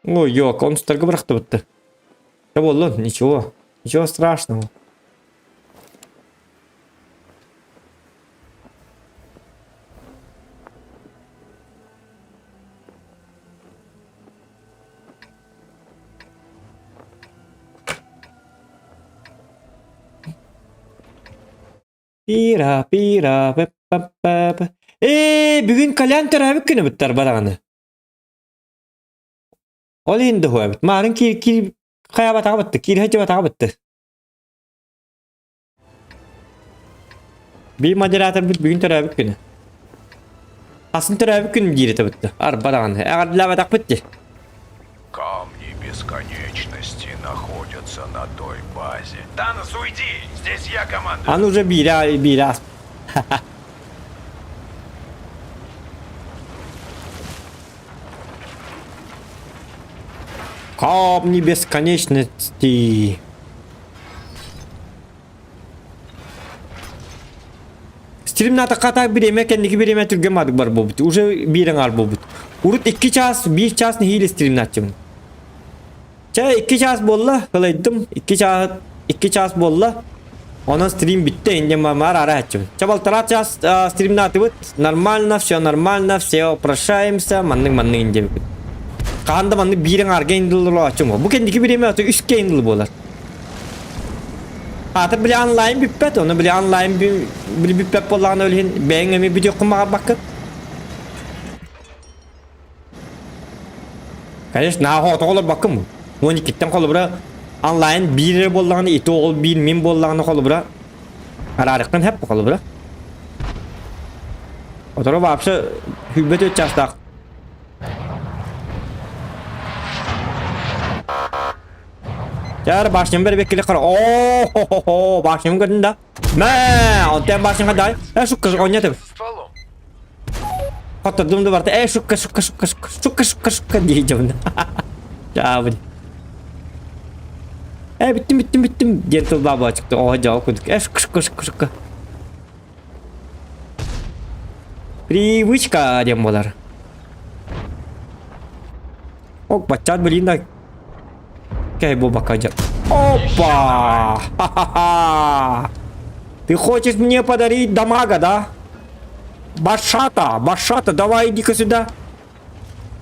Ой, ёк, он старга бырахтыбытты. Да буоллун, ничего. Ничего страшного. Пира, пира, пэ пэ пэ. Ээ, бүгүн Колян төрөөбүт күнэ бүттэр бараҕаны. Ол иһин да эбит. Маарын киир киир хайаабатаҕа бытты, киирһэ дьыбатаҕа бытты. Биир модераторбыт бүгүн төрөөбүт күнэ. Хасын төрөөбүт күн диир этэ бытты. Арба даҕаны. Эҕэрдэлээбэтэхпит дии. Камни бесконечности находятся на той базе. Танос, уйди! Здесь я командую. Аны уже биирэ биирэ Камни бесконечности. Стримната хата бириэмэ кэнники бириэмэ түргэн маадык бар буолбут. Уже биир аҥаар буолбут. Урут икки чаас, биир чаас нэһиилэ стримнааччыбын. Чэ, икки чаас буолла, кылайдым. Икки чаас, икки чаас буолла. Онон стрим бүттэ, инде маар ара аччыбын. Чэ, полтора час стримнаатыбыт. Нормально, все нормально, все прощаемся. Маннык-маннык инде бүкүт. Хаһан да маннык биир аҥаарга индыллар Бу кэнники бириэмэ аты үскэ индыл буолар. Аата били онлайн бүппэт, ону били онлайн били бүппэт буоллаҕына ол иһин бэйэҥ эмиэ бүтүөххүн баҕарбаккын. Конечно, нааһа отоҕо олорбаккын бу. Уон иккиттэн холобура онлайн биир эрэ буоллаҕына ити оҕол биир мин буоллаҕына холобура араарыаххын сөп холобура. Оторо вообще сүүрбэ төрт чаастаах Чаар башням бер беккеле кара. О, башням көрдүн да. Мэ, онтон башняга дай. Э, шукка ойнатып. Хоттордум да барта. Э, шукка, шукка, шукка, шукка, шукка, шукка, шукка дейджемин. Жаабын. Э, бүттүм, бүттүм, бүттүм. Диэн тыл баба чыкты. О, жау кудук. Э, шукка, шукка, шукка, шукка. Привычка диэн болар. Ок, баччаат билин да Кэй буолбакка дьэ. Опа! Ха-ха-ха! Ты хочешь мне подарить дамага, да? Башата, Башата, давай иди-ка сюда.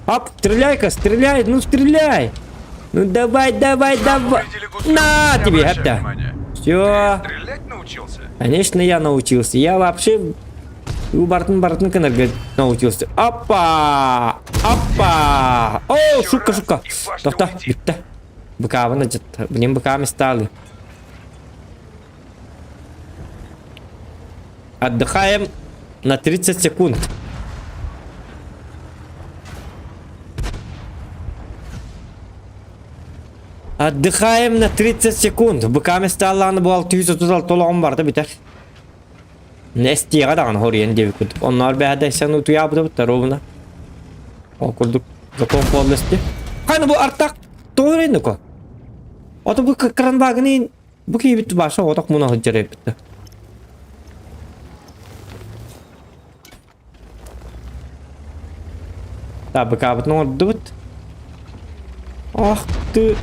Ап, стреляй-ка, стреляй, ну стреляй. Ну давай, давай, давай. На тебе, это. Все. Конечно, я научился. Я вообще у бартын бартын кынарга научился. Опа! Опа! О, шутка, шутка. Тоқта, бүттэ. Быкаабын адьатта. Блин, быкаам стали. Отдыхаем на 30 секунд. Отдыхаем на 30 секунд. Быкаам сталлааны бу 636 олоҕум барда бүтэр. Эстиэҕэ даҕаны хоруйан диэбит курдук. Онноор бэһэдэ сэн утуйаабыта ровно. Ол курдук закон подлости. Ханы бу артак тоҕо Ото бу кранбагыны бу киһибит баша отох муна сылдьар эбит. Так, быкаабытын оҥордубут. Ах ты!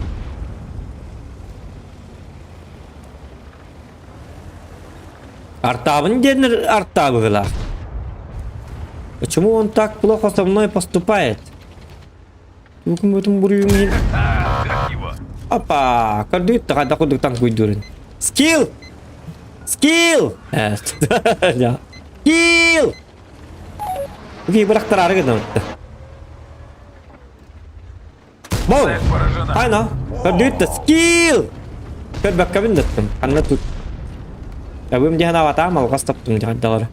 Артаабын диэн артаабыгылаах. Почему он так плохо со мной поступает? Тугун буруйум иһин. Опа! Көрдүгүт да хайдах курдук таҥкуйдуурун. Скилл! Скилл! Скилл! Окей, бырахтараары гынабыт. Бау! Айна! Көрдүгүт да скилл! Көрбөккөбүн даттым. Ханна тут? Табым диэн аватаам алҕас таптым диэн даҕары.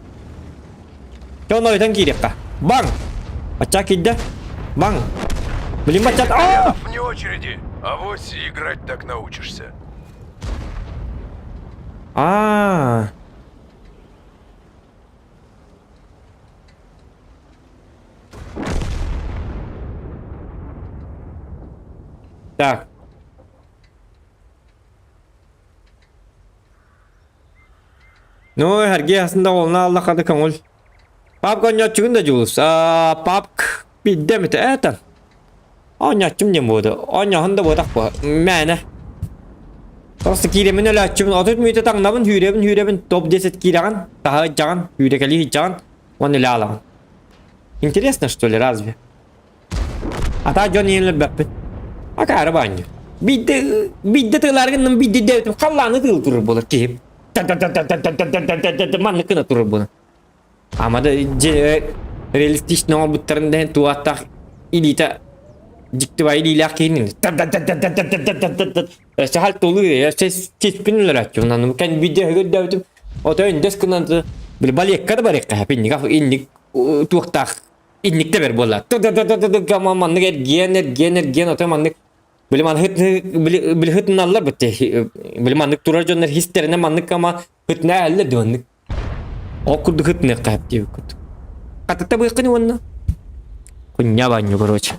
Дьон ойутан киириэххэ. Баҥ! Бачча киирдэ. Баҥ! Блин, бачча... А! Вне очереди. Авось играть так научишься. А. Так. Ну, эргиэ астында олна алла хады көҥүл. Папка онньооччугун да Дьулус. Папк биирдэ эмитэ этэн. Оонньооччум диэн буолуо. Оонньооһун да буотах буо. Мээнэ. Просто киирэмин өлөөччүбүн, 30 мүнүүтэ таҥнабын, сүүрэбин, сүүрэбин, топ 10 киирэҕин, таһа ыдьаҕын, сүүрэкэлии ыдьаҕын, уонна үлэ алаҕын. Интересно, что ли, разве? Ата дьон иһин өлөрбөппүн. Акаары баанньы. Биирдэ, биирдэ тыылааргын биирдэ дэбитим халлааны тыыл турар буолар киһим. Маннык гына турар буолар. Ама да дьэ реалистично оҥорбуттарын да иһин туоаттаах илиитэ дьикти баайы илиилээх киһини өссө хал тулуу өссө сиспин өлөрөөччү онон кэн видео көрдөөбүтүм ото өндөс гынан били балекка да барыахха инник инник туохтаах инник да бэр буолла маннык эргиэн эргиэн эргиэн ото маннык били маннык били хытыналлар битте били маннык турар дьоннор хистеринэ маннык ама хытына әлле дыаннык Ол курдук ытыныахха сөп диэбиккит. Хатата быаххын уонна Кунньа банню короче.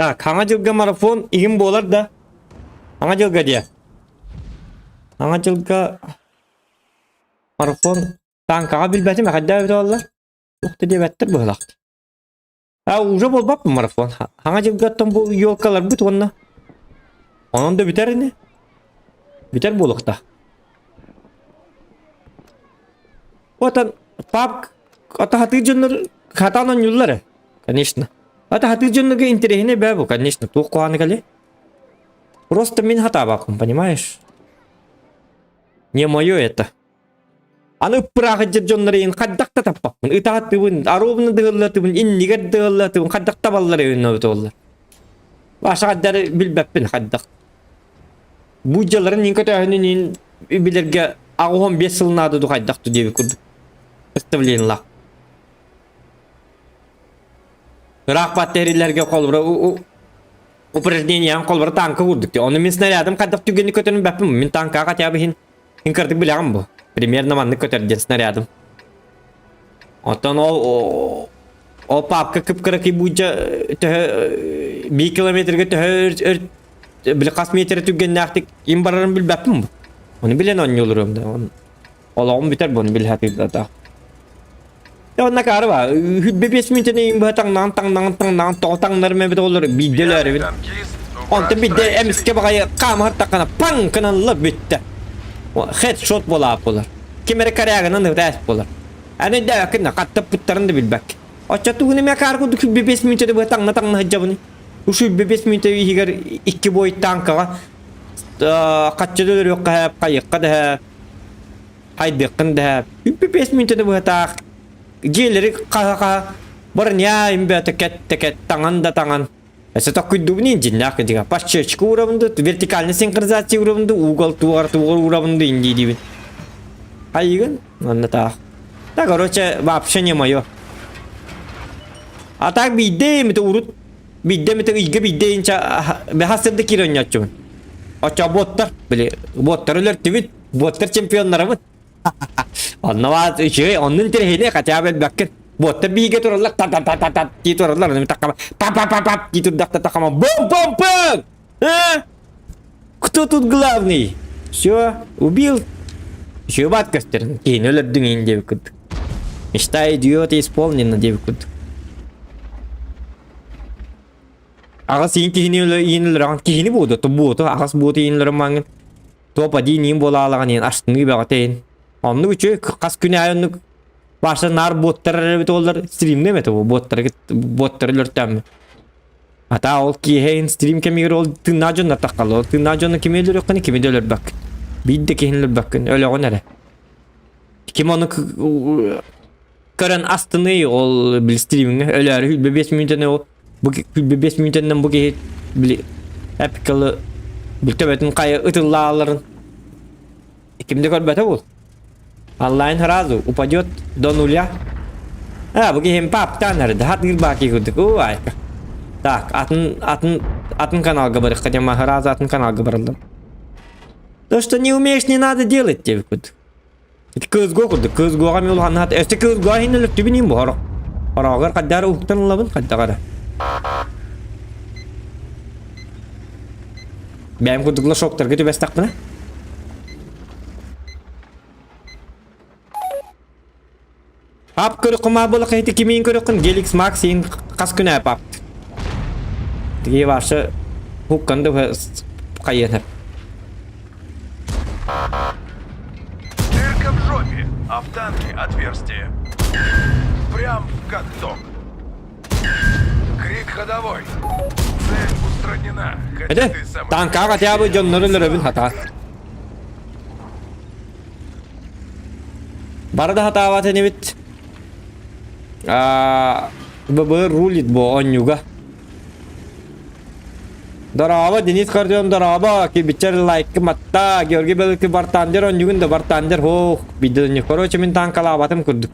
Так, Хаҥа дьылга марафон иһин буолар да? Хаҥа дьылга диэ. Хаҥа дьылга марафон Тааҥкаҕа билбэтим эҕэрдэ эбитэ буоллар. Туох да диэбэттэр быһыылаах. А уже буолбаппын марафон. Хаҥа дьылгаттан бу елкаларбыт уонна онон да бүтэр ини. Бүтэр буолуохтаах. Отон папк ата хатыы дьоннор хатаан оонньууллар э. Конечно. Ата хатыы дьоннорго интэриэһинэй бээ бу, конечно. Туох куһаҕаны кэлиэ. Просто мин хатаабаппын, понимаешь? Не мое это. Аны ыппыраах дьэр дьоннор иһин хайдах да таппаппын. Ытаатыбын, аруобуна дыһыллатыбын, иннигэр дыһыллатыбын, хайдах табаллар эбин олар. Баша хайдар билбэппин хайдах. Бу дьаларын иин көтөөһүнүн иин билэргэ аҕуһан 5 сыл наада ду хайдах ту диэби курдук. Представлениелаах. Ыраах баттэрилэргэ холбура упражнениям холбура танка курдук. Ону мин снарядым хайдах түгэни көтөрүн бэппин. Мин танкаға хотя бы иһин Мин кырдык билэҕим бу. Примерно маннык көтөр диэн снарядым. Оттон ол ол папка кып-кыракый буудьа төһө биир километрга төһө өр били хас метр түргэннээхтик им барарын билбэппин бу. Ону билэн оонньуулуруом да. Олоҕум бүтэр буну билэ сатыырдатах. Онна каары ба, хүббе 5 мүнтені им быһа таҥнаан таҥнаан таҥнаан тоҕо таҥнарым эбит олор биирдэ өлөөрүбүн. Онтон биирдэ эмискэ баҕайы хаамыһар таххана паҥ гыналла бүттэ. Хедшот буолаап буолар. Ким эрэ корягынан ытаас буолар. Аны дэбэккин хаттаппыттарын да билбэккин. Оччотугун эмиэ каар курдук хүббе 5 мүнтені быһа таҥна таҥна сылдьабын. Ушу хүббе 5 мүнтэ иһигэр икки бой танкаҕа хаччы да өлөрүөххэ хайыахха да хайдыаххын да 5 мүнүүтэни быһатаах дьиэлэри хаһа-хаһа броня имбээтэ кэт таҥан да таҥан Өссө токкуйдуубун инжиннээх кыдьыга пощечку уурабын да вертикальный синхронизация уурабын да угол тугар тугар уурабын да инди диибин хайыгын онно таах да короче вообще не мое а так биирдэ эмитэ урут биирдэ эмитэ ыйга биирдэ инча бэхас сырда киирэн оонньооччубун оччо боттар били боттар өлөртүбүт Боттар чемпионнарабыт. Онно баар үчүгэй, оннун интэриэһинэй хотя бы элбэккин. Боттар биһигэ тураллар та та та та та дии тураллар, ону такама па па па па дии турдахта такама бум бум бум! А? Кто тут главный? Все, убил. Еще бат көстөр. Киһини өлөрдүҥ иин диэбит курдук. Мечта идиота исполнена диэбит курдук. Аҕас иин киһини иин өлөрөҕүн киһини буоду, буоту, аҕас буоту иин өлөрөн маҥын. Топ один иин буолаалаҕын иин астыныы бөҕөтө иин. Оннук үчүгэй хас күн аайы оннук Баша наар буоттар эрэ эбит буоллар стримҥэ эмэтэ бу буоттары буоттары өлөртөөммүн. Ата ол киэһэ стрим кэмигэр ол тыыннаах дьоннор таххаллар. Ол тыыннаах дьону кими өлөрүөххүнүй, кими да өлөрбөккүн. Биир да киһини өлөрбөккүн, өлөҕүн эрэ. Ким ону көрөн астыный ол били стримҥэ өлөөрү 25 мүнүүтэнэ ол бу 25 мүнүүтэннэн бу киһи били эпикалы били төбөтүн хайа ытыллааларын ким да көрбөтө бул. Онлайн сразу упадет до нуля. А, бу киһим паптан эрдэ хатыыр баки курдук. Уу, айка. Так, атын атын атын каналга барыхха диэн сразу атын каналга барыллым. То, что не умеешь, не надо делать диэбит курдук. Ити кыыс-го курдук. Кыыс-гоҕа мен улахан хат. Өстө кыыс-го иһин өлөртүбүн иһин бу хорох. Хороҕор хаддары уһуктан ылабын хаддагара. Бэйэм курдук шоктарга түбэстэхпинэ. Ап көрөххө маа буола киһити кимиин көрөххүн Геликс Макс иин хас күн ап ап. Тиги вообще хуккан да хайыан Дырка в жопе, а в танке отверстие. Прям в каток. Крик ходовой. Цель устранена. Эде, танкаға хотя бы дьоннору өлөрөбүн хата. Бары да хатаабат инибит. ББ рулит бу онньуга. Дорообо, Денис Гордон, дорообо, кибичер лайкы матта, Георгий Белыки бартандер онньугун да бартандер, хоох, бидден короче мин танкалаабатым курдук.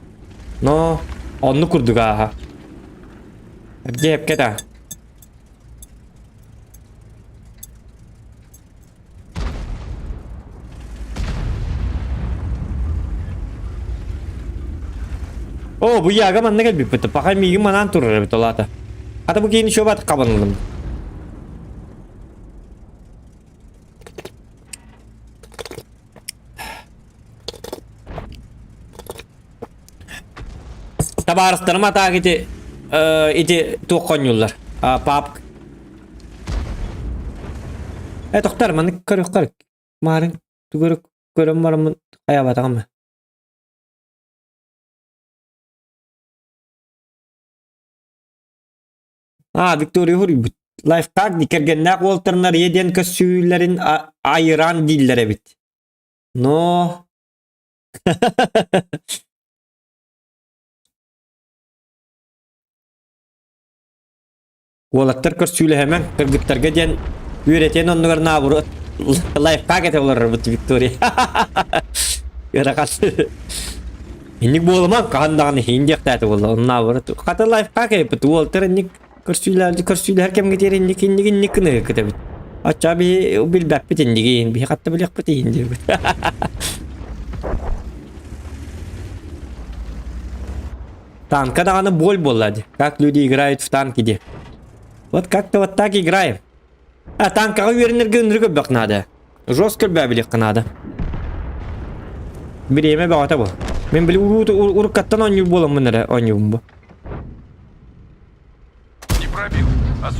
Но, онну курдук ааха. Где та? О, бу яга манна кэлбиппит. Пока миигин манаан турар эбит ол аата. Хата бу киһини чуо бат хабанылым. Табаарыстарым атаак ити ити туох хонньууллар. Пап. Э тохтор маннык көрүөххэ маарын тугу көрөн бараммын хайаабатаҕым. А, Виктория хоруйбут. Лайфхак кэргэннээх уолтарынар ийэ диэн көссүүлэрин айыраан дииллэр эбит. Но Уолаттар көрсүүлэһэмэҥ, кыргыттарга диэн үөрэтиэн оннугар наоборот лайфхак этэ олорорбут Виктория. Ыарахан. Инник буолумаҥ, хаһан даҕаны иһин диэхтээтэ буолла, онно наоборот. Хата лайфхак эппит, уолтар инник көрсүүлэһэр көрсүүлэһэр кэмҥэ диэри инник инник инник гына кытэбит. Оччоҕо биһи билбэппит иннигин, биһи хатта билиэхпит иһин диэбит. Танка даҕаны боль буолла дии. Как люди играют в танки дии. Вот как-то вот так играем. А танкаҕа үөрэнэргэ ынырык өлбөх наада. Жестко өлбөө билиэххэ наада. Бириэмэ бөҕөтө бу. Мин били уруккаттан оонньуур буоламмын эрэ оонньуубун бу. Не пробил.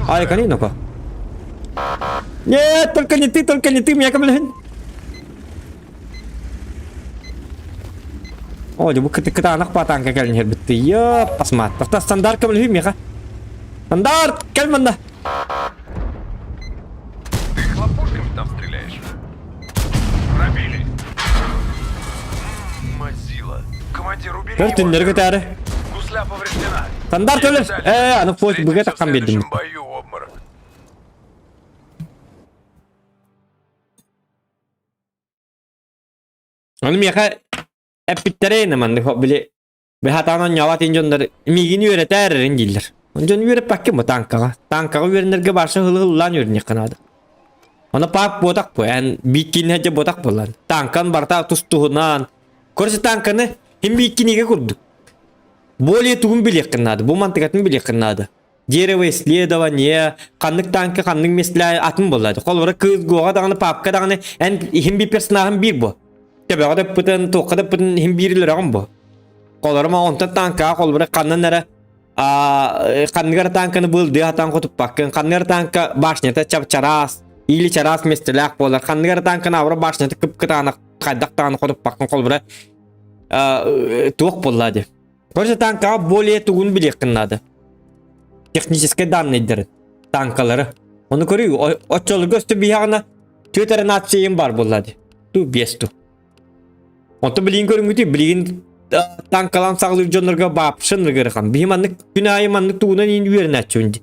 Ай, Осуждаю. ну-ка. Нет, только не ты, только не ты, меня блин. О, бу кытаанах патанка кэлин хэрбитти. Йоп, пасмат. Тахта стандарт көмөлүһүй миэхэ. Стандарт, кэл манна. Ты хлопушками там стреляешь? Пробили. Мазила. Командир, убери Көр его. түннэри көтөөрү. Гусля повреждена. Стандарт өлөр. Э, аны флот быга Встретимся в таххан биэрдим. следующем бою, обморок. Аны миэхэ эппиттэрэ маннык били Бэхатаан оонньообот ин дьоннор миигин үөрэтээр эрин дииллэр. Дьон үөрэппэккин бу танкаҕа. Танкаҕа үөрэнэргэ барса ылы-ыллаан үөрэниэххэ наада. Ону паап буотах бу, эн бииккинэ дьэ буотах буоллан. Танкан барыта тус-туһунан. Короче, танканы хим бииккинигэ курдук. Более тугун билиэххин наада, бу мантыкатын билиэххин наада. Дерево исследование, ханнык танка ханнык местля атын буолла. Холобура кыыс гуоҕа даҕаны папка даҕаны эн иһин биир персонаһын биир бу. Төбөҕө да ыппытын, туохха да ыппытын иһин биир өлөрөҕүн бу. Холорума онтон танкаҕа холобура ханнан эрэ. Ханныгар танканы былдыы хатан хотуппаккын, ханныгар танка башнята чап-чараас, или чараас местелээх буолар, ханныгар танканы авра башнята кып-кытаанах хайдах даҕаны хотуппаккын холбура туох буолла дии. Короче, танкаҕа более тугун билиэххин наада. Техническэй данныйдарын, танкалары. Ону көрүү, оччолорго өстө биһаҕына түөрт эрэ нациям бар буолла дии. Ту биэс ту. Онто билигин көрүҥҥүтүй, билигин танкалаан саҕалыыр дьоннорго баапшын ыгырхан. Биһи маннык күн аайы маннык тугунан иин үөрэнээччибин дии.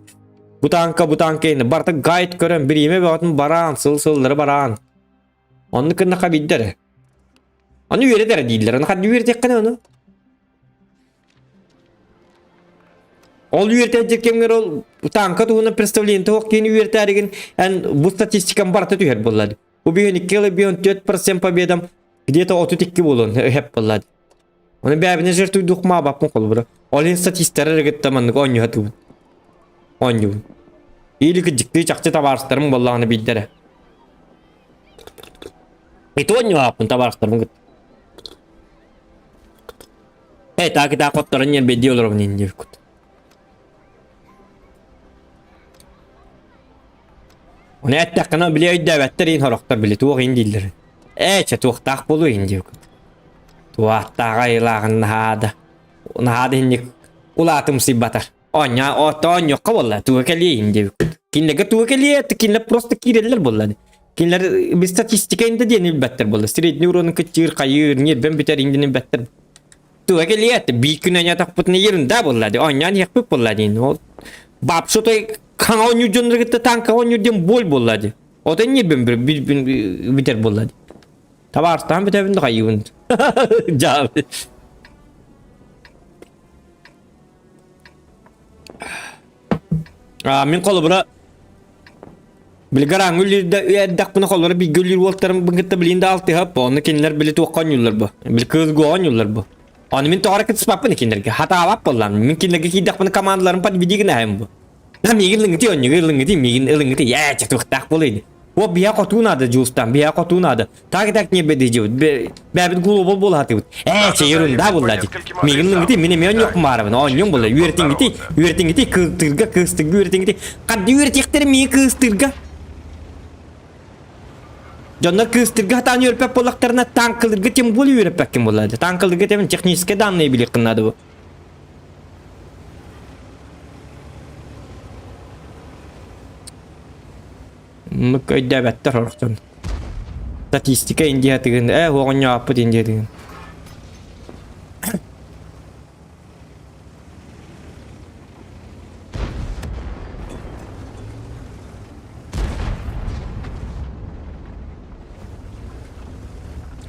Бу танка, бу танка ини барыта гайд көрөн, бириэмэ бөҕөтүн бараан, сыл-сыллары бараан. Оннук гыннаха биддэр. Аны үөрэтэр дииллэр. Аны ханна үөрэтиэххинэ ону? Ол үөрэтэр кэмҥэр ол танка туһунан представление туох киһини үөрэтээригин эн бу статистикам барыта түһэр буолла. Бу биһин 2 ыла 4% победам где-то 32 буолуон өһөп буолла. Оны бэйэбинэ жертвуйдух маабаппын холобура. Ол иһин статистары эрэ кытта маннык оонньуһатыбын. Оонньуубун. Или кыдьыктыы чахчы табаарыстарым буоллаҕына биирдэрэ. Ити оонньуһааппын табаарыстарбын кытта. Э, так так хотторон ньэрбэйдии олоробун иннибиккут. Оны эттэххинэ били өйдөөбөттөр иин сорохтор били туох иин дииллэр. Ээ, чэ туохтаах буолуо иин диэбиккут. Туохтааҕа айылааҕын наһаа да наһаа да инник улаатымсыйбатар. Оонньоо ото оонньуохха буолла туга кэлиэ иин диэбиккут. Кинилэргэ туга кэлиэ кинилэр просто киирэллэр буолла. Кинилэр без статистика инде диэн билбэттэр буолла. Средний уровень кыччыыр, хайыыр, ньиэрбэн бүтэр индин билбэттэр. Туга кэлиэ биир күн оонньоотохпутуна ерунда буолла дии. Оонньоон иһиэхпит буолла дии. Ол бабша той хаҥа оонньуур дьоннору кытта танка оонньуур диэн боль буолла дии. Ото ньиэрбэн бүтэр буолла дии. Табаарыстаан бүтэбин да хайыыбын. Дьаабы. А, мин холобура били гарааҥҥа үллүүрдэ эрдэхпинэ холобура бииргэ үллүүр уолтарым кытта билигин да алтыһап, онно кинилэр били туохха оонньууллар бу? Били кыылга оонньууллар бу. Аны мин тоҕо эрэ кытыспаппын кинилэргэ, хатаабат буоллаҕым. Мин кинилэргэ киирдэхпинэ командаларым подведи гынаһым бу. Миигин ылыҥҥытый оонньууга ылыҥҥытый, миигин ылыҥҥытый, ээ, чэ туохтаах буолуой. О, биһэ хотуу наада Дьулустан, биһэ хотуу наада. Так так не бедиджибит. Бэбит глобал буолаатыбыт. Ээ, чэ ерунда буолла дии. Миигин ылыҥҥытый, мин эмиэ оонньуохпун баарабын. Оонньуом буолла. Үөрэтиҥҥитий, үөрэтиҥҥитий, кыыстыырга, кыыстыырга үөрэтиҥҥитий. Ханна үөрэтиэхтэрэ миигин кыыстыырга? Дьоннор кыыстыырга сатаан үөрпэт буоллахтарына, танкалыырга тем более үөрэппэккин буолла. Танкалыырга тем технические данные билиэххин наада бу. Оннук өйдөөбөттөр сорох дьон. Статистика индиятыгын, ээ оҕонньооппут индиятыгын.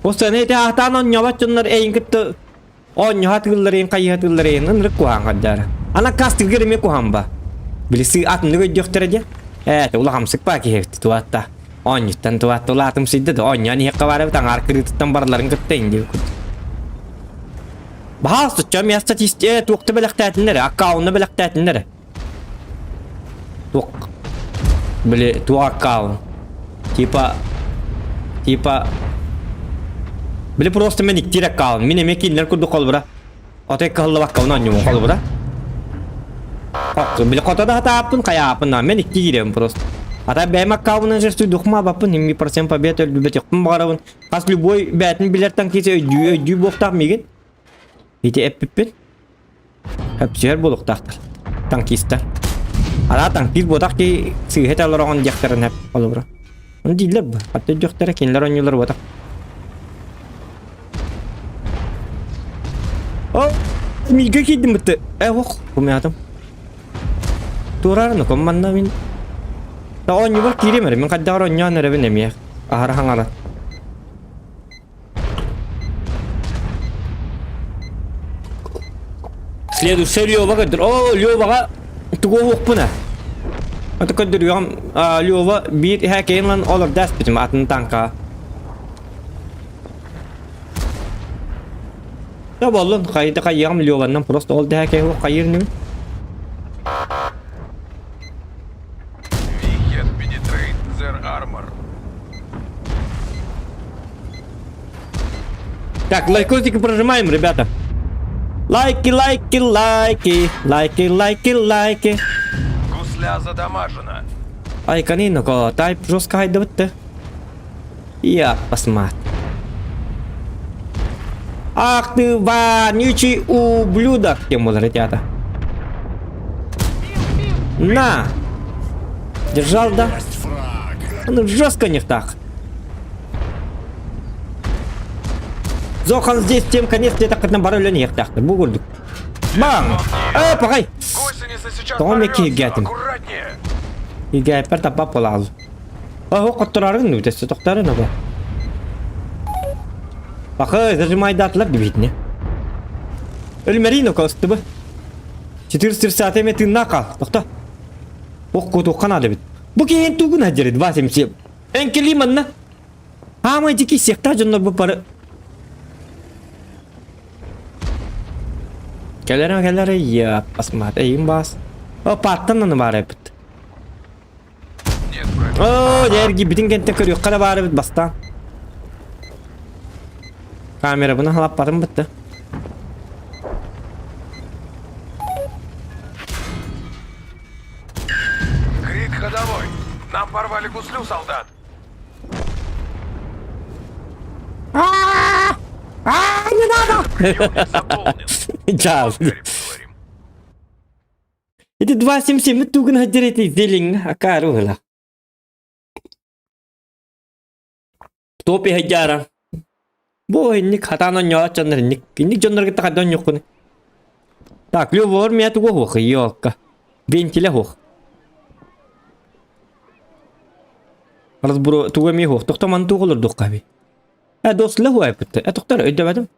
Ол ити аатаан оонньообот дьоннор эйин кытта Оонньоһо атыылларыйын хайыһа атыылларыйын ынырык куһаан хаддаара. Ана кастыгыр эмиэ куһаан ба. Билисы атыннык өйдүөхтэрэ диэн. Ээ, улахамсык баа киһи эбит туатта. Оонньуттан туатта улаатымсыйда да оонньоон иһиэххэ баар эбит аҥаар кырыытыттан барыларын кытта инди курдук. Баһаас тучча миэстэ статист туохта бэлэхтээтиннэр, аккаунна бэлэхтээтиннэр. Туох били туох аккаунт типа типа били просто мен иктиир аккаунт мин эмиэ кинилэр курдук холобура отой кыһаллыбакка оонньуубун холобура били хото да хатааппын хайааппын мен икки киирэбин просто а так бэйэм аккаунтунан жертвуйдухма баппын имми процент побед өлбүбэтихпин баҕарабын хас любой бээтин билэртэн киһи өйдүү өйдүү буохтаах миигин ити эппиппин Хөпсүһэр буолуохтаахтар. Танкистар. Араа танкист буотах киһи сыыһа этэ олороҕун диэхтэрин сөп холобура. Ону дииллэр бу. Хатта өйдүөхтэрэ, кинилэр оонньуулар буотах. О, мига киирдим бытты. Э, ох, кумятым. Туораарны комманна мин. Та оонньубар киирим эрэ, мин хайдаҕар оонньоон эрэбин эмиэ. Аһара хаҥара. Следующая Лёва көрдөр. О, Лёваҕа тугу уһуохпуна? Аты көрдөрүөҕүм. Лёва биир иһээкэйин ылан олордо аспытым атын танка. Да боллун, хайда хайыаҕым Лёваннан просто ол дэһээкэй уһуох хайыыр инибин. Weekend penetrate their armor. Так, лайкосики прожимаем, ребята. Лайки, лайки, лайки, лайки, лайки, лайки. Гусля задамажена. Айканин ко тайп жестко хайдыбытты. Я посмотри. Ах ты вонючий ублюдок, тем ребята. На! Держал, да? Ну жестко не так. Зохан здесь тем конец где-то на барыле не так. Бугурдук. Бам! Э, погай! Гусеница сейчас Томики порвется. гетим. Аккуратнее. Игээппэр таппа буолаал. Оһо хотторарын үтэссе тохторын оба. Бахы зажимайдаатылар дибитне. Өлмәрин окостыбы. 430 эме тыынна кал. Тохто. Ох кутуххан ады бит. Бу киһин тугун хадьары 277. Энкели манна. Хаамай дики секта дьоннор бу пары. Кэлэрэ кэлэрэ я посмотри эйим бас. О паттан аны бар эпит. Нет, пробить. Оо, дьэ бүтүн кэнтэ көрүөххэ да баар эбит бастаан. Камерабын халаппатым бытты. Крик ходовой. Нам порвали гуслю, солдат. А, не надо! Приемник заполнен. Чао. Вскоре поговорим. Ити 277 тугун хадьар зелиҥ акаары уһула. Топи хадьара. Бу инник хатаан онньоот дьоннор инник. Инник дьоннор кытта хайда онньуоххунуй. Так, Лёва миа тугу уһуох, ёлка. Вентиля уһуох. Разбро тугу эмиэ уһуох. Тохто маны тугу олордуохха эбий. Э, досла уһуайпытты. Э, тохтор өйдөбөтүм.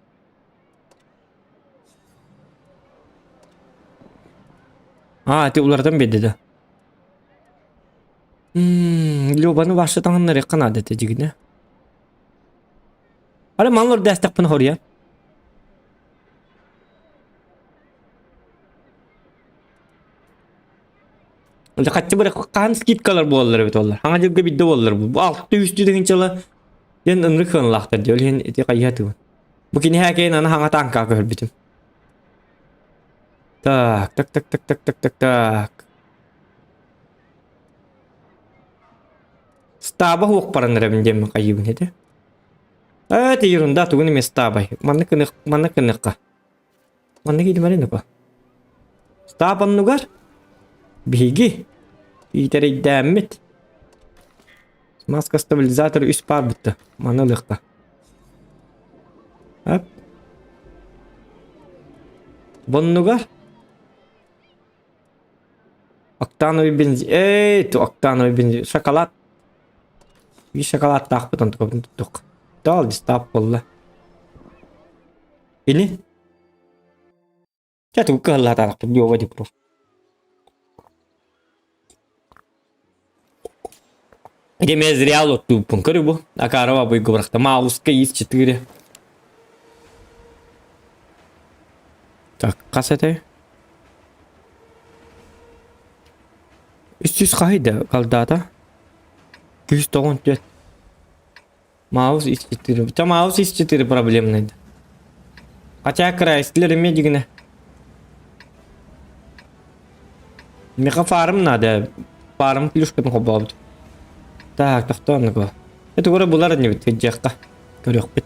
Аа, ити уларытан биэрдэ да. Любаны башы таҥыннарыахха наада этэ дьигинэ. Ары манна урдээстэхпин хоруйа. Хаччы бары хаан скидкалар буолалар эбит оллар. Хаҥа дьылга бидде буолалар бу. Бу алты үстүү тыһыынчала диэн ынырык сыаналаахтар дии. Ол иһин ити хайыһа тыгын. Бу киниһээ кэйин аны хаҥа тааҥкаҕа көһөрбүтүм. Так, так, так, так, так, так, так, так. Стаба суох баран эрэбин диэммин хайыыбын этэ. Ээ, это ерунда, тугун эмиэ стабай. Манна кынык, манна кыныхха. Манна киирдим эрэ Стаб оннугар биһиги иитэрийдээммит. Маска стабилизатор үс паар бутта. Манна ылыахха. Ап. Боннугар Октановый бензин. Эй, ту октановый бензин. Шоколад. Биир шоколадтаахпыт онтукабытын туттук. Тоол дистаап буолла. Или? Чэ тугу кыһаллаатаахпыт диоба дипров. Ити эмиэ зря оттууппун көрү бу. Акарова буйга бырахта. Мауска из 4. Так, хас этэй? 300 хаһый да kalдаата? 194. Маус из 4. Хотя Маус из 4 проблемный. Хотя Крайслер эмиэ дигинэ. Миэхэ фарм надо. Фарм клюшкатын холбообут. Так, тохтоон го. Это көрө булар инибит кыдьыахха. Көрүөхпүт.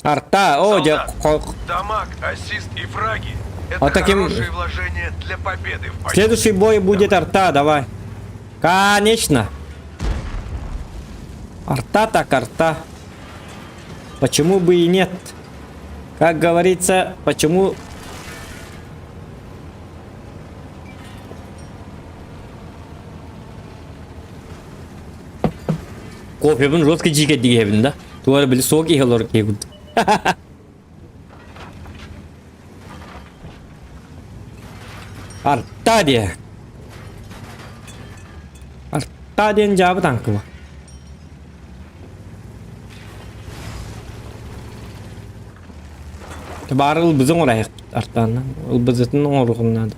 Арта, о, дьэ, Солдат, дамаг, ассист и фраги – это А таким- хорошие вложения для победы в бою. Следующий бой будет арта, давай. Конечно. Арта так арта. Почему бы и нет? Как говорится, почему... Кофебин жестко дьиэбин да. Туара били сок иһэ олорор киһи курдук. Арта диэ. Арта диэн дьаабы таҥкыба. Баары ылбызын оҥорайык артаанна. Ылбызытын оҥоруохум наада.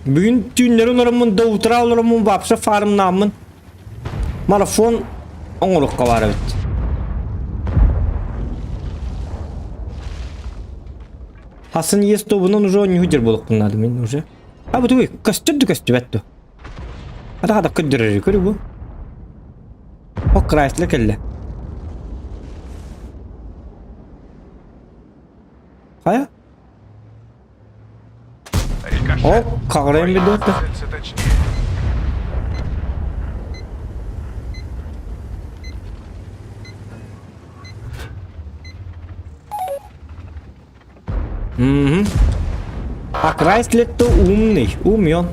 Бүгүн түүннэри олороммун, до утра олороммун, вообще фармнааммын. Марафон оҥоруохха баар эбит. Хасын ес тобунан уже оонньуу дьэр буолуохпун наада мин уже. А бу тугуй көстөр да көстүбэт дуо? Ата хата көрдөрөр көрү бу. О Крайслер кэллэ. Хайа? О, хаҕырайан билбэт да. Угу. А Крайслер-то умный, умен.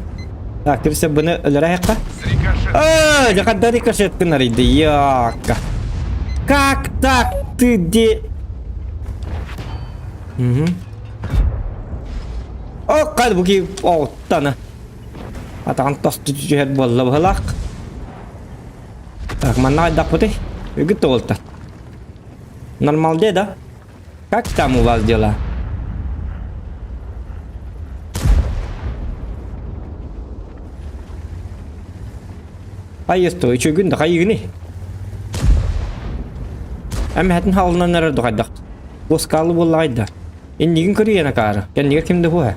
Так, кирсе бұны өлөрәйыққа. Эй, жақында рикошет кынарыйды, яка. Как так ты де... Угу. О, калбуки оттана. Атаҕын тосту түһэр буолла быһылаах. Так, манна хайдахпытый? Үгүт тоҕулта. Нормалде, да? Как там у вас дела? Хайысты, үчүгүн да хайыгыный? Эмэһэтин халынан эрэр духайдах. Оскалы буоллаҕай да. Иннигин көрүйэн акаары. Кэннигэр ким да хуһа.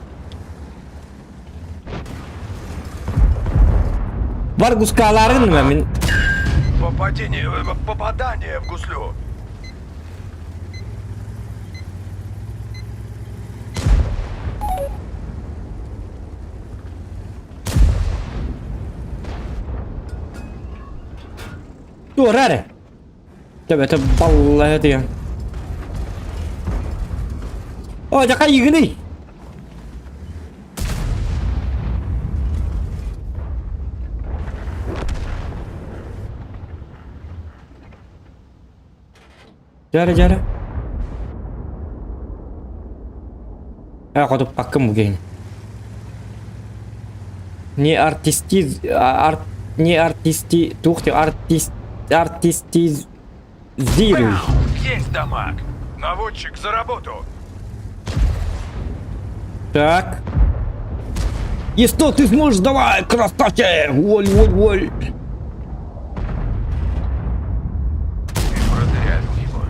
Бар гускаалааргын мин. Попадение, попадание в гуслю. Туора эрэ. Төбөтө балла диэн. О, дьэ хайыгыный? Дьэ дьэ Ээ, хотуппаккын бу киһини. Не артистиз... Ар... Не артисти... Туох ти артист... Артистизируй. Есть дамаг! Наводчик за работу! Так. И что ты сможешь? Давай, красавчик! Воль, воль, воль. Ты продырявил его.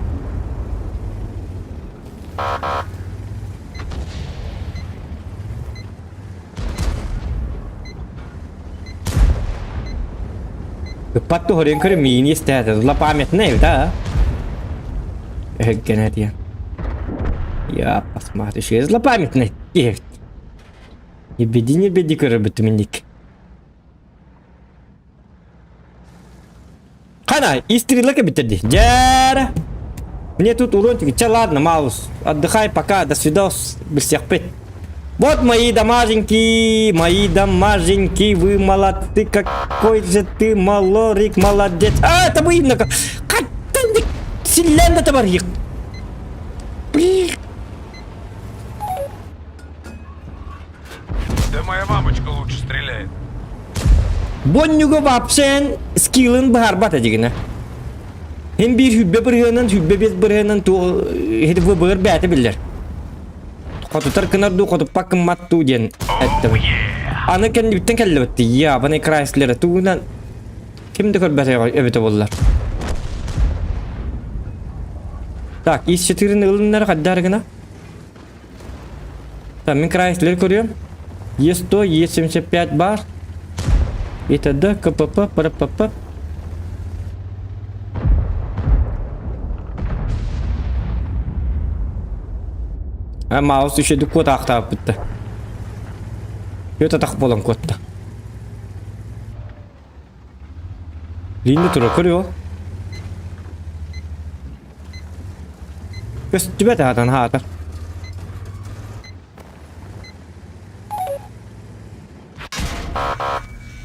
Ыппат туһурин көрө миин истээтэ злопамятный да? Өһөггөнө Я посмотрю, еще злопамятный диэбит. Не беди, не беди көрөрбүт минник. Хана, истрела кэбиттэрди. Дьээрэ. Мне тут урончик. Чэ, ладно, Маус. Отдыхай пока, до свидос. Билсиэхпит. Вот мои дамаженьки, мои дамаженьки, вы молодцы, какой же ты малорик, молодец. А, это вы именно... Силлэн да табарыйык. Блин. Да моя мамочка лучше стреляет. Боннюга вообще скиллын быһарбат эдигинэ. Һин биир хүббэ бырыһыанан, хүббэ бес бырыһыанан туу һити быһыр бэйэтэ биллэр. Хотутар кынар дуу, хотуппак кыммат дуу диэн эттим. Аны кэннибиттэн кэллибит ябаный Крайслеры тугунан ким да көрбөтө эбитэ буоллар. Так, ис четырын ылыннар хаддар гына. Так, мин Крайслер көрүөм. Е100, Е75 бар. И т.д. КПП, ПРПП. А маус үчүдүк куотаахтаабыт да. Өтө атах буолан куотта. Линда тура көрүө. Көстүбэт аатан хаатар.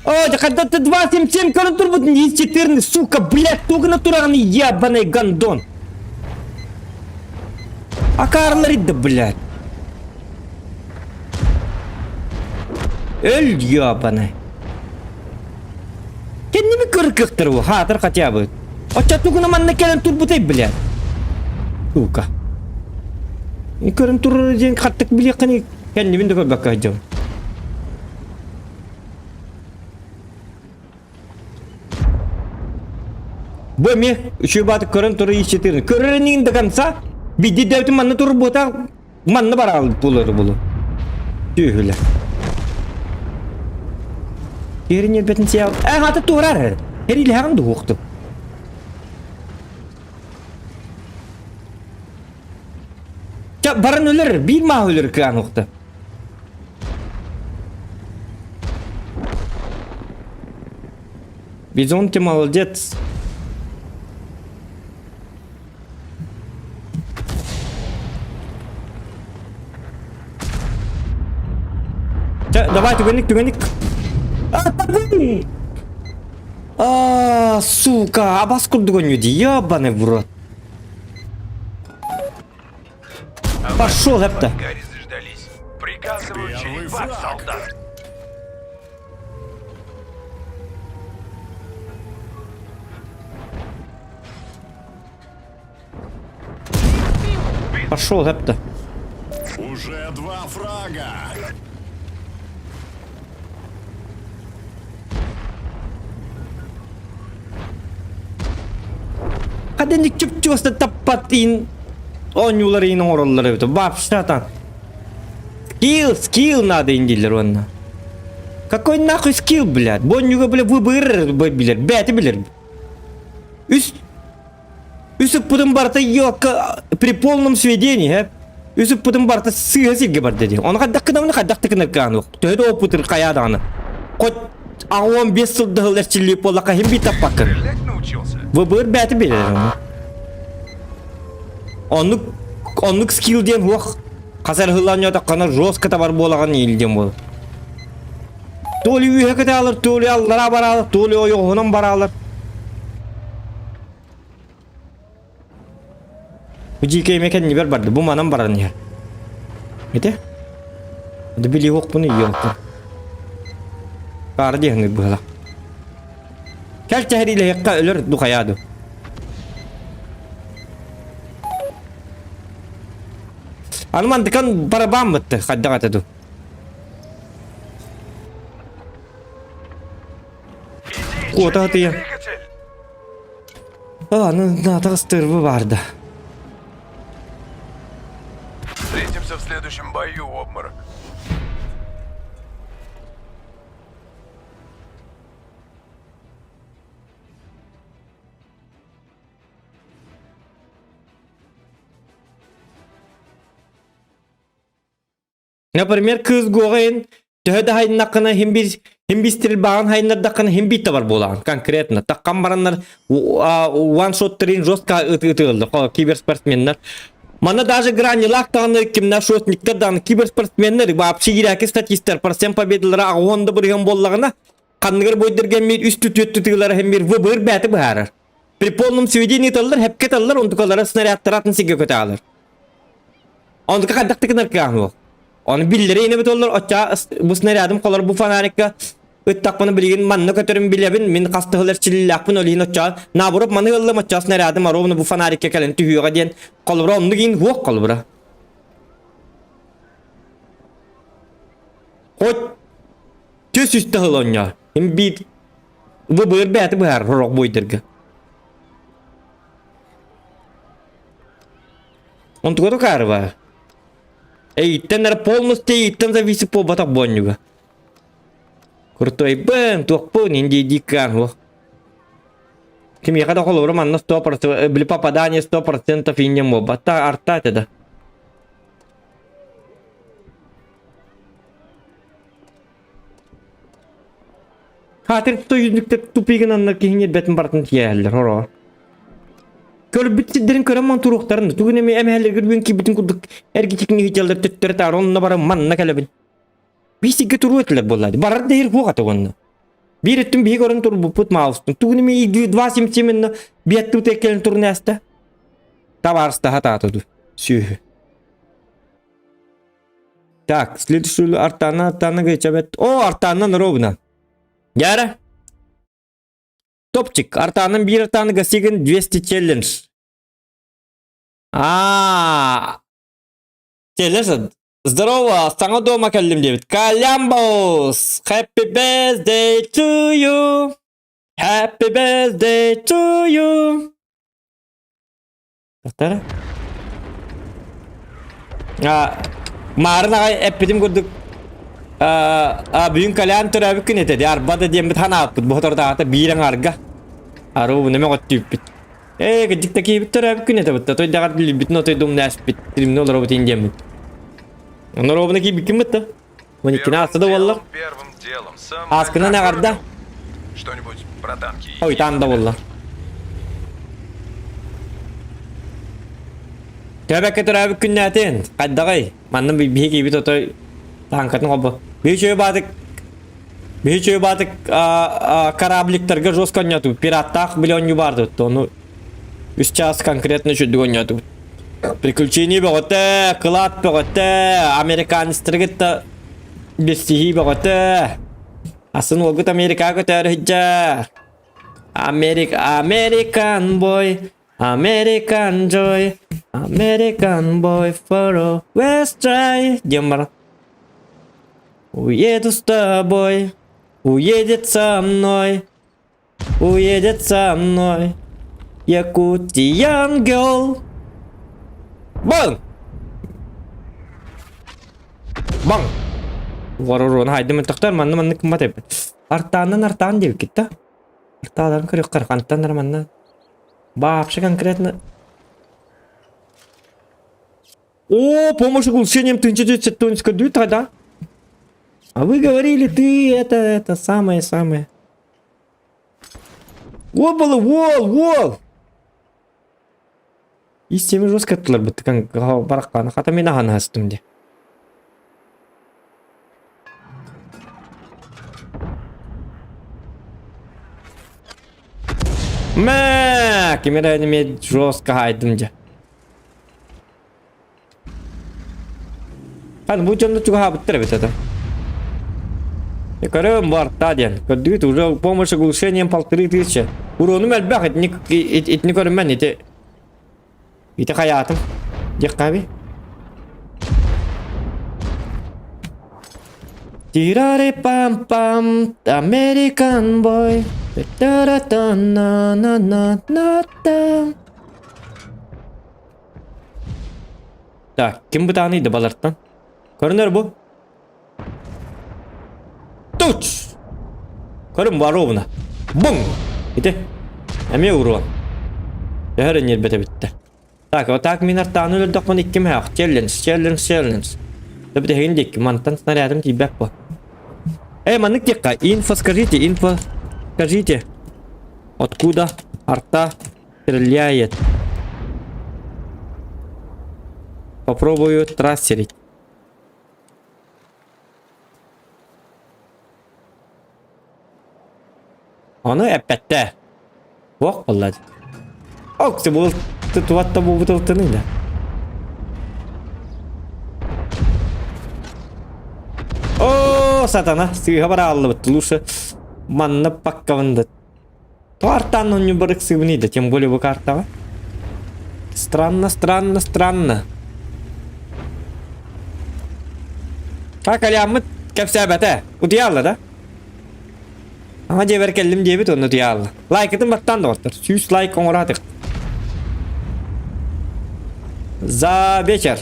О, да когда ты 2.77 көрөн турбутун 14, сука, блядь, тугуна тураҕын ебаный гондон. Акаарлар да, блядь. Өл ебаный. Кэнними кыркыктыр бу, хаатар хотя бы. Оччо тугуна манна кэлэн турбутай, блядь. Сука. Көрөн турар диэн хаттык билиэххини кэннибин да көрбөккө сылдьабын. Бу эмиэ үчүгэй бааты көрөн турар иччитин. Көрөр инигин до конца. Бидди дэбитин манна турбута манна бараал булары булу. Түһүлэ. Ерин ербетин сия. Э хаты туурар. Эрилэҕин дуһуохту. Ча баран өлөр, биир маа өлөр кыан уохта. Бизон, ты молодец. Ча, давай, түгенник, түгенник. А, сука, абас курдук ойнуу дии, ебаный в рот. Пошел, эпта. Гарри заждались. Приказываю Первый черепах, фраг. солдат. Пошел, эпта. Уже два фрага. Хаденник чуп-чугаста таппат ин оонньуулар иин оҥороллор эбит. Вообще там скилл, скилл надо ин дииллэр уонна. Какой нахуй скилл, блядь? Бу оонньууга, бля, выбыр билэр, бэти билэр. Үс үс ыппытым барыта ёлка при полном сведении, э? Үс ыппытым барыта сыыһа сиргэ барда дии. Ону хайдах гынабын, хайдах да гынар каан Төһө да опытыр хайаа даҕаны. Хоть 15 сыл да эрчиллии буоллахха иһин биир таппаккын. Стрелять научился? Выбыр бэти билэр ону. Оннук оннук скилл диэн хуох хасар ыһыллан жестко табар буолаҕын иил диэн буол. То ли үөһэ кытаалар, то ли аллара бараалар, то ли ойоҕоһунан бараалар. Бу дьиикэй эмэ кэннибэр барды, бу манан баран иһэр. Ити? Да били уохпун ийиэхпин. Баара диэхҥит быһалах. Кэл тэһэриилэһиэххэ өлөр духайаа ду. Аны мандыкан барабаан бытты, хайдах этэ ду. Иди, Куота чини хатыйа. двигатель! А, ну на ыстырбы баарда. Встретимся в следующем бою, обморок. Например, кыыс гуоҕайын төһө да хайыннаххына иһин биир иһин биир хайыннардаххына иһин биир табар буолаҕын конкретно. Таххан бараннар one shot трин жестко ытыыллар киберспортсменнар. Манна даже гранилаах даҕаны кимнээх шотниктар даҕаны киберспортсменнар вообще иирээки статистар процент победалара аҕыс да бырыһыан буоллаҕына ханныгар бойдорга эмиэ үс түтүөт тутуулара эмиэ выбор бэйэтэ быһаарар. При полном сведении ыталлар, хэпкэ ыталлар, онтукалара снарядтар атын сиргэ көтөҕөлөр. Онтука хайдах да гынар кыаҕым суох. Ону биллэрэ инэбит оллор оччоҕо бу снарядым холор бу фонарикка ыттахпына билигин манна көтөрүн билэбин, мин хас тыһыл эрчиллээхпин ол иһин оччоҕо наоборот маны ыллым оччоҕо снарядым ровно бу фонарикка кэлэн түһүөҕэ диэн холобура оннук иин суох холобура. Хоть түс үстэ тыһыл оонньоо. Им биир бу быыр бэйэтэ быһаар сорох буойдарга. Онтуга тукаарыба. Эйиттэн эрэ полностью эйиттэн зависит буолбатах буонньуга. Куртуйбын, туохпун, индийдиккаан суох. Кимиэхэ да холобура манна 100%, били попадание 100% иннем буолбатта, арта этэ да. Хаатыр тойуннуктар тупигын киһини бэтин бартын тиэһэллэр хоро. Көрбүт сирдэрин көрөн ман туруохтарын тугун эми эмэһэллэргэр бүгүн киирбитин курдук эргичикни хитяллар төттөрү таары онно баран манна кэлэбин. Биир сиргэ туруо этилэр буоллаа. Барар да иһир хуох ата уонна. Биир өттүн биһиги көрөн турбуппут маалыстын. Тугун эми два семь биэтту теккелин турнааста. Табаарыстаха таатыду. Сүөһү. Так, следующую Артана, Артана говорит, О, Артана ровно. Яра? Топчик, Артаның биир Артаны гасигин 200 челлендж. А, челлендж. Здорово, саҥа дома кэллим диэбит. Калямбос! Happy birthday to you! Happy birthday to you! Тахтара? А, маарын аҕай эппитим курдук а, бүгүн калаан төрөөбүт күн этэ арба да диэммит ханааппыт бу соторутааҕыта биир аҥаарга аруу неме оттүүппүт ээ кырдьык да киһибит төрөөбүт күн этэ бытта тойдаҕар билбитин отой думнааспит тилимне олоробут ин диэммит Норуобуна киирбиккин бытта Униккини ааста да буолла. Ааскынан эҕэрдэ. Что-нибудь про танки. Ой, там да буолла. Төбөккө төрөөбүт күннээтин, хайдаҕай? Манна биһи киибит отой тааҥкатын холбо. Биһи чөйө баатык Биһи чөйө баатык корабликтарга жестко онньоотубут. Пираттаах били онньу баардыбыт. Ону үс час конкретно үчүдүк онньоотубут. Приключение бөҕөтө, кылаат бөҕөтө, американецтары кытта билсиһии бөҕөтө. Асын уолгут Америкаҕа көтөөрү сылдьар. Америк, American boy, American joy, American boy for a West try диэн баран. Уеду с тобой, уедет со мной, Уедет со мной Якутиян girl. Бang! Бang! Воруруон хайдым тохтор манна манна кыммат эбит. Артааннан артаан диэбиккит да? Артааларын көрүөххэр хантан манна. Вообще конкретно. О, помощь оглушением 1970 көрдүү тогда. А вы говорили, ты это, это самое-самое. Уол уол, уол! Истеми жестко аттылар быттыкан баракканы хата мен ахан астым де. Мә, кемер әніме жестко хайдым де. Хан бу дьонно чугаһаабыттар эбит это. Көрөм бу арта диэн. Көрдүгүт уже помощь оглушением 1500. Уронум элбэх итини итини көрүмэн ити ити хайаатым. Диэххэ Тирари пам пам American boy та на на на на та Так, ким бытааный да балартан? Көрүнөр бу. Туч! Көрүм воровна. Бум! Ити. Эмиэ уруон. Төһөр ньирбэтэ бүттэ. Так, вот так мин артааны өлөрдөхпүн икким хээх. Челлендж, челлендж, челлендж. Төбүтэһигин диэки мантан снарядым тиийбэт бу. Эй, маннык диэххэ, инфо скажите, инфо скажите. Откуда арта Стреляет. Попробую трассерить. Ону эппэттэ. Ох, болла. Ок, был тутуатта бу бутылтыны да. О, сатана, сыыһа барааллыбыт. Лучше манна паккабында Картаны не барыксыбыный да, тем более бу картаҕа. Странно, странно, странно. Так, Аляммыт кэпсээбэтэ. Утуйаалла да? Ама дьиэбэр кэллим диэбит онно утуйаалла. Лайкытын баттаан доҕоттор. Сүүс лайк оҥораатык. За вечер.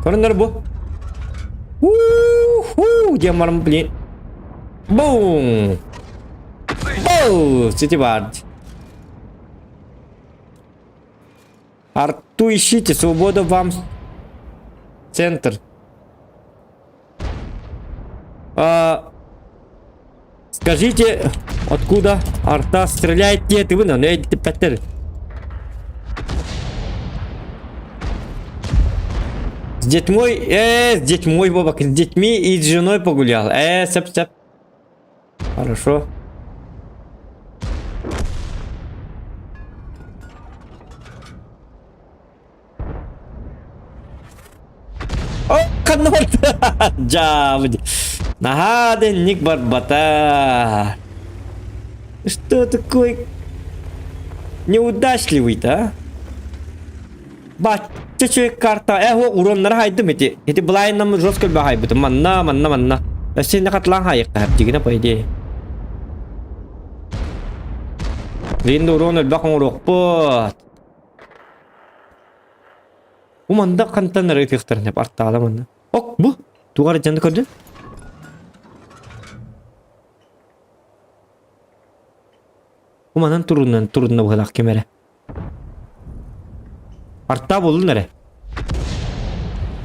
Көрүнэр бу. У-ху, диэн баран, блин. Бум! Бу! Сити бар. Арту ищите, свобода вам. Центр. А, скажите, откуда арта стреляет диэти вы, но эппэттэр. С детьмой, с детьмой, бабак, с детьми и с женой погулял. Сэп, сэп. Хорошо. О, коннорт! Дьаабы. Наһаа дэнник барбата. Что такой неудачливый-то, а? Бачча үчүгэй карта. Э, о, уроннары хайдым ити. Ити былайынан жестко элбэх хайбытым. Манна, манна, манна. Өссө инне хатылаан хайыахха дигинэ по идее. Линда урон элбэх оҥоруохпут. Бу манда хантан ырытыахтарын деп артаала манна. Ок, бу тугар дьанды көрдүн? Бу манан турунан турунна быһылаах ким эрэ. Артаа буллун эрэ.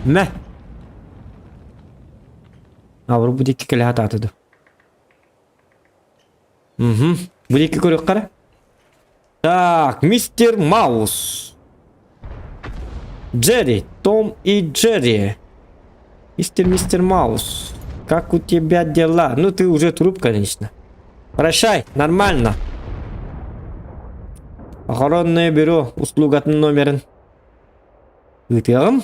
Мэ. Абыр бу дикки кэлэ хатааты ду. Угу. Бу дикки көрүөххэ Так, мистер Маус. Джерри, Том и Джерри. Мистер, мистер Маус, как у тебя дела? Ну, ты уже труп, конечно. Прощай, нормально. Охоронное бюро услугатын номерин. Ыытыаҕым.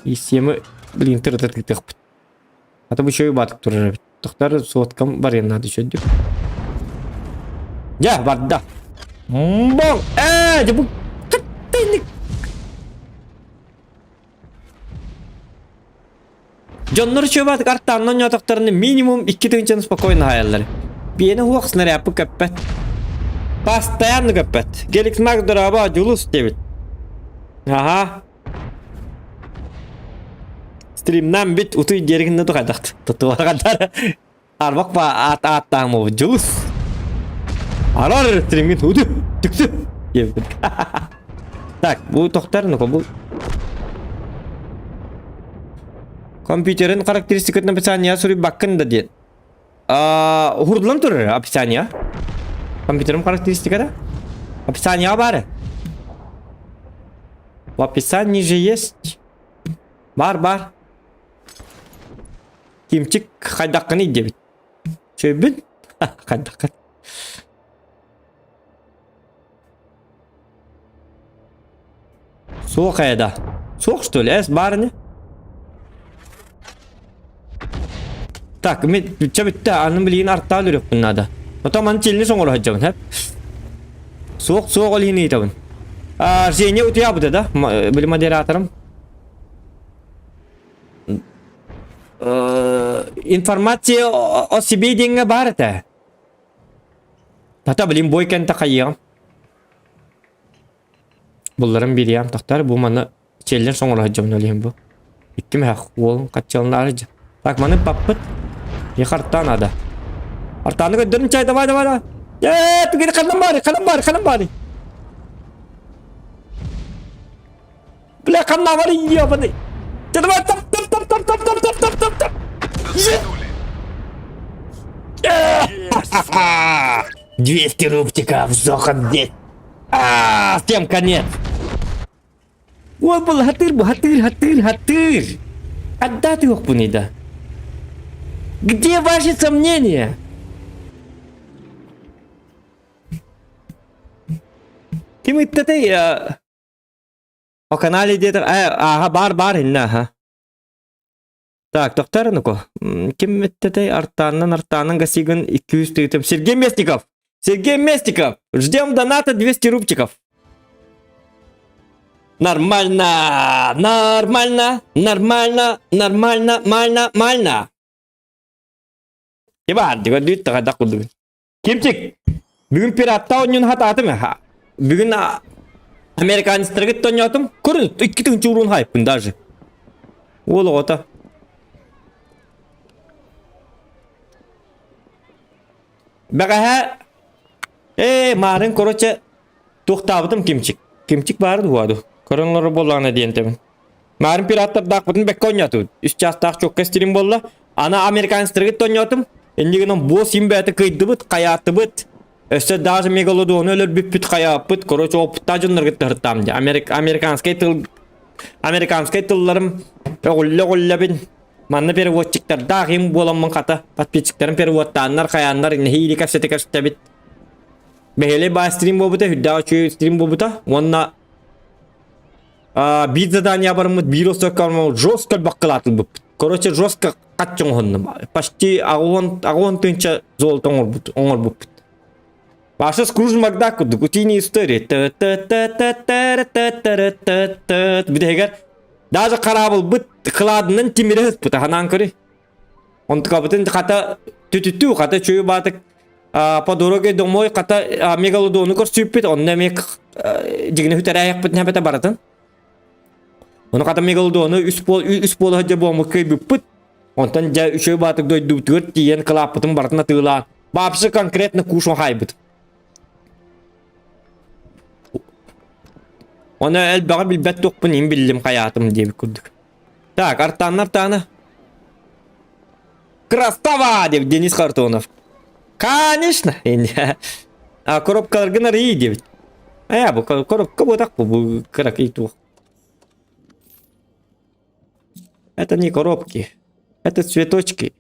Система, блин, тырытыр ыытыахпыт. А то бу еще и батык турар эбит. Тохтар соткам барыан надо еще деп. Дьэ, барда. Бong! Ээ, дьэ бу кыттайнык. Дьоннор чөбатык артааннан ньотохторуна минимум 2 тыһыынчаны спокойно хаайаллар. Биэни хуох снарядпы көппөт. Постоянно көппөт. Геликс Макс дорообо, Дьулус диэбит. Аха. Стримнан бит утуй диэригин тухайдахт. Тутуаргадар. Арбак ба аат ааттаам Дьулус. Арар стримгин уту түксү диэбит. Так, бу тохтар ну бу компьютерин характеристикатын описание суруйбаккын да диэн. Уһурдулан турар описание. Компьютерым характеристиката. Описание бары. В описании же есть. Бар, бар. Кимчик хайдаккыный диэбит. Чөйбүн? Хайдаккын. Суох ээ да. Суох что ли? Эс баар ини. Так, мен бүтчэ бүттэ, аны билигин артаал үрүөхпүн наада. Потом аны телни соҥоро сылдьабын, хэп. Суох, суох ол иһин ыйытабын. А, Женя утуйаабыта да? Били модераторым. Информация о себе диэҥҥэ баар этэ. Тата блин бой кэнтэ хайыаҕым. Булларым бириям тохтар бу маны челлен соҥоро сылдьабын ол иһин бу. Икки мэх уол хаччалнаары дьэ. Так маны паппыт. Ехартаа надо. Артааны көрдөрүн чай давай давай давай. Ээ түгени ханан баары ханан баары ханан баары. Бля ханна баары ебаный. Давай топ топ топ топ топ топ топ топ топ топ. 200 рубчиков, заходить. А, всем конец. Ой, был хатыр, хатыр, хатыр, хатыр. Отдать его да. Где ваши сомнения? Ким ыттатай о канале диэтэр ааха бар бар инна аха Так, тохтар ну-ка. Ким эттэтэй артааннан артаанан гасигын 200 тыытым. Сергей Местников! Сергей Местников! Ждем доната 200 рубчиков. Нормально! Нормально! Нормально! Нормально! Мально! Мально! Иван, дигодүйт тагадак кулдугун. Кимчик, бүгүн пираттаа онньун хатаатым ха. Бүгүн американецтерге тонньоотум. Көрүн, икки тыһынча уруун хайппын даже. Уол оҕото. Бэҕэһээ ээ маарын короче туохтаабытым Кимчик. Кимчик баарын уаду. Көрөн олорор буоллаҕына диэн тэбин. Маарын пираттардаахпытын бэккэ оонньоотубут. Үс чаастаах чуокка истирим буолла. Аны американецтарга тонньоотум. Инньэ гынан босс им бэйэтэ кыайдыбыт, хайаатыбыт. Өссө даже мегалодону өлөрбүппүт, хайааппыт. Короче, опыттаах дьоннорго тыһыртаам дии. Америк, американскай тыл американскай тылларым өҕүллэ-өҕүллэбин. Манна переводчиктардаах им буоламмын хата подписчиктарым переводтааннар, хайааннар нэһиили кэпсэтэ кэпсэтэбит. Бэһиэлэй баа стрим буолбута, үрдээх үчүгэй стрим буолбута. Уонна биир задание барыммыт биир остуокка жестко баккалаатылбыппыт. Короче, жестко хаччы оҥоһуннум. Почти аҕыс уон тыһыынча золото оҥорбут оҥорбуппут. Паша Скрудж Макдак курдук утиные истории. Бүтэһигэр даже хараабылбыт кыладынан тимире ыспыта ханаан көрүй. Онтукабытын хата түтүтүү хата чү баатык по дороге домой хата мегалодону көрсүүппүт онно эмиэ дьигини хүтэрээйэхпит нэбэтэ барытын. Ону хата мегалодону үс пол үс буола сылдьа буоммут кыайбыппыт. Онтон дьэ үчүгэй баатык дойдубутугар тиийэн кылааппытын барытын атыылаан Вообще конкретно кушон хайбыт. Оны элбэҕи билбэт туохпун им биллим хайаатым диэбит курдук. Так, артаанна артаана. Красава деп Денис Хартонов. Конечно. А коробкаларгын арыйыы диэбит. Э, бу коробка буотах бу бу кыракый туох. Это не коробки. Это цветочки.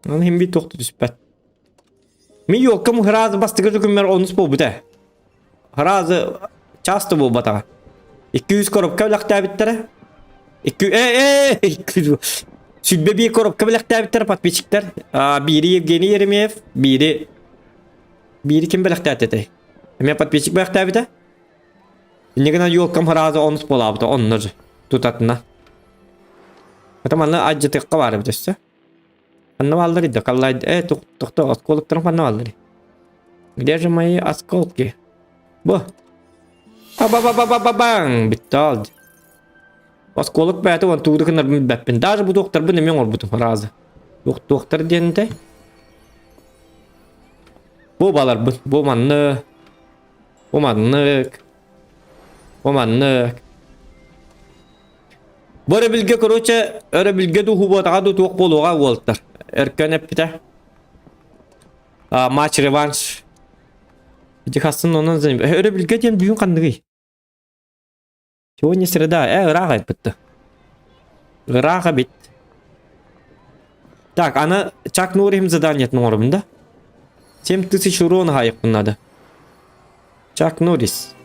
Аны иһин биир туох да түспэт. Мин елкам сразу бастакы күммэр онус буолбута. Сразу часто буолбатаҕа. 200 коробка бэлэхтээбиттэрэ. Икки э э 200 сүлбэ биир коробка бэлэхтээбиттэрэ подписчиктар. А, биири Евгений Еремеев, биири биири ким бэлэхтээтэ этэй? Эмиэ подписчик бэлэхтээбитэ. Инньэ гынан елкам сразу онус буолаабыта онно же тутатына. Это манна адьытыахха баар эбит өссө. Ханна бааллар да каллай э тохто осколоктарым ханна бааллар? Где же мои осколки? Бу. Ба-ба-ба-ба-ба-баң! Бүтті ал. Осколок бәйті он тугу гынарбын билбэппин. Даже бу туохтарбын эмиэ оҥорбутум разы. Туохтар диэнтэй. Бу баларбын. Бу маннык. Бу маннык. Бу маннык. Бу өрөбүлгэ, короче, өрөбүлгэ дуу буолуоҕа дуу туох буолуоҕа уолтар. Өркөн эппитэ. А, матч реванш. Ити хассын онон заним. Өрөбүлгэ диэн бүгүн ханныгый? Сегодня среда. Э, ыраах айпытты. Ыраах эбит. Так, аны Чак Норрихим заданиетын оҥоробун да? 7000 урона хаайыахпын надо. Чак Норрис.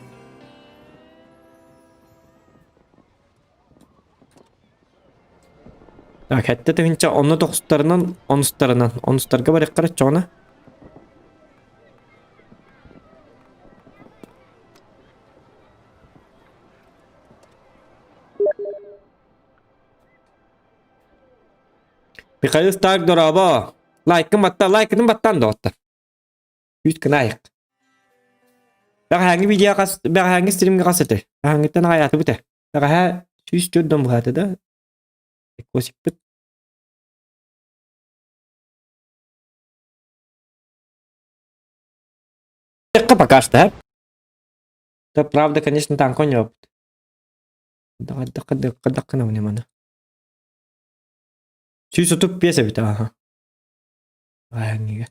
Так, хэттэ тыһынча онно тохсуттарынан, онустарынан, онустарга барыаххар оччоҕуна. Михаил Старк дорообо. Лайкын батта, лайкын баттан доҕоттор. Үүт кынаайык. Бэҕэһээҥҥи видео хас бэҕэһээҥҥи стримҥэ хас этэй? Бэҕэһээҥҥиттэн аҕайаатыбыт ээ. Бэҕэһээ 104 дон быһаата да. Косикпыт. Пока что, э? Да, правда, конечно, танк он Дакка внимание. 135 эбит, ага. Аһаҥҥыга.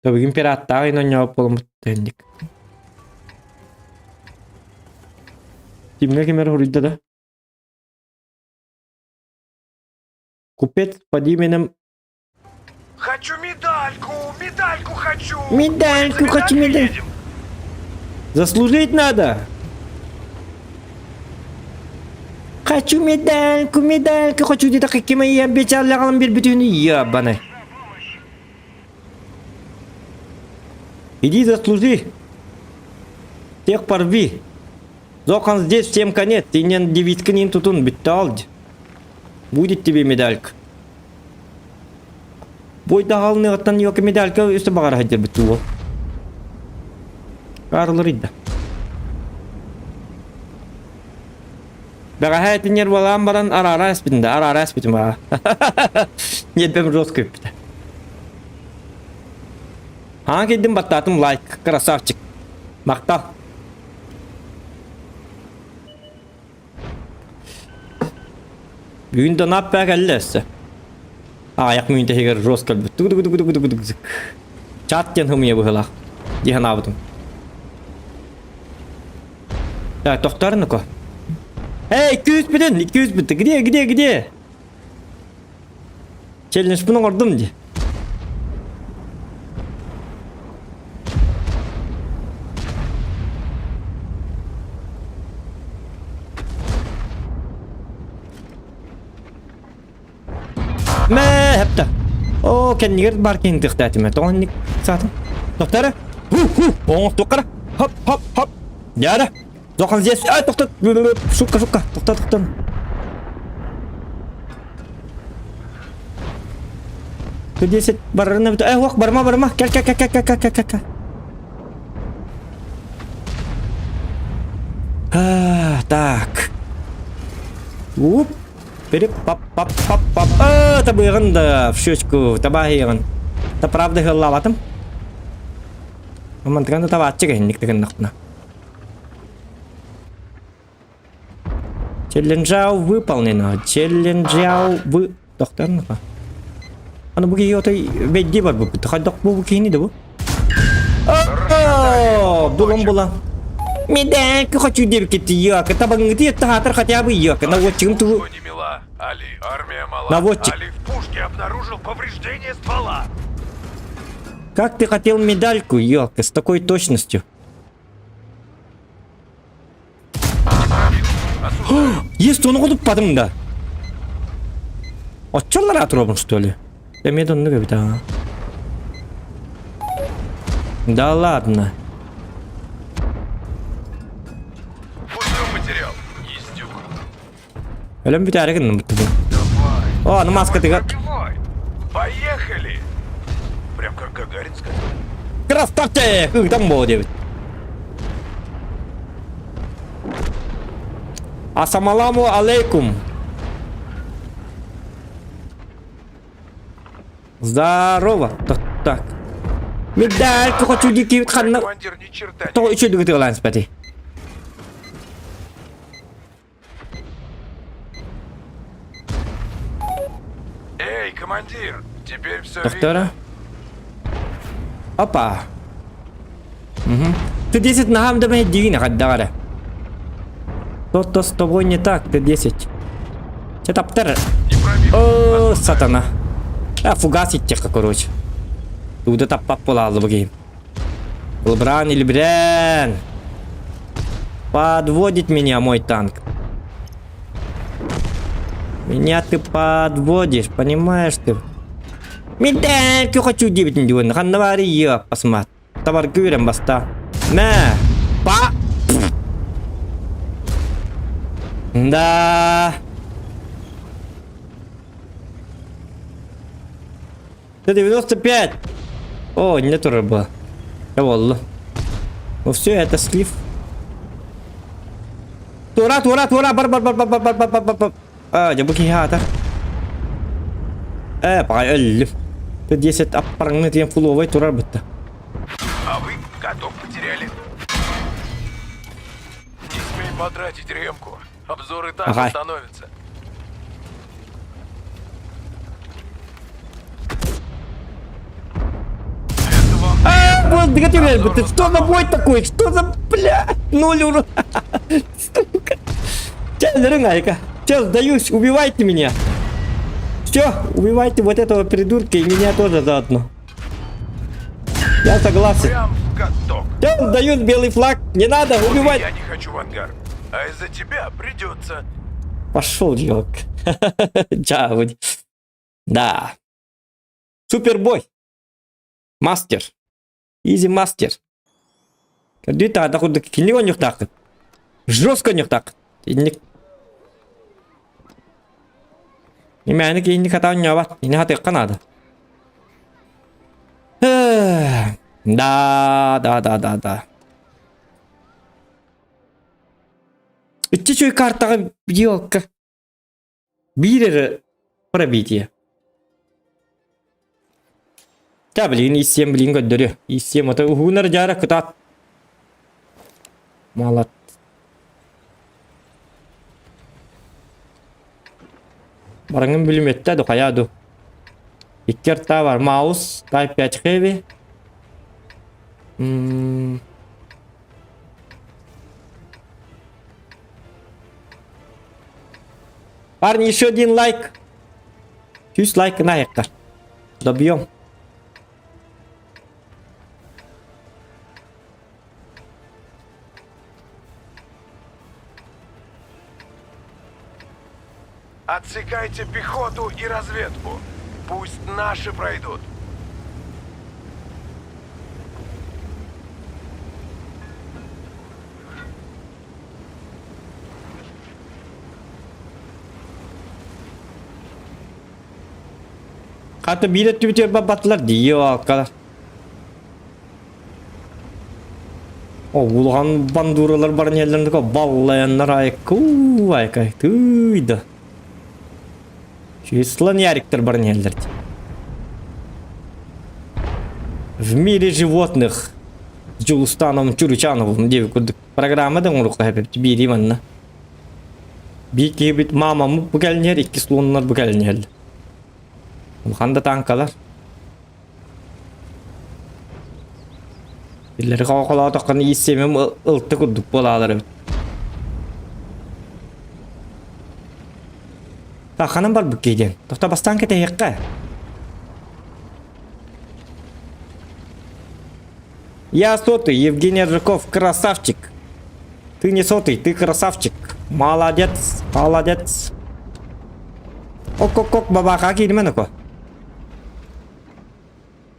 Бүгүн пираттаах оонньообут буоламмыт инник. Тимҥэ ким эрэ суруйда да? Купец под именем Хочу медальку, медальку хочу. Медальку Может, за хочу медалькой медаль. едем? Заслужить надо. Хочу медальку, медальку хочу диэтэххэ ким обещал биэрбитин ебаный. Иди заслужи. Всех порви. Зохан здесь, всем конец. Ты не девицкин тутун, бүттэ Будет тебе медалька. Бойдаҕалыныгыттан ёки медалька өссө баҕара сылдьарбыт уол. Каарларыйда. Бэҕэһээ ити нервалаан баран араара эспитин да, араара эспитим аа. Ньиэрбэм жестко өппүтэ. Хаан киирдим баттаатым лайк, красавчик. Махтал. Бүгүн донат баа кэллэ өссө. Аҕыйах мүнүүтэ иһигэр рост кэлбит. Тугу-тугу-тугу-тугу-тугу Чат диэн хымыйа быһыылаах. Дии санаабытым. Так, тохтоор ну-ка. Эй, 200 бүтүн, 200 бүттү. Где, где, где? Челленджпын оҥордум дии. Мэ! Оо, кэннигэр баар киһини тыхтаатым. Тоҕо инник саатым? Тохтара. Оҥостуоххара. Хоп, хоп, хоп. Дьара. Зохан здесь. Ай, тохтот. Шутка, шутка. Тохтот, тохтот. 10 барарына бит. Эй, ох, барма, барма. Кел, кел, кел, кел, кел, кел, кел, кел. А, так. Уп. Переп пап пап пап пап. А, табыгын да в щечку, табаһыгын. Та правда хыллабатым. Мантыган да табааччы кэһинник тыгыннахпына. Челленджау выполнено. Челленджау вы... Тохтон Аны бу киһи отой бэйдии барбыппыт. Хайдах бу киһини да бу? Булан булан. Медалька хочу диэбиккит йока табаҥҥыты таһаатар хотя бы йока наводчигым тугу Али, армия мала. Наводчик. Али в пушке обнаружил повреждение ствола. Как ты хотел медальку, ёлка, с такой точностью? Есть он туппатым да. Оччоллар атуробун что ли? Эмиэ да оннук эбит аа. Да ладно. Пультру потерял. Издюк. Өлөн бүтээри гынным бу. О, аны маскатыгар. Пробивай. Поехали. Прям как Гагарин сказал. Красавчик! Ыытан буо диэбит. Асамаламу алейкум. Здорово. Так, так. Медалька хочу дикий ханна. Командир ни черта не Тоҕо үчүгэй ытыалаан испэти. Эй, командир, теперь все Доктора? Опа. Угу. Ты 10 ногам да дигин хаддагара. То-то с тобой не так, ты 10. Че таптар? О, сатана. А, фугас иттеха, короче. Туда таппап буолааллы бу киһим. Лебран или Брен. Подводит меня мой танк. Меня ты подводишь, понимаешь ты? Медальку хочу 9 миллион. Ханнавари я посмотри. Товар күрен баста. Мә. Па. Да. 95. О, не турба. Волла. Ну все, это слив. Тура, тура, тура, бар, бар, бар, бар, бар, бар, бар, бар, бар. А, дьэ бу киһи аата. Э, паҕай өллүм. Ты 10 аппарыңны тиэн фуловай турар бытта. А вы котов потеряли. Не смей потратить ремку. Обзор и так Ага. остановится. Это вам А, вот, ты что за бой такой? Что за, бля, ноль урона. Сука. Чел, айка. Чел, сдаюсь, убивайте меня. Все, убивайте вот этого придурка и меня тоже заодно. Я согласен. прям в каток. Чел, сдаюсь, белый флаг. Не надо Вот и убивать. Я не хочу в ангар. А из-за тебя придется. Пошел, елк. Чао. Да. Супербой. Мастер. Изи мастер. Көрдүү таата курдук кинник оонньуохтааххыт. Жестко оонньуохтааххыт. Инник. Имээни киһини хата оонньообот. Ини хатыахха наада. Да, да, да, да, да. Иччи үчүгэй картаҕа елка. Биир эрэ пробитие. Ча билигин иссиэм билигин көрдөрүө. Иссиэм ото уһуунар дьаара кытаат. Малат. Бараҥын бүлүмүөттэ ду хайаа ду. Икки артаа бар. Маус, Type 5 Heavy. М Парни, еще один лайк. Чуть лайк на Добьем. Отсекайте пехоту и разведку. Пусть наши пройдут. Хата биир өттүбүтүгэр барбатылар дии алкалар. Улахан бандуралар баран иһэллэрин баллайаннар айка айка тыый да. Числан яриктер баран иһэллэр. В мире животных Дьулустаном Чуручановым диэбит курдук программа да оҥоруохха сөп биэрии манна. Биир киһибит маамам бу кэлин иһэр, иккис слоннар бу кэлин иһэллэр. Улахан да тааҥкалар. Биллэри холоотоххуна ииссиэмим ылты курдук буолаалар эбит. Ханан барбыт киһи диэн. Тохто бастаан кэтэһиэххэ. Я сотый, Евгений Ржаков, красавчик. Ты не сотый, ты красавчик. Молодец, молодец. Ок-ок-ок, бабаха киирмэн око.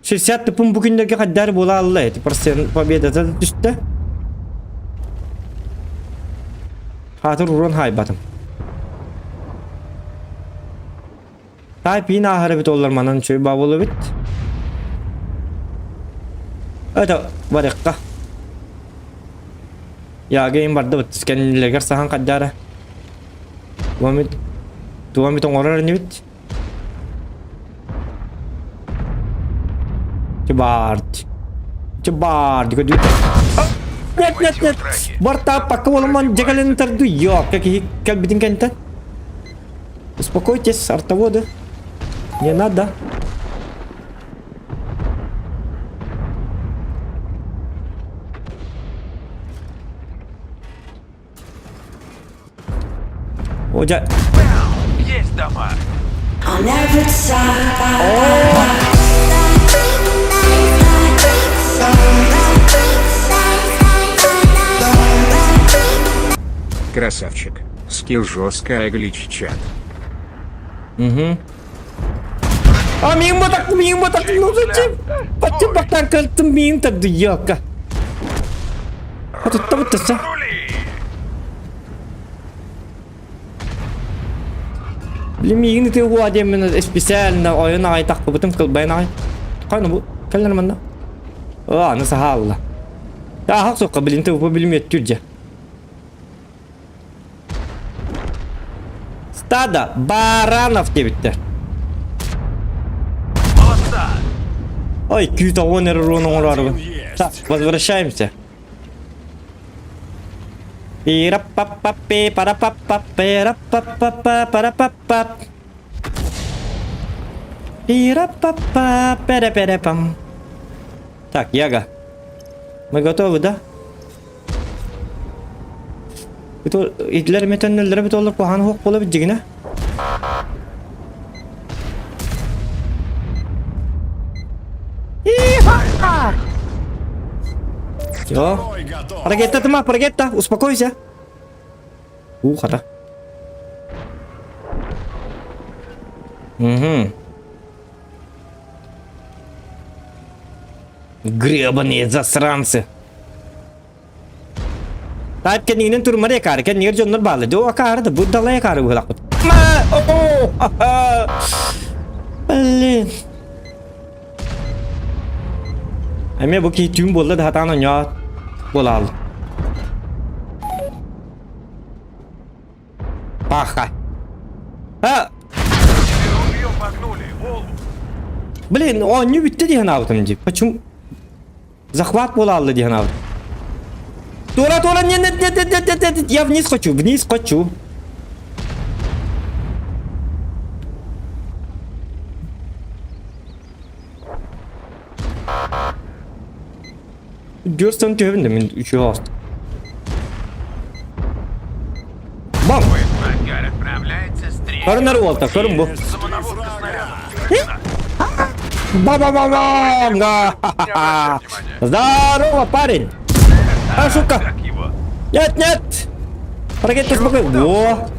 60 тыпын бу күннэргэ хаддар буола алла эти процент победата түстэ. Хаатыр урон хайбатым. Таай пиин ааһар эбит оллар манан үчүгэй баа буолуо эбит. Это барыахха. Яга им бардыбыт кэннилэригэр саһан хаддаара. Туомит туомит оҥорор инибит. Чыбаард. Чыбаард. Нет, нет, нет. Бартааппакка буоламан дьэгэлин тарду. Йоокка киһи кэлбитин кэнтэн. Успокойтесь, артоводы. Не надо. О, дя... Есть дома. Красавчик. Скилл жесткая глич чат. Угу. А мимо так, мимо так, ну зачем? Почему так кальтым мин так дыяка? А тут там это Рули! Блин, миигин ити уа диэммин специально ойон аҕай тахпыбытым кылбайан аҕай. Хайна бу кэллэр манна. Аа, аны саһаалла. Аһах суохха блин ты билимиэттүүр дьэ. Стадо баранов диэбиттэр. Молодца! Ой, күүт оҕон эрэ руон оҥороорубун. Так, возвращаемся. Пира-па-па-пи, пара-па-па-пи, ра-па-па-па, пара-па-па. Пира-па-па, пера-пера-пам. Так, Яга. Мы готовы, да? Итлер метеннеллere бит олар куһаҕан суох буола бит Все. Ракета тыма, ракета, успокойся. У, хата. Угу. Гребаные засранцы. Таап кэннигинэн турмар акаары кэннигэр дьоннор бааллар. Дьэ акаары да бу далай акаары быһылаахпыт. Блин. Эмиэ бу киһи түүн буолла да хатаан онньоот буолаал. Паха. А! Блин, оонньуу бүттэ дии санаабытым дии. Почему? Захват буолаалла дии санаабыт. Туора, туора, нет, нет, нет, нет, нет, нет, нет, я вниз хочу, вниз хочу. Дөрстөн түһэбин да мин үчүгэй оҕустум. Бам! Көрүнэр уолта, көрүн бу. Ба-ба-ба-бам! Здорово, парень! А, сука! Нет, нет! Ракета успокой. Во!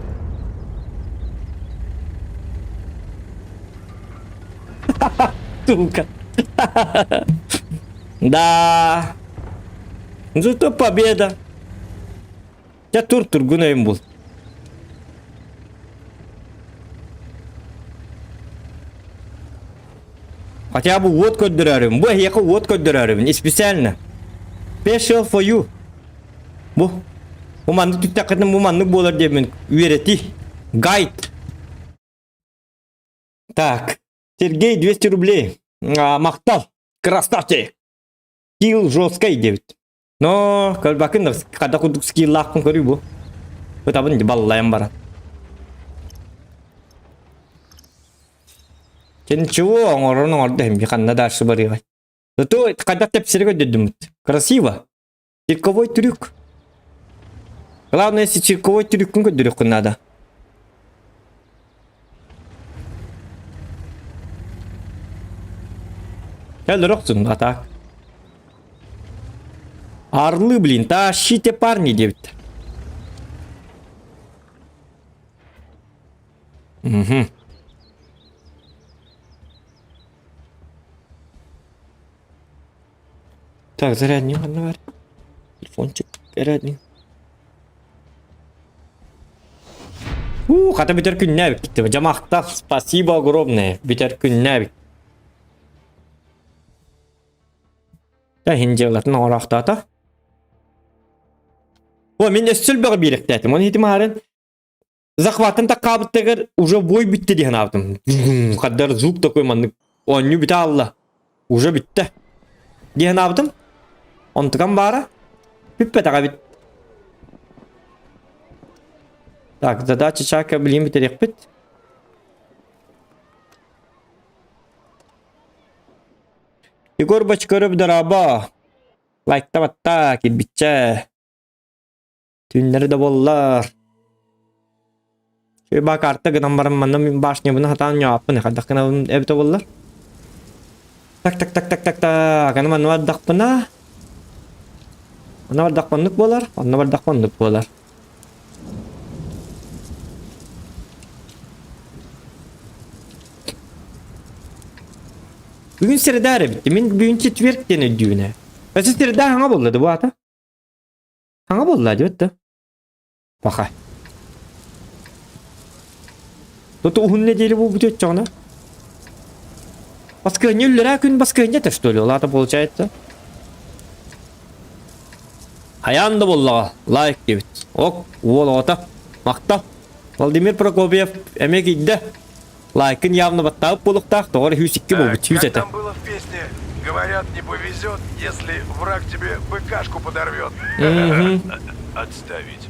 Сука. Да. Зато победа. Дьэ тур тургун өйүн бул. Хотя бы уот көрдөрөрүм. Бу эһиэхэ уот көрдөрөрүм. Специально. Special for you. Бу. Бу маннык түттэххитинэ бу маннык буолар диэммин үөрэтии. Гайд. Так. Сергей 200 рублей. А, махтал. Красавчик. Скилл жесткий диэбит. Но көрбөккүн хата курдук скиллаахпын көрүү бу. Ытабын баллайан баран. Ничего, оҥорон оҥордо эми ханна дальше барыаҕай. Зато хайдах тэпсэри көрдөрдүмүт. Красиво. Цирковой трюк. Главное, если цирковой трюккун көрдөрүөххүн наада. Өлөрөхсүн, а так. Орлы, блин, тащите парни диэбиттэр. Угу. Так, зарядник ханна бар? Телефончик зарядник. У, хата бүтэр күннээбит киттэ. Жамахтах, спасибо огромное. Бүтэр күннээбит. Да, иһин дьыалатын оҥороохтоото. О, мин өссө элбэҕи биэрэхтээтим. Оны хитим аһарын захватын таккаабыттагар уже бой бүттэ диэн аабытым. Хаддар звук такой маннык оонньуу бүтэ аалла. Уже бүттэ. Диэн аабытым. Онтукам баара. Бүппэтэҕэ эбит. Так, задача чака билин бүтэриэхпит. Егор Бочкарев дорообо! Лайктабатта, кирбиччэ. Түүннэри да буоллар. Ба карта гынан баран манна мин башнябын хатаан ньоаппын хайдах гынабын эбитэ буоллар. Так так так так так так аны манна бардахпына Онно бардахпыннык буолар, онно бардахпыннык буолар. Бүгүн среда эрэ битти. Мин бүгүн четверг диэн өйдүүбүн ээ. Өссө среда хаҥа буолла да бу аата? Хаҥа буолла диэбит да. Паха. Тут уһун неделя буолбут өтчөҕүнэ. Баскыанньа үллэрээ күн баскыанньа этэ что ли? Ол аата получается. Хайаан да буоллаҕа, лайк диэбит. Ок, уол оҕото. Махтал. Владимир Прокопьев эмиэ киирдэ. Лайкын явно баттаабыт буолуохтаах, тоҕо эрэ 102 буолбут, Так, 100 как этэ. там было в песне? Говорят, не повезет, если враг тебе быкашку подорвет. Мгм. Отставить.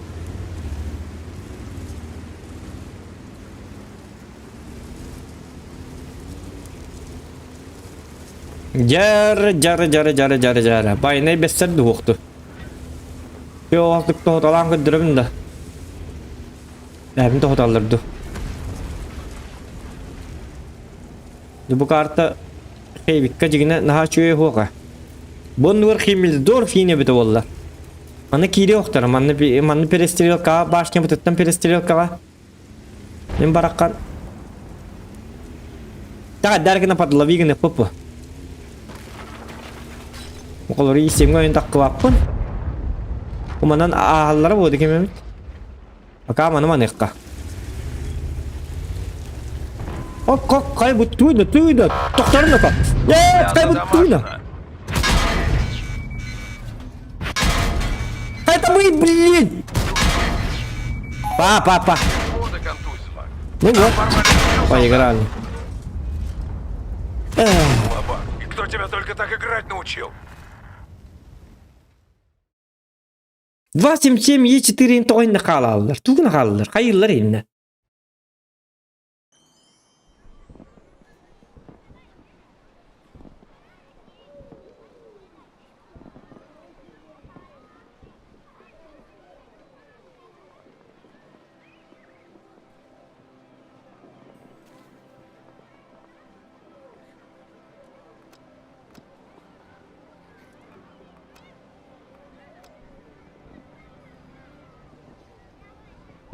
Дьар, дьар, дьар, дьар, дьар, дьар. Байнай бэссэр дуһуохту. Йоҕалтык тоһуталаан көрдөрөбүн да. Эбин тоһуталлар ду. Бу карта хейбикка дьигинэ наһаа үчүгэй уһуоҕа. Бу оннугар Химмельдорф иин эбитэ буолла. Маны киириэ охторо, манны манны перестрелкаҕа башнябытыттан перестрелкаҕа Мин бараххан Таҕайдар гына подлови гына пупу. Оҕолору иисиҥҥэ ойон таххыбаппын. Уманан ааһаллара буолду ким эмит. Пока маны маныахха. Оп, хоп, хай буттуйда, туйда. Тохторун да Э, хай буттуйда. Это мы, блин! Па, па, па. Ну вот, поиграли. И кто тебя только так играть научил? 277 Е4 тоҕойна хаалаллар. Тугуна хаалаллар? Хайыыллар иннэ.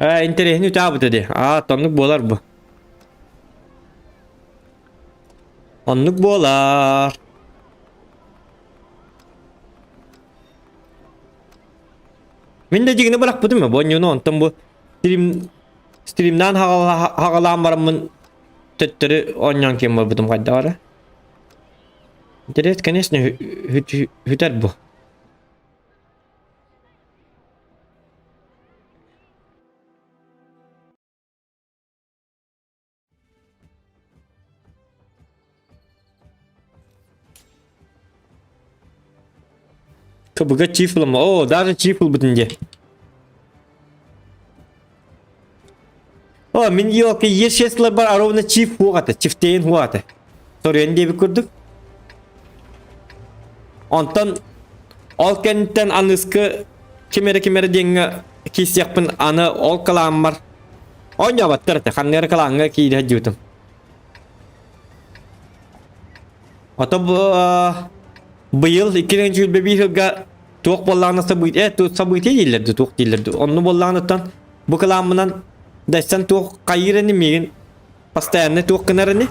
Ээ, интэриэһин үтаабыта дии. Аа, тоннук буолар бу. Оннук буолар. Мин да дьигини бырахпытым бу онньуну онтон бу стрим стримнаан хаҕалаан бараммын төттөрү оонньоон киэн барбытым хайдах эрэ. Интерес, конечно, хүтэр бу. КБГ чиф ылама. О, даже чиф ылбытын дии. О, мин елка Е6 бар, а ровно чиф хуоҕата, чифтейин хуоҕата. Соруйан диэбит курдук. Онтон ол кэнниттэн аныскы ким эрэ ким эрэ диэҥҥэ киирсиэхпин аны ол кылааммар Оонньооботтор этэ, ханна эрэ кылааҥҥа киирэ сылдьыбытым. Ото бу быйыл 2021 сылга туох буоллаҕына событие, э, событие дииллэр дуу, туох дииллэр дуу. Онну буоллаҕыттан бу кылааммынан дайсан туох хайыыр ини миигин постоянно туох гынар ини.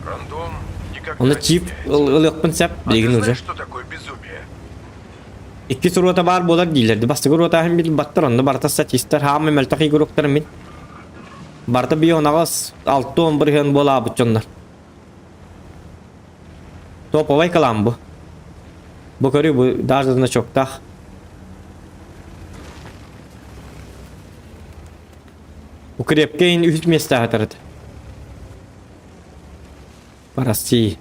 Рандом никогда Оны не чип меняется. ылыахпын сөп А ты билигин уже. знаешь, что такое безумие? Иккис уруота баар буолар дииллэр. Бастакы уруота иһин баттар, онно барыта статистар, хаамай мөлтөх игроктар мин. Барыта бионаҕас 6-10 бырыһыан буолаабыт дьоннор. Топовай кылаан бу. Бу көрүү бу даже значоктаах. Укрепкэ иһин үһүс миэстэ аһатар этэ. По России.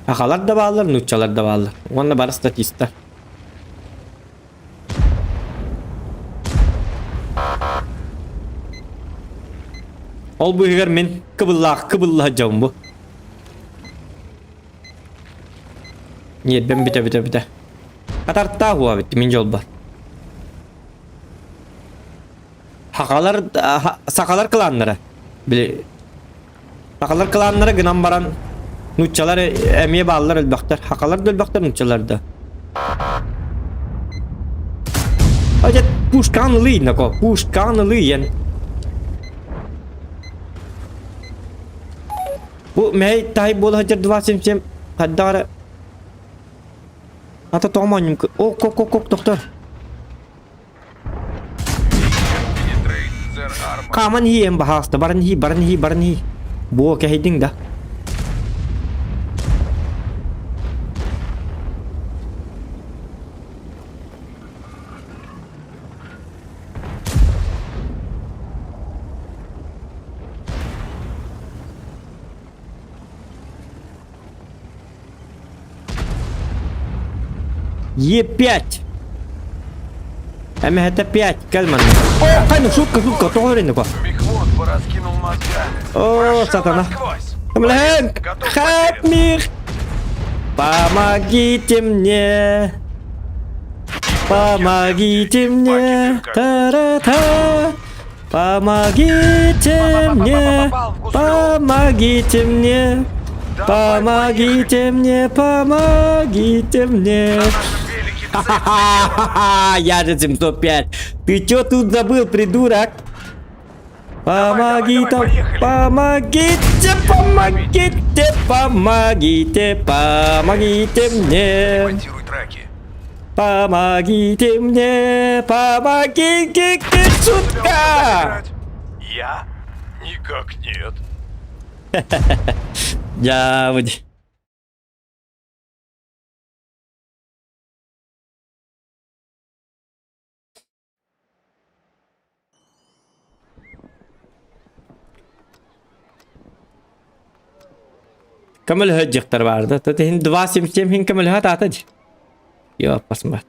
Сахалар да бааллар, нууччалар да бааллар. Уонна бары статистар. Ол быыһыгар мин кыбыллаах кыбылла сылдьабын бу. Ньиэрбэм бүтэ бүтэ бүтэ. Хатартаах уа бүттү мин дьолбор. Сахалар сахалар кланнара. Били Сахалар кланнара гынан баран нууччалар эмиэ бааллар элбэхтэр. Хакалар да элбэхтэр, нууччалар да. Ача пушкан ылый нако, пушкан ылый Бу мэй тай буола сылдьар 277 хайдах эрэ Ата тоҕо моонньум О, кок кок кок тохтор. Хааман иһиэм баһааста баран иһии баран иһии баран иһии. Буо кэһэйдиҥ да. Е5! Эмэһэтэ 5, кэл манна. О, кайны, шутка, шутка, тоҕо эрэнэ Мехвод пораскинул мозгами. О, Прошил сатана. насквозь. Блин, Готов help потерян. me! Помогите мне! Помогите мне! Та-ра-та! Помогите мне! Помогите мне! Помогите мне! Помогите мне! Ха-ха-ха! Я же 705! Ты чё тут забыл, придурок? Помоги там, помогите, помогите, помогите, помогите мне. Ремонтируй траки. Помогите мне, помогите, шутка! Я? Никак нет. Я Көмөлөһө дьахтар баарда. Тэтиһин 2.77 иһин көмөлөһө таата дии. Йоппасмат.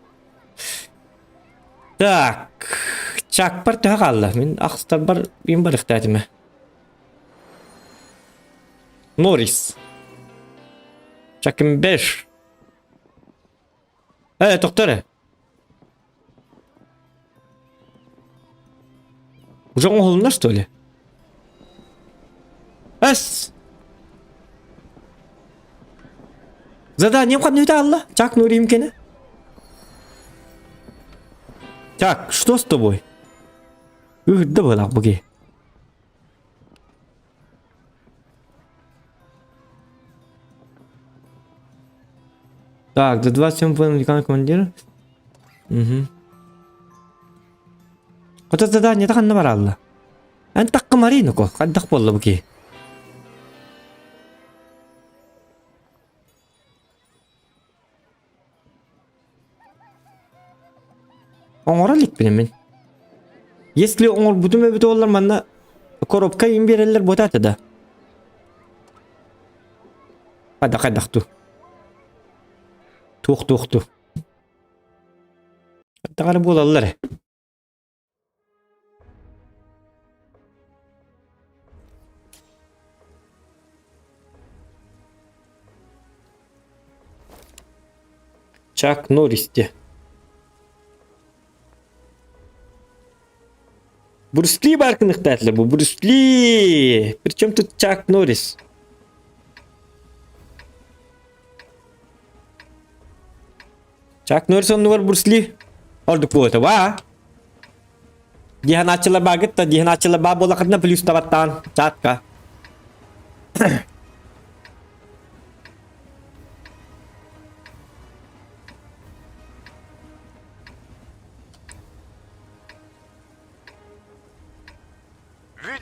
Так, чакпар төһө хаалла? Мин ахстарбар им барыхтаатыма. Норрис. Чакым 5. Э, тохтоо эрэ. Уже оҥоһулунна что ли? Эс! Заданием ханна алла? Чак Нурим кene. Так, что с тобой? Ыырда былах буги. Так, за 27 воин командир. Угу. Хотя задание ханна баралла. Эн такка Мариноко, хайдах буолла бу киһи? Оҥоро иликпин мин. Если оҥорбутум эбит буоллар манна коробка им биэрэллэр буотаата да. Хайдах хайдах ту. Туох туох ту. Хайдах эрэ буолаллар ээ. Чак Норрис диэ. Брюс Ли баар кыныхтаатылар бу Брюс Ли! Причем тут Чак Норрис? Чак Норрис оннугар Брюс Ли ордук буолуо ва Диһанааччылар баагыт да диһанааччылар баа буоллаххытына плюс табаттаан чатка.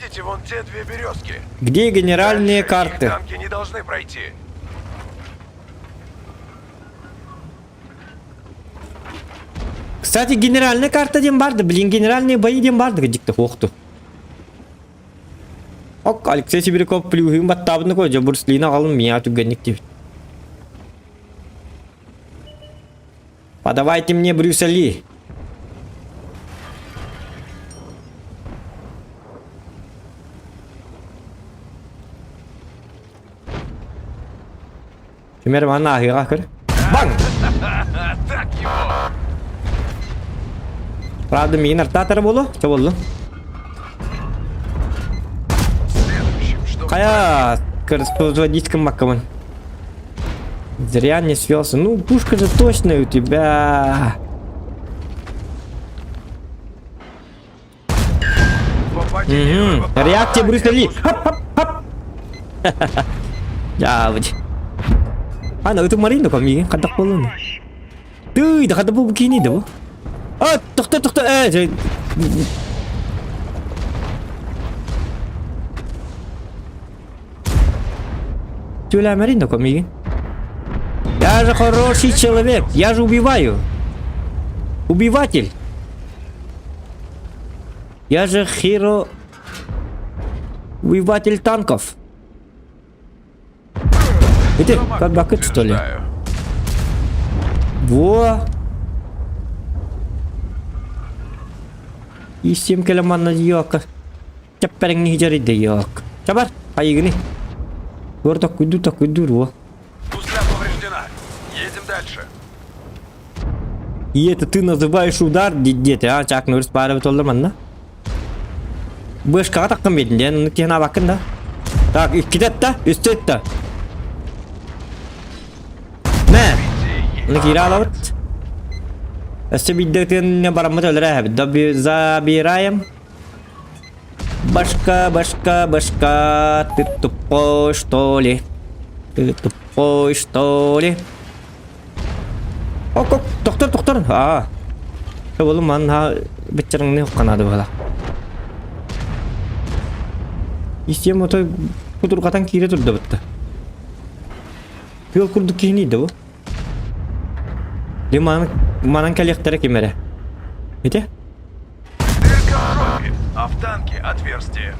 Видите вон те две березки? Где генеральные Дальше карты? Их танки не должны пройти. Кстати, генеральная карта диэн барды, блин, генеральные бои диэн барды дикті хоқту. Ок, Алексей Сибиряков плюһүн баттаабыны кой, Брюс Лини аҕалын миа түгэнник диэбит. Подавайте мне Брюса Ли. Кимэр манна аһыаҕа көр. Баҥ! Так его! Правда, миигин артаатара буолуо, чэ буоллун. Следующим, что Хайа, производить маккабын. Зря не свелся. Ну, пушка же точная у тебя. Попадение. Угу. Реакция Брюса Ли. Хоп, хоп, хоп. Дьаабыт. Ана ытым марин да миигин хадах буоллун. Тыый, да хада бу кини да бу. А, тохто, тохто, э, Тюля Марин миигин. Я же хороший человек, я же убиваю. Убиватель. Я же херо... Убиватель танков. Ити, как бакыт, что ли? Во! Истим кэлэ манна йока. Чаппэрэҥни хижарыйда йок. Чабар, хайыгыны. Гор такуйду такуйду во. Гусля повреждена. Едем дальше. И это ты называешь удар, дед, а? Чак Норрис баара бит манна. Бышкаҕа таххан биэрдин диэн, оннук киһи анаабаккын да. Так, иккитэ этта, үстэ этта. Мэ! Оны киирэ аалабыт. Өссө биирдэ ытыан бараммыт өлөрө эһэбит. Забираем. Башка, башка, башка, ты тупой, что ли? Ты тупой, что ли? Ок, ок, тохтор, тохтор. Аа. Болу ман ха битчарыңны хукканады бала. Истием отой кутургатан киире турда бытта. Тыал курдук киһини да бу. Диман манан кэлиэхтэрэ ким эрэ. Ити? Дырка в жопе, а в танке отверстие.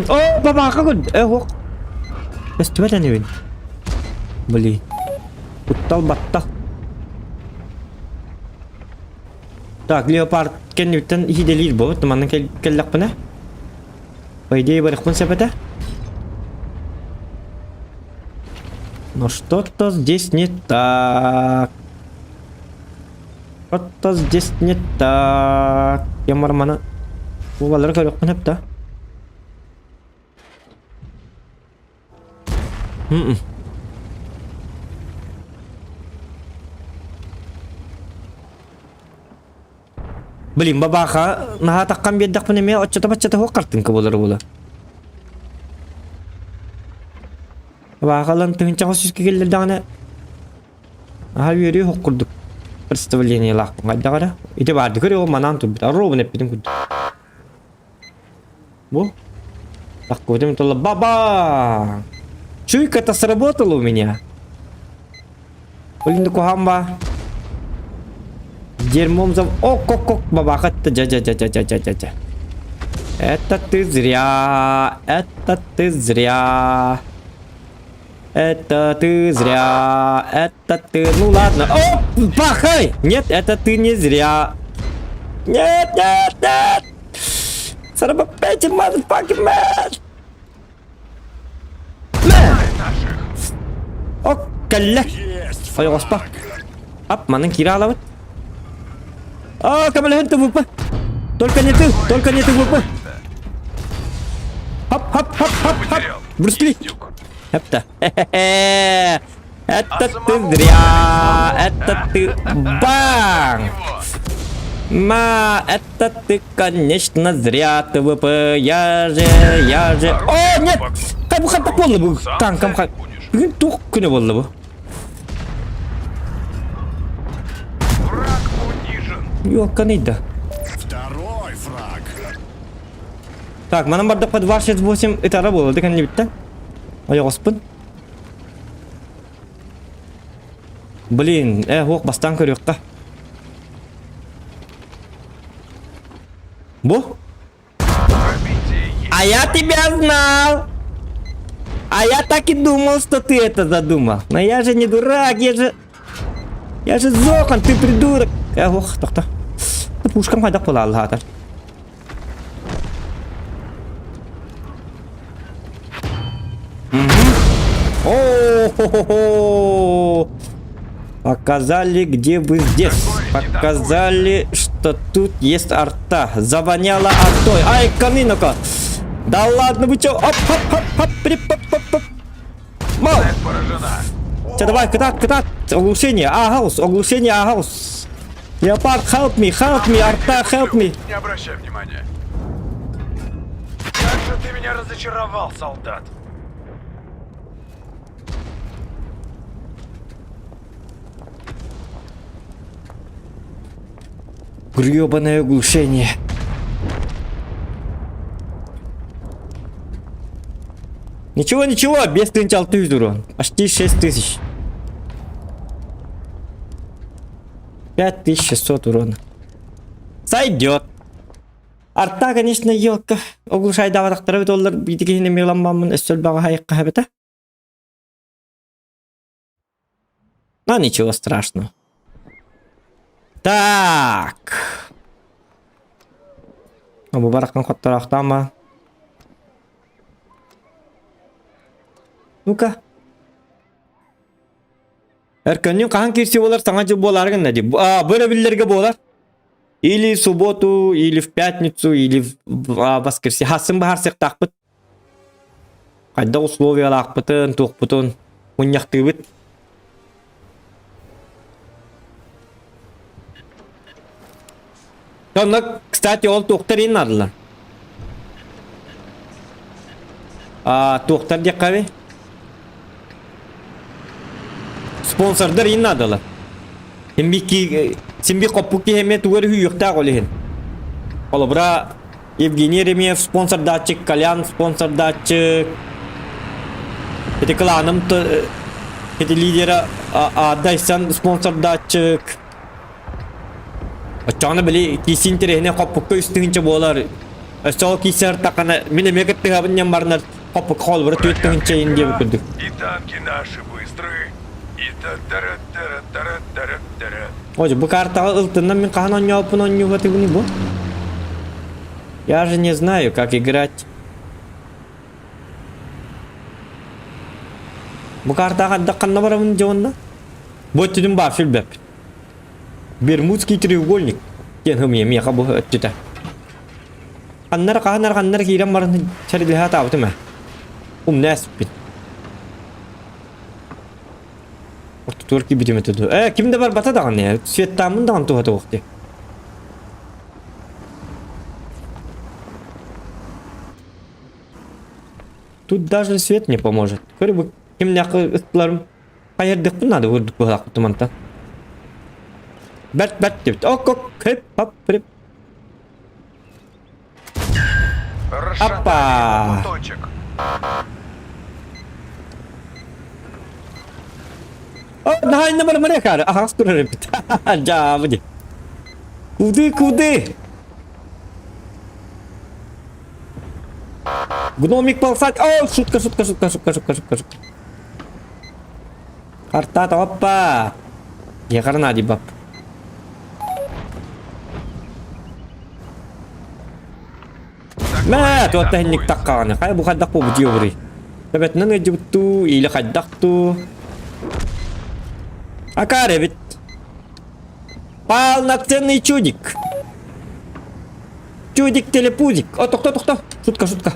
О, бабаха гүн. Э, ох. Көстүбэт энибин. Блин. Куттал баттал. Так, леопард кэнниттэн иһиделиир буолбут. Манна кэллэхпинэ. По идее, барыхпын сөп этэ. Но что-то здесь не так. Что-то здесь не так. Я мармана. Бу балары көрүөхпүн сөп да. М-м. Блин, бабаха наһаа таххан биэрдэхпинэ эмиэ оччото-баччата суох хартыҥка буолар буола. Бабаха ылан тыһыынчаҕа сүүскэ киллэрдэҕинэ. Аһа үөрүү ох курдук представлениелаахпын хайдах эрэ. Ити баарды көрүө ол манаан турбут. Ровно эппитин курдук. Бу. Так, будем тула баба! Чуйка-то сработала у меня. Блин, кухамба. Дерьмом за... О, кок, кок, бабаха, жа жа жа жа жа жа жа жа. Это ты зря, это ты зря. Это ты зря, это ты... Ну ладно. О, бахай! Нет, это ты не зря. Нет, нет, нет! Son of a bitch, motherfucking man! Man! О, кэллэ! Есть Ойоҕоспо. фраг! Ап, манан киирэ аалабыт. О, көмөлөһүн ТВП. Только не ты, только не ТВП. Хоп, хоп, хоп, хоп, хоп. Потерял. Брюс Ли. Издюк. Это. Хе-хе-хе. Это А ты самому зря. Это ты бang. Ма, это ты, конечно, зря, ТВП. Я же, я же. О, нет! Хай бу хай буолла бу Сам танкам цель хай. будешь. Бүгүн туох күнэ буолла бу? Враг унижен. Ёлканый да. Второй фраг! Так, манан бардахха 268 ытара буолла да кэннибиттэн. Ойоҕоспун. Блин, э, уох бастаан көрүөххэ. Бу? Пробитие есть. А я тебя знал! А я так и думал, что ты это задумал. Но я же не дурак, я же... Я же Зохан, ты придурок! Э, ох, тохто. Пушкам хайдах буолааллаатар. О-хо-хо-хо! Показали, где вы здесь. Показали, что тут есть арта. Завоняла артой. Ай, каминока! Да ладно, вы чё? Оп, хоп, хоп, хоп, при, поп, поп, поп. Мау! Поражена. Чэ, давай, кытаат, кытаат. Оглушение, агаус, оглушение, агаус. Леопард, help me, help me, арта, help me. Не обращай внимания. Как же ты меня разочаровал, солдат. Гребаное оглушение. Ничего, ничего, без тысяч урон. Почти 6000. 5600 урона. Сойдет. Арта, конечно, елка. Оглушайдаабатахтара эбит оллар биити киһини миламмаммын өссө элбэҕи хайыкка эбитэ. Но ничего страшного. Так. Бу бараххан хоттороохтоон Ну-ка. Эркөннүн хаһан киирсии буолар саҥа дьыл буолаары гынна дии. А, бу өрөбүллэргэ буолар. Или в субботу, или в пятницу, или в а, воскресенье. Хасын баһарсыктаахпыт. Хайдах условиялаахпытын, туохпутун мунньахтыыбыт. Онно, кстати, ол туохтар иин наадалар. А, туохтар диэххэ Спонсордар иин наадалар. Симби симби хоппук киһи эмиэ тугу эрэ үһүйүөхтээх ол иһин. Холобура, Евгений Еремеев спонсордааччы, Колян спонсордааччы, ити кылааным ити лидера Дайсан спонсордааччы. Оччоҕуна били киси интэриэһинэй хоппукка үс тыһыынча буолар. Өссө ол киси артаххына мин эмиэ кыттыһабын диэн баранар хоппукка холобура түөрт тыһыынча иһин диэбит курдук. И танки наши быстры, и та-тара-тара-тара-тара-тара. Ой, бу картаҕа ылтыннан мин хаһан оонньообуппун оонньуубатыбыный бу? Я же не знаю, как играть. Бу картаҕа хайдах ханна барабын дьэ уонна? Бу өттүтүн баар сүлбэппит. Бермудский треугольник диэн хымыйа миэхэ бу өттүтэ. Ханнара хаһан ханнара киирэн баран сэрилэһэ атаабытым ээ. Умна эспит. Ортотугар киирбитим этэ дуо? Ээ, ким да барбата даҕаны, светтааммын даҕаны туһата суох дии. Тут даже свет не поможет. Көрө бу кимнээххэ ыттыларым хайырдыхпын наада курдук быһалаахпыт мантан. Бэрт бэрт диэбит. Ок ок хип хоп хип. Аппа! О, наһаа иннэ барымарыа каары, аһаҕас турар эбит. Дьаабы дии. Куды, куды! Гномик ползать. О, шутка, шутка, шутка, шутка, шутка, шутка, шутка. Картата, оппа! Яхарна бап. Мэ, туотта иһинник таккаҕаны. Хайа бу хайдах буолбут диэбурий. Төбөтүнэн ыалдьыбыттуу, или хайдах дуу. Акаары эбит. Полноценный чудик. Чудик телепузик. О, тохто, тохто. Шутка, шутка.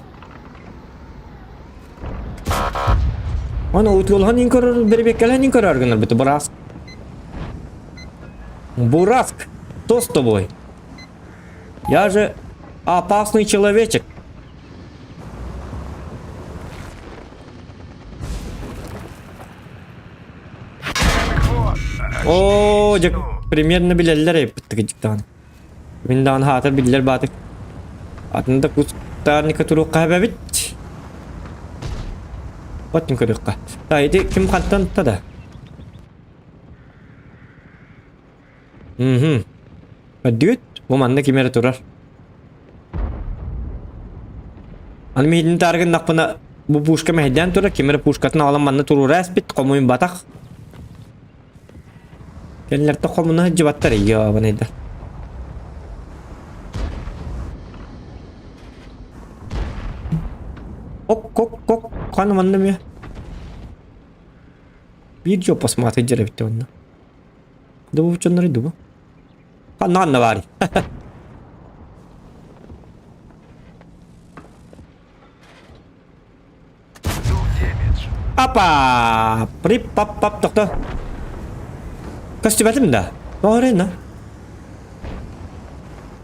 Аны утуолаһан иин көрөр, бэрэбиэккэлэһэн иин көрөр гынар бит Бураск. Бураск, что с тобой? Я же опасный человечек. Оо, дьэ, примерно билэллэр эбит дьиктаан. Мин даҕаны хаатар биллэр баатык. Атын да кустарника туруохха эбэбит. Оттун көрүөххэ. Та ити ким хантан да? Мгм. Өддүгүт? Бу манна ким эрэ турар. Аны миһитин таарыгыннахпына бу пушка мэһэйдээн турар, ким эрэ пушкатын аҕалан манна туруора эспит, хомуйун батах. Кинилэртэн хомуна сылдьыбаттар ёбанайдар. Ок-ок-ок, ханна манна эмиэ? Биир дьоппос маатыйдьар эбит онно. Дубу дьоннору дубу. Ханна ханна баарый? Апа! Прип пап пап тохто. Көстүбэтим да. Тоҕо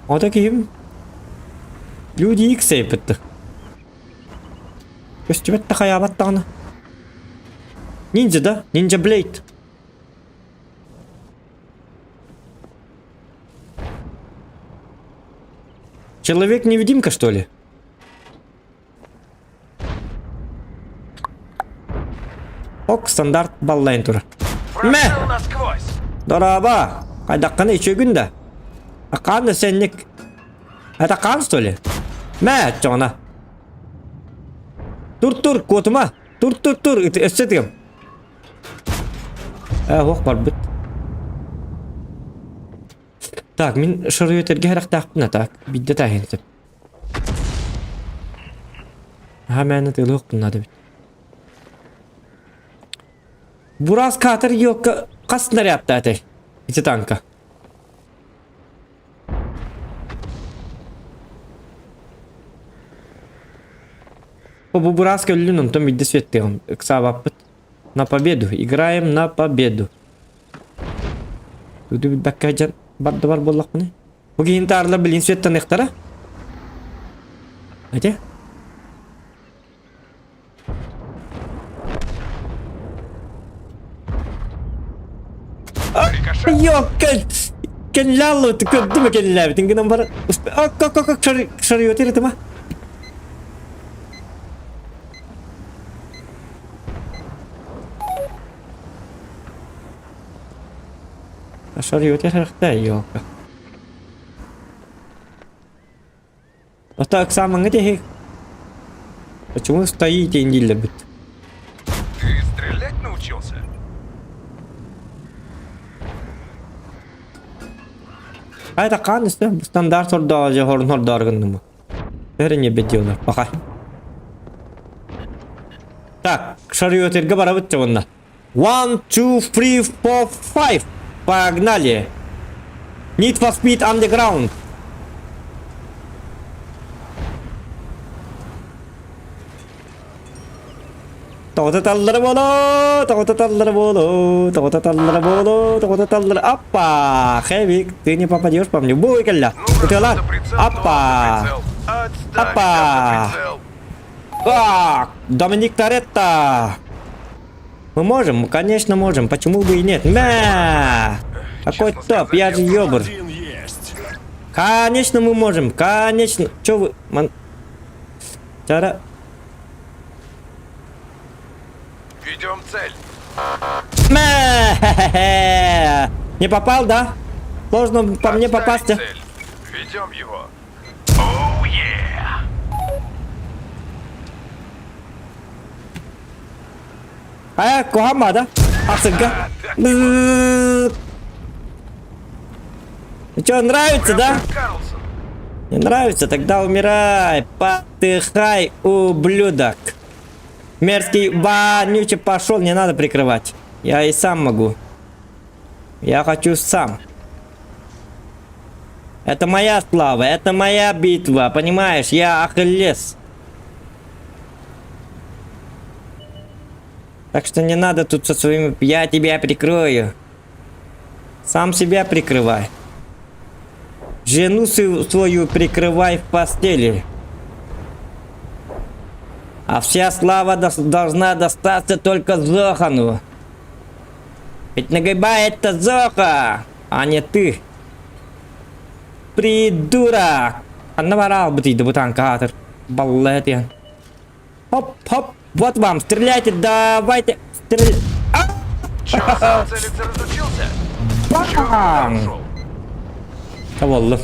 Ото киһим Люди Икс эйбитти. Көстүбэт да хайаабат даҕаны. Ниндзя да? Ниндзя Блейд. Человек-невидимка, что ли? Ок, стандарт баллайын турар. Мэ! Дороба! Хайдаххына үчүгүн да. Акаан сенник. Это каан, что ли? Мэ, чоҕуна. Тур, тур, куотума. Тур, тур, тур, өссө тыгым. Э, барбыт. Так, мин шаруетэргэ харахтаахпын так, бидде тааһын сөп. Аха мээнэ тыылыахпын наада эбит. Бурас катер елка хас снарядтаатый? Ити танка. Бу Бурас көллүн онтон бидде светтыгым. Ыксаабаппыт. На победу. Играем на победу. Туду билбэккэ дьон бар да бар буоллахпыный. Бу киһини таарылар билин светтаныахтара. Эти? Йокка! Кэллаллы көрдүм кэллээбитин гынан бар. Ок ок ок шарыйотыр этима. Шарыйотыр харахта йокка. А так самое это Почему стоите и не любит? Ты стрелять научился? А это кан стандарт хордоо хорун хордоор гынным. Бәрі не бедиолар. Пока. Так, шарыйотерге барабыт онна. One, two, three, four, five. Погнали. Need for Speed Underground. Тоҕото таллара боло, тоҕото таллара боло, тоҕото таллара боло, тоҕото таллара. Аппа, Хэвик, ты не попадешь по мне. Бой кэллэ. Ытыалар. Аппа. Аппа. Так, Доминик Торетто. Мы можем, конечно можем. Почему бы и нет? Мә! Какой Честно топ? сказать, Я же ёбр. Один есть. Конечно мы можем, конечно. Чё вы... Ман... Чара... Ведем цель. Мэ! Не попал, да? Сложно по мне Отставить попасть. цель. Ведем его. Оу, е! А, куһама да? Ахсыгга. Ну Чё, нравится, Прям да? как Карлсон. Не нравится? Тогда умирай. Потыхай, ублюдок. Мерзкий вонючий пошел, не надо прикрывать. Я и сам могу. Я хочу сам. Это моя слава, это моя битва, понимаешь? Я Ахиллес. Так что не надо тут со своими... Я тебя прикрою. Сам себя прикрывай. Жену свою прикрывай в постели. А вся слава должна достаться только Зохану. Ведь нагибает это Зоха, а не ты. Придурок! Анна барал бы ты, бутанкатор. Баллет Хоп, хоп, вот вам, стреляйте, давайте, стрель... А! Чё, сам целиться разучился? Чё, Бам! ушел? Tavallı.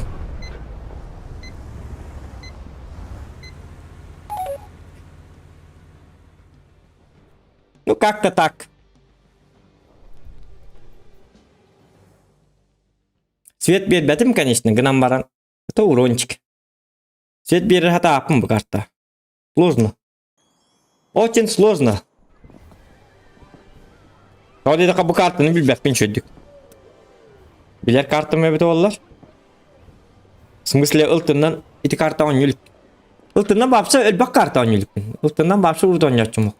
Ну как-то так. Свет биэрбэтим, конечно, гынан баран. Это урончик. Свет биэрэр хатааппын бу карта. Сложно. Очень сложно. Тоҕо диэтэххэ бу картаны билбэппин үчүгэйдик. Билэр картам эбитэ буоллар. В смысле ылтыннан ити карта оонньуу илик. Ылтыннан вообще элбэх карта оонньуу иликпин. Ылтыннан вообще урут оонньооччум.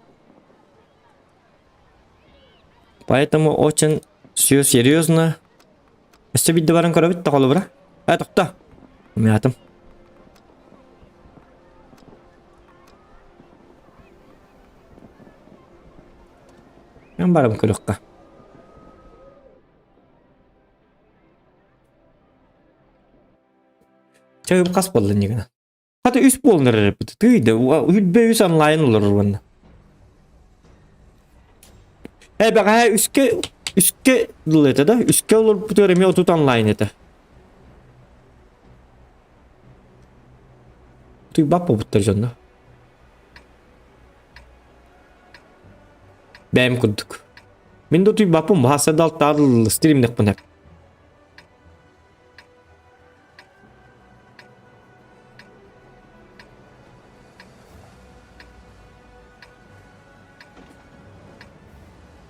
Поэтому очень все серьезно. Өссө биирдэ баран көрөбүт да холобура. Э, тохто. Умятым. Мен барам көрүөххэ. Чэ хас буолла иннигинэ? Хата үс буолан эрэр эбит. Тыый да, үһүлбэ үс онлайн олорор уонна. Э бэҕэһээ үскэ үскэ дылы этэ да, үскэ олорбутугар эмиэ отут онлайн этэ. Тыйбат буолбуттар дьонно. Бэйэм курдук. Мин да утуйбаппын, баһааса да алтаҕа стримнэхпин эп.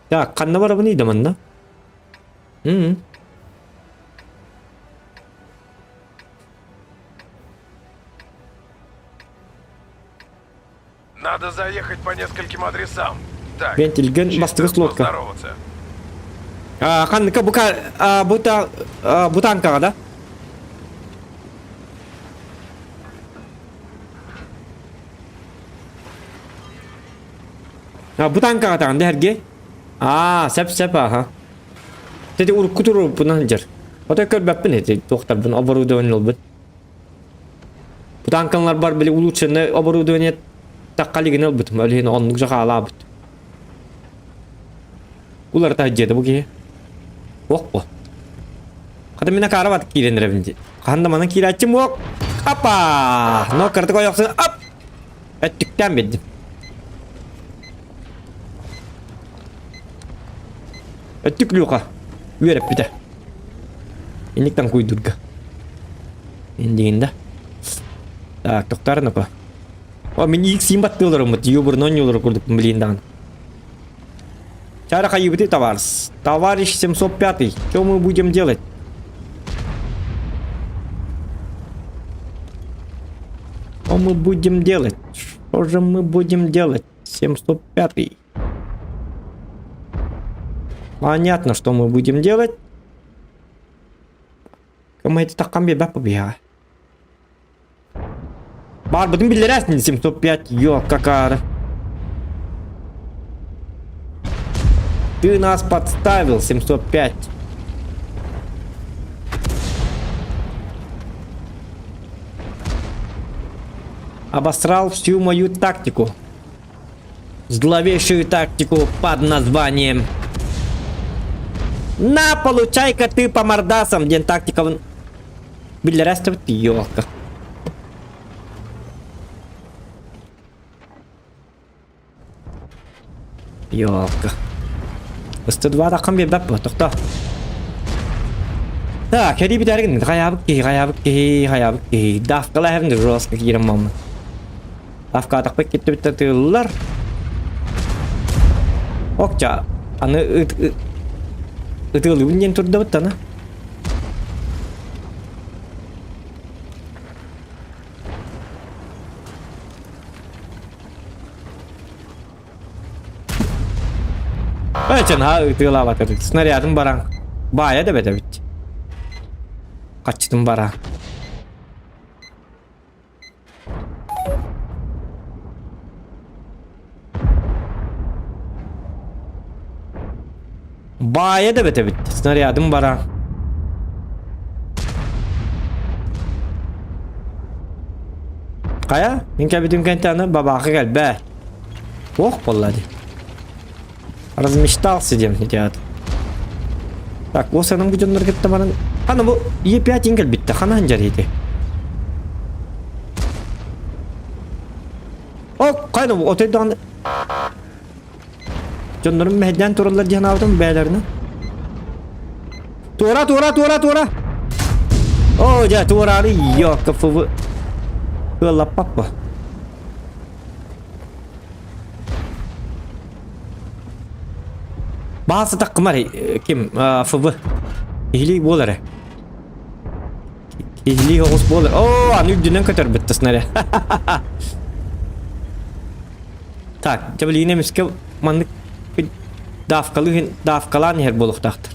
Так, ханна барабын да манна? М. Надо заехать по нескольким адресам. Так, Вентильген чисто бастыгы лодка. поздороваться. А, ханныка бука а, бута а, бутанкаҕа да? А, бутанкаҕа таҕын да эрге? Аа, сөп сөп аха. Тети урукку турууппунан сылдьар. Отой көрбөппүн эти туохтарбын оборудование ылбыт. Бутанкалар бар били улучшенное оборудование тахха илигинэ ылбытым. Ол иһин оннук же хаалаабыт. Уларыта сылдьыа бу киһи. Ох Хата мин акаара батык киирэн эрэбин дии. Хаһан да манан киирээччим уох. Апа! Но кыратык ойохсун ап! Өттүктээн биэрдим. Өттүк Люха үөрэппитэ. Инниктан куйдурга. Индигин да. Так, тохтар напа. О, мин иксиин баттыыларыммыт, юбурун онньуулар курдук блин даҕаны. Чара хайыбыты товарищ. Товарищ 705 Что мы будем делать? Что мы будем делать? Что же мы будем делать? 705 Понятно, что мы будем делать. Кому это так камбе побега? Баарбытын биллэрээсин 705 ё какаары. Ты нас подставил, 705. Обосрал всю мою тактику. Зловещую тактику под названием На, получай-ка ты по мордасам, диэн тактикабын биллэрэ астыбыт ёлка. Ёлка. 102 таххан биэрбэт буо, тохтоо. Так, кэрии бүтэргин хайаабыт киһи, хайаабыт киһи, хайаабыт киһи. Давкала эһэбин жестко киирэн маммын. Давкаатахпыт киттибиттэ тыыллар. Окча, аны ыт ытыалыыбын диэн турдабыт аны. Эчен ha ытыалаабатыр. Снарядын баран. Баайа да бэтэбит. Хаччытын бара. Баайа да бэтэбит. Снарядын бара. Хайа, мин кэбитим кэнтэ аны бабаахы кэлбэ. Ох буолла дии. Размечтался диэн ити Так, ол санам бу дьоннор кытта баран хана бу Е5 кэлбитте ханаан дьар ити. О, хайда бу отойдаан Дьоннорум мэһэйдээн тураллар диэн аабытым бээлэринэ. Туора, туора, туора, туора! Оо, дьэ, туораары ёка фв. Ыаллаппаппа. Баасы таккымар ким ФВ. Иһилии буолар. Иһилии оҕус буолар. Оо, аны үрдүнэн көтөрбүт снаряд. Так, дьэ билигин эмискэ маннык давкалыы давкалаан иһэр буолуохтаахтар.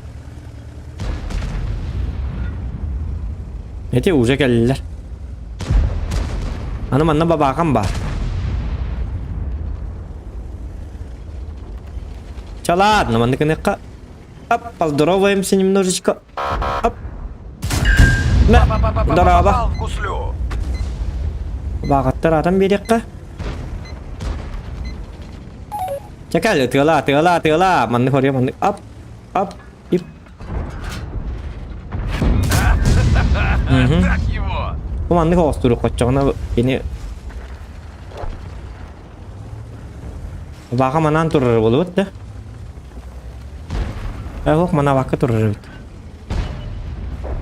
Эти уже кэллилэр. Аны манна бабаакам баар. Ча ладно, маннык гыныахха. Оп, поздороваемся немножечко. Оп. На, здорово. Баҕаттар атан биэриэххэ. Чэ кэл, тыала, тыала, тыала. Маннык хоруйа маннык. Ап, ап, ип. Бу маннык оҕостурук хоччоҕуна кини Баҕа манаан турар буолубут да. Ох, манабакка турар эбит.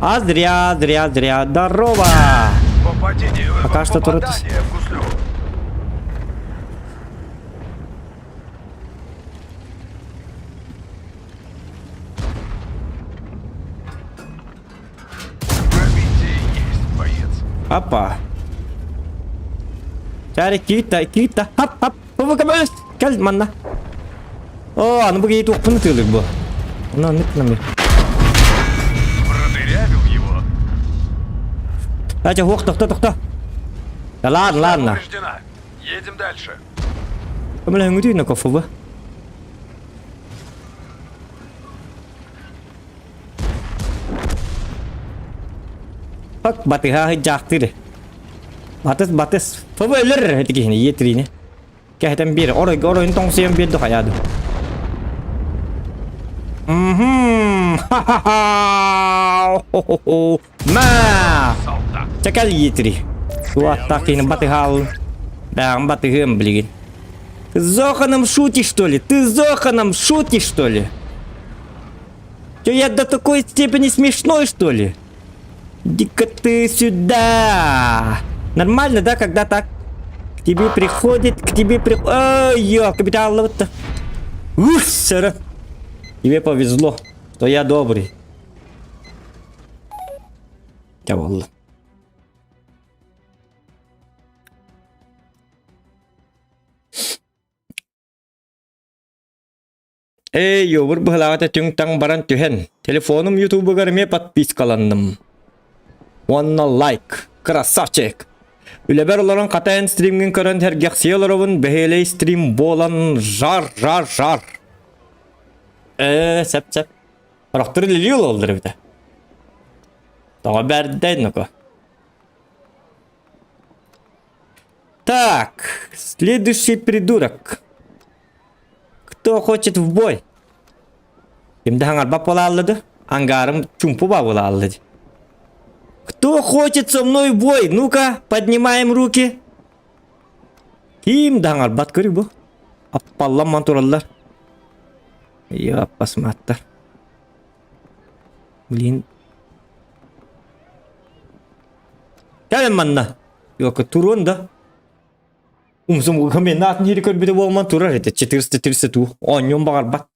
А зря, зря, зря. Здорово! Пока что турут. Опа. Чарик, киитта, киитта. Хап, хап. Бу көмөс. Кэл манна. О, аны бу киһи туохпун ытыылык бу. Оны оннук гынамый. Продырявил его. Дайте, ох, тохто, тохто. Да ладно, ладно. Едем дальше. Көмөлөһүҥүтүй кофе Бак батыһа сылдьаахтыыр. Батыс батыс. Фобо өлөр ити киһини иэтириини. Кэһэтэн биэр. Орой оройун тоҥсуйан биэрди хайаады. Мм. Ха-ха-ха. Ма! Чакал иэтири. Суаттаах киһини батыһаал. Бэҕин батыһыам билигин. Ты Зоханом шутишь, что ли? Ты Зоханом шутишь, что ли? Че, я до такой степени смешной, что ли? Иди-ка ты сюда! Нормально, да, когда так? К тебе приходит, к тебе приходит... Ой, ё, капитал вот Ух, сэр. Тебе повезло, что я добрый. Ча буолла. Эй, йобур быһылааҕыта түҥ-таҥ баран түһэн, телефонум ютубугар эмиэ подпискаланным. Уонна лайк. Красавчик! Үлэбэр олорон хатайан стримҥин көрөн сэргэхсийэ олоробун, бэһиэлэй стрим буолан жар-жар-жар. Ээ, сөп-сөп. Орохтор үлэлии олороллор эбитэ. Тоҕо бэрдэй, ну-ка. Так, следующий придурок. Кто хочет в бой? Ким да хаҥарбат буолааллады? Ангарым чумпу ба буолааллады. Кто хочет со мной в бой? Ну-ка, поднимаем руки. Ким да хаҥарбат көрү бу. Аппалламман тураллар. Йаппасматтар. Блин. Кэлин манна. Йока туруон да. Умсум мен атын ири көрбүтэ буолман турар этэ. 432 оонньуон баҕарбат.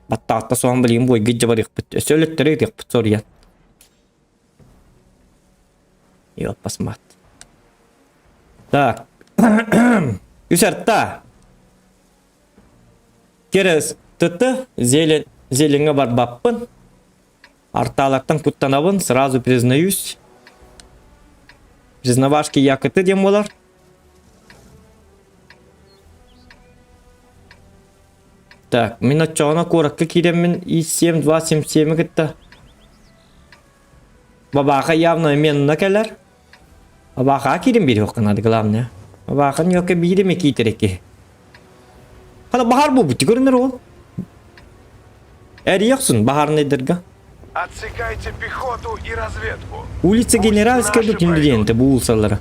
Баттаатта соһон билигин буойга дьабарыахпыт. Өссө өлөттөрө ытыахпыт соруйан. Йоппасмат. Так. Үсэрта. Керес ТТ зелень зеленьҥэ барбаппын. Артаалартан куттанабын, сразу признаюсь. Признавашки якоты диэн буолар. Так, мин оччоҕуна куоракка киирэммин И7 277 кытта Бабааха явно именно кэлэр. Бабааха киирэн биэриэххэ наада главное. Бабааха ньуока биир эмэ киитэр ики. Хана баһаар буолбут көрүнэр ол. Эрийэхсин баһаарынайдарга. Отсекайте пехоту и разведку. Улица Пусть Генеральская наши бу пройдут. диэнте бу уулсалара.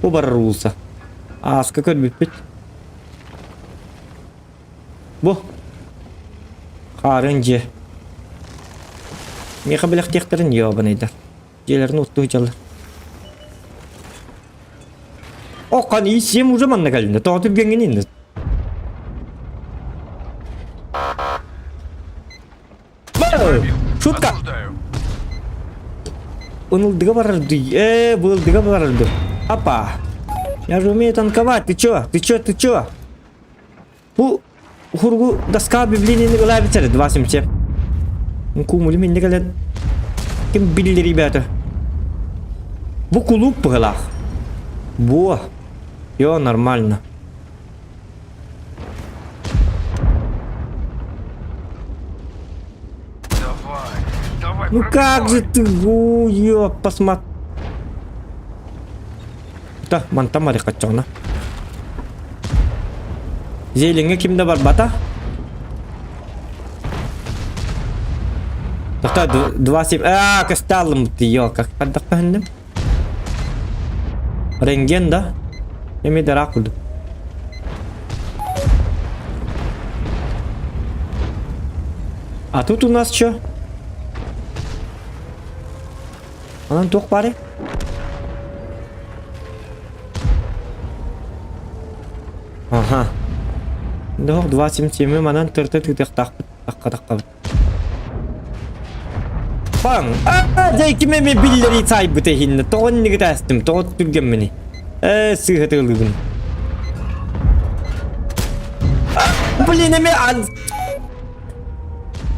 Бу барар уулса. Ааска көрбүппүт. Бу. Хаарын дьиэ. Миэхэ бэлэхтиэхтэрин ёбанайдар. Дьиэлэрин оттуу дьаллар. О, қан исем уже манна кэллинэ. Тоҕо түргэҥҥин иннэ. Шутка! Ынылдыга барарды. Э, былдыга барарды. Апа. Я же умею танковать. Ты чё? Ты чё? Ты чё? Бу хургу доска объявлениени ылаабитэр 277. Кумулю минне кэлэн ким биллер ребята. Бу кулууп быһылаах. Во. Йо, нормально. Давай, давай, Ну как же пробивай. ты, о, ё, посмотри. Да, мантан барыхаччаҕына. Зелеҥҥэ ким да барбата. Тоқта, 2-7... Аа, көстө Ёлка, хайдах көһүннүм? Рентген да? Эми дыраак курдук. А тут у нас что? Онон туох баарый? Аха. Дох 27 манан тырты тыытыахтаахпыт тахха-таххабыт. Паң! Аа, дьэ ким эмэ биллэрии саайбыта иһиннэ. Тоҕо иннигит аастым, тоҕо түргэмминий? Ээ, сыыһа тыалыыбын. Блин, эмэ ан...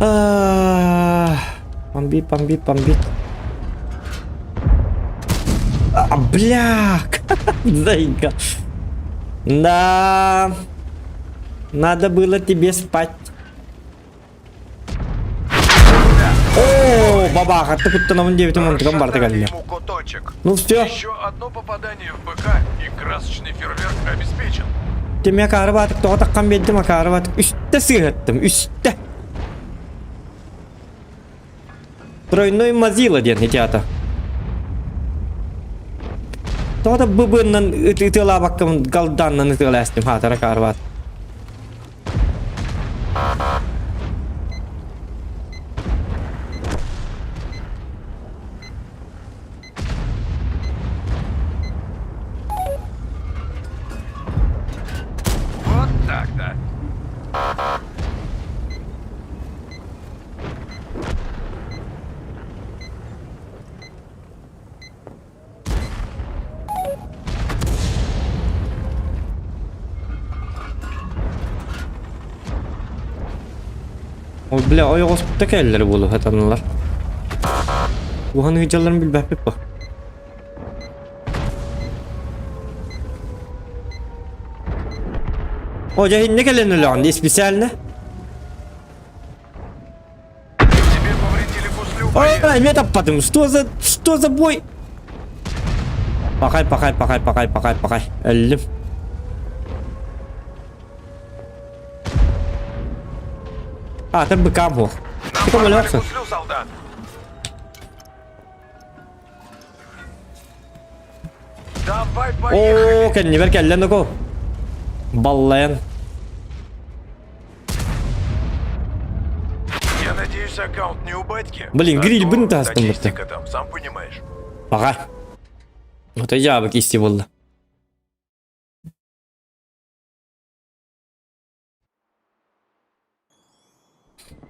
Аа... Бомбит, бомбит, бомбит. А, бля! Зайка. Да. Надо было тебе спать. О, бабаха, ты куттанабын диэбитим онтукам барда Расшатали кэллэ. ему куточек. Ну все, Еще одно попадание в быка и красочный фейерверк обеспечен. Тимэ акаарыбаатык тоҕо таххан биэрдим акаарыбаатык үстэ сыыһаттым үстэ. Тройной мазила диэн ити аата. Тоҕо да быбыаннан ытыалаабаккабын галдааннан ытыалаастым хаатара акаарыбаат. Вот так-то. Ой, бля, ойоҕоспут да кэллэр буолуо сатанылар. Уһан ыдьалларын билбэппит бу. О, дьэ иннэ кэлэн өлөҕүн дии специально. Тебе повредили гуслю, Ой, боец. эмиэ таппатым. Что за что за бой? Пахай, пахай, пахай, пахай, пахай, пахай. Өллүм. Аатыр быкаам суох. Нам гуслю, солдат. Давай, поехали. Оо, кэннибэр кэллэ ноко. Баллайан. Я надеюсь, аккаунт не у батьки? Блин, А гриль то бын таастым Статистика там, сам понимаешь. Баҕар. Отой дьаабык исти буолла.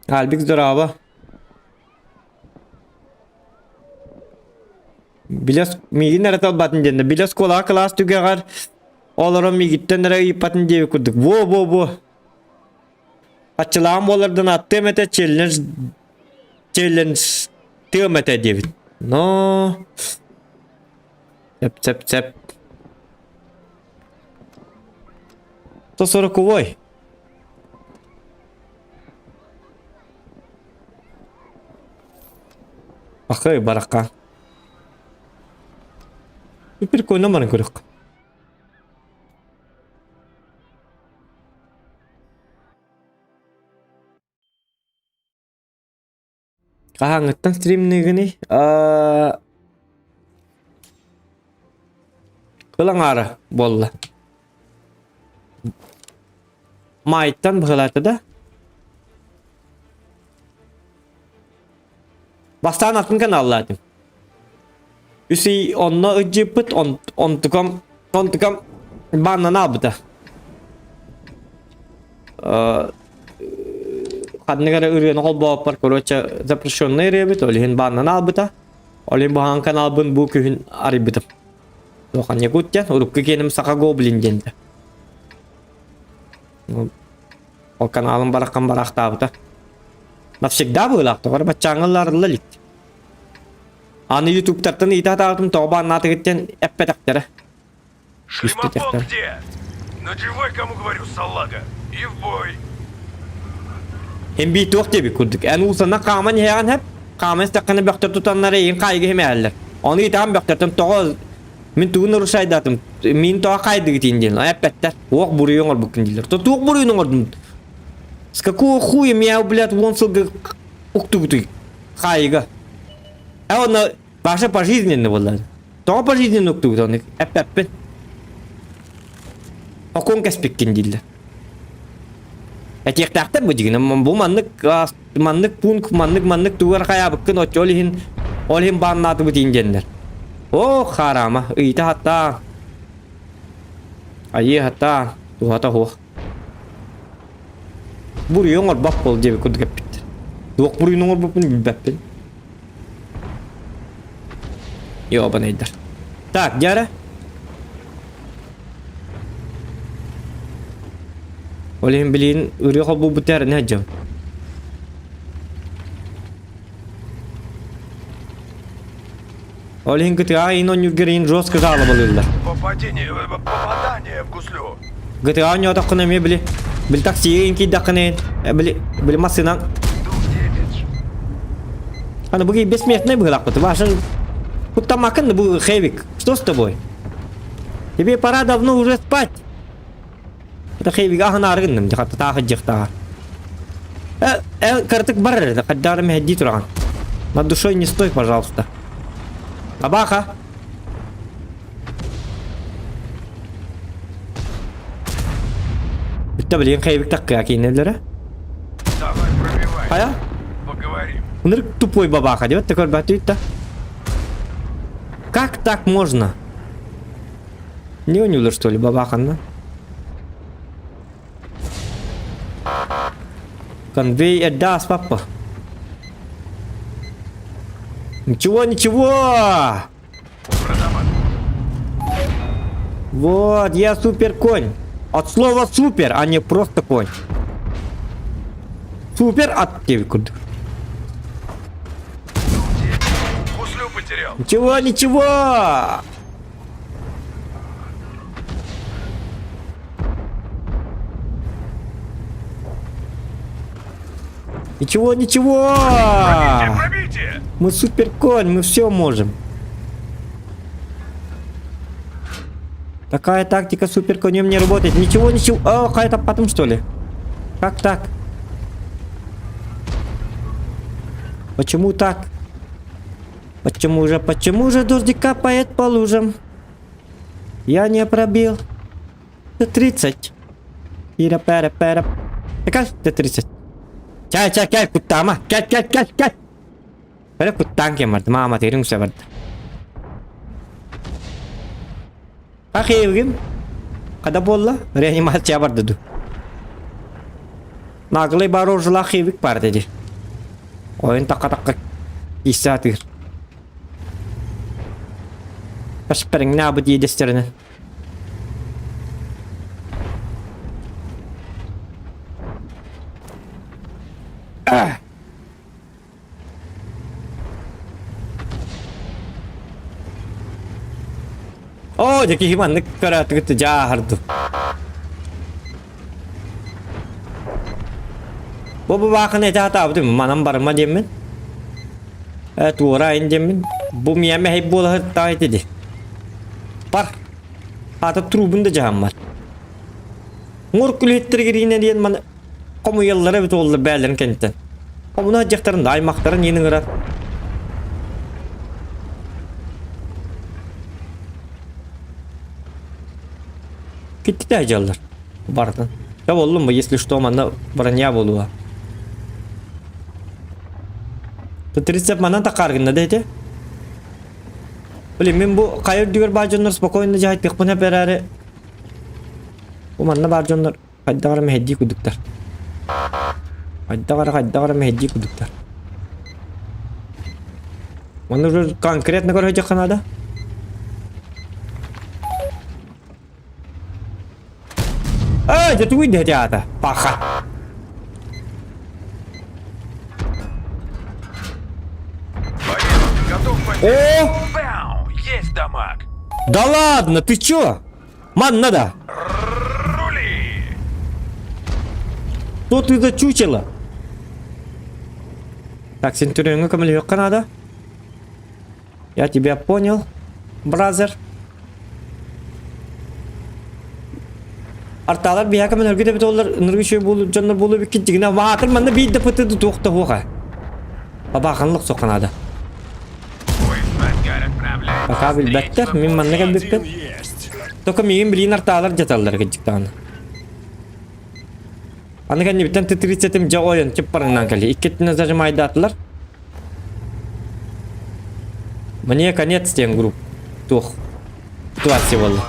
Альбик здорово. Билэ миигин эрэ талбатын диэннэ билэ оскуолаҕа кылаас түгэҕэр олорон миигиттэн эрэ ыйыппатын диэбит курдук во-во-во Аччылаан буолардан аттыам этэ челлендж челлендж тыам этэ диэбит. Но Цеп цеп цеп. 140-й. Ахай баракка. Прикольно баран көрөк. Хаһааҥҥыттан стримныыгыный? Аа Кыл аҥаара буолла. Маайтан быһыылаата да? Бастаан атын каналлаатым. Үс ый онно ыдьыппыт, онтукам, онтукам бааннан аалбыта. Ханнык эрэ ырыаны холбооппор, короче, запрещенный ырыабыт, ол иһин бааннан аалбыта. Ол иһин баһаан каналбын бу күһүн арыйбытым. Туох Якут диэн, урукку киэним Саха Гоблин диэнтэ. Ол каналым бараххан барахтаабыта. Навсегда быылаах, тоҕо эрэ баччааҥҥа ыллаарылла илик. Аны ютубтартан ыйыта сатаабытым тоҕо бааннаатыгыттан эппэтэхтэрэ. Шлемофон где? Надевай, кому говорю, салага. И в бой. Эн бии туох диэбит курдук. Эн уусана хааман иһэҕин хэп, хааман истэххинэ бөхтөр тутаннар эйигин хаайга иһимээллэр. Ону ыйытаҕын бөхтөртөн тоҕо мин тугу нарушайдаатым, мин тоҕо хаайдыгытын диэн эппэттэр. Туох буруйу оҥорбуккун дииллэр. То туох буруйун оҥордум? С какого хуя меня, блядь, вон сылга уктугутуй хаайыга? А он Паша пожизненно буолла. Тоҕо пожизненно уктугут оны эппэппин. Окуон кэспиккин дииллэр. Этиэхтээхтэр бу дьигинэ бу маннык маннык пункт маннык маннык тугар хайаабыккын оччо ол иһин ол иһин бааннаатыбыт иин диэннэр. О хараама ыйыта хаттаа. Айыы хаттаа туһата суох. Буруйу оҥорбот буол диэбит курдук эппиттэр. Туох буруйун оҥорбуппун билбэппин. Ёбаныйдар. Так, дьара. Ол иһин билигин ырыа холбуубутар не дьон. Ол иһин GTA иин онньуургар иин жестко жалобалыыллар. Попадение, попадание в гуслю. GTA оонньоотоххуна эмиэ били били таксига иин киирдэххинэ били били массыынан Аны бу бессмертный быһылаахпыт. Ваша куттамакын бу Хевик. Что с тобой? Тебе пора давно уже спать. Это Хевик аһын гынным. Дьахатта таах дьахтаа. Э, э, картык бар, хаддарым хедди тураган. Над душой не стой, пожалуйста. Табаха. Бүтті білген Хевик такка кейнелері. Давай пробивай. Ая? Поговорим. Ынырык тупой бабаха деп такой да. Как так можно? Не унюлар что ли бабаханна? Конвей эрдаас папа. Ничего, ничего! Вот, я супер конь. От слова супер, а не просто конь. Супер от курдук. Гуслю потерял. Ничего, ничего! Ничего, ничего! Пробитие, пробитие! Мы супер конь, мы все можем. Такая тактика супер конем не работает. Ничего, ничего. О, какая-то потом что ли? Как так? Почему так? Почему же, почему же дождик капает по лужам? Я не пробил. Т-30. Ира пера пера. Какая Т-30? Чай, чай, кәл куттама. Кәл, кәл, кәл, кәл. Бәрі куттан кем барды. Мама терің үсә барды. Ахевгин. Када болла? Реанимация барды ду. Наглый барожла хевик бар dedi. Ойын таққа-таққа кисе атыр. Пашпәріңне абы диедестеріне. Оо, дьэ киһи маннык көрөөтүгүт дьааһырдым. Бу бабаахын этэ сатаабытым, манан барыма диэммин. Э, туора ин диэммин. Бу миэмэ мэһэй буола сыттаҕа ити дии. Бар. Аата трубун да дьаһаммат. Мур күлүһүттэригэр иинэ диэн маны хомуйаллара эбит уоллар бээлэрин кэнниттэн. Хомуна сылдьахтарын да аймахтарын иин ыҥырар. Киттитэ сылдьаллар. Барытын. Дьэ буоллум бу, если что, манна броня буолуо. Т-37 манан такааргынна да ити. Блин, мин бу хайа үрдүгэр баар дьоннор спокойно дьаһайтыахпын сөп эрээри Бу манна баар дьоннор хайдах эрэ мэһэйдии курдуктар. Хайдах эрэ хайдах эрэ мэһэйдии курдуктар. Манна уже конкретно көрөһүөххэ наада. Эй, дьэ тугуй дэһэ аата? Паха. Боец, готов О! Бау! Есть дамаг! Да ладно, ты чё? Манна да. Рули! Что ты за чучело? Так, Центуриону көмөлөһүөххэ надо. Я тебя понял, бразер. Арталар биһиэхэ көмөлөргө да олар ыныргы үчүгэй буолу дьоннор буолу эбиккит дьигинэ маатыр манна биир да пыты туох да суоха. Бабааханлык суохха наада. Пока билбэттэр, мин манна кэлбиппин. Только миигин билиин артаалар дьаталлар кырдьыктаҕына. Аны кэннибиттэн Т-37 дьэ ойон чыппарыҥнаан кэлли. Иккитинэ зажимайдаатылар. Мне конец диэн групп туох ситуация буолла.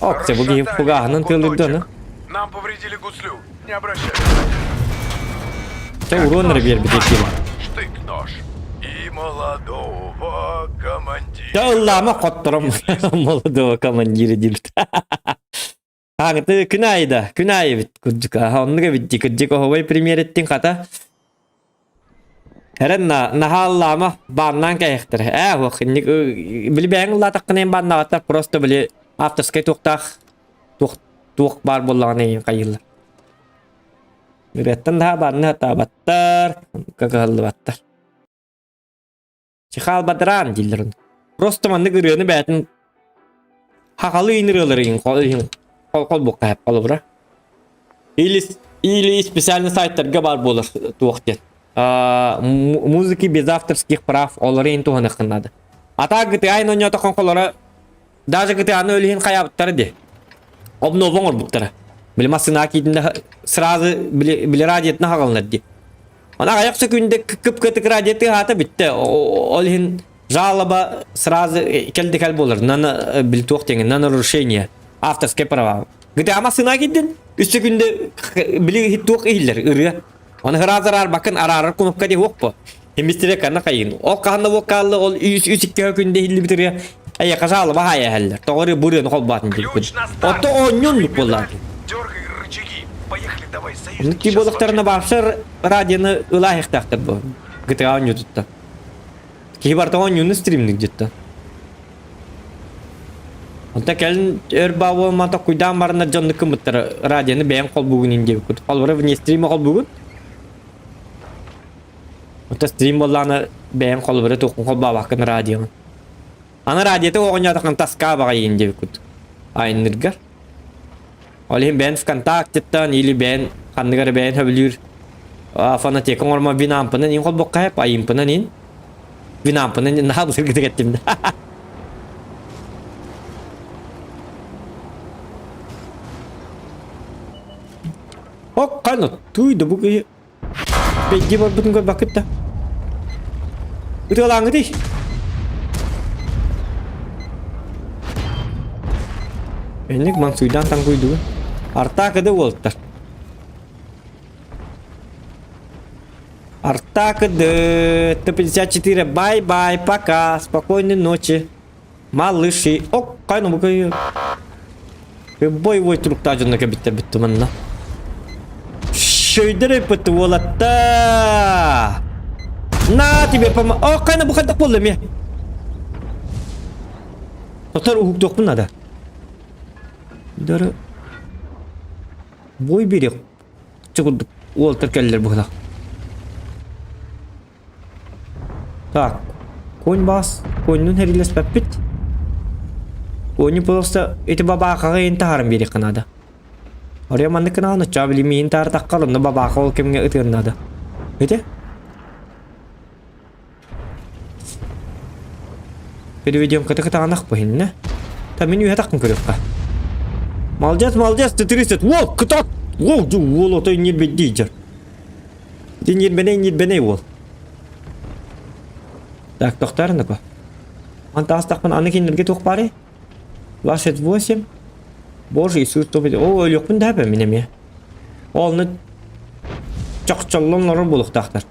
Ок, те бу киһи фугаһынан тыалырды аны. Нам повредили гуслю. Не обращай внимания. Чэ урон эрэ биэрбит киһи. Штык-нож. И молодого командира. Чэ ыллаама хоттором молодого командира диэбит. Ааҥыты күн аайы да, күн аайы эбит кырдьык. Аха, оннук эбит дии, кырдьык оһуобай пример эттиҥ хата. Эрэн на наһаа ыллаама, бааннаан кээһиэхтэрэ. Ээ, уох, инник били бэйэҥ ыллаатаххына эн бааннаабаттар просто били авторскай туохтаах туох туох баар буоллаҕына эйигин хайыыллар. Ырыаттан наһаа баанныы сатаабаттар, кыһаллыбаттар. Чехал бадараан дииллэр ону. Просто маннык ырыаны бэйэтин хахалы иин ырыалары иһин хол холбукка хэп холобура. Или или специальный сайттарга баар буолар туох диэн. Музыки без авторских прав олары иһин туһаныаххын наада. А так GTA оонньоотоххун холоро даже GTA-ны өлүһүн хайаабыттара дии. Обнову оҥорбуттара. Били массыына киитинэ сразу били били радиотын хаҕалынар дии. Ана аҕыйах сөкүүндэ кып-кытык радио тыаһаата бүттэ. Ол иһин жалоба сразу кэлдикэл буолар. На били туох диэҥин, на нарушение авторскай права. GTA массыына киирдин, үс сөкүүндэ били туох иһиллэр ырыа. Оны сразу араарбаккын араарар кнопка дии суох бу. Эмистире канна хайын. Ол хаһан да хаалла ол үс үс икки күндэ иһиллибит ырыа эйиэхэ жалоба хаайа иһэллэр. Тоҕо ырыа бу ырыаны холбоотун диэбиккин. Ключ на старт. Отто оонньуон Жми буоллаҕа. педаль. Дергай рычаги. Поехали давай, Оннук союзники дии сейчас буоллахтарына случится. баапсар радионы ылааһыахтаахтар бу. GTA оонньуутуттан. Киһи барыта оонньууну стримник дьиттэн. Онтон кэлин өр баа буолмата токкуйдаан бараннар дьоннук гыммыттара радионы бэйэҥ холбуугун ин диэбиккит. Холобура вне стрима холбуугун. Онтон стрим буоллаҕына бэйэҥ холобура туоххун холбообоккун радионы. Аны радиота оҕонньоотоххун таска баҕайыын диэбит курдук. Айанныыргар. Ол иһин бэйэн ВКонтактеттан или бэйэн ханнык эрэ бэйэн сөбүлүүр фонотека оҥормо винампынан ин холбокка хэп айымпынан ин винампынан наһаа былыргытык эттим да. Хокканы туй да бу киһи Бэйдиэ барбытын көрбөккүт да. Ытыалааҥҥытый. Энник мансуйдаан таҥкуйдугун. Артаакыды уолтар. Артаакыды Т-54. Бай-бай, пока. Спокойной ночи. Малыши. Ок, кайны бу көйү. Боевой туруктаах дьонно кэбиттэр бүттүм манна. Шөйдөр өйпөттү уолатта. На тебе помо... О, кайна бу хайдах буолла эмиэ? Тотор уһуктуохпун надо. Дары бой берег. Чукурдук уолтар кэллэр быһылах. Так, конь баас, коньнун хэрилэспэппит. Коню просто ити бабаахаҕа иһин таһааран биэриэххэ наада. Арыйа маннык гынаҕын оччоҕо били миин таһаартахха онно бабааха ол кэмҥэ ытыан наада. Ити? Переведем кытаанах быһынна. Та мин үһэ таххын көрүөххэ. Молодец, молодец, ты 30. Уол, кытат! Уол, уол отой ньирбиддии дьар. Ити ньирбэнэй ньирбэнэй уол. Так, тохтоор нако. Ман таастахпын аны кинилэргэ туох баарый? 28. Боже Иисус то О, өлүөхпүн да мин эмиэ. Ол онно чохчоллон олорор буолуохтаахтар.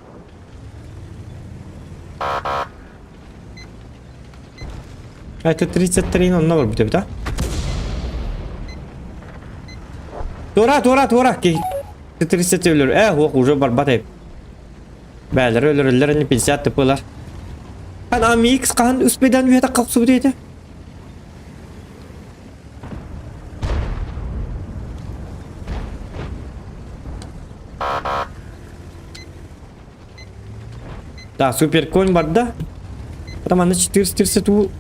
Это 33 онно барбыт эбит а? Туора, туора, туора! 30 өлөр. Э, уох уже барбат эбит. Бээлэр өлөрөллөр ини 50 тыпылар. Хан AMX хаһан успедан үһэ тахсыбыт этэ? Да, суперконь барда. Потом аны 430 уу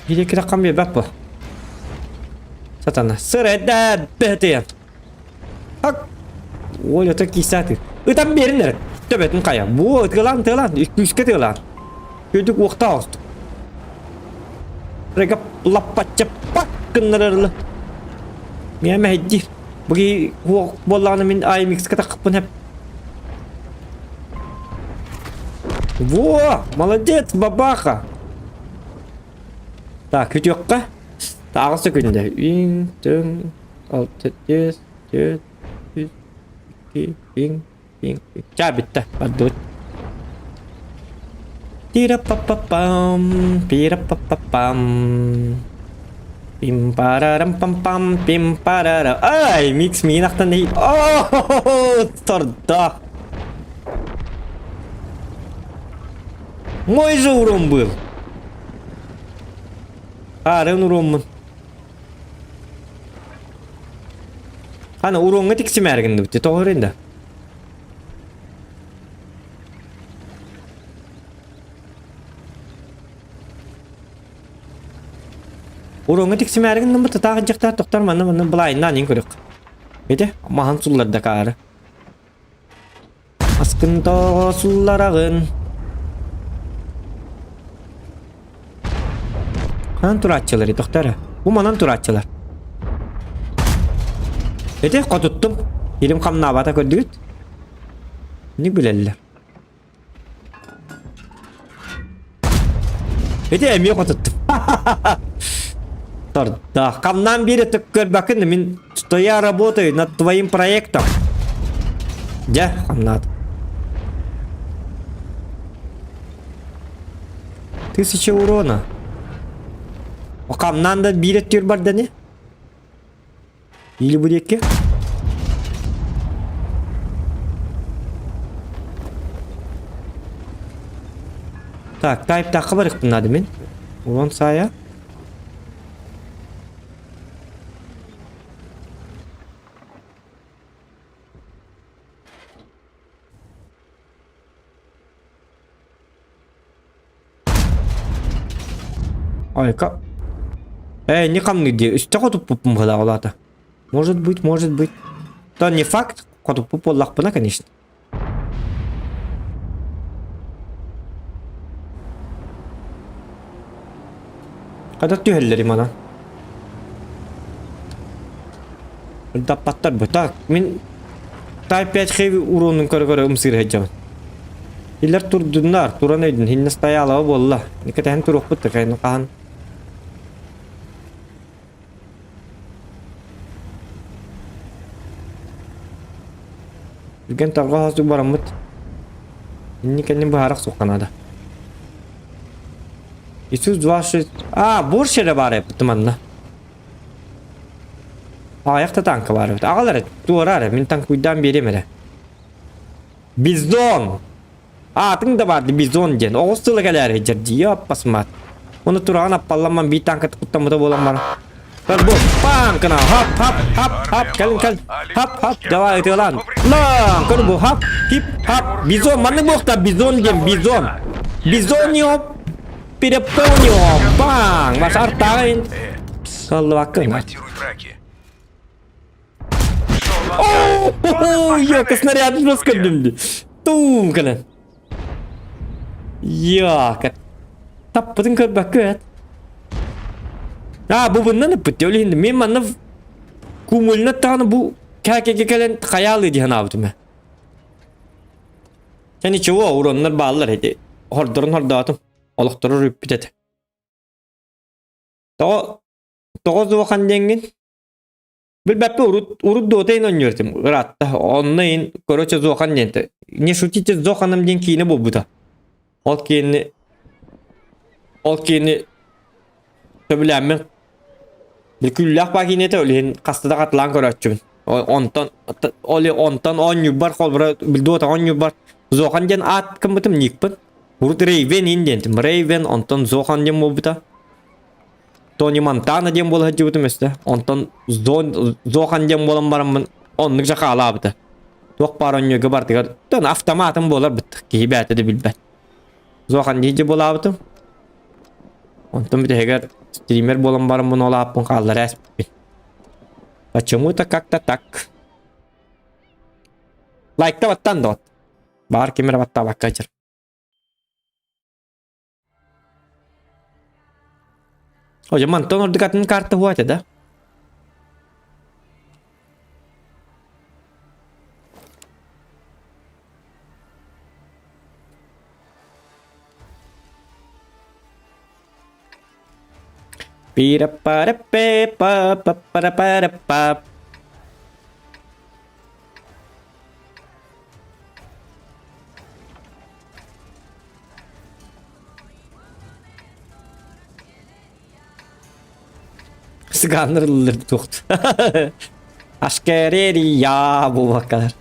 Биир кирэххин биэрбэт буо. Сатана. Сырэдэ бэтиэн. Хак. Ой, это кисаты. Ытан биэрин эрэ. Төбөтүн хайа. Бу ытыалаан тыалаан. Күүскэ тыалаан. Күдүк уохтаах оҕустук. Река лаппачча пак гыннарарлы. Миэ мэһэйдиир. Бу киһи буоллаҕына мин IMX-ка таххыппын хэп. Во! Молодец, бабаха! Так, күтүөххэ. Тааҕы сөкүндэ. Үн, түҥ, алты, түс, түөрт, үс, икки, пиҥ, пиҥ, пиҥ. Чаа бүттэ, бардыбыт. Тира-па-па-пам, пира-па-па-пам. Пим парарам пам пам пим парара. Ай, микс миин ахтан О, тордах. Мой же урон был. Арын уроммун. Ана уроҥҥа тиксимээргин дыбыт тоҕо да. Уроҥҥа тиксимээригин гыммыт татаах дьахтар тохтор манна манна былаайыннаан иин көрүөх. Ити маһан сулларда каары. Аскын тоҕо суллараҕын. Ханан турааччылар тохтор Бу манан турааччылар. Ити хотуттум. Илим хамнаабата көрдүгүт? Не билэллэр. Ити эмиэ хотуттум. Торда. Хамнаан биир өттүк көрбөккүн мин что я работаю над твоим проектом. Дьэ, хамнаат. Тысяча урона. Хамнаан да биир өттүгэр барда не? Или булекке? Так, тайптаахха барыахпын наада мин. Урон саайа. Айка. Эй, не хамны дии. Үстэ хотуппуппун быһалаах улаата. Может быть, может быть. То не факт, хотуппут буоллахпына, конечно. Хата түһэллэр манан. Даппаттар бу. Так, мин Type 5 Heavy уронун көрө-көрө ымсыыр сылдьабын. Иллэр турдуннар, туран өйдүн, хиннэ стоялава буолла. Кэтэһэн туруохпут да кайны хаһан. Түргэн тарҕа хосук бараммыт. Инни кэннин быһаарах суохха наада. Иисус 26... А, борщ эрэ баар эбит манна. Аҕыйах да танка баар эбит. Аҕал эрэ, туора эрэ, мин танкуйдаан биэриэм эрэ. Бизон! Аатыҥ да баар Бизон диэн. Оҕус тыла кэлээри сылдьар дии, аппасмаат. Оны тураҕын аппалламман биир танка куттаммыта буолан баран. Бу, панкына, хап, хап, хап, хап, кэлин кэл, хап, хап, давай ытыалаан. Лаан, көр бу, хап, хип, хап, бизон, маннык буохта, бизон диэн, бизон. Бизонио, перепонио, баң, бас артааҕын. Каллыбаккын. Ремонтируй траки. О, я снаряд жестко Тум кэлэн. Яка. Таппытын көрбөккө эт. А, бу буннан ыппыт ол иһин мен манна кумулна тааны бу кәкеге кэлэн хаялы диһан аабытым. Sen ничего, уроннар бааллар эти. Хордорун хордаатым. Олохтору рүппүт этэ. Тоҕо тоҕо зуохан диэҥҥин Билбэппин урут урут дуота иһин оонньуур этим ыраатта. Онно иһин короче Зохан диэн Не шутите с Зоханом диэн киинэ буолбута. Ол киини ол киини сөбүлээммин күллээх баа киинэтэ ол иһин хаста да хатылаан көрөөччүбүн. Онтон ол онтон оонньуурбар холобура дуота оонньуурбар Зохан диэн аат гыммытым никпын. Урут Рейвен иһин диэн Рейвен онтон Зохан диэн буолбута. Тони Монтана диэн буола сылдьыбытым өстө. Онтон Зохан диэн буолан бараммын оннук же хаалаабыта. Туох баар онньуга бардыгар тон автоматым буолар быт киһи бээтэ да билбэт. Зохан диэки буолаабытым. Онтон бүтэһигэр стример буолан бараммын ол ааппын хааллара эспиппин. Почему-то как-то так. Лайкта баттан да Баар ким эрэ баттаабакка дьэр. Ой, мантан ордук атын карта хуа да? Пира-пара-пе-па-па-пара-пара-па. Сыгааннар ыллыр туохт. Ашкерерия буолбаккалар.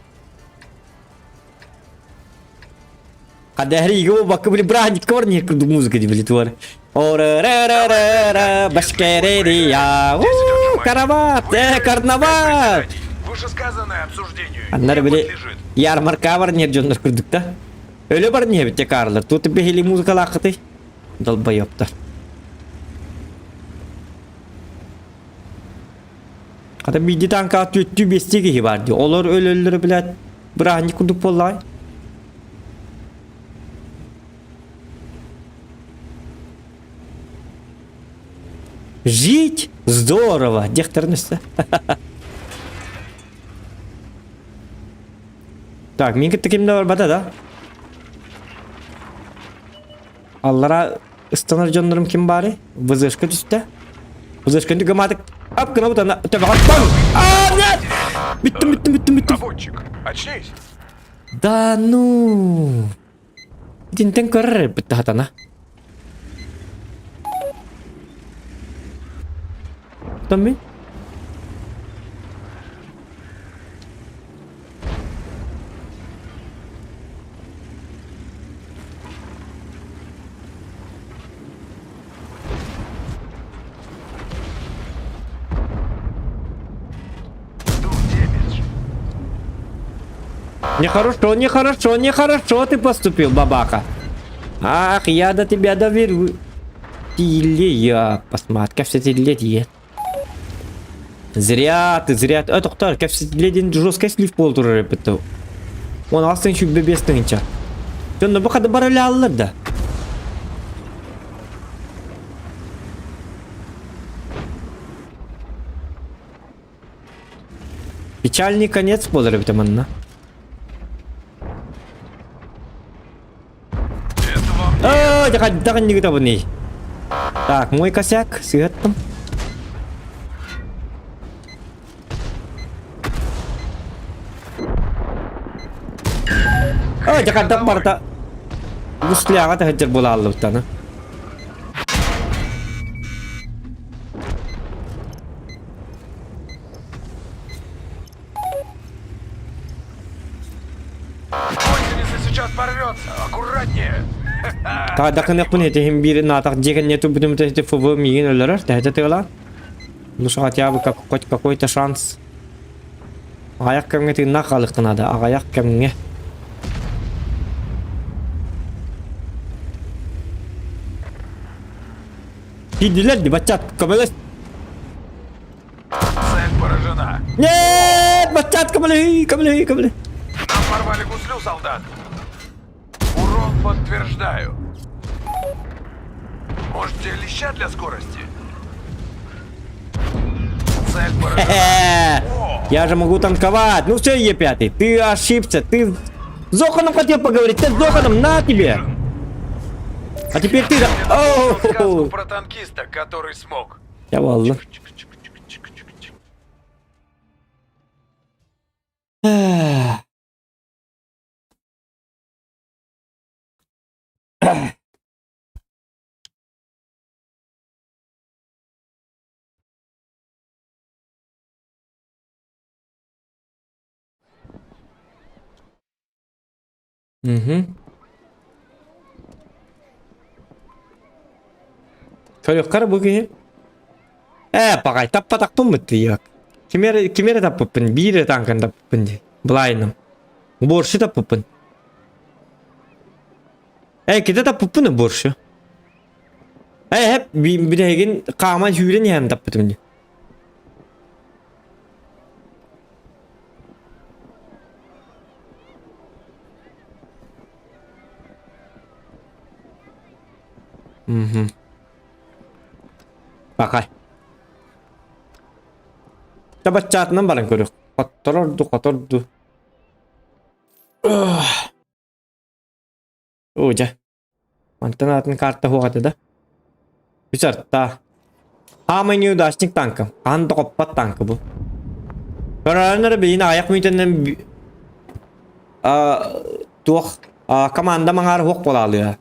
Кадәһри буолбакка били браник бар не курдук музыка ди били туар. Ора-ра-ра-ра Башкерерия. Карават, карнавал. Вышесказанное обсуждению Аннар не били подлежит. ярмарка бар не дьоннор курдук да. Өлө бар не битте карлар. Тут бихили музыкалаахыты. Долбоёбтар. Хата биирдии танкаҕа түөттүү биэстии киһи баар дии. Олор өлөллөрө блядь, бырааһынньык курдук буоллаҕай. Жить здорово, диэхтэрин өссө. Так, мин кытта ким да барбата да? Аллара ыстанар дьоннорум ким баарый? ВЗшка түстэ. ВЗшканы гымаатык. Ап гына бутана төбөҕө бам! А, нет! Бүттүм, бүттүм, бүттүм, бүттүм. Наводчик, очнись! Да ну! Итинтэн көрөр эбит хатана. Томми? Нехорошо, нехорошо, нехорошо ты поступил, бабаха. Ах, я до тебя доверю. Кэпсэтиилиэ, посмотри, кэпсэтиилиэ диye. Зря ты, зря ты. Э, тоқтар, кэпсэтиилиэ диэн жесткий слив буол турар эппит. Он астын сүүрбэ биэс тыһыынча. Дьонно бу хады барылааллар да. Печальный конец буолар эбит манна. Оо, дьэ хайдах иннигит абыный? Так, мой косяк, сыһаттым. Оо, дьэ хайдах барыта гусляҕа таһыдьар буолааллыбыттана. Гусеница сейчас порвется! Аккуратнее! Таайдахыныахпын этиһим биир наатах дьиэ кэннэ турбутум ити ФВ миигин өлөрөр, тэһэтэ тыалаан. Ну что хотя бы как, хоть какой-то шанс. Аҕыйах кэмҥэ тыыннаах хаалыахха наада, аҕыйах кэмҥэ. Киирдилэр дии, баччат, көмөлөс. Цель поражена! Нет, баччат, көмөлөһүй, көмөлөһүй, көмөлөһүй. Нам порвали гуслю, солдат! Урон подтверждаю. Может, тебе леща для скорости? Цель поражена. Я же могу танковать. Ну все, Е5, ты ошибся. Ты с Зоханом хотел поговорить. Ты с Зоханом, на тебе. А теперь ты... Сказку про танкиста, который смог. Я валла. Угу. Көрүөххэ бу киһи. Ээ, паҕай, таппатахпын быттыйыак. Кими эрэ, кими эрэ таппыппын, биир эрэ тааҥканы таппыппын дии. Былайыным. Борщу таппыппын. Ээ, ките таппыппын борщу. Ээ, эп бүтэһигин хааман сүүрэн иһэн таппытым дии. Мгм. Бакай. Табаччаатынан баран көрүөх. Хотторорду, хоторду. Оо, дьэ. Мантан атын карта суох этэ да. Үс арта. Хаамай неудачник танка. Хаһан да хоппот танка бу. Көрөөннөр эрэ билигин аҕыйах мүнүүтэнэн туох команда маҥаар суох буолаалыа.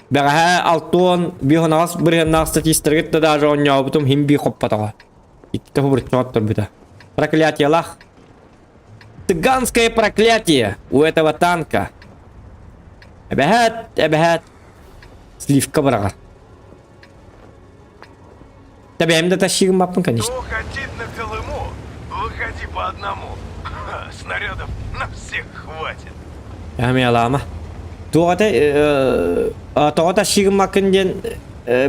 Бэҕэһээ алтыан биэс бырыһыаннаах статистаргыт да даже оонньообутум хим бии хоппотоҕо. Иккитэ хобурччу отторбута. Проклятиелах. Цыганское проклятие у этого танка. Эбэһээт, эбэһээт. Сливка быраҕар. Тэбэм да тащигым баппын, конечно. Кто хотит на Колыму, выходи по одному. Снарядов на всех хватит. Амиалаама. Туоҕа тоҕо тащигыммаккын диэн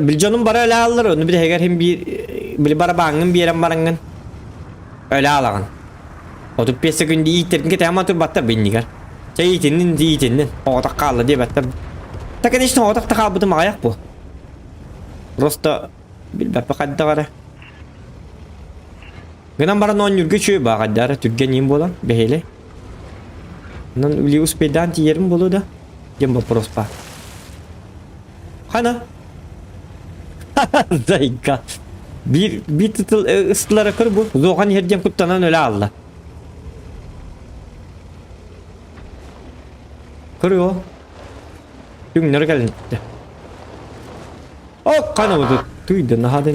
билдьонум бары өлө ааллар, ону бүтэһигэр иһин биир били барабааҥҥын биэрэн бараҥҥын өлө аалаҕын. 35 секунда ииттэргин кэтээн турбаттар биннигэр. Чэ иитиннин иитиннин оҕотох хаалла диэбэттэр. Та конечно оҕотох да хаалбытым аҕыйах бу. Просто билбэппэ хайдах эрэ. Гынан баран оонньуурга үчүгэй бааҕайдаара түргэн иин буолан бэһиэлэй. Онон үлэ успейдаан тиийэрим буолуо да диэн боппуруос баар. Хана? Зайка. Биир биир тытыл ыстылара көр бу. Зохан иһэр диэн куттанан өлө аалла. Көрүө. Түҥнэри кэлин. О, хана бу тыйды наһаа да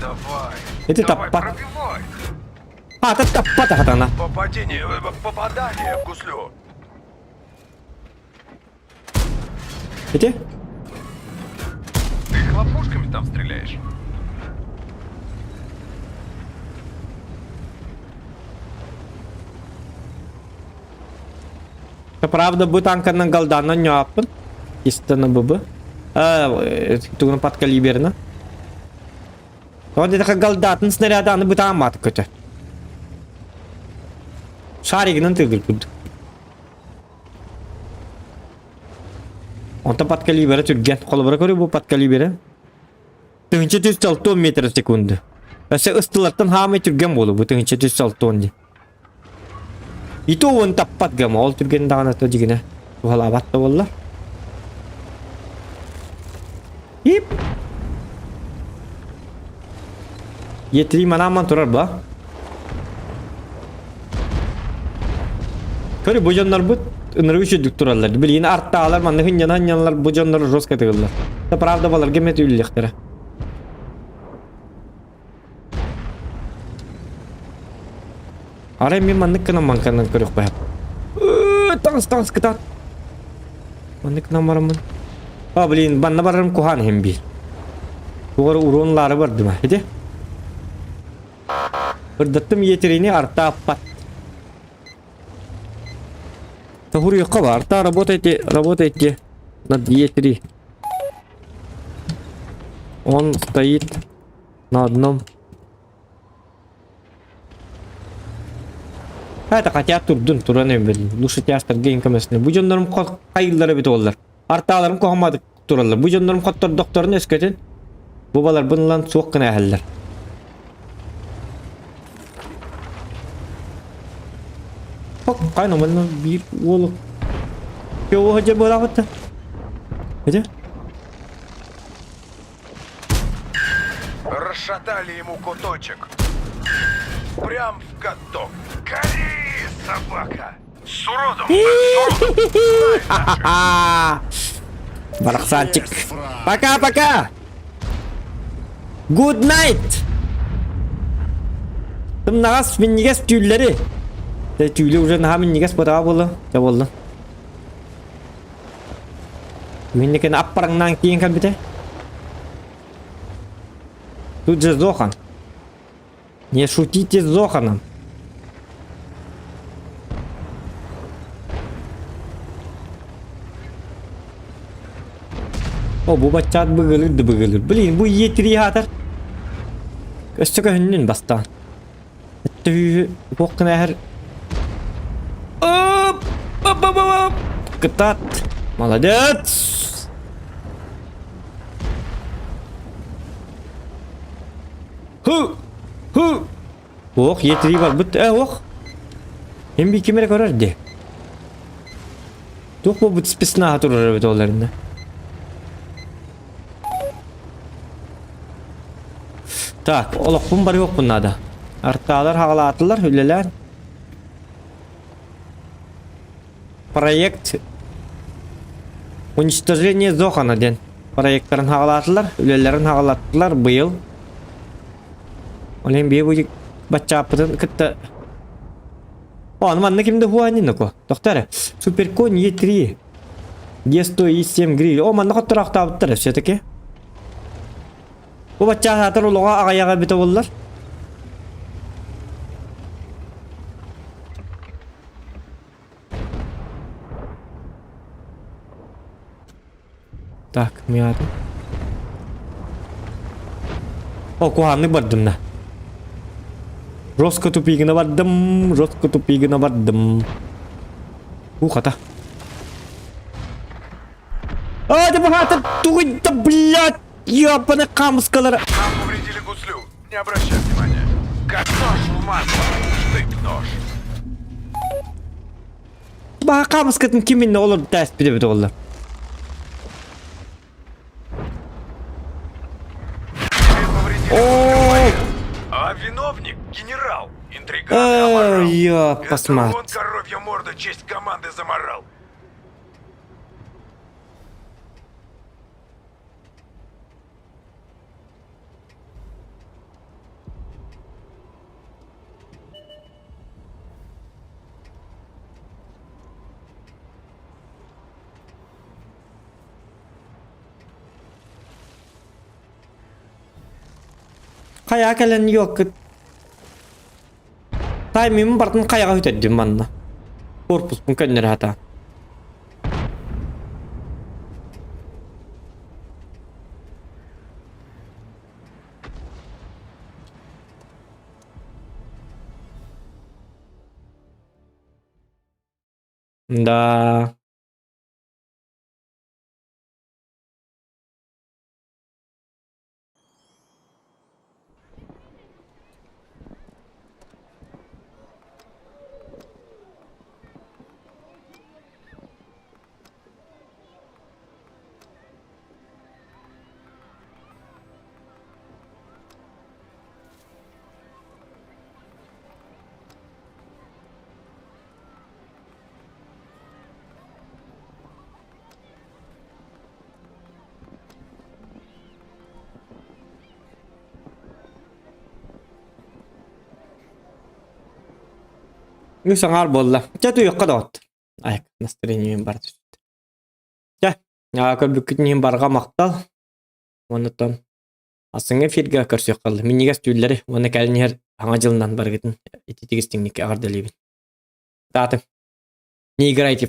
Давай. Ити Давай, таппат. пробивай. Аата таппат хатана. Попадение, попадание в гуслю. Ити? Ты хлопушками там стреляешь? Правда, бу танканан голданан ньоаппын. Истана ББ. Тугун подкалиберна. Тоҕо диэтэххэ голдатын снаряда аны бытааммааты көтөр. Шаригынан тыгыр курдук. Онтон подкалибера түргэн. Холобура көрүү бу подкалибера. 1160 метр в секунду. Өссө ыстылартан хаамай түргэн буолу бу 1160 диэн. И то он таппат гама ол түргэн даҕаны то дьигинэ туһалаабат да буолла. Ип. Е3 манааман турар ба. Көрү бу дьоннорбут ынырык үчүдүк тураллар. Билигин арттаалар манна хынньана хынньаналар бу дьоннор жестко тыгыллар. Да правда баларга эмэ түүллэхтэрэ. Арай мин маннык гынан манканан көрүөхпэ. Таҥас таҥас кытаат. Маннык гынан бараммын. А блин, банна барарым куһаан иһин биир. Тугары уруон лаары бардым. Ити. Ырдаттым етерини арта аппат. Тоһуруйукка бар. Арта работайте, работайте над Е3. Он стоит на одном. Это хотя турдун туран эбин. Лучше тястар гейн көмөсүнө. Бу дьоннорум хайыллара бит оллар. Артааларым кохомадык тураллар. Бу дьоннорум хоттордохторун өскөтүн. Бу баларбын ылан суох гына эһэллэр. Хоккайно манна биир уолу Кеуо дьэ буолаабыт Эдэ? Расшатали ему куточек. Прям в каток. Гори, собака! С уродом! С уродом! Барахсанчик. Есть фраг. Пока-пока! Good night! Тымнаҕас минньигэс түүллэри. Дэ түүлэ уже наһаа минньигэс бытаҕа буолла. Дэ буолла. Минникин аппараңнаан киин кэлбитэ. Тут же Зохан. Не шутите с Зоханом. О, бу баччаат быгылыр да быгылыр. Блин, бу иетири хаатар. Өссө көһүннүн бастаан. Өттү туох гына эһэр. Оп! Оп, оп, оп, Кытаат. Молодец! Ху! Ху! Ох, етри барбыт. Э, ох! Hem bir kimere көрөр де. Туох буолбут спецнаһа турар эбит оларына. Так, олохпун барыахпын наада. Артаалар хаҕалаатылар, үлэлээн. Проект Уничтожение Зохана диэн проекттарын хаҕалаатылар, үлэлэрин хаҕалаттылар быйыл. Ол иһин биһи бу баччааппытын кытта О, ну манна ким да хуанин ко. Тохто эрэ. Суперконь Е3. Е100 И7 гриль. О, манна хотторохтообуттар все-таки. Бу бачча саатар олоҕо аҕайаҕа эбитэ буоллар. Так, миатын. О, куһааннык бардым да. Жестко тупигына бардым, жестко тупигына бардым. У, хата. А, ты богато, тугай, да, блядь, ёбаный камскалар. Нам повредили гуслю. Не обращай внимания. Как нож в масло. Штык-нож. Баха камскатын киминне олор тәс бит олар. Тебе повредили гуслю, боец. А виновник — генерал. Интриган и аморал. Ой, Это ёпасмат. он коровью морду честь команды заморал. Хайа кэлэн юоккут Таймимын бартын хайаҕа үтэрдим манна. Корпуспун көннөрө сатаан. Да. Үс аҥаар буолла. Чэ туйахха доҕоттор. Айк, настроением бар түстэ. Чэ, көрбүккүтүн иһин барҕа махтал. Оннуттан Ассыҥҥа эфиргэ көрсүөххэ ылла. Минньигэс түүллэри уонна кэлин иһэр Саҥа дьылынан барыгытын ититик истиҥник эҕэрдэлиибин. Таатым. Не играйте.